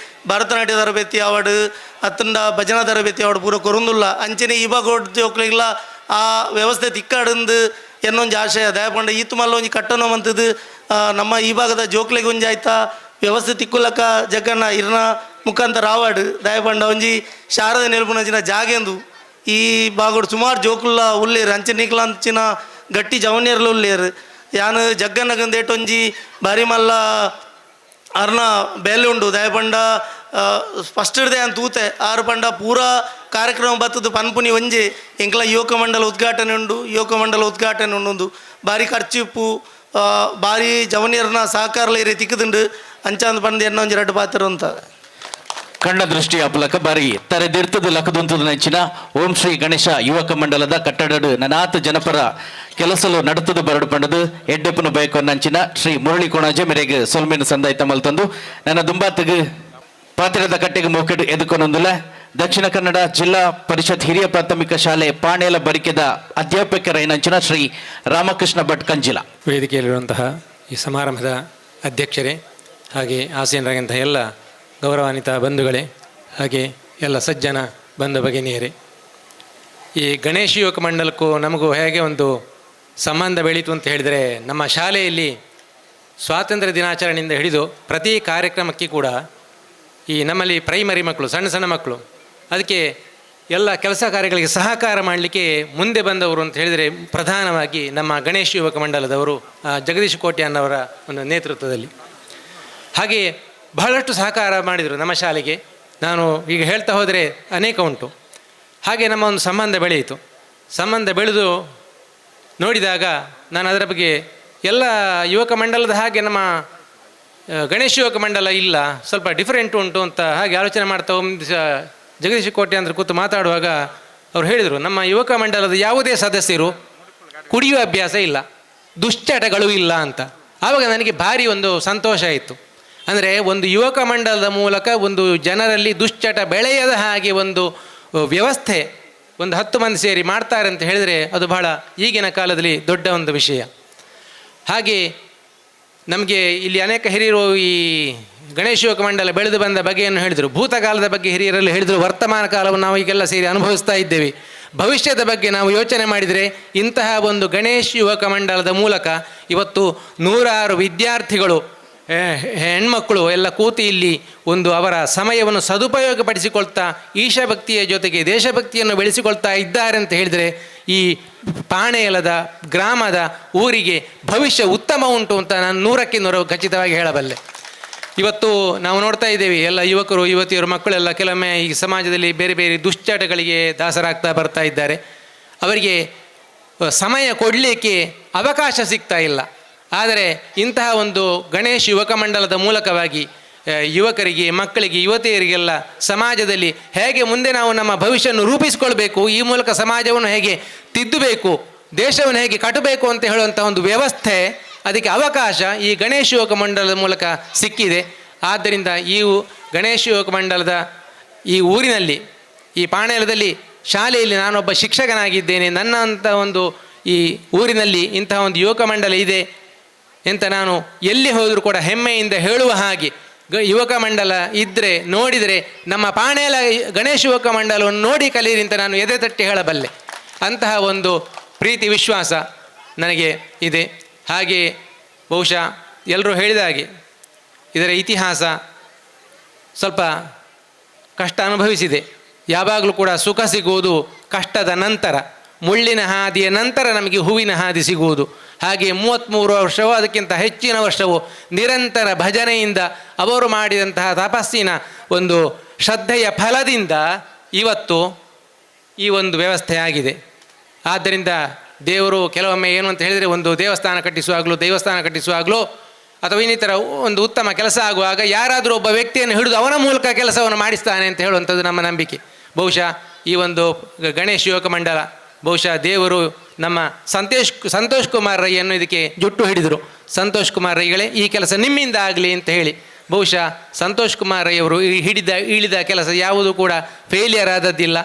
ಭರತನಾಟ್ಯ ತರಬೇತಿ ಅವಾರ್ಡ್ ಅತ್ತಂಡ ಭಜನಾ ತರಬೇತಿ ಅವಾರ್ಡ್ ಪೂರ ಕೊರೊಂದುಲ್ಲ ಅಂಚನೆ ಈ ಭಾಗ ಜೋಕ್ಲೆಗ್ಲ ಆ ವ್ಯವಸ್ಥೆ ತಿಕ್ಕಾಡಂದು ಎನ್ನೊಂಜಿ ಆಶಯ ದಯಪಂಡ ಈತು ಮಲ್ಲ ಒಂಜಿ ಕಟ್ಟಣ ಮಂತದ್ದು ನಮ್ಮ ಈ ಭಾಗದ ಜೋಕ್ಲೆಗ್ ಒಂಜಿ ಆಯ್ತಾ ವ್ಯವಸ್ಥೆ ತಿಕ್ಕುಲಕ್ಕ ಜಗ್ಗಣ್ಣ ಇರ್ನ ಮುಖಾಂತರ ಅವಾರ್ಡ್ ದಯಪಂಡ ಒಂಜಿ ಶಾರದೆ ನೆಲ್ಪುನಂಚಿನ ಜಾಗೆಂದು ಈ ಭಾಗಡ್ ಸುಮಾರು ಜೋಕುಲ್ಲ ಉಲ್ಲೇರು ಅಂಚನೆ ಅಂಚಿನ ಗಟ್ಟಿ ಜವನಿಯರ್ಲು ಉಲ್ಲೇರು ಯಾನು ಜಗ್ಗನಗಂದೇಟೊಂಜಿ ಬಾರಿ ಮಲ್ಲ ಅರ್ನ ಬೇಲೆ ಉಂಡು ದಯಪಂಡ ಫಸ್ಟ್ ಹಿಡ್ದೆ ಅಂತ ತೂತೆ ಆರು ಪಂಡ ಪೂರಾ ಕಾರ್ಯಕ್ರಮ ಬತ್ತದು ಪನ್ಪುನಿ ಒಂಜೆ ಎಂಕ್ಲ ಯುವಕ ಮಂಡಲ ಉದ್ಘಾಟನೆ ಉಂಡು ಯುವಕ ಮಂಡಲ ಉದ್ಘಾಟನೆ ಉಂಡು ಭಾರಿ ಖರ್ಚಿಪ್ಪು ಭಾರಿ ಜವನಿಯರ್ನ ಸಹಕಾರಲ ಇರೆ ತಿಕ್ಕದುಂಡು ಅಂಚಾಂದ್ ಪಂದ್ ಎನ್ನ ಒಂಜಿ ರಡ್ಡು ಪಾತ್ರ ಅಂತ. ಕಣ್ಣ ದೃಷ್ಟಿ ಅಪಲಕ ಬಾರಿ ತರೆದಿರ್ತದ ಲಕದೊಂತದ ನೆಂಚಿನ ಓಂ ಶ್ರೀ ಗಣೇಶ ಯುವಕ ಮಂಡಲದ ಕಟ್ಟಡಡು ನನಾತ್ ಜನಪರ ಕೆಲಸಲು ನಡತದ ಬರಡು ಪಂಡದು ಎಡ್ಡೆಪ್ಪನ ಬಯಕೊಂದಂಚಿನ ಶ್ರೀ ಮುರಳಿ ಕೊಣಾಜೆ ಮೇರೆಗೆ ಸೊಲ್ಮೆನ ಸಂದಾಯ್ತ ಮಲ್ತಂದು ನನ್ನ ದುಂಬಾತಗ ಪಾತ್ರದ ಕಟ್ಟೆಗೆ ಮೋಕೆಡು ಎದುಕೊನೊಂದುಲ ದಕ್ಷಿಣ ಕನ್ನಡ ಜಿಲ್ಲಾ ಪರಿಷತ್ ಹಿರಿಯ ಪ್ರಾಥಮಿಕ ಶಾಲೆ ಪಾಣೇಲ ಬರಿಕೆದ ಅಧ್ಯಾಪಕರೈನಂಚಿನ ಶ್ರೀ ರಾಮಕೃಷ್ಣ ಭಟ್ ಕಂಜಿಲ. ವೇದಿಕೆಯಲ್ಲಿರುವಂತಹ ಈ ಸಮಾರಂಭದ ಅಧ್ಯಕ್ಷರೇ ಹಾಗೆ ಆಸೀನರಾಗಿಂತಹ ಎಲ್ಲ ಗೌರವಾನ್ವಿತ ಬಂಧುಗಳೇ ಹಾಗೆ ಎಲ್ಲ ಸಜ್ಜನ ಬಂಧು ಭಗಿನಿಯರೇ, ಈ ಗಣೇಶ ಯುವಕ ಮಂಡಲಕ್ಕೂ ನಮಗೂ ಹೇಗೆ ಒಂದು ಸಂಬಂಧ ಬೆಳೀತು ಅಂತ ಹೇಳಿದರೆ, ನಮ್ಮ ಶಾಲೆಯಲ್ಲಿ ಸ್ವಾತಂತ್ರ್ಯ ದಿನಾಚರಣೆಯಿಂದ ಹಿಡಿದು ಪ್ರತಿ ಕಾರ್ಯಕ್ರಮಕ್ಕೆ ಕೂಡ ಈ ನಮ್ಮಲ್ಲಿ ಪ್ರೈಮರಿ ಮಕ್ಕಳು, ಸಣ್ಣ ಸಣ್ಣ ಮಕ್ಕಳು, ಅದಕ್ಕೆ ಎಲ್ಲ ಕೆಲಸ ಕಾರ್ಯಗಳಿಗೆ ಸಹಕಾರ ಮಾಡಲಿಕ್ಕೆ ಮುಂದೆ ಬಂದವರು ಅಂತ ಹೇಳಿದರೆ ಪ್ರಧಾನವಾಗಿ ನಮ್ಮ ಗಣೇಶ್ ಯುವಕ ಮಂಡಲದವರು, ಜಗದೀಶ್ ಕೋಟ್ಯಾನ್ನವರ ಒಂದು ನೇತೃತ್ವದಲ್ಲಿ. ಹಾಗೆಯೇ ಬಹಳಷ್ಟು ಸಹಕಾರ ಮಾಡಿದರು ನಮ್ಮ ಶಾಲೆಗೆ. ನಾನು ಈಗ ಹೇಳ್ತಾ ಹೋದರೆ ಅನೇಕ ಉಂಟು. ಹಾಗೆ ನಮ್ಮ ಒಂದು ಸಂಬಂಧ ಬೆಳೆಯಿತು. ಸಂಬಂಧ ಬೆಳೆದು ನೋಡಿದಾಗ ನಾನು ಅದರ ಬಗ್ಗೆ ಎಲ್ಲ ಯುವಕ ಮಂಡಲದ ಹಾಗೆ ನಮ್ಮ ಗಣೇಶ ಯುವಕ ಮಂಡಲ ಇಲ್ಲ, ಸ್ವಲ್ಪ ಡಿಫರೆಂಟ್ ಉಂಟು ಅಂತ ಹಾಗೆ ಆಲೋಚನೆ ಮಾಡ್ತಾ ಒಂದು ದಿವಸ ಜಗದೀಶ್ ಕೋಟೆ ಅಂದರೆ ಕೂತು ಮಾತಾಡುವಾಗ ಅವ್ರು ಹೇಳಿದರು, ನಮ್ಮ ಯುವಕ ಮಂಡಲದ ಯಾವುದೇ ಸದಸ್ಯರು ಕುಡಿಯುವ ಅಭ್ಯಾಸ ಇಲ್ಲ, ದುಶ್ಚಟಗಳು ಇಲ್ಲ ಅಂತ. ಆವಾಗ ನನಗೆ ಭಾರಿ ಒಂದು ಸಂತೋಷ ಆಯಿತು. ಅಂದರೆ ಒಂದು ಯುವಕ ಮಂಡಲದ ಮೂಲಕ ಒಂದು ಜನರಲ್ಲಿ ದುಶ್ಚಟ ಬೆಳೆಯದ ಹಾಗೆ ಒಂದು ವ್ಯವಸ್ಥೆ ಒಂದು 10 ಮಂದಿ ಸೇರಿ ಮಾಡ್ತಾರೆ ಅಂತ ಹೇಳಿದರೆ ಅದು ಬಹಳ ಈಗಿನ ಕಾಲದಲ್ಲಿ ದೊಡ್ಡ ಒಂದು ವಿಷಯ. ಹಾಗೆ ನಮಗೆ ಇಲ್ಲಿ ಅನೇಕ ಹಿರಿಯರು ಈ ಗಣೇಶ ಯುವಕ ಮಂಡಲ ಬೆಳೆದು ಬಂದ ಬಗೆಯನ್ನು ಹೇಳಿದರು, ಭೂತಕಾಲದ ಬಗ್ಗೆ ಹಿರಿಯರಲ್ಲಿ ಹೇಳಿದರು, ವರ್ತಮಾನ ಕಾಲವನ್ನು ನಾವು ಈಗೆಲ್ಲ ಸೇರಿ ಅನುಭವಿಸ್ತಾ ಇದ್ದೇವೆ. ಭವಿಷ್ಯದ ಬಗ್ಗೆ ನಾವು ಯೋಚನೆ ಮಾಡಿದರೆ ಇಂತಹ ಒಂದು ಗಣೇಶ ಯುವಕ ಮಂಡಲದ ಮೂಲಕ ಇವತ್ತು 100 ವಿದ್ಯಾರ್ಥಿಗಳು, ಹೆಣ್ಮಕ್ಕಳು ಎಲ್ಲ ಕೂತಿ ಇಲ್ಲಿ ಒಂದು ಅವರ ಸಮಯವನ್ನು ಸದುಪಯೋಗಪಡಿಸಿಕೊಳ್ತಾ ಈಶಭಕ್ತಿಯ ಜೊತೆಗೆ ದೇಶಭಕ್ತಿಯನ್ನು ಬೆಳೆಸಿಕೊಳ್ತಾ ಇದ್ದಾರೆ ಅಂತ ಹೇಳಿದರೆ ಈ ಪಾಣೆಯಲದ ಗ್ರಾಮದ ಊರಿಗೆ ಭವಿಷ್ಯ ಉತ್ತಮ ಉಂಟು ಅಂತ ನಾನು 100ಕ್ಕೆ 100 ಖಚಿತವಾಗಿ ಹೇಳಬಲ್ಲೆ. ಇವತ್ತು ನಾವು ನೋಡ್ತಾ ಇದ್ದೇವೆ, ಎಲ್ಲ ಯುವಕರು ಯುವತಿಯರು ಮಕ್ಕಳೆಲ್ಲ ಕೆಲವೊಮ್ಮೆ ಈ ಸಮಾಜದಲ್ಲಿ ಬೇರೆ ಬೇರೆ ದುಶ್ಚಟಗಳಿಗೆ ದಾಸರಾಗ್ತಾ ಬರ್ತಾ ಇದ್ದಾರೆ. ಅವರಿಗೆ ಸಮಯ ಕೊಡಲಿಕ್ಕೆ ಅವಕಾಶ ಸಿಗ್ತಾ ಇಲ್ಲ. ಆದರೆ ಇಂತಹ ಒಂದು ಗಣೇಶ್ ಯುವಕ ಮಂಡಲದ ಮೂಲಕವಾಗಿ ಯುವಕರಿಗೆ, ಮಕ್ಕಳಿಗೆ, ಯುವತಿಯರಿಗೆಲ್ಲ ಸಮಾಜದಲ್ಲಿ ಹೇಗೆ ಮುಂದೆ ನಾವು ನಮ್ಮ ಭವಿಷ್ಯವನ್ನು ರೂಪಿಸಿಕೊಳ್ಬೇಕು, ಈ ಮೂಲಕ ಸಮಾಜವನ್ನು ಹೇಗೆ ತಿದ್ದಬೇಕು, ದೇಶವನ್ನು ಹೇಗೆ ಕಟ್ಟಬೇಕು ಅಂತ ಹೇಳುವಂಥ ಒಂದು ವ್ಯವಸ್ಥೆ, ಅದಕ್ಕೆ ಅವಕಾಶ ಈ ಗಣೇಶ್ ಯುವಕ ಮಂಡಲದ ಮೂಲಕ ಸಿಕ್ಕಿದೆ. ಆದ್ದರಿಂದ ಈ ಗಣೇಶ್ ಯುವಕ ಮಂಡಲದ ಈ ಊರಿನಲ್ಲಿ, ಈ ಪಾಣೇಲದಲ್ಲಿ ಶಾಲೆಯಲ್ಲಿ ನಾನೊಬ್ಬ ಶಿಕ್ಷಕನಾಗಿದ್ದೇನೆ. ನನ್ನಂಥ ಒಂದು ಈ ಊರಿನಲ್ಲಿ ಇಂತಹ ಒಂದು ಯುವಕ ಮಂಡಲ ಇದೆ ಅಂತ ನಾನು ಎಲ್ಲಿ ಹೋದರೂ ಕೂಡ ಹೆಮ್ಮೆಯಿಂದ ಹೇಳುವ ಹಾಗೆ ಯುವಕ ಮಂಡಲ ಇದ್ದರೆ, ನೋಡಿದರೆ ನಮ್ಮ ಪಾಣೇಲ ಗಣೇಶ ಯುವಕ ಮಂಡಲವನ್ನು ನೋಡಿ ಕಲಿಯಿರಿ ಅಂತ ನಾನು ಎದೆ ತಟ್ಟಿ ಹೇಳಬಲ್ಲೆ. ಅಂತಹ ಒಂದು ಪ್ರೀತಿ ವಿಶ್ವಾಸ ನನಗೆ ಇದೆ. ಹಾಗೆ ಬಹುಶಃ ಎಲ್ಲರೂ ಹೇಳಿದ ಹಾಗೆ ಇದರ ಇತಿಹಾಸ ಸ್ವಲ್ಪ ಕಷ್ಟ ಅನುಭವಿಸಿದೆ. ಯಾವಾಗಲೂ ಕೂಡ ಸುಖ ಸಿಗುವುದು ಕಷ್ಟದ ನಂತರ, ಮುಳ್ಳಿನ ಹಾದಿಯ ನಂತರ ನಮಗೆ ಹೂವಿನ ಹಾದಿ ಸಿಗುವುದು. ಹಾಗೆ 33 ವರ್ಷವೋ ಅದಕ್ಕಿಂತ ಹೆಚ್ಚಿನ ವರ್ಷವೋ ನಿರಂತರ ಭಜನೆಯಿಂದ ಅವರು ಮಾಡಿದಂತಹ ತಪಸ್ಸಿನ ಒಂದು ಶ್ರದ್ಧೆಯ ಫಲದಿಂದ ಇವತ್ತು ಈ ಒಂದು ವ್ಯವಸ್ಥೆ ಆಗಿದೆ. ಆದ್ದರಿಂದ ದೇವರು ಕೆಲವೊಮ್ಮೆ ಏನು ಅಂತ ಹೇಳಿದರೆ, ಒಂದು ದೇವಸ್ಥಾನ ಕಟ್ಟಿಸುವಾಗಲೂ, ದೇವಸ್ಥಾನ ಕಟ್ಟಿಸುವಾಗಲೂ ಅಥವಾ ಇನ್ನಿತರ ಒಂದು ಉತ್ತಮ ಕೆಲಸ ಆಗುವಾಗ ಯಾರಾದರೂ ಒಬ್ಬ ವ್ಯಕ್ತಿಯನ್ನು ಹಿಡಿದು ಅವನ ಮೂಲಕ ಕೆಲಸವನ್ನು ಮಾಡಿಸ್ತಾನೆ ಅಂತ ಹೇಳುವಂಥದ್ದು ನಮ್ಮ ನಂಬಿಕೆ. ಬಹುಶಃ ಈ ಒಂದು ಗಣೇಶ ಯುವಕ ಮಂಡಲ, ಬಹುಶಃ ದೇವರು ನಮ್ಮ ಸಂತೋಷ್ ಕುಮಾರ್ ರೈಯನ್ನು ಇದಕ್ಕೆ ಜುಟ್ಟು ಹಿಡಿದರು. ಸಂತೋಷ್ ಕುಮಾರ್ ರೈಗಳೇ, ಈ ಕೆಲಸ ನಿಮ್ಮಿಂದ ಆಗಲಿ ಅಂತ ಹೇಳಿ ಬಹುಶಃ ಸಂತೋಷ್ ಕುಮಾರ್ ರೈಯವರು ಇಳಿದ ಕೆಲಸ ಯಾವುದೂ ಕೂಡ ಫೇಲಿಯರ್ ಆದದ್ದಿಲ್ಲ.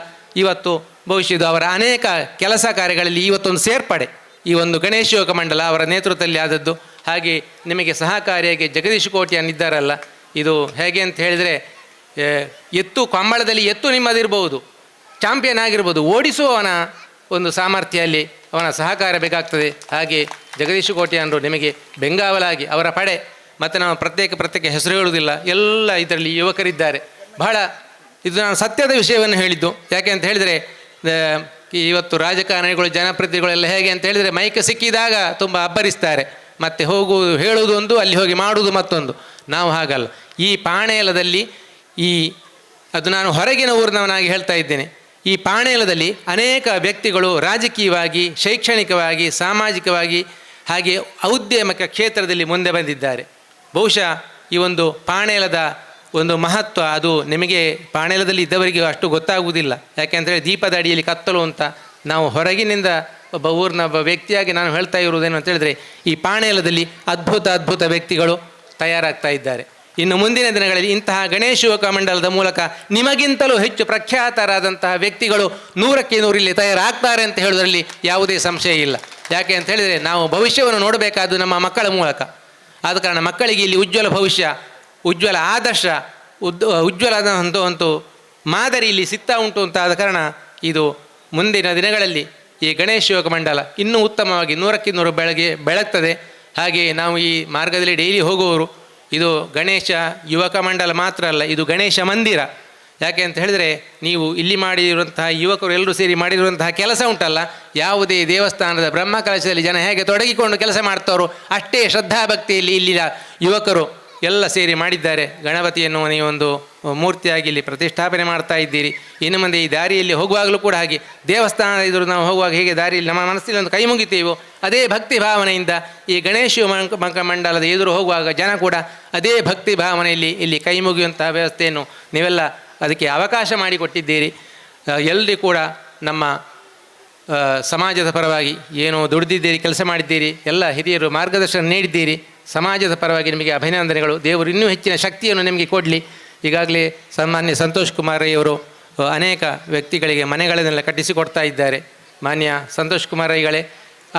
ಇವತ್ತು ಬಹುಶಃ ಇದು ಅವರ ಅನೇಕ ಕೆಲಸ ಕಾರ್ಯಗಳಲ್ಲಿ ಇವತ್ತೊಂದು ಸೇರ್ಪಡೆ ಈ ಒಂದು ಗಣೇಶ ಯುವಕ ಮಂಡಲ ಅವರ ನೇತೃತ್ವದಲ್ಲಿ ಆದದ್ದು. ಹಾಗೆ ನಿಮಗೆ ಸಹಕಾರಿಯಾಗಿ ಜಗದೀಶ್ ಕೋಟ್ಯಾನ್ ಇದ್ದಾರಲ್ಲ, ಇದು ಹೇಗೆ ಅಂತ ಹೇಳಿದರೆ, ಎತ್ತು ಕಂಬಳದಲ್ಲಿ ಎತ್ತು ನಿಮ್ಮದಿರ್ಬೋದು, ಚಾಂಪಿಯನ್ ಆಗಿರ್ಬೋದು, ಓಡಿಸುವವನ ಒಂದು ಸಾಮರ್ಥ್ಯ ಅಲ್ಲಿ ಅವನ ಸಹಕಾರ ಬೇಕಾಗ್ತದೆ. ಹಾಗೆ ಜಗದೀಶ್ ಕೋಟ್ಯಾನ್ರು ನಿಮಗೆ ಬೆಂಗಾವಲಾಗಿ ಅವರ ಪಡೆ, ಮತ್ತು ನಾವು ಪ್ರತ್ಯೇಕ ಪ್ರತ್ಯೇಕ ಹೆಸರು ಹೇಳುವುದಿಲ್ಲ, ಎಲ್ಲ ಇದರಲ್ಲಿ ಯುವಕರಿದ್ದಾರೆ. ಬಹಳ ಇದು ನಾನು ಸತ್ಯದ ವಿಷಯವನ್ನು ಹೇಳಿದ್ದು. ಯಾಕೆ ಅಂತ ಹೇಳಿದರೆ, ಇವತ್ತು ರಾಜಕಾರಣಿಗಳು ಜನಪ್ರತಿನಿಧಿಗಳೆಲ್ಲ ಹೇಗೆ ಅಂತ ಹೇಳಿದರೆ, ಮೈಕ್ ಸಿಕ್ಕಿದಾಗ ತುಂಬ ಅಬ್ಬರಿಸ್ತಾರೆ, ಮತ್ತು ಹೋಗುವುದು ಹೇಳುವುದು ಒಂದು, ಅಲ್ಲಿ ಹೋಗಿ ಮಾಡುವುದು ಮತ್ತೊಂದು. ನಾವು ಹಾಗಲ್ಲ. ಈ ಪಾಣೇಲದಲ್ಲಿ ಅದು ನಾನು ಹೊರಗಿನ ಊರಿನವನಾಗಿ ಹೇಳ್ತಾ ಇದ್ದೇನೆ, ಈ ಪಾಣೇಲದಲ್ಲಿ ಅನೇಕ ವ್ಯಕ್ತಿಗಳು ರಾಜಕೀಯವಾಗಿ, ಶೈಕ್ಷಣಿಕವಾಗಿ, ಸಾಮಾಜಿಕವಾಗಿ ಹಾಗೆ ಔದ್ಯಮಿಕ ಕ್ಷೇತ್ರದಲ್ಲಿ ಮುಂದೆ ಬಂದಿದ್ದಾರೆ. ಬಹುಶಃ ಈ ಒಂದು ಪಾಣೇಲದ ಒಂದು ಮಹತ್ವ ಅದು ನಿಮಗೆ ಪಾಣೇಲದಲ್ಲಿ ಇದ್ದವರಿಗೆ ಅಷ್ಟು ಗೊತ್ತಾಗುವುದಿಲ್ಲ. ಯಾಕೆಂದರೆ ದೀಪದ ಅಡಿಯಲ್ಲಿ ಕತ್ತಲು ಅಂತ ನಾವು ಹೊರಗಿನಿಂದ ಒಬ್ಬ ಊರಿನ ಒಬ್ಬ ವ್ಯಕ್ತಿಯಾಗಿ ನಾನು ಹೇಳ್ತಾ ಇರುವುದೇನು ಅಂತ ಹೇಳಿದರೆ, ಈ ಪಾಣೇಲದಲ್ಲಿ ಅದ್ಭುತ ಅದ್ಭುತ ವ್ಯಕ್ತಿಗಳು ತಯಾರಾಗ್ತಾ ಇದ್ದಾರೆ. ಇನ್ನು ಮುಂದಿನ ದಿನಗಳಲ್ಲಿ ಇಂತಹ ಗಣೇಶ ಯುವಕ ಮಂಡಲದ ಮೂಲಕ ನಿಮಗಿಂತಲೂ ಹೆಚ್ಚು ಪ್ರಖ್ಯಾತರಾದಂತಹ ವ್ಯಕ್ತಿಗಳು 100ಕ್ಕೆ 100 ಇಲ್ಲಿ ತಯಾರಾಗ್ತಾರೆ ಅಂತ ಹೇಳುವುದರಲ್ಲಿ ಯಾವುದೇ ಸಂಶಯ ಇಲ್ಲ. ಯಾಕೆ ಅಂತ ಹೇಳಿದರೆ, ನಾವು ಭವಿಷ್ಯವನ್ನು ನೋಡಬೇಕಾದ್ದು ನಮ್ಮ ಮಕ್ಕಳ ಮೂಲಕ. ಆದ ಕಾರಣ ಮಕ್ಕಳಿಗೆ ಇಲ್ಲಿ ಉಜ್ವಲ ಭವಿಷ್ಯ, ಉಜ್ವಲ ಆದರ್ಶ, ಉಜ್ವಲದ ಒಂದು ಮಾದರಿ ಇಲ್ಲಿ ಸಿಗ್ತಾ ಉಂಟು ಅಂತ ಆದ ಕಾರಣ ಇದು ಮುಂದಿನ ದಿನಗಳಲ್ಲಿ ಈ ಗಣೇಶ ಯೋಗ ಮಂಡಲ ಇನ್ನೂ ಉತ್ತಮವಾಗಿ 100ಕ್ಕೆ 100 ಬೆಳಗ್ತದೆ. ಹಾಗೆ ನಾವು ಈ ಮಾರ್ಗದಲ್ಲಿ ಡೈಲಿ ಹೋಗುವವರು, ಇದು ಗಣೇಶ ಯುವಕ ಮಂಡಲ ಮಾತ್ರ ಅಲ್ಲ, ಇದು ಗಣೇಶ ಮಂದಿರ. ಯಾಕೆ ಅಂತ ಹೇಳಿದರೆ, ನೀವು ಇಲ್ಲಿ ಮಾಡಿರುವಂತಹ ಯುವಕರು ಎಲ್ಲರೂ ಸೇರಿ ಮಾಡಿರುವಂತಹ ಕೆಲಸ ಉಂಟಲ್ಲ, ಯಾವುದೇ ದೇವಸ್ಥಾನದ ಬ್ರಹ್ಮಕಲಶದಲ್ಲಿ ಜನ ಹೇಗೆ ತೊಡಗಿಕೊಂಡು ಕೆಲಸ ಮಾಡ್ತಾರೋ ಅಷ್ಟೇ ಶ್ರದ್ಧಾಭಕ್ತಿಯಲ್ಲಿ ಇಲ್ಲಿನ ಯುವಕರು ಎಲ್ಲ ಸೇರಿ ಮಾಡಿದ್ದಾರೆ. ಗಣಪತಿಯನ್ನು ನೀವೊಂದು ಮೂರ್ತಿಯಾಗಿ ಇಲ್ಲಿ ಪ್ರತಿಷ್ಠಾಪನೆ ಮಾಡ್ತಾ ಇದ್ದೀರಿ. ಇನ್ನು ಮುಂದೆ ಈ ದಾರಿಯಲ್ಲಿ ಹೋಗುವಾಗಲೂ ಕೂಡ ಹಾಗೆ, ದೇವಸ್ಥಾನದ ಎದುರು ನಾವು ಹೋಗುವಾಗ ಹೇಗೆ ದಾರಿಯಲ್ಲಿ ನಮ್ಮ ಮನಸ್ಸಿನಲ್ಲಿ ಒಂದು ಕೈ ಮುಗಿತೀವೋ ಅದೇ ಭಕ್ತಿ ಭಾವನೆಯಿಂದ ಈ ಗಣೇಶ ಮಂಡಲದ ಎದುರು ಹೋಗುವಾಗ ಜನ ಕೂಡ ಅದೇ ಭಕ್ತಿ ಭಾವನೆಯಲ್ಲಿ ಇಲ್ಲಿ ಕೈ ಮುಗಿಯುವಂತಹ ವ್ಯವಸ್ಥೆಯನ್ನು ನೀವೆಲ್ಲ ಅದಕ್ಕೆ ಅವಕಾಶ ಮಾಡಿಕೊಟ್ಟಿದ್ದೀರಿ. ಎಲ್ಲರೂ ಕೂಡ ನಮ್ಮ ಸಮಾಜದ ಪರವಾಗಿ ಏನೋ ದುಡಿದಿದ್ದೀರಿ, ಕೆಲಸ ಮಾಡಿದ್ದೀರಿ, ಎಲ್ಲ ಹಿರಿಯರು ಮಾರ್ಗದರ್ಶನ ನೀಡಿದ್ದೀರಿ. ಸಮಾಜದ ಪರವಾಗಿ ನಿಮಗೆ ಅಭಿನಂದನೆಗಳು. ದೇವರು ಇನ್ನೂ ಹೆಚ್ಚಿನ ಶಕ್ತಿಯನ್ನು ನಿಮಗೆ ಕೊಡಲಿ. ಈಗಾಗಲೇ ಸನ್ಮಾನ್ಯ ಸಂತೋಷ್ ಕುಮಾರ್ ರೈಯವರು ಅನೇಕ ವ್ಯಕ್ತಿಗಳಿಗೆ ಮನೆಗಳನ್ನೆಲ್ಲ ಕಟ್ಟಿಸಿಕೊಡ್ತಾ ಇದ್ದಾರೆ. ಮಾನ್ಯ ಸಂತೋಷ್ ಕುಮಾರ್ ರೈಗಳೇ,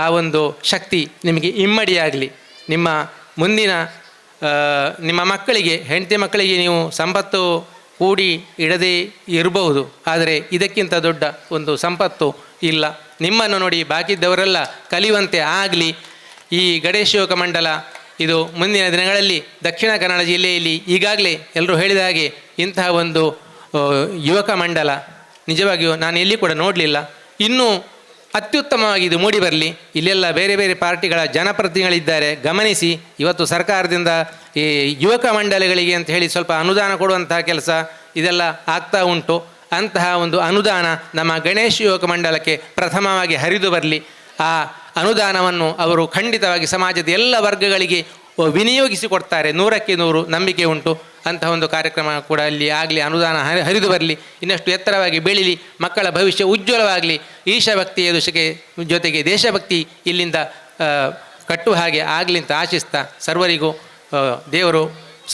ಆ ಒಂದು ಶಕ್ತಿ ನಿಮಗೆ ಇಮ್ಮಡಿಯಾಗಲಿ. ನಿಮ್ಮ ಮುಂದಿನ ನಿಮ್ಮ ಮಕ್ಕಳಿಗೆ, ಹೆಂಡತಿ ಮಕ್ಕಳಿಗೆ ನೀವು ಸಂಪತ್ತು ಕೂಡಿ ಇಡದೇ ಇರಬಹುದು, ಆದರೆ ಇದಕ್ಕಿಂತ ದೊಡ್ಡ ಒಂದು ಸಂಪತ್ತು ಇಲ್ಲ. ನಿಮ್ಮನ್ನು ನೋಡಿ ಬಾಕಿದ್ದವರೆಲ್ಲ ಕಲಿಯುವಂತೆ ಆಗಲಿ. ಈ ಗಣೇಶ ಯೋಗ ಮಂಡಲ ಇದು ಮುಂದಿನ ದಿನಗಳಲ್ಲಿ ದಕ್ಷಿಣ ಕನ್ನಡ ಜಿಲ್ಲೆಯಲ್ಲಿ ಈಗಾಗಲೇ ಎಲ್ಲರೂ ಹೇಳಿದ ಹಾಗೆ ಇಂತಹ ಒಂದು ಯುವಕ ಮಂಡಲ ನಿಜವಾಗಿಯೂ ನಾನು ಎಲ್ಲಿ ಕೂಡ ನೋಡಲಿಲ್ಲ. ಇನ್ನೂ ಅತ್ಯುತ್ತಮವಾಗಿ ಇದು ಮೂಡಿ ಬರಲಿ. ಇಲ್ಲೆಲ್ಲ ಬೇರೆ ಬೇರೆ ಪಾರ್ಟಿಗಳ ಜನಪ್ರತಿನಿಧಿಗಳಿದ್ದಾರೆ, ಗಮನಿಸಿ. ಇವತ್ತು ಸರ್ಕಾರದಿಂದ ಈ ಯುವಕ ಮಂಡಲಗಳಿಗೆ ಅಂತ ಹೇಳಿ ಸ್ವಲ್ಪ ಅನುದಾನ ಕೊಡುವಂತಹ ಕೆಲಸ ಇದೆಲ್ಲ ಆಗ್ತಾ ಉಂಟು. ಅಂತಹ ಒಂದು ಅನುದಾನ ನಮ್ಮ ಗಣೇಶ ಯುವಕ ಮಂಡಲಕ್ಕೆ ಪ್ರಥಮವಾಗಿ ಹರಿದು ಬರಲಿ. ಆ ಅನುದಾನವನ್ನು ಅವರು ಖಂಡಿತವಾಗಿ ಸಮಾಜದ ಎಲ್ಲ ವರ್ಗಗಳಿಗೆ ವಿನಿಯೋಗಿಸಿಕೊಡ್ತಾರೆ, 100ಕ್ಕೆ 100 ನಂಬಿಕೆ ಉಂಟು. ಅಂತಹ ಒಂದು ಕಾರ್ಯಕ್ರಮ ಕೂಡ ಅಲ್ಲಿ ಆಗಲಿ, ಅನುದಾನ ಹರಿದು ಬರಲಿ, ಇನ್ನಷ್ಟು ಎತ್ತರವಾಗಿ ಬೆಳೀಲಿ, ಮಕ್ಕಳ ಭವಿಷ್ಯ ಉಜ್ವಲವಾಗಲಿ. ಈಶಭಕ್ತಿಯ ಜೊತೆಗೆ ದೇಶಭಕ್ತಿ ಇಲ್ಲಿಂದ ಕಟ್ಟುವ ಹಾಗೆ ಆಗಲಿ ಅಂತ ಆಶಿಸ್ತಾ ಸರ್ವರಿಗೂ ದೇವರು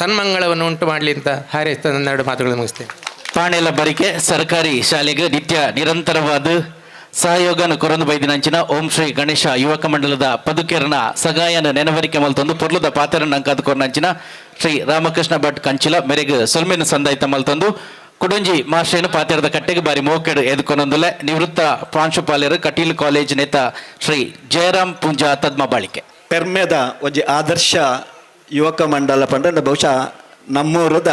ಸನ್ಮಂಗಳವನ್ನು ಉಂಟು ಮಾಡಲಿ ಅಂತ ಹಾರೈಸ್ತಾ ನನ್ನ ಎರಡು ಮಾತುಗಳನ್ನು ಮುಗಿಸ್ತೇನೆ. ಪಾಣೆಲ ಬರಿಕೆ ಸರ್ಕಾರಿ ಶಾಲೆಗೆ ನಿತ್ಯ ನಿರಂತರವಾದ ಸಹಯೋಗನ ಕೊರಂದು ಬೈದಿನಂಚಿನ ಓಂ ಶ್ರೀ ಗಣೇಶ ಯುವಕ ಮಂಡಲದ ಪದುಕೆರನ ಸಗಾಯನ ನೆನವರಿಕೆ ಮಲ್ತೊಂದು ಪೊರ್ಲುದ ಪಾತ್ರನ ಅಂಕಾದ ಕೊರ್ನಂಚಿನ ಶ್ರೀ ರಾಮಕೃಷ್ಣ ಭಟ್ ಕಂಚಿಲ ಮೆರೆಗ್ ಸೊಲ್ಮೆನ ಸಂದಾಯ್ತ ಮಲ್ತೊಂದು ಕುಡಂಜಿ ಮಾಸ್ಟೇನು ಪಾತೆರದ ಕಟ್ಟೆಗೆ ಬಾರಿ ಮೋಕೆಡು ಎದ್ಕೊನೊಂದುಲೆ ನಿವೃತ್ತ ಪ್ರಾಂಶುಪಾಲರು ಕಟೀಲ್ ಕಾಲೇಜ್ ನೇತ ಶ್ರೀ ಜಯರಾಮ್ ಪೂಂಜಾ ತದ್ಮ ಬಾಳಿಕೆ. ಪೆರ್ಮೆದ ಒಂಜಿ ಆದರ್ಶ ಯುವಕ ಮಂಡಲ ಪಂಡ ಬಹುಶಃ ನಮ್ಮೂರದ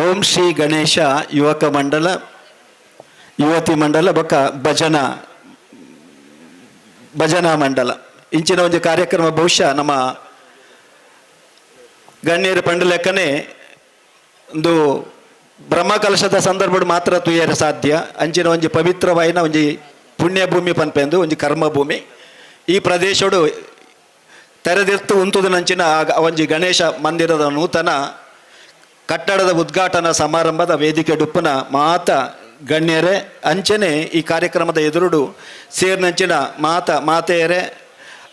ಓಂ ಶ್ರೀ ಗಣೇಶ ಯುವಕ ಮಂಡಲ, ಯುವತಿ ಮಂಡಲ ಬೊಕ್ಕ ಭಜನಾ ಮಂಡಲ ಇಂಚಿನ ಒಂದು ಕಾರ್ಯಕ್ರಮ ಬಹುಶಃ ನಮ್ಮ ಗಣ್ಯರ ಪಂಡಲೆಕ್ಕನೆ ಒಂದು ಬ್ರಹ್ಮಕಲಶದ ಸಂದರ್ಭಡ್ ಮಾತ್ರ ತುಯ್ಯರ ಸಾಧ್ಯ. ಅಂಚಿನ ಒಂಜಿ ಪವಿತ್ರವಾಯಿನ ಒಂಜಿ ಪುಣ್ಯಭೂಮಿ ಪನ್ಪೆಂದು ಒಂಜಿ ಕರ್ಮಭೂಮಿ ಈ ಪ್ರದೇಶಡು ತೆರೆದಿರ್ತು ಉಂತುದನಂಚಿನ ಒಂಜಿ ಗಣೇಶ ಮಂದಿರದ ನೂತನ ಕಟ್ಟಡದ ಉದ್ಘಾಟನಾ ಸಮಾರಂಭದ ವೇದಿಕೆ ಡುಪ್ಪನ ಮಾತ ಗಣ್ಯರೇ, ಅಂಚನೆ ಈ ಕಾರ್ಯಕ್ರಮದ ಎದುರುಡು ಸೇರ್ನಂಚಿನ ಮಾತ ಮಾತೆಯರೇ,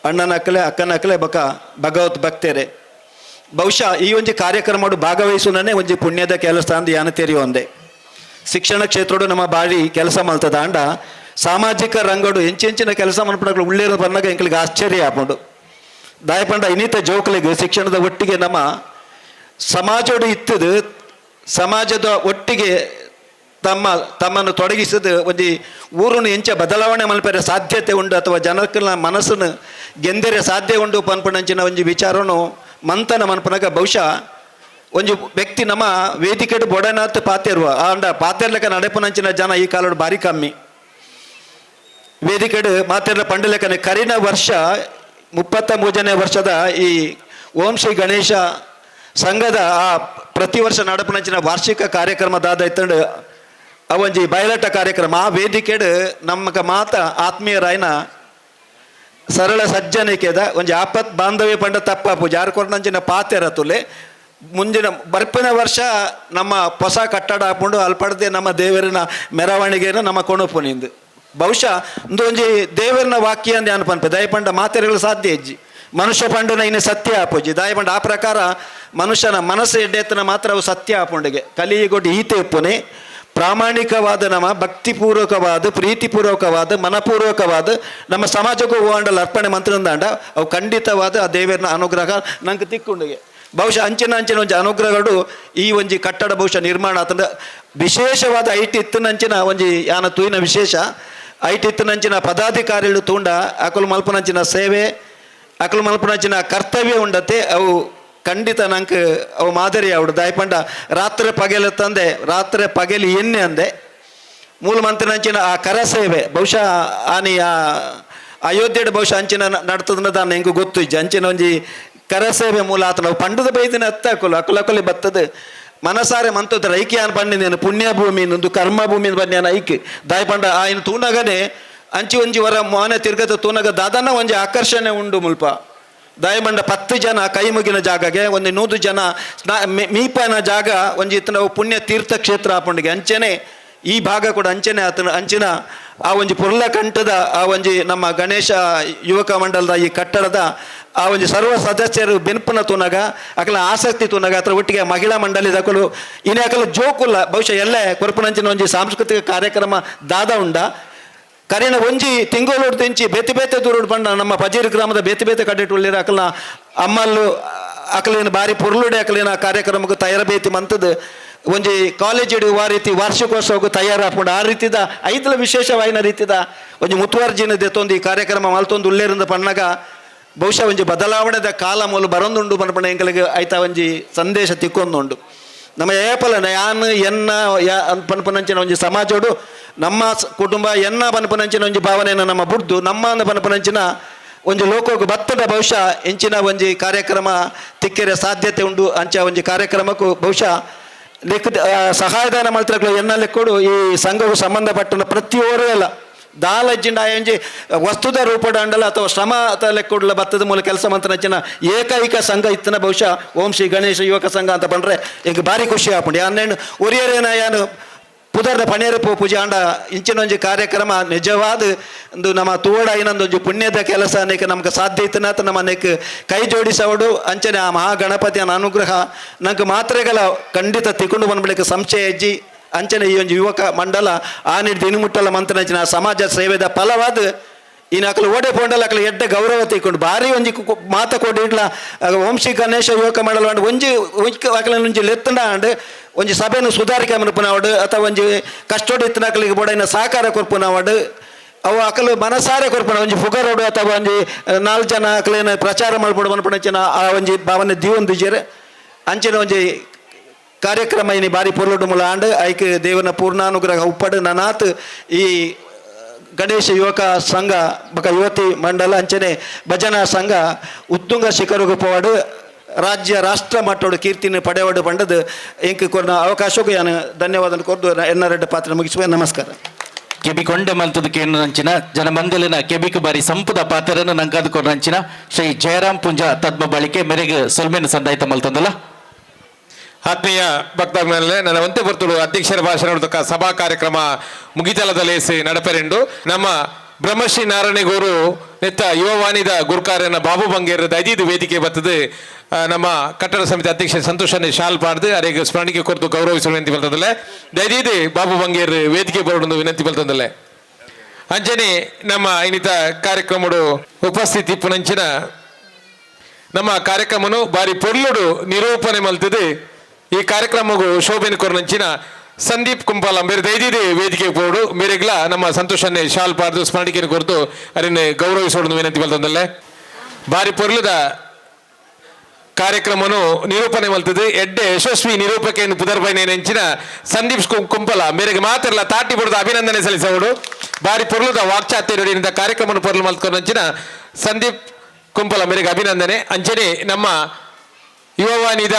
ಅಣ್ಣನಕ್ಕಲೆ ಅಕ್ಕನಕ್ಕಲೆ ಬಕ ಭಗವತ್ ಭಕ್ತರೇ, ಬಹುಶಃ ಈ ಒಂಜಿ ಕಾರ್ಯಕ್ರಮಡು ಭಾಗವಹಿಸುವನೇ ಒಂಜಿ ಪುಣ್ಯದ ಕೆಲಸ ಅಂದು ಯಾನ ತೆರೆಯುವಂದೆ. ಶಿಕ್ಷಣ ಕ್ಷೇತ್ರಡು ನಮ್ಮ ಬಾಳಿ ಕೆಲಸ ಮಲ್ತದ ಅಂಡ ಸಾಮಾಜಿಕ ರಂಗಡು ಎಂಚೆಂಚಿನ ಕೆಲಸ ಮನ್ಪುನಗಳು ಉಳ್ಳೇರು ಬನ್ನಾಗ ಎಂಕಲಿಗೆ ಆಶ್ಚರ್ಯ ಆಪುಂಡು. ದಾಯಪಂಡ ಇನ್ನಿತ ಜೋಕುಲಿಗೆ ಶಿಕ್ಷಣದ ಒಟ್ಟಿಗೆ ನಮ್ಮ ಸಮಾಜೋಡು ಇತ್ತದು ಸಮಾಜದ ಒಟ್ಟಿಗೆ ತಮ್ಮನ್ನು ತೊಡಗಿಸಿದ ಒಂಜಿ ಊರನ್ನು ಎಂಚ ಬದಲಾವಣೆ ಮಲ್ಪೆರೆ ಸಾಧ್ಯತೆ ಉಂಡು ಅಥವಾ ಜನಕ್ಕನ ಮನಸ್ಸನ್ನು ಗೆಂದರೆ ಸಾಧ್ಯ ಉಂಡು ಪನ್ಪುನಂಚಿನ ಒಂಜಿ ವಿಚಾರನು ಮಂಥನ ಮನ್ಪುನಗ ಬಹುಶಃ ಒಂಜಿ ವ್ಯಕ್ತಿ ನಮ್ಮ ವೇದಿಕೆಡು ಬೊಡನಾಥ್ ಪಾತೆರುವ ಆಂಡ ಪಾತೆರ್ಲೆಕ್ಕ ನಡೆಪುನಂಚಿನ ಜನ ಈ ಕಾಲಡು ಭಾರಿ ಕಮ್ಮಿ. ವೇದಿಕೆಡು ಮಾತೆರ್ಲ ಪಂಡಲೆಕ್ಕನೆ ಕರಿನ ವರ್ಷ 33ನೇ ವರ್ಷದ ಈ ಓಂ ಶ್ರೀ ಗಣೇಶ ಸಂಘದ ಆ ಪ್ರತಿ ವರ್ಷ ನಡಪುನಂಚಿನ ವಾರ್ಷಿಕ ಕಾರ್ಯಕ್ರಮ ದಾದ ಅವೊಂಜಿ ಬಯಲಾಟ ಕಾರ್ಯಕ್ರಮ ಆ ವೇದಿಕೆಡು ನಮ್ಮಕ ಮಾತ ಆತ್ಮೀಯರಾಯನ ಸರಳ ಸಜ್ಜನಿಕೆದ ಒಂಜಿ ಆಪತ್ ಬಾಂಧವ್ಯ ಪಂಡ ತಪ್ಪಾಪು ಜಾರ್ಕೊರ್ನಂಚಿನ ಪಾತೆರ ತುಲೆ ಮುಂದಿನ ಬರ್ಪಿನ ವರ್ಷ ನಮ್ಮ ಹೊಸ ಕಟ್ಟಡ ಹಾಕೊಂಡು ಅಲ್ಪಡದೆ ನಮ್ಮ ದೇವರಿನ ಮೆರವಣಿಗೆಯನ್ನು ನಮ್ಮ ಕೊಣಪು ನಿಂದು ಬಹುಶಃ ಒಂದು ಒಂಜಿ ದೇವರಿನ ವಾಕ್ಯ ಅಂದ್ ಯಾನ್ ಪನ್ಪೆ ದಯಪಂಡ ಮಾತೆರೆಗಳು ಸಾಧ್ಯ ಇಜ್ಜಿ ಮನುಷ್ಯ ಪಂಡನ ಇನ್ನು ಸತ್ಯ ಆಪುಜಿ ದಯಪಂಡ ಆ ಪ್ರಕಾರ ಮನುಷ್ಯನ ಮನಸ್ಸು ಎಡ್ಡೆತ್ತನ ಮಾತ್ರ ಅವು ಸತ್ಯ ಆಪುಂಡಿಗೆ ಕಲಿಯುಗೊಡ್ಡು ಈತೆ ಉಪ್ಪುನೆ ಪ್ರಾಮಾಣಿಕವಾದ ನಮ್ಮ ಭಕ್ತಿಪೂರ್ವಕವಾದ ಪ್ರೀತಿಪೂರ್ವಕವಾದ ಮನಪೂರ್ವಕವಾದ ನಮ್ಮ ಸಮಾಜಕ್ಕೂ ಹೋಗಂಡಲ್ ಅರ್ಪಣೆ ಮಂತ್ರಂದಾಂಡ ಅವು ಖಂಡಿತವಾದ ಆ ದೇವರನ ಅನುಗ್ರಹ ನಂಗೆ ತಿಕ್ಕೊಂಡಿಗೆ ಬಹುಶಃ ಅಂಚಿನ ಅಂಚಿನ ಒಂಜಿ ಅನುಗ್ರಹಗಳು ಈ ಒಂಜಿ ಕಟ್ಟಡ ಬಹುಶಃ ನಿರ್ಮಾಣ ಆತಂದ್ರೆ ವಿಶೇಷವಾದ ಐಟಿ ಇತ್ತಿನಂಚಿನ ಒಂಜಿ ಯಾನ ತೂಯಿನ ವಿಶೇಷ ಐಟಿತ್ತನಂಚಿನ ಪದಾಧಿಕಾರಿಗಳು ತೂಂಡ ಅಕುಲು ಮಲ್ಪನಂಚಿನ ಸೇವೆ ಅಕುಲು ಮಲ್ಪನಂಚಿನ ಕರ್ತವ್ಯ ಉಂಡತೆ ಅವು ಖಂಡಿತ ನಂಗೆ ಅವು ಮಾದರಿ ಆವಡು. ದಾಯಪಂಡ ರಾತ್ರಿ ಪಗೆಲ ತಂದೆ ರಾತ್ರಿ ಪಗೆಲಿ ಎಣ್ಣೆ ಅಂದೆ ಮೂಲ ಮಂತ್ರಿನಂಚಿನ ಆ ಕರ ಸೇವೆ ಬಹುಶಃ ಆನಿ ಆ ಅಯೋಧ್ಯೆಡ್ ಬಹುಶಃ ಅಂಚಿನ ನಡ್ತದನ್ನ ದಾನ ಎಂಕು ಗೊತ್ತು ಇಜ್ಜಿ. ಅಂಚಿನ ಒಂಜಿ ಕರ ಸೇವೆ ಮೂಲ ಆತನ ಅವು ಪಂಡದ ಬೈದಿನ ಅತ್ತ ಅಕುಲು ಅಕುಲು ಅಕುಲಿ ಬತ್ತದ ಮನಸಾರೆ ಮಂತದ ಐಕ್ಯ ಅನ್ ಪಂಡಿನೇನು ಪುಣ್ಯಭೂಮಿ ಒಂದು ಕರ್ಮಭೂಮಿ ಬನ್ಯಾನ ಐಕ್ ದಾಯಪಂಡ ಆಯ್ನ ತೂನಗನೆ ಅಂಚಿ ಒಂಜಿ ವರ ಮೋನೆ ತಿರ್ಗದ ತೂನಗ ದಾದನ ಒಂಜಿ ಆಕರ್ಷಣೆ ಉಂಡು ಮುಲ್ಪ. ದಾಯಬಂಡ 10 ಜನ ಕೈ ಮುಗಿನ ಜಾಗಗೆ ಒಂದು 100 ಜನ ಮೀಪನ ಜಾಗ ಒಂಜಿ ಇತ್ತನ ಪುಣ್ಯ ತೀರ್ಥ ಕ್ಷೇತ್ರ ಆಪುಂಡಿಗೆ ಅಂಚೆನೆ ಈ ಭಾಗ ಕೂಡ ಅಂಚೆನೆ ಆತನ ಅಂಚಿನ ಆ ಒಂಜಿ ಪುರ್ಲ ಕಂಠದ ಆ ಒಂಜಿ ನಮ್ಮ ಗಣೇಶ ಯುವಕ ಮಂಡಲದ ಈ ಕಟ್ಟಡದ ಆ ಒಂಜಿ ಸರ್ವ ಸದಸ್ಯರು ಬೆನ್ಪುನ ತೂನಗ ಅಕಲ ಆಸಕ್ತಿ ತೂನಗ ಅತ್ರ ಒಟ್ಟಿಗೆ ಮಹಿಳಾ ಮಂಡಳಿ ದಕಲು ಇನೇ ಅಕಲ ಜೋಕುಲ್ಲ ಬಹುಶಃ ಎಲ್ಲ ಕೊರಪುನಂಚಿನ ಒಂಜಿ ಸಾಂಸ್ಕೃತಿಕ ಕಾರ್ಯಕ್ರಮ ದಾದ ಉಂಡ ಕರಿನ ಒಂಜಿ ತಿಂಗೋಲೋಡು ತೆಂಚಿ ಬೇತೆ ಬೇತೆ ದೂರೋಡು ಬಂಡ ನಮ್ಮ ಪಜೀರು ಗ್ರಾಮದ ಬೇತೆ ಬೇತೆ ಕಡೆಟು ಉಳ್ಳಿರ ಅಕಲ್ನ ಅಮ್ಮಲ್ಲು ಅಕಲೇನು ಬಾರಿ ಪೊರ್ಲುಡೆ ಅಕಲೇನ ಕಾರ್ಯಕ್ರಮಕ್ಕೆ ತಯಾರಬೇತಿ ಮಂತದ್ದು ಒಂಜಿ ಕಾಲೇಜ್ ಆ ರೀತಿ ವಾರ್ಷಿಕೋತ್ಸವಕ್ಕೆ ತಯಾರಾಪುಂಡು ಆ ರೀತಿದ ಐತಲ ವಿಶೇಷವಾಯಿನ ರೀತಿದ ಒಂಜಿ ಮುತುವರ್ಜಿನ ದೆತ್ತೊಂದು ಈ ಕಾರ್ಯಕ್ರಮ ಮಲ್ತೊಂದು ಉಳ್ಳೇರಿಂದ ಪಣ್ಣಗ ಬಹುಶಃ ಒಂಜಿ ಬದಲಾವಣೆದ ಕಾಲ ಮೂಲ ಬರೊಂದುಂಡು ಪನ್ಪಣ ಎಂಕಲಿಗೆ ಐತ ಒಂಜಿ ಸಂದೇಶ ತಿಕ್ಕೊಂದುಂಡು. ನಮ್ಮ ಏಪಲನ ಯಾನ್ ಎನ್ನ ಯಾ ಪನ್ಪನಂಚಿನ ಒಂಜಿ ಸಮಾಜೋಡು ನಮ್ಮ ಕುಟುಂಬ ಎನ್ನ ಪನ್ಪನಂಚಿನ ಒಂಜಿ ಭಾವನೆಯನ್ನು ನಮ್ಮ ಬುಡ್ದು ನಮ್ಮ ಪನ್ಪನಂಚಿನ ಒಂಜಿ ಲೋಕಕ್ಕೆ ಬತ್ತದ ಬಹುಶಃ ಇಂಚಿನ ಒಂಜಿ ಕಾರ್ಯಕ್ರಮ ತಿಕ್ಕೆರೆ ಸಾಧ್ಯತೆ ಉಂಡು. ಅಂಚ ಒಂಜಿ ಕಾರ್ಯಕ್ರಮಕ್ಕೂ ಬಹುಶಃ ಲೆಕ್ಕ ಸಹಾಯದಾನ ಮಲ್ತ್ರಗಳು ಎನ್ನ ಲೆಕ್ಕೋಡು ಈ ಸಂಘವು ಸಂಬಂಧಪಟ್ಟ ಪ್ರತಿಯೊರು ಎಲ್ಲ ದಾಲಜ್ಜಿಂಡ ಒಂಜಿ ವಸ್ತುದ ರೂಪದ ಅಂಡಲ ಅಥವಾ ಶ್ರಮ ಅಥವಾ ಲೆಕ್ಕೊಡ್ಲ ಭತ್ತದ ಮೂಲಕ ಕೆಲಸ ಮಂತ್ರನಂಚಿನ ಏಕೈಕ ಸಂಘ ಇತ್ತನ ಬಹುಶಃ ಓಂ ಶ್ರೀ ಗಣೇಶ ಯುವಕ ಸಂಘ ಅಂತ ಬಂದ್ರೆ ಈಗ ಭಾರಿ ಖುಷಿ ಆಪುಂಡು. ಹನ್ನೆರಡು ಒರಿಯರೇನ ಯಾನು ಪುದರ್ದ ಪಣೇರು ಪೂಜೆ ಆಂಡ ಇಂಚಿನ ಒಂಜಿ ಕಾರ್ಯಕ್ರಮ ನಿಜವಾದ ಒಂದು ನಮ್ಮ ತೋಡ ಇನ್ನೊಂದೊಂಜಿ ಪುಣ್ಯದ ಕೆಲಸ ಅನೇಕ ನಮ್ಗೆ ಸಾಧ್ಯ ಇತ್ತನಾತ ನಮ್ಮ ಅನೇಕ ಕೈ ಜೋಡಿಸವಡು ಅಂಚನೆ ಆ ಮಹಾಗಣಪತಿಯ ಅನುಗ್ರಹ ನಂಗೆ ಮಾತ್ರೆಗಳ ಖಂಡಿತ ತಿಕೊಂಡು ಬಂದ್ಬಿಡಕ್ಕೆ ಸಂಶಯ ಹೆಜ್ಜಿ. ಅಂಚನೆ ಈ ಒಂಜಿ ಯುವಕ ಮಂಡಲ ಆ ನೀಡಿ ದಿನಮುಟ್ಟಲ ಮಂತ್ರನಂಚಿನ ಸಮಾಜ ಸೇವೆದ ಫಲವಾದ ಇನ್ನು ಅಕಲು ಓಡೆ ಪೋಂಡಲ ಅಕಲು ಎಡ್ಡೆ ಗೌರವ ತಿಕ್ಕೊಂಡು ಭಾರಿ ಒಂಜಿ ಮಾತ ಕೊಡಿ ಇಡ್ಲ ವಂಶಿ ಗಣೇಶ ಯುವಕ ಮಂಡಲ ಅಂಡ್ ಒಂಜಿ ಅಕಲ ಒಂಜಿ ಲೆತ್ತಂಡ ಅಂಡ್ ಒಂಜಿ ಸಭೆಯನ್ನು ಸುಧಾರಿಕೆ ಮನ್ಪುನವಡು ಅಥವಾ ಒಂಜಿ ಕಷ್ಟೋಡಿ ಇತ್ತನಕಲಿಗೆ ಬೋಡೈನ ಸಹಕಾರ ಕೊರ್ಪುನವಡು ಅವು ಅಕಲು ಮನಸಾರೆ ಕೊರ್ಪುನ ಒಂಜಿ ಫುಗರೋಡು ಅಥವಾ ಒಂಜಿ 4 ಜನ ಅಕಲೇನ ಪ್ರಚಾರ ಮಲ್ಪಡು ಮನ್ಪುನಂಚಿನ ಆ ಒಂಜಿ ಭಾವನೆ ದೀವೊಂದಿಜೆರ್ ಅಂಚಿನ ಒಂಜಿ ಕಾರ್ಯಕ್ರಮ ಇನಿ ಬಾರಿ ಪೊರ್ಲುಡು ಮುಲ ಆಂಡ್ ಐಕ್ ದೇವನ ಪೂರ್ಣಾನುಗ್ರಹ ಉಪ್ಪಡು ನನಾತ್ ಈ ಗಣೇಶ ಯುವಕ ಸಂಘ ಬಕ ಯುವತಿ ಮಂಡಲ ಅಂಚನೆ ಭಜನಾ ಸಂಘ ಉತ್ತುಂಗ ಶಿಖರಗು ಪೋವಾಡು ರಾಜ್ಯ ರಾಷ್ಟ್ರ ಮಟ್ಟೋಡು ಕೀರ್ತಿನ ಪಡೆವಾಡು ಪಂಡದು ಎಂಕ್ ಕೊರ್ನ ಅವಕಾಶಕ್ಕೂ ನಾನು ಧನ್ಯವಾದ ಕೊರ್ದು ಎನ್ನ ರೆಡ್ಡ ಪಾತ್ರ ಮುಗಿಸುವೆ. ನಮಸ್ಕಾರ. ಕೆಬಿ ಕೊಂಡೆ ಮಲ್ತದ ಕೇಂದ್ರಂಚಿನ ಜನಮಂದಲಿನ ಕೆಬಿಕು ಬಾರಿ ಸಂಪುದ ಪಾತ್ರನ ನಂಗಾದ ಕೊರ್ನಂಚಿನ ಶ್ರೀ ಜಯರಾಮ್ ಪುಂಜ ತದ್ಮ ಬಳಿಕೆ ಮೇರೆಗೆ ಸೊಲ್ಮೆನ ಸಂದಾಯಿತ ಮಲ್ತಂದಲ್ಲ. ಆತ್ಮೀಯ ಭಕ್ತಾಭಿಮಾನಿಗಳೇ, ನನ್ನ ಒಂತೆ ಬರ್ತುಡು ಅಧ್ಯಕ್ಷರ ಭಾಷಣ ಸಭಾ ಕಾರ್ಯಕ್ರಮ ಮುಗಿತಲದ ಲೇಸಿ ನಡಪೆರೆಂಡು ನಮ್ಮ ಬ್ರಹ್ಮಶ್ರೀ ನಾರಾಯಣಗೂರು ನೆತ್ತ ಯುವವಾಣಿದ ಗುರುಕಾರ್ಯನ ಬಾಬು ಬಂಗೇರ್ ದೈದೀದು ವೇದಿಕೆ ಬರ್ತದೆ. ನಮ್ಮ ಕಟ್ಟಡ ಸಮಿತಿ ಅಧ್ಯಕ್ಷ ಸಂತೋಷ್ ಶಾಲ್ ಪಾಡ್ದು ಅರೆಗೆ ಸ್ಮರಣಿಕೆ ಕೊರತು ಗೌರವಿಸುವ ವಿನಂತಿ ಬರ್ತದಲ್ಲ. ದೈದೀದು ಬಾಬು ಬಂಗೇರ್ ವೇದಿಕೆ ಬರೋಡು ವಿನಂತಿ ಬರ್ತದಲ್ಲ. ಅಂಜನಿ ನಮ್ಮ ಇನ್ನಿತ ಕಾರ್ಯಕ್ರಮಡು ಉಪಸ್ಥಿತಿ ಪುನಂಚಿನ ನಮ್ಮ ಕಾರ್ಯಕ್ರಮನು ಬಾರಿ ಪೊರ್ಲುಡು ನಿರೂಪಣೆ ಮಲ್ತದೆ. ಈ ಕಾರ್ಯಕ್ರಮಗೂ ಶೋಭೆನ ಕೊರನಂಚಿನ ಸಂದೀಪ್ ಕುಂಪಾಲ ಮೇರೆ ದೈದಿದೆ ವೇದಿಕೆ ಪೋಡು ಮೇರೆಗ್ಲ ನಮ್ಮ ಸಂತೋಷನ್ನೇ ಶಾಲ್ ಪಾಡ್ದು ಸ್ಮರಣಿಕೆಯನ್ನು ಕೊರತು ಅರಿನ ಗೌರವಿಸೋಡು ವಿನಂತಿ ಮಲ್ತಂದಲ್ಲೇ. ಬಾರಿ ಪೊರ್ಲುದ ಕಾರ್ಯಕ್ರಮನು ನಿರೂಪಣೆ ಮಲ್ತದೆ. ಎಡ್ಡೆ ಯಶಸ್ವಿ ನಿರೂಪಕೆಯನ್ನು ಪುದರ್ಬೈನೆಂಚಿನ ಸಂದೀಪ್ ಕುಂಪಲ ಮೇರೆಗೆ ಮಾತ್ರಲ್ಲ ತಾಟಿ ಬುಡದ ಅಭಿನಂದನೆ ಸಲ್ಲಿಸೋಡು. ಬಾರಿ ಪೊರ್ಲುದ ವಾಕ್ಚಾತ್ಯದಿಂದ ಕಾರ್ಯಕ್ರಮವನ್ನು ಪೊರ್ಲು ಮಲ್ತಕೊಂಡಂಚಿನ ಸಂದೀಪ್ ಕುಂಪಲ ಮೇರೆಗೆ ಅಭಿನಂದನೆ. ಅಂಚನೆ ನಮ್ಮ ಯುವವಾಣಿದ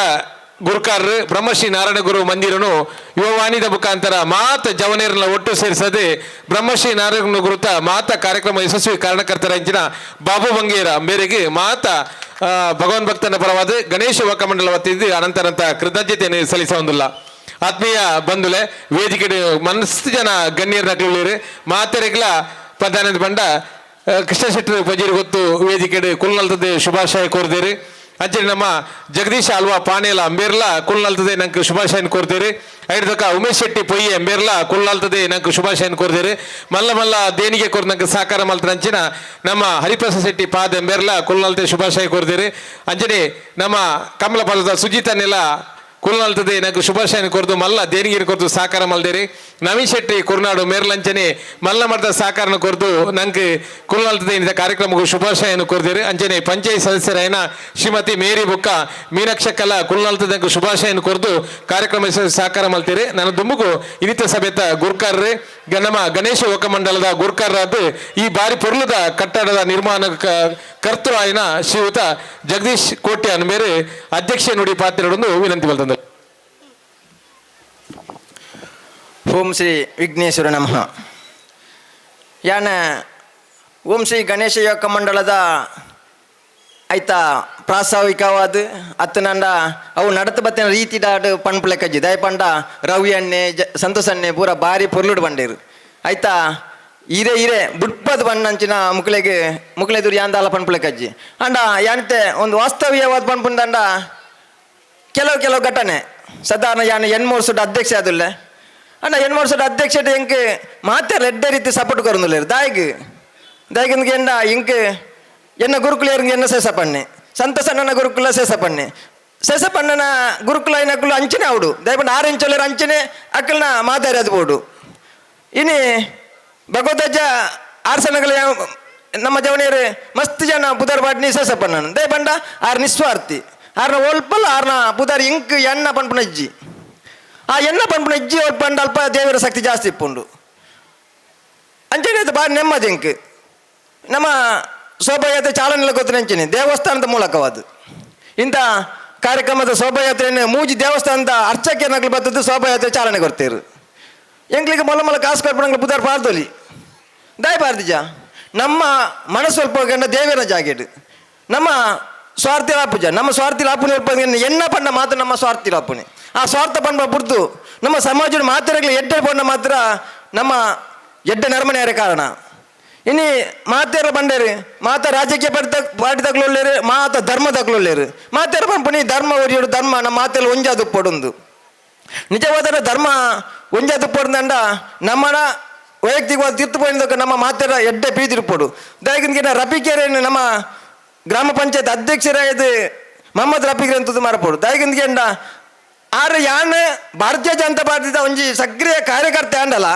ಗುರುಕಾರ್ ಬ್ರಹ್ಮಶ್ರೀ ನಾರಾಯಣ ಗುರು ಮಂದಿರನು ಯುವವಾಣಿದ ಮುಖಾಂತರ ಮಾತ ಜವನೇರನ್ನ ಒಟ್ಟು ಸೇರಿಸದೆ ಬ್ರಹ್ಮಶ್ರೀ ನಾರಾಯಣ ಗುರುತ ಮಾತ ಕಾರ್ಯಕ್ರಮ ಯಶಸ್ವಿ ಕಾರಣಕರ್ತರ ಅಂಚಿನ ಬಾಬು ಬಂಗೇರ ಮೇರೆಗೆ ಮಾತ ಭಗವಾನ್ ಭಕ್ತನ ಪರವಾದ ಗಣೇಶ ಯುವಕ ಮಂಡಲ ವತಿಯಿಂದ ಅನಂತರಂತ ಕೃತಜ್ಞತೆಯನ್ನು ಸಲ್ಲಿಸ. ಆತ್ಮೀಯ ಬಂಧುಲೆ ವೇದಿಕೆ ಮನಸ್ಸು ಜನ ಗಣ್ಯರ ನಕಲುಳ್ಳೀರು ಮಾತೆರೆಗ್ಲ ಪ್ರಧಾನ ಬಂಡ ಕೃಷ್ಣ ಶೆಟ್ಟರು ಪಜೀರು ಗೊತ್ತು ವೇದಿಕೆ ಕುಲ್ನಲ್ತದೆ ಶುಭಾಶಯ ಕೋರ್ದೇರಿ. ಅಂಚನೆ ನಮ್ಮ ಜಗದೀಶ್ ಆಲ್ವಾ ಪಾನೇಲ ಅಂಬೇರ್ಲ ಕುಲ್ನಲ್ತದೆ ನಂಗೆ ಶುಭಾಶಯನ ಕೋರ್ತೀರಿ. ಐದಕ್ಕ ಉಮೇಶ್ ಶೆಟ್ಟಿ ಪೊಯ್ಯಿ ಅಂಬೇರ್ಲ ಕುಲ್ನಲ್ತದೆ ನಂಗೆ ಶುಭಾಶಯನ ಕೋರ್ತೀರಿ. ಮಲ್ಲ ಮಲ್ಲ ದೇಣಿಗೆ ಕೋರ್ ನಂಗೆ ಸಹಕಾರ ಮಲ್ತನಂಚಿನ ನಮ್ಮ ಹರಿಪ್ರಸಾದ್ ಶೆಟ್ಟಿ ಪಾದ ಅಂಬೇರ್ಲ ಕುಲ್ನಲ್ತೆ ಶುಭಾಶಯ ಕೋರ್ತೀರಿ. ಅಂಚನೆ ನಮ್ಮ ಕಮಲಪದದ ಸುಜಿತನೆಲ್ಲ ಕುಲ್ನಲ್ತದೆ ನಂಗೆ ಶುಭಾಶಯನ ಕೋರ್ದು ಮಲ್ಲ ದೇಣಿಗೆ ಕೋರ್ದು ಸಹಕಾರ ಮಲ್ದೇರಿ. Naveen Shetty Kurnadu ಮೇರ್ಲಂಚನೆ ಮಲ್ಲ ಮಟ್ಟದ ಸಹಕಾರನ ಕೊರ್ದು ನಂಗೆ ಕುಲ್ನಾಲ್ತದ ಕಾರ್ಯಕ್ರಮಕ್ಕೆ ಶುಭಾಶಯವನ್ನು ಕೋರ್ದಿರು. ಅಂಚನೆ ಪಂಚಾಯತ್ ಸದಸ್ಯರಾಯನ ಶ್ರೀಮತಿ ಮೇರಿ ಬುಕ್ಕ ಮೀನಾಕ್ಷಕ್ಕಲ ಕುಲ್ನಾಲ್ತದಂಕ ಶುಭಾಶಯವನ್ನು ಕೊರ್ದು ಕಾರ್ಯಕ್ರಮ ಸಹಕಾರ ಮಲ್ತೀರಿ. ನನ್ನ ದುಂಬುಗು ಇನ್ನಿತ ಸಭೆತ ಗುರ್ಕಾರ್ರೆ ನಮ್ಮ ಗಣೇಶ ಯುವಕ ಮಂಡಲದ ಗುರ್ಕಾರರಾದ ಈ ಬಾರಿ ಪೊರ್ಲದ ಕಟ್ಟಡದ ನಿರ್ಮಾಣ ಕರ್ತೃ ಆಯಿನ ಶ್ರೀಯುತ ಜಗದೀಶ್ ಕೋಟ್ಯಾನ್ ಮೇರೆ ಅಧ್ಯಕ್ಷ ನುಡಿ ಪಾತ್ರರೊಂದು ವಿನಂತಿ ಮಲ್ತಂದರು. ಓಂ ಶ್ರೀ ವಿಘ್ನೇಶ್ವರ ನಮಃ. ಯಾನ ಓಂ ಶ್ರೀ ಗಣೇಶ ಯೋಗ ಮಂಡಲದ ಐತ ಪ್ರಾಸ್ತಾವಿಕವಾದ ಅತ್ತನಂಡ ಅವು ನಡತ ಬತ್ತಿನ ರೀತಿದಾಡು ಪನ್ಪುಲೆಕಜ್ಜಿ ದಯಪಂಡ ರವಿ ಅಣ್ಣೆ ಜ ಸಂತೋಷ್ ಅಣ್ಣೆ ಪೂರ ಬಾರಿ ಪೊರ್ಲುಡು ಬಂಡೇರು ಆಯ್ತಾ. ಇರೆ ಇರೆ ಬುಟ್ಪದ ಬಣ್ಣಂಚಿನ ಮುಕ್ಲೆಗೆ ಮುಕ್ಲೆದುರು ಯಾಂದಾಲ ಪನ್ಪುಲೆಕಜ್ಜಿ ಅಂಡ ಯಾನಿತೆ ಒಂದು ವಾಸ್ತವ್ಯವಾದ ಪನ್ಪುಂದಂಡ ಕೆಲವು ಕೆಲವು ಘಟನೆ ಸಾಧಾರಣ ಯಾನ್ ಎನ್ಮೂರು ಸುಡ್ಡ ಅಧ್ಯಕ್ಷ ಆದುಲ್ಲೆ ಅಣ್ಣ ಎನ್ಮೂರು ಸುಡ್ಡ ಅಧ್ಯಕ್ಷ ಎಂಕ್ ಮಾತೆ ಎಡ್ಡೆ ರೀತಿ ಸಪೋರ್ಟ್ ಕೊರೊಂದುಲ್ಲೆರ್ ದಾಯಿಗ್ ದಾಯಿಗ್ ಎಂಡ ಇಂಕ್ ಎನ್ನ ಗುರುಕುಲ ಎನ್ನ ಸೇಸ ಪಣ್ಣೆ ಸಂತಸ ನನ್ನ ಗುರುಕುಲ ಸೇಸ ಪಣ್ಣೆ ಸೇಸ ಪಣ್ಣನ ಗುರುಕುಲ ಐನಕುಲು ಅಂಚನೆ ಅವಡು ದಯಪಂಡ ಆರು ಇಂಚೊಲ್ಲೆರ್ ಅಂಚನೆ ಅಕ್ಕಲ್ನ ಮಾತಾರಿ ಅದು ಬೋಡು. ಇನಿ ಭಗವತಜ್ಜ ಆರ್ಸನಗಳ ನಮ್ಮ ಜವನಿಯರು ಮಸ್ತ್ ಜನ ಪುದರ್ ಪಾಟ್ನಿ ಸೇಸ ಪಣ್ಣನ ದಯಪಂಡ ಆರ್ ನಿಸ್ವಾರ್ಥಿ ಆರ್ನ ಒಲ್ಪಲ್ಲ ಆರ್ನ ಪುದರ್ ಇಂಕ್ ಎಣ್ಣ ಪನ್ಪುನ ಇಜ್ಜಿ ಆ ಎಣ್ಣ ಪನ್ಪುನ ಇಜ್ಜಿ ಒಲ್ಪಂಡ ಅಲ್ಪ ದೇವರ ಶಕ್ತಿ ಜಾಸ್ತಿ ಇಪ್ಪುಂಡು ಅಂಚನೆ ಅದು ಬಾರಿ ನೆಮ್ಮದಿ ಇಂಕ್ ನಮ್ಮ ಶೋಭಾಯಾತ್ರೆ ಚಾಲನೆ ಗೊತ್ತಿನ ದೇವಸ್ಥಾನದ ಮೂಲಕವಾದ ಇಂಥ ಕಾರ್ಯಕ್ರಮದ ಶೋಭಾಯಾತ್ರೆಯನ್ನು ಮೂಜಿ ದೇವಸ್ಥಾನದ ಅರ್ಚಕನಗಳು ಬರ್ತದ್ದು ಶೋಭಾಯಾತ್ರೆ ಚಾಲನೆ ಕೊಡ್ತೀರು. ಎಂಕ್ಲಿಗೆ ಮೊಲ್ಲ ಮೊಲ್ಲ ಕಾಸು ಕೊಡ್ಪಣಂಗ್ಲ ಪುದಾರ್ ಪಾರ್ದೊಲಿ ದಾಯ ಪಾರ್ದಿಜ ನಮ್ಮ ಮನಸ್ಸು ಸ್ವಲ್ಪ ಗಂಡ ದೇವರ ಜಾಗೆಡ್ ನಮ್ಮ ಸ್ವಾರ್ಥಿ ಲಾಪುಜ ನಮ್ಮ ಸ್ವಾರ್ಥಿ ಲಾಪುನಿ ಒಲ್ಪ ಎಣ್ಣ ಪಂಡ ಮಾತ್ರ ನಮ್ಮ ಸ್ವಾರ್ಥಿ ಲಾಪುನಿ ಆ ಸ್ವಾರ್ಥ ಪಂಡ ಬುಡ್ದು ನಮ್ಮ ಸಮಾಜದ ಮಾತಿರಗ್ಲಿ ಎಡ್ಡೆ ಪಂಡ ಮಾತ್ರ ನಮ್ಮ ಎಡ್ಡೆ ನರಮನೆಯರ ಕಾರಣ. ಇನಿ ಮಾತೇರ ಬಂಡೇರಿ ಮಾತ ರಾಜಕೀಯ ಪಾರ್ಟಿ ಪಾರ್ಟಿ ತಗ್ಲೊಲ್ಲೇರು ಮಾತ ಧರ್ಮ ತಗ್ಲೊಲ್ಲೇರು ಮಾತೇರ ಪಂಪುನಿ ಧರ್ಮ ಒರಿಯೋಡು ಧರ್ಮ ನಮ್ಮ ಮಾತೆಲ್ಲ ಒಂಜಾದು ಪೊಡೊಂದು ನಿಜವಾದ ಧರ್ಮ ಒಂಜಾದು ಪೊಡ್ದಂಡ ನಮ್ಮನ ವೈಯಕ್ತಿಕವಾದ ತೀರ್ಥ ಪೋಯಿಂದಕ್ಕೆ ನಮ್ಮ ಮಾತೆರ ಎಡ್ಡೆ ಪೀದಿರ್ಪೊಡು ದಯಗಿನ ರಫೀಕೇರೆ ನಮ್ಮ ಗ್ರಾಮ ಪಂಚಾಯತ್ ಅಧ್ಯಕ್ಷರಾಯದು ಮೊಹಮ್ಮದ್ ರಫೀಕ್ ಅಂತದ್ದು ಮಾರಪೋಡು ದಯಗಿಂದ ಆರು ಯಾನ್ ಭಾರತೀಯ ಜನತಾ ಪಾರ್ಟಿದ ಒಂಜಿ ಸಕ್ರಿಯ ಕಾರ್ಯಕರ್ತೆ ಆಂಡಲ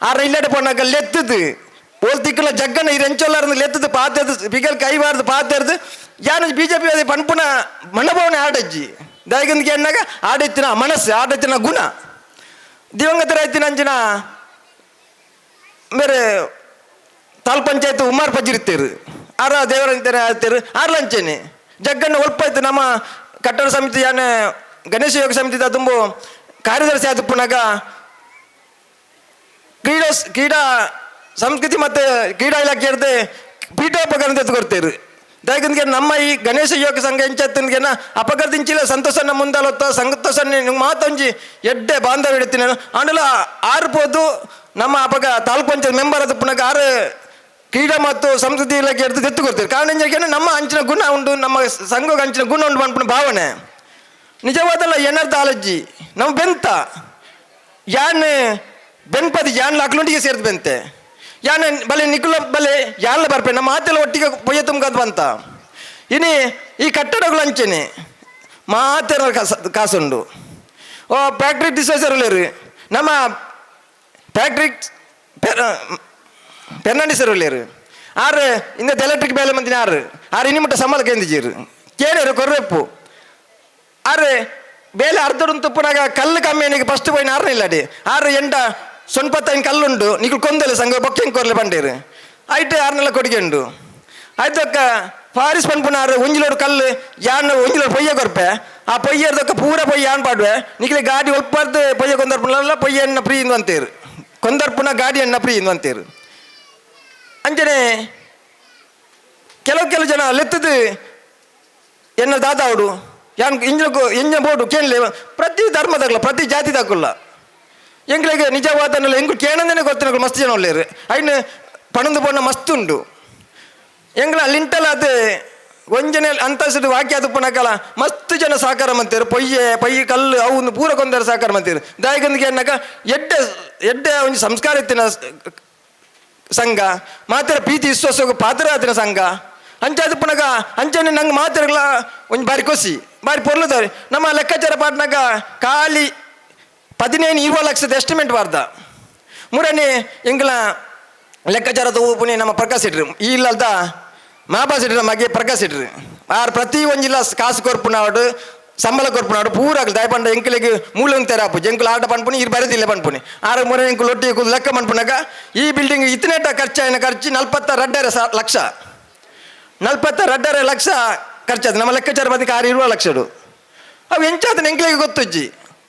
ಆರ ಇಲ್ಲಡೆ ಪೋನಾಗ ಲೆತ್ತದು ಓಲ್ ತಿಕ್ಕಲ ಜಗ್ಗನ ಈ ರೆಂಚೊಲ್ಲಾರ್ದು ಲೆತ್ತದು ಪಾತೆರ್ದು ಬಿಗಲ್ ಕೈವಾರ್ದು ಪಾತೆರ್ದು ಯಾನ್ ಬಿಜೆಪಿ ಅದೇ ಪನ್ಪುನ ಮನೋಭಾವನೆ ಆಡಜ್ಜಿ ದಯಗಿಂದ ಎನ್ನಾಗ ಆಡೆತ್ತಿನ ಮನಸ್ಸು ಆಡೆತ್ತಿನ ಗುಣ ದಿವಂಗತರಾಯ್ತಿನ ಅಂಚಿನ ಬೇರೆ ತಾಲೂಕ್ ಪಂಚಾಯತ್ ಉಮಾರ್ ಪಜ್ಜಿರ್ತೇರು ಆರ ದೇವರಂತೇನೆ ಆಯ್ತೇರು ಆರ್ಲಂಚೇನೆ ಜಗ್ಗಣ್ಣ ಒಲ್ಪಾಯ್ತು ನಮ್ಮ ಕಟ್ಟಡ ಸಮಿತಿ ಯಾನ ಗಣೇಶ ಯೋಗ ಸಮಿತಿ ತುಂಬ ಕಾರ್ಯದರ್ಶಿ ಆದ ಪುನಗ ಕ್ರೀಡಾ ಕ್ರೀಡಾ ಸಂಸ್ಕೃತಿ ಮತ್ತು ಕ್ರೀಡಾ ಇಲಾಖೆ ಇರ್ದೆ ಪೀಠೋಪಕರಣ ಎತ್ಕೊಡ್ತೇರು ದಯಕಂದ್ಗೆ ನಮ್ಮ ಈ ಗಣೇಶ ಯೋಗ ಸಂಘ ಎಂಚತ್ತಿನ ಅಪಕರ್ದಿಂಚಿಲ್ಲ ಸಂತೋಷನ ಮುಂದಲೊತ್ತ ಸಂತೋಷ ಮಾತೊಂಜಿ ಎಡ್ಡೆ ಬಾಂಧವ್ಯ ಇಡ್ತೀನಿ ಆಂಡಲ ಆರು ಪೋದು ನಮ್ಮ ಅಪಗ ತಾಲೂಕ್ ಪಂಚಾಯತ್ ಮೆಂಬರ್ ಅದು ಪುನಗ ಆರು ಕ್ರೀಡಾ ಮತ್ತು ಸಂಸ್ಕೃತಿ ಇಲಾಖೆ ಎಡ್ದು ಎತ್ತು ಕೊಡ್ತೀರಿ. ಕಾರಣ ಎಂಜಾಕೆಂದ್ರೆ ನಮ್ಮ ಅಂಚಿನ ಗುಣ ಉಂಟು ನಮ್ಮ ಸಂಘಕ್ಕೆ ಅಂಚಿನ ಗುಣ ಉಂಟು ಪನ್ಪುನ ಭಾವನೆ ನಿಜವಾದಲ್ಲ ಏನರ್ಥ ಆಲಜ್ಜಿ ನಮ್ಮ ಬೆಂತ ಯಾನ್ ಬೆನ್ಪದಿ ಯಾನ್ ಅಕ್ಲುಂಟಿಗೆ ಸೇರಿದ್ ಬೆಂತೆ ಯಾನ್ ಬಲೆ ನಿಕುಲ ಬಲೆ ಯಾನ್ಲ ಬರ್ಪೆ ನಮ್ಮ ಮಾತೆಲ್ಲ ಒಟ್ಟಿಗೆ ಪೊಯ್ಯ ತುಂಬ್ಕದ್ ಬಂತ ಇನಿ ಈ ಕಟ್ಟಡಗಳು ಅಂಚೆನೆ ಮಾತೆರ ಕಾಸುಂಡು ಓ ಫ್ಯಾಕ್ಟ್ರಿ ಡಿಸ್ವೈಸರ್ ಉಲ್ಲೇರು ನಮ್ಮ ಫ್ಯಾಕ್ಟ್ರಿ ಫೆರ್ನಾಂಡಿಸರ್ ಉಲ್ಲೇರು ಆರು ಇಂದ ಎಲೆಕ್ಟ್ರಿಕ್ ಬೇಲೆ ಮಂದಿನ ಆರು ಆರು ಇನಿ ಮುಟ್ಟ ಸಂಬಳ ಕೇಂದಿಜೀರು ಕೇನೇರು ಕೊರ್ರೆಪ್ಪು ಆರು ಬೇಲೆ ಅರ್ಧಡುನ್ ತುಪ್ಪನಾಗ ಕಲ್ಲು ಕಮ್ಮಿಯನಿಗೆ ಫಸ್ಟ್ ಪೋಯಿನ ಆರು ಇಲ್ಲಡಿ ಆರು ಎಂಟ ಸೊನ್ಪತ್ತೈನ್ ಕಲ್ಲುಂಡು ನಿಕುಲು ಕೊಂದಲೆ ಸಂಘ ಬೊಕ್ಕೆಂಗ್ ಕೊರ್ಲೆ ಬಂಡೇರು ಐಟ್ ಆರ್ನೆಲ್ಲ ಕೊಡಿಗೆಂಡು ಆಯ್ತಕ್ಕ ಫಾರಿಸ್ ಪನ್ಪುನಾರು ಒಂಜಿಲೋಡು ಕಲ್ಲು ಯಾನ್ ಒಂಜಿಲೋಡು ಪೊಯ್ಯ ಕೊರ್ಪೆ ಆ ಪೊಯ್ಯರ್ದಕ್ಕ ಪೂರ ಪೊಯ್ಯ ಯಾನ್ ಪಾಡುವೆ ನಿಕ್ಲೆ ಗಾಡಿ ಒಲ್ಪಾರ್ದು ಪೊಯ್ಯ ಕೊಂದರ್ಪುನಲ್ಲ ಪೊಯ್ಯ ಎನ್ನ ಪ್ರೀ ಇಂದು ಅಂತೇರು ಕೊಂದರ್ಪುನ ಗಾಡಿ ಎನ್ನ ಪ್ರೀ ಇಂದು ಅಂತೇರು ಅಂಚನೆ ಕೆಲವು ಕೆಲವು ಜನ ಲೆತ್ತದು ಎನ್ನ ದಾದಾవుಡು ಯಾನ್ ಇಂಜಿನ ಇಂಜಿನ ಬೋರ್ಡು ಕೇಳಲಿ ಪ್ರತಿ ಧರ್ಮದಾಗಲ ಪ್ರತಿ ಜಾತಿ ದಾಕುಲ್ಲ ಎಂಗ್ಲಿಗೆ ನಿಜವಾದನೆಲ್ಲ ಎಂಗು ಕೇಳಂದೇನೆ ಗೊತ್ತಿನ ಮಸ್ತ್ ಜನ ಒಳ್ಳೆಯರು ಐನು ಪಣಂದು ಪೋಣ ಮಸ್ತ್ ಉಂಡು ಎಂಗ್ಲ ಲಿಂಟಲ್ ಅದು ಒಂಜನೆ ಅಂತಸ್ತು ವಾಕ್ಯ ಅದು ಪುನಕಲ ಮಸ್ತ್ ಜನ ಸಹಕಾರ ಮಂತೇರು ಪೊಯ್ಯೆ ಪೊಯ್ಯಿ ಕಲ್ಲು ಅವು ಒಂದು ಪೂರ ಕೊಂದರೆ ಸಹಕಾರ ಮಂತೇರು ದಾಯಕಂದಿಗೆ ಎನ್ನಕ ಎಡ್ಡೆ ಎಡ್ಡೆ ಒಂಜಿ ಸಂಸ್ಕಾರ ಇತ್ತಿನ ಸಂಘ ಮಾತ್ರ ಪ್ರೀತಿ ವಿಶ್ವಾಸ ಪಾತ್ರ ಆತಿನ ಸಂಘ ಅಂಚಾದ ಪುನಗ ಅಂಚನೆ ನಂಗೆ ಮಾತಿರಲ್ಲ ಒಂಜಿ ಬಾರಿ ಕೊಸಿ ಬಾರಿ ಪೊರ್ಲುದಾರಿ ನಮ್ಮ ಲೆಕ್ಕಾಚಾರ ಪಾಟ್ನಾಗ ಖಾಲಿ 15-20 ಲಕ್ಷದ ಎಸ್ಟಿಮೇಟ್ ಬಾರ್ದ ಮೂರನೇ ಎಂಕಲ ಲೆಕ್ಕಾಚಾರದ ಊಪುನಿ ನಮ್ಮ ಪ್ರಕಾಶ್ ಇಟ್ರು ಈ ಇಲ್ಲಲ್ದ ಮಾಪಾಸ್ ಇಟ್ರು ನಮಗೆ ಪ್ರಕಾಶ್ ಇಟ್ರು ಆರ್ ಪ್ರತಿ ಒಂಜಿಲ್ಲ ಕಾಸು ಕೊರ್ಪುನಾಡು ಸಂಬಳ ಕೊರ್ಪುನಾಡು ಪೂರ ಆಗಲಿ ದಯಪಂಡ ಎಂಕಲಿಗೆ ಮೂಲ ತೆರಾಪು ಎಂಕುಲು ಆಟ ಪನ್ಪುನಿ ಇರು ಬರೆದಿಲ್ಲ ಪನ್ಪುನಿ ಆರು ಮೂರನೇ ಎಂಕುಲು ಒಟ್ಟಿಗೆ ಕೂದು ಲೆಕ್ಕ ಮನ್ಪುನಾಗ ಈ ಬಿಲ್ಡಿಂಗ್ ಇತ್ತನೇಟ ಖರ್ಚಾಯಿನ ಖರ್ಚು 42.5 ಲಕ್ಷ 42.5 ಲಕ್ಷ ಖರ್ಚಾದ ನಮ್ಮ ಲೆಕ್ಕಾಚಾರ ಬದಿಗೆ 6-20 ಲಕ್ಷಡು ಅವು ಎಂಚಾದ ಎಂಕ್ಲಿಗೆ ಗೊತ್ತುಜ್ಜಿ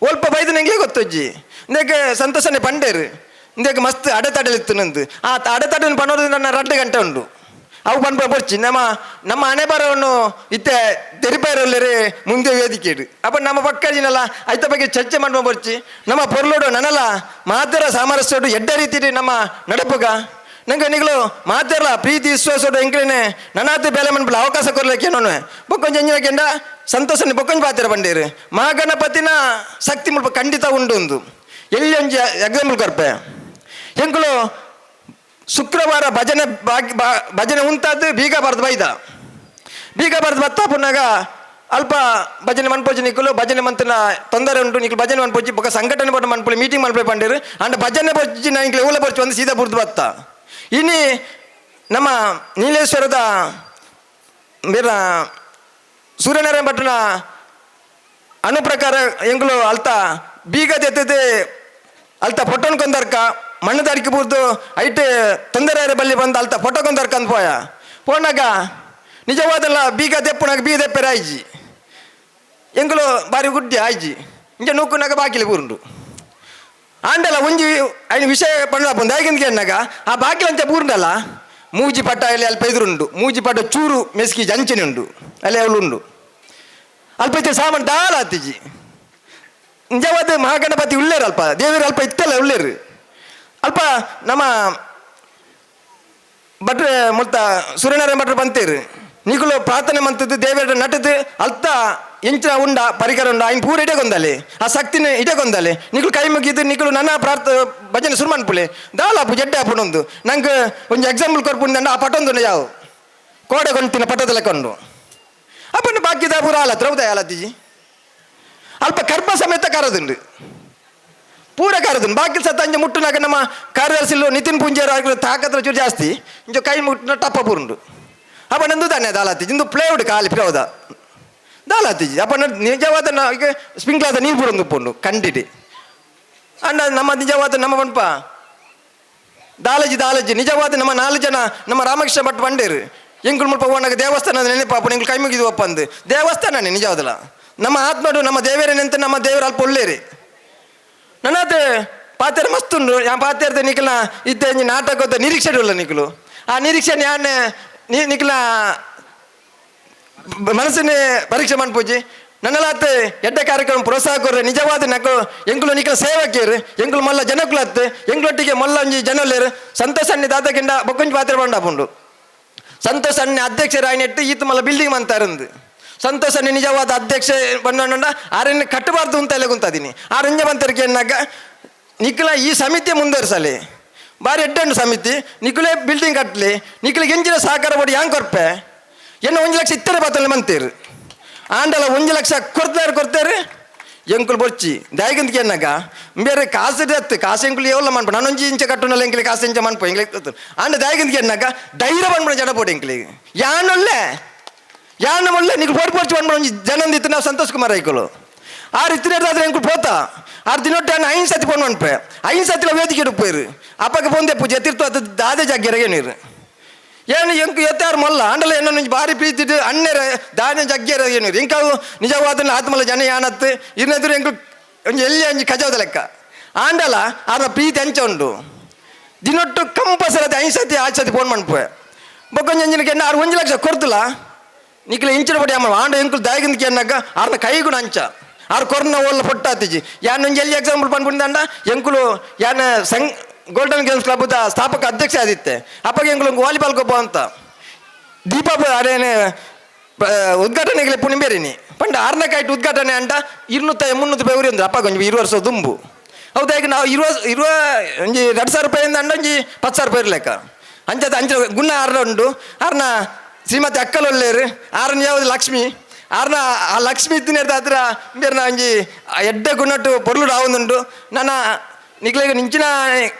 ಒಲ್ಪ ಬೈದನ ಎಂಕ್ಲಿಗೆ ಗೊತ್ತುಜ್ಜಿ ಇಂದಕ್ಕೆ ಸಂತೋಷನೆ ಪಂಡೇರು ಇಂದಕ್ಕೆ ಮಸ್ತ್ ಅಡೆತಡೆಲಿತ್ತು ನಂದು ಆ ಅಡೆತಡೆನ ಪನ್ನೋದು ನನ್ನ 2 ಗಂಟೆ ಉಂಟು ಅವು ಪನ್ಪ ಬೊರ್ಚಿ ನಮ್ಮ ನಮ್ಮ ಹಣೆ ಬರವನ್ನು ಇತ್ತೆ ತೆರಿಪಾಯರಲ್ಲರೇ ಮುಂದೆ ವೇದಿಕೆ ಇಡು ಅಪ್ಪ ನಮ್ಮ ಪಕ್ಕಜಿನಲ್ಲ ಐತ ಬಗ್ಗೆ ಚರ್ಚೆ ಮಾಡುವ ಬೊರ್ಚಿ ನಮ್ಮ ಪೊರ್ಲೋಡು ನನಲ ಮಾತರ ಸಾಮರಸ್ಯೋಡು ಎಡ್ಡ ರೀತಿ ನಮ್ಮ ನಡಪುಗ ನಂಗೆ ನಿಗಳು ಮಾತಾರಲ್ಲ ಪ್ರೀತಿ ವಿಶ್ವಾಸೋಡು ಎಂಕ್ಲೇನೆ ನನಾತಿ ಬೇಲೆ ಮನ್ಪುಲ ಅವಕಾಶ ಕೊರ್ಲಿಕ್ಕೆ ನಾನು ಬೊಕ್ಕೊಂಜ ಎಂಜಿನಕೆಂಡ ಸಂತೋಷನೆ ಬೊಕ್ಕೊಂಜ ಪಾತಿರ ಬಂಡೀರು ಮಹಾಗಣಪತಿನ ಶಕ್ತಿ ಮುಲ್ಪ ಖಂಡಿತ ಉಂಡು ಒಂದು ಎಲ್ಲಿ ಒಂಜಿ ಎಕ್ಸಾಂಪಲ್ ಕೊರ್ಪೆ ಎಂಕುಲು ಶುಕ್ರವಾರ ಭಜನೆ ಭಜನೆ ಉಂತಾದ್ದು ಬೀಗ ಬರ್ದು ಬೈದ ಬೀಗ ಬರ್ದು ಬತ್ತ ಪುನಾಗ ಅಲ್ಪ ಭಜನೆ ಮನ್ಪೋಜಿ ನಿಕ್ಕಲು ಭಜನೆ ಮಂತಿನ ತೊಂದರೆ ಉಂಟು ನಿಕ್ಕಲು ಭಜನೆ ಮನ್ಪೋಜಿ ಬೊಕ್ಕ ಸಂಘಟನೆ ಬೋಟ ಮನ್ಪುಲಿ ಮೀಟಿಂಗ್ ಮನ್ಪುಲಿ ಪಂಡೀರು ಅಂಡ ಭಜನೆ ಬೊಚ್ಚಿ ನಾ ಊಲ ಬೊಚ್ಚಿ ಒಂದು ಸೀದಾ ಬುರ್ದು ಬತ್ತ ಇನಿ ನಮ್ಮ ನೀಲೇಶ್ವರದ ಬೇರ ಸೂರ್ಯನಾರಾಯಣ ಭಟ್ರನ ಅನುಪ್ರಕಾರ ಎಂಕುಲು ಅಲ್ತ ಬೀಗ ತೆತ್ತದೆ ಅಲ್ತ ಪೊಟ್ಟೊನ್ ಕೊಂದರ್ಕ ಮಣ್ಣು ದಾರಿಕೆ ಬೂರ್ದು ಐಟ್ ತೊಂದರೆ ಬಲ್ಲಿ ಬಂದು ಅಲ್ತ ಫೋಟೋ ಕೊಂದರ್ಕ ಅಂದ್ ಪೋಯ ಪೋನಾಗ ನಿಜವಾದಲ್ಲ ಬೀಗ ದೆಪ್ಪುನಾಗ ಬೀಗ ದೆಪ್ಪೆರ ಆಯ್ಜಿ ಎಂಕುಲು ಬಾರಿ ಗುಡ್ಡಿ ಆಯ್ಜಿ ಇಂಚ ನೂಕುನಾಗ ಬಾಕಿಲಿ ಬೂರುಂಡು ಆಂಡಲ ಒಂಜಿ ಐನ ವಿಷಯ ಪಂಡ ಬಂದು ಅನ್ನಾಗ ಆ ಬಾಕಿಲಂಚ ಬೂರುಂಡಲ್ಲ ಮೂಜಿ ಪಟ್ಟ ಅಲ್ಲಿ ಅಲ್ಪ ಎದುರುಂಡು ಮೂಜಿ ಪಟ್ಟ ಚೂರು ಮೆಸ್ಕಿ ಜಂಚನೆ ಉಂಡು ಅಲ್ಲಿ ಅವಳು ಉಂಡು ಅಲ್ಪ ಇತ್ತೆ ಸಾಮಾನು ದಾಲ ಆತಿಜಿ ನಿಜವಾದ ಮಹಾಗಣಪತಿ ಉಳ್ಳೇರು ಅಲ್ಪ ದೇವರು ಅಲ್ಪ ಇತ್ತಲ್ಲ ಉಳ್ಳೇರು ಅಲ್ಪ ನಮ್ಮ ಭಟ್ರೆ ಮುಲ್ತ ಸೂರ್ಯನಾರಾಯಣ ಭಟ್ರು ಬಂತೇರು ನೀಕುಲು ಪ್ರಾರ್ಥನೆ ಮಂತದ್ದು ದೇವರ ನಟದ್ದು ಅಲ್ತ ಎಂಚಿನ ಉಂಡ ಪರಿಕರ ಉಂಡ ಐನ್ ಪೂರ ಇಡೇ ಕೊಂದಲ್ಲಿ ಆ ಶಕ್ತಿನ ಇಡೇ ಕೊಂದಲ್ಲಿ ನಿಕುಲು ಕೈ ಮುಗಿದು ನಿಕುಲು ನನ್ನ ಪ್ರಾರ್ಥ ಭಜನೆ ಶುರು ಮನ್ಪುಲೆ ದಾಲಾಪು ಜಡ್ಡೆ ಆಪುನೊಂದು ನಂಗೆ ಒಂಜಿ ಎಕ್ಸಾಂಪಲ್ ಕೊರ್ಪುಂಡ ಆ ಪಟೊಂದು ಯಾವ ಕೋಡೆ ಕೊಂತಿನ ಪಟದ ಲೆಕ್ಕೊಂಡು ಅಪ್ಪನ ಬಾಕಿದ ಪೂರ ಆಲತ್ರ ಹೌದಾ ಆಲತ್ತೀಜಿ ಅಲ್ಪ ಕರ್ಮ ಸಮೇತ ಕರದುಂಡು ಪೂರ ಕರದುಂಡು ಬಾಕಿ ಸತ್ತ ಅಂಜೆ ಮುಟ್ಟುನಾಗ ನಮ್ಮ ಕಾರ್ಯದರ್ಶಿಲು ನಿತಿನ್ ಪೂಂಜಾರು ಆಗಿರೋ ತಾಕತ್ರ ಚೂರು ಜಾಸ್ತಿ ಇಂಚ ಕೈ ಮುಟ್ಟಿನ ಟಪ್ಪ ಪೂರುಂಡು ಅಪ್ಪ ನಂದು ತಾನೆ ದಾಲಾತಿ ಇಂದು ಪ್ಲೇವುಡ್ ಖಾಲಿ ಪ್ಲೇವುದ ದಾಲಾತಿಜಿ ಅಪ್ಪ ನಿಜವಾದ ಈಗ ಸ್ಪ್ರಿಂಕ್ಲಾದ ನೀರು ಪೂರೊಂದು ಪುಂಡು ಕಂಡಿಡಿ ಅಂಡ ನಮ್ಮ ನಿಜವಾದ ನಮ್ಮ ಪನ್ಪ ದಾಲಜಿ ದಾಲಜಿ ನಿಜವಾದ ನಮ್ಮ 4 ಜನ ನಮ್ಮ ರಾಮಕೃಷ್ಣ ಭಟ್ ಬಂಡೇರು ಎಂಕುಲು ಮುಲ್ಪ ಓನಾಗ ದೇವಸ್ಥಾನ ನೆನಪಾಪು ಎಂಕುಲು ಕೈ ಮುಗಿದು ಒಪ್ಪಂದು ದೇವಸ್ಥಾನನೇ ನಿಜವಾದಲ್ಲ ನಮ್ಮ ಆತ್ಮಡು ನಮ್ಮ ದೇವರೇ ನಮ್ಮ ದೇವರು ಅಲ್ಪ ಒಳ್ಳೇರಿ ನನ್ನದು ಪಾತೆರ ಮಸ್ತುಂಡು ಯಾ ಪಾತೆರ್ದ ನಿಖಲ ಇತ್ತೆ ಒಂಜಿ ನಾಟಕದ ನಿರೀಕ್ಷೆ ಉಲ್ಲ ನಿಖಲು ಆ ನಿರೀಕ್ಷೆ ಯಾನ್ ನಿಖಲ ಮನಸ್ಸನ್ನೇ ಪರೀಕ್ಷೆ ಮನ್ಪೂಜಿ ನನ್ನಲಾತ್ ಎಡ್ಡೆ ಕಾರ್ಯಕ್ರಮ ಪ್ರೋತ್ಸಾಹ ಕೊರ್ರೆ ನಿಜವಾದ ನಕು ಎಂಕುಲು ನಿಖಲ ಸೇವಕಿಯರು ಎಂಕುಲು ಮಲ್ಲ ಜನಕುಲತ್ತು ಎಂಕುಲೊಟ್ಟಿಗೆ ಮಲ್ಲ ಒಂಜಿ ಜನೊಲ್ಲೇರು ಸಂತೋಷ ಅಣ್ಣೆ ದಾದಕಿಂಡ ಬೊಕ್ಕೊಂಜಿ ಪಾತ್ರೆ ಬಂಡಾಪುಂಡು ಸಂತೋಷ ಅಣ್ಣೆ ಅಧ್ಯಕ್ಷರಾಯಿನೆಟ್ಟು ಈತ ಮಲ್ಲ ಬಿಲ್ಡಿಂಗ್ ಮಂತಾರಂದು ಸಂತೋಷ ಅಣ್ಣೆ ನಿಜವಾದ ಅಧ್ಯಕ್ಷ ಬಂದ ಆರನ್ನ ಕಟ್ಟಬಾರ್ದು ಅಂತ ಎಲ್ಲ ಗುಂತದೀನಿ ಆರಂಜ ಬಂತರಿಗೆ ಎನ್ನಾಗ ನಿಖಲ ಈ ಸಮಿತಿ ಮುಂದುವರಿಸಲಿ ಬಾರಿ ಎಡ್ಡಣ್ಣು ಸಮಿತಿ ನಿಖಲೇ ಬಿಲ್ಡಿಂಗ್ ಕಟ್ಟಲಿ ನಿಖಲಿಗೆ ಎಂಜಿನ ಸಹಕಾರ ಬೋಡಿ ಯಾಂಗ್ ಕೊರ್ಪೆ ಎನ್ನ 1 ಲಕ್ಷ ಇತ್ತರೆ ಬಾತಲ್ಲಿ ಮಂತೀರು ಆಂಡಲ 1 ಲಕ್ಷ ಕೊಡ್ತಾರೆ ಕೊಡ್ತಾರೆ ಎಂಕುಲು ಬೊರ್ಚಿ ದಾಯಿಗಂತ ಎನ್ನಾಗ ಬೇರೆ ಕಾಸು ಅತ್ತು ಕಾಸು ಎಂಕುಲು ಎವಲ್ಲ ಮನ್ಪ ನಾನೊಂಜಿ ಇಂಚ ಕಟ್ಟುನಲ್ಲ ಎಂಕಲಿ ಕಾಸು ಇಂಚ ಮನ್ಪ ಎಂಕ್ಲೆ ಆಂಡ ದಾಯಿಗಂತ ಎನ್ನಾಗ ಧೈರ್ಯ ಬಂದ್ಬಿಡ ಜನ ಬೋಡಿ ಎಂಕ್ಲಿಗೆ ಯಾನೊಲ್ಲೆ ಯಾನ ಒಳ್ಳೆ ನಿಖಲು ಪೋಡಿ ಪೋಡ್ಚಿ ಬಂದ್ಬಿಡ ಒಂಜಿ ಜನಂದಿತ್ತು ನಾವು ಸಂತೋಷ್ ಕುಮಾರ್ ಐಕುಲು ಆ ರೀತಿ ಆದ್ರೆ ಎಂಕುಲು ಪೋತ ಆರು ದಿನೊಟ್ಟೆ ಅನ್ನ 5 ಸತಿ ಫೋನ್ ಮನ್ಪೆ 5 ಸತಿಲ ವೇದಿಕೆ ಇಡುಪೇರು ಅಪ್ಪಗೆ ಪೊಂದೆ ಪೂಜೆ ತಿರ್ತು ಅದು ದಾದೆ ಜಗ್ಗೆರಗೆ ನೀರು ಏನು ಎಂಕು ಎತ್ತಾರು ಮೊಲ್ಲ ಆಂಡಲ ಏನೋ ಭಾರಿ ಪ್ರೀತಿ ಅಣ್ಣೆರ ದಾನೆ ಜಗ್ಗೆರ ಏನು ಇಂಕಾವು ನಿಜವಾದ ಆತ್ಮಲ ಜನ ಯಾನತ್ತು ಇನ್ನೆದುರು ಎಂಕು ಒಂಜಿ ಎಲ್ಲಿ ಅಂಜಿ ಕಜಾವದ ಲೆಕ್ಕ ಆಂಡಲ ಆರ್ನ ಪ್ರೀತಿ ಅಂಚ ಉಂಡು ದಿನೊಟ್ಟು ಕಂಪಲ್ಸರಿ 5 ಸತಿ 6 ಸತಿ ಫೋನ್ ಮನ್ಪೆ ಬೊಕ್ಕೊಂಜಿ ಅಂಜಿನಕ್ಕೆ ಎನ್ನ ಆರು 1 ಲಕ್ಷ ಕೊಡ್ತಲ್ಲ ನಿಕ್ಲೆ ಇಂಚಿನ ಪಡಿ ಅಮ್ಮ ಆಂಡ ಎಂಕುಲು ದಾಯಿಗಿಂದ ಎನ್ನಾಗ ಆರ್ನ ಕೈಗುಣ ಅಂಚ ಆರು ಕೊರ್ನ ಓಲ್ಲ ಪೊಟ್ಟಾತಿಜಿ ಯಾನ್ ಒಂಜಿ ಎಲ್ಲಿ ಎಕ್ಸಾಂಪಲ್ ಪನ್ಪುಂಡ ಎಂಕುಲು ಯಾನ ಸಂಗ್ ಗೋಲ್ಡನ್ ಗೇಮ್ಸ್ ಕ್ಲಬ್ದ ಸ್ಥಾಪಕ ಅಧ್ಯಕ್ಷ ಆದಿತ್ತೆ ಅಪ್ಪಗೆ ಎಂಕುಲು ವಾಲಿಬಾಲ್ ಗೊಬ್ಬ ಅಂತ ದೀಪ ಅದೇನೆ ಉದ್ಘಾಟನೆಗೆ ಪುಣಿಬೇರಿನಿ ಪಂಡ ಆರ್ನ ಕಾಯ್ತು ಉದ್ಘಾಟನೆ ಅಂಟ 200 300 ರೂಪಾಯಿ ಉರಿ ಅಂದ್ರೆ ಅಪ್ಪ ಒಂಜಿ 20 ವರ್ಷ ದುಂಬು ಹೌದಾ ಈಗ ನಾವು ಇರುವ ಇರುವ ಒಂಜಿ 2000 ರೂಪಾಯಿಂದ ಅಂಡ ಒಂಜಿ 10,000 ರೂಪಾಯಿ ಇರ್ಲೆಕ್ಕ ಅಂಚದ ಅಂಚ ಗುಣ ಆರ್ನ ಉಂಡು ಆರ್ನ ಶ್ರೀಮತಿ ಅಕ್ಕಲೊಲ್ಲೇರು ಆರನ್ ಯಾವುದು ಲಕ್ಷ್ಮಿ ಆರ್ನ ಆ ಲಕ್ಷ್ಮಿ ಇತ್ತಿನ ಹತ್ರ ಬೇರೆ ಒಂಜಿ ಎಡ್ಡೆ ಗುಣಟ್ಟು ಪೊರ್ಲು ಆವೊಂದುಂಡು. ನನ್ನ ನಿಕ್ಲೆಗ್ ನಿಂಚಿನ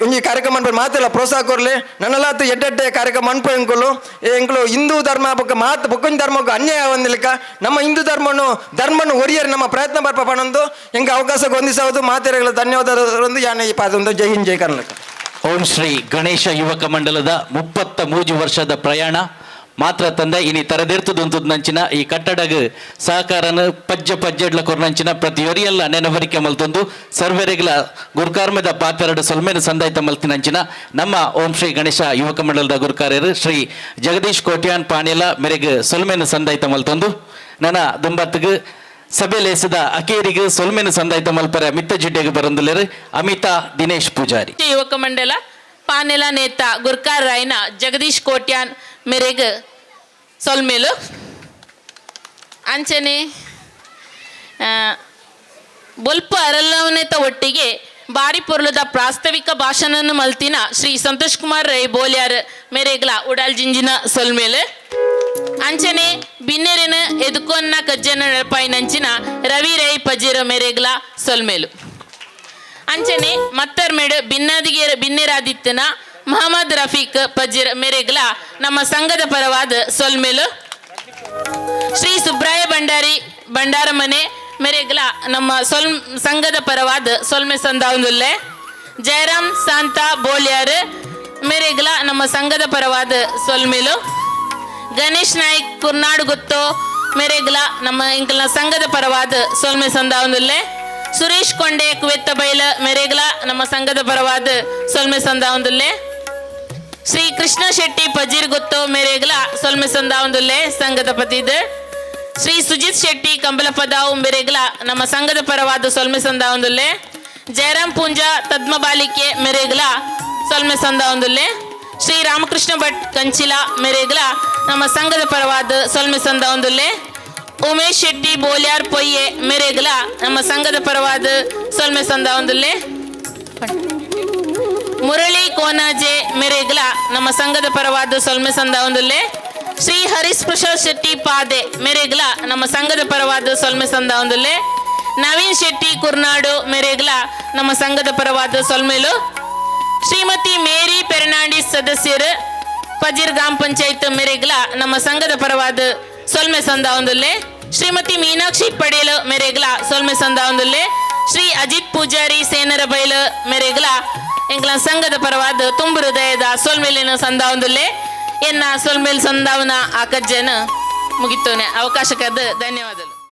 ಒಂಜಿ ಕಾರ್ಯಕ್ರಮ ಅನ್ಪೆ ಮಾತೆಲ್ಲ ಪ್ರೋತ್ಸಾಹ ಕೊರ್ಲೆ. ನನ್ನಲಾತ್ ಎಡ್ಡೆಡ್ಡೆ ಕಾರ್ಯಕ್ರಮ ಅನ್ಪ ಎಂಕುಲು. ಎಂಕುಲು ಹಿಂದೂ ಧರ್ಮ ಬೊಕ್ಕ ಮಾತು ಬೊಕ್ಕೊಂಜಿ ಧರ್ಮಕ್ಕೆ ಅನ್ಯಾಯ ಆವಂದಿಲಕ ನಮ್ಮ ಹಿಂದೂ ಧರ್ಮನು ಧರ್ಮನು ಒರಿಯರ್ ನಮ್ಮ ಪ್ರಯತ್ನ ಬರ್ಪ ಪಣೊಂದು ಎಂಕ್ ಅವಕಾಶ ಹೊಂದಿಸೋದು ಮಾತೆರೆಗಳ ಧನ್ಯವಾದ ಯಾನೆ ಈ ಪಾದೊಂದು. ಜೈ ಹಿಂದ್, ಜೈ ಕರ್ನಾಟಕ. ಓಂ ಶ್ರೀ ಗಣೇಶ ಯುವಕ ಮಂಡಲದ 33 ವರ್ಷದ ಪ್ರಯಾಣ ಮಾತ್ರ ತಂದೆ ಇನಿ ತರದಿರ್ತದಂತದ ಈ ಕಟ್ಟಡಗ ಸಹಕಾರನ ಪಜ್ಜ ಪಜ್ಜೆಡ್ಲ ಕೊರ್ನಂಚಿನ ಪ್ರತಿಯೊರಿಯಲ್ಲ ನೆನವರಿಕೆ ಮಲ್ತೊಂದು ಸರ್ವೆರೆಗ್ಲ ಗುರ್ಕಾರ್ಮೆದ ಪಾತೆರಡು ಸೊಲ್ಮೆನ ಸಂದಾಯ್ತ ಮಲ್ತಿನಂಚಿನ ನಮ್ಮ ಓಂ ಶ್ರೀ ಗಣೇಶ ಯುವಕ ಮಂಡಲದ ಗುರುಕಾರ್ಯರು ಶ್ರೀ ಜಗದೀಶ್ ಕೋಟ್ಯಾನ್ ಪಾಣೇಲ ಮೆರೆಗ್ ಸೊಲ್ಮೆನ ಸಂದಾಯ್ತ ಮಲ್ತೊಂದು ನನ್ನ ದುಂಬತ್ಗ್ ಸಭೆ ಲೇಸದ ಅಕೇರಿಗೆ ಸೊಲ್ಮೆನ ಸಂದಾಯ್ತ ಮಲ್ಪರ ಮಿತ್ತ ಜಿಡ್ಡೆಗೆ ಬರಂದುಲೇರು ಅಮಿತಾ ದಿನೇಶ್ ಪೂಜಾರಿ. ಯುವಕ ಮಂಡಲ ಪಾನೆಲ ನೇತ ಗುರ್ಕಾರ್ ರಾಯ್ನ ಜಗದೀಶ್ ಕೋಟ್ಯಾನ್ ಮೆರೆಗ್ ಸೊಲ್ಮೇಲು. ಅಂಚನೆ ಬೊಲ್ಪ ಅರಲ್ಲವನೇತ ಒಟ್ಟಿಗೆ ಬಾರಿ ಪೊರ್ಲುದ ಪ್ರಾಸ್ತಾವಿಕ ಭಾಷಣನ್ನು ಮಲ್ತಿನ ಶ್ರೀ ಸಂತೋಷ್ ಕುಮಾರ್ ರೈ ಬೋಲ್ಯಾರ್ ಮೆರೆಗ್ಲ ಉಡಾಲ್ ಜಿಂಜಿನ ಸೊಲ್ಮೇಲು. ಅಂಚನೆ ಬಿನ್ನೆರೆನ ಎದುಕೊನ್ನ ಕಜ್ಜನ ನಡಪಾಯಿನಂಚಿನ ರವಿ ರೈ ಪಜೀರ ಮೆರೆಗ್ಲ ಸೊಲ್ಮೇಲು. ಅಂಚನೆ ಮತ್ತರ್ಮೇಡು ಬಿನ್ನದಿಗೆ ಬಿನ್ನೆರಾದಿತ್ತನ ಮೊಹಮ್ಮದ್ ರಫೀಕ್ ಪಜೀರ್ ಮೆರೆಗ್ಲ ನಮ್ಮ ಸಂಘದ ಪರವಾದ ಸೊಲ್ಮೇಲು. ಶ್ರೀ ಸುಬ್ರಾಯ ಭಂಡಾರಿ ಭಂಡಾರಮನೆ ಮೆರೆಗ್ಲ ನಮ್ಮ ಸೊಲ್ ಸಂಘದ ಪರವಾದ ಸೊಲ್ಮೆ ಸಂದಾವುದುಲ್ಲೆ. ಜಯರಾಮ್ ಸಾಂತಾ ಬೋಲ್ಯಾರ್ ಮೆರೆಗ್ಲ ನಮ್ಮ ಸಂಘದ ಪರವಾದ ಸೊಲ್ಮೇಲು. ಗಣೇಶ್ ನಾಯ್ಕ್ ಕುರ್ನಾಡು ಗುತ್ತೋ ಮೆರೆಗ್ಲ ನಮ್ಮ ಇಂಕಲ್ನ ಸಂಘದ ಪರವಾದ ಸೊಲ್ಮೆ ಸಂದಾವುದುಲ್ಲೆ. ಸುರೇಶ್ ಕೊಂಡೆ ಕುವೆತ್ತ ಬೈಲ ಮೆರೆಗ್ಲ ನಮ್ಮ ಸಂಘದ ಪರವಾದ ಸೊಲ್ಮೆ ಸಂದಾವುದುಲ್ಲೆ. ಶ್ರೀ ಕೃಷ್ಣ ಶೆಟ್ಟಿ ಪಜೀರ್ ಗುತ್ತೋ ಮೆರೆಗ್ಲ ಸೊಲ್ಮೆ ಸಂದಾವುದುಲ್ಲೆ ಸಂಘದ ಪತಿದ. ಶ್ರೀ ಸುಜಿತ್ ಶೆಟ್ಟಿ ಕಂಬಲಪದಾವು ಮೆರೆಗ್ಲ ನಮ್ಮ ಸಂಘದ ಪರವಾದ ಸೊಲ್ಮೆ ಸಂದಾವುದುಲ್ಲೆ. ಜಯರಾಮ್ ಪೂಂಜಾ ತದ್ಮ ಬಾಲಿಕೆ ಮೆರೆಗ್ಲ ಸೊಲ್ಮೆ ಸಂದಾವುದುಲ್ಲೆ. ಶ್ರೀ ರಾಮಕೃಷ್ಣ ಭಟ್ ಕಂಚಿಲ ಮೆರೆಗ್ಲ ನಮ್ಮ ಸಂಘದ ಪರವಾದ ಸೊಲ್ಮೆ ಸಂದಾವುದುಲ್ಲೆ. ಉಮೇಶ್ ಶೆಟ್ಟಿ ಬೋಲ್ಯಾರ್ ಪೊಯ್ಯೆ ಮೆರೆಗ್ಲ ನಮ್ಮ ಸಂಘದ ಪರವಾದ ಸೊಲ್ಮೆ ಸಂದಾವುದುಲ್ಲೆ. ಮುರಳಿ ಕೋನಾಜೆ ಮೆರೆಗ್ಲ ನಮ್ಮ ಸಂಘದ ಪರವಾದ ಸೊಲ್ಮೆ ಸಂದಾವುದುಲ್ಲೆ. ಶ್ರೀ ಹರೀಶ್ ಪ್ರಸಾದ್ ಶೆಟ್ಟಿ ಪಾದೆ ಮೆರೆಗ್ಲ ನಮ್ಮ ಸಂಘದ ಪರವಾದ ಸೊಲ್ಮೆ ಸಂದಾವುದುಲ್ಲೆ. ನವೀನ್ ಶೆಟ್ಟಿ ಕುರ್ನಾಡು ಮೆರೆಗ್ಲ ನಮ್ಮ ಸಂಘದ ಪರವಾದ ಸೊಲ್ಮೆಲು. ಶ್ರೀಮತಿ ಮೇರಿ ಪೆರ್ನಾಂಡಿಸ್ ಸದಸ್ಯರು ಪಜೀರ್ ಗ್ರಾಮ ಪಂಚಾಯತ್ ಮೆರೆಗ್ಲ ನಮ್ಮ ಸಂಘದ ಪರವಾದ ಸೊಲ್ಮೆ ಸಂದಾವುದುಲ್ಲೆ. ಶ್ರೀಮತಿ ಮೀನಾಕ್ಷಿ ಪಡೇಲ್ ಮೆರೆಗ್ಲ ಸೊಲ್ಮೆ ಸಂದಾವುದುಲ್ಲೆ. ಶ್ರೀ ಅಜಿತ್ ಪೂಜಾರಿ ಸೇನರ ಬೈಲು ಮೆರೆಗ್ಲ ಎಂಗ್ಲ ಸಂಘದ ಪರವಾದ ತುಂಬು ಹೃದಯದ ಸೊಲ್ಮೆಲಿನ ಸಂದಾವುದುಲ್ಲೆ. ಎನ್ನ ಸೊಲ್ಮೇಲ್ ಸಂದಾವನ ಆ ಕಜ್ಜನ ಮುಗಿತೋನೆ. ಅವಕಾಶಕ್ಕದ್ದು ಧನ್ಯವಾದಗಳು.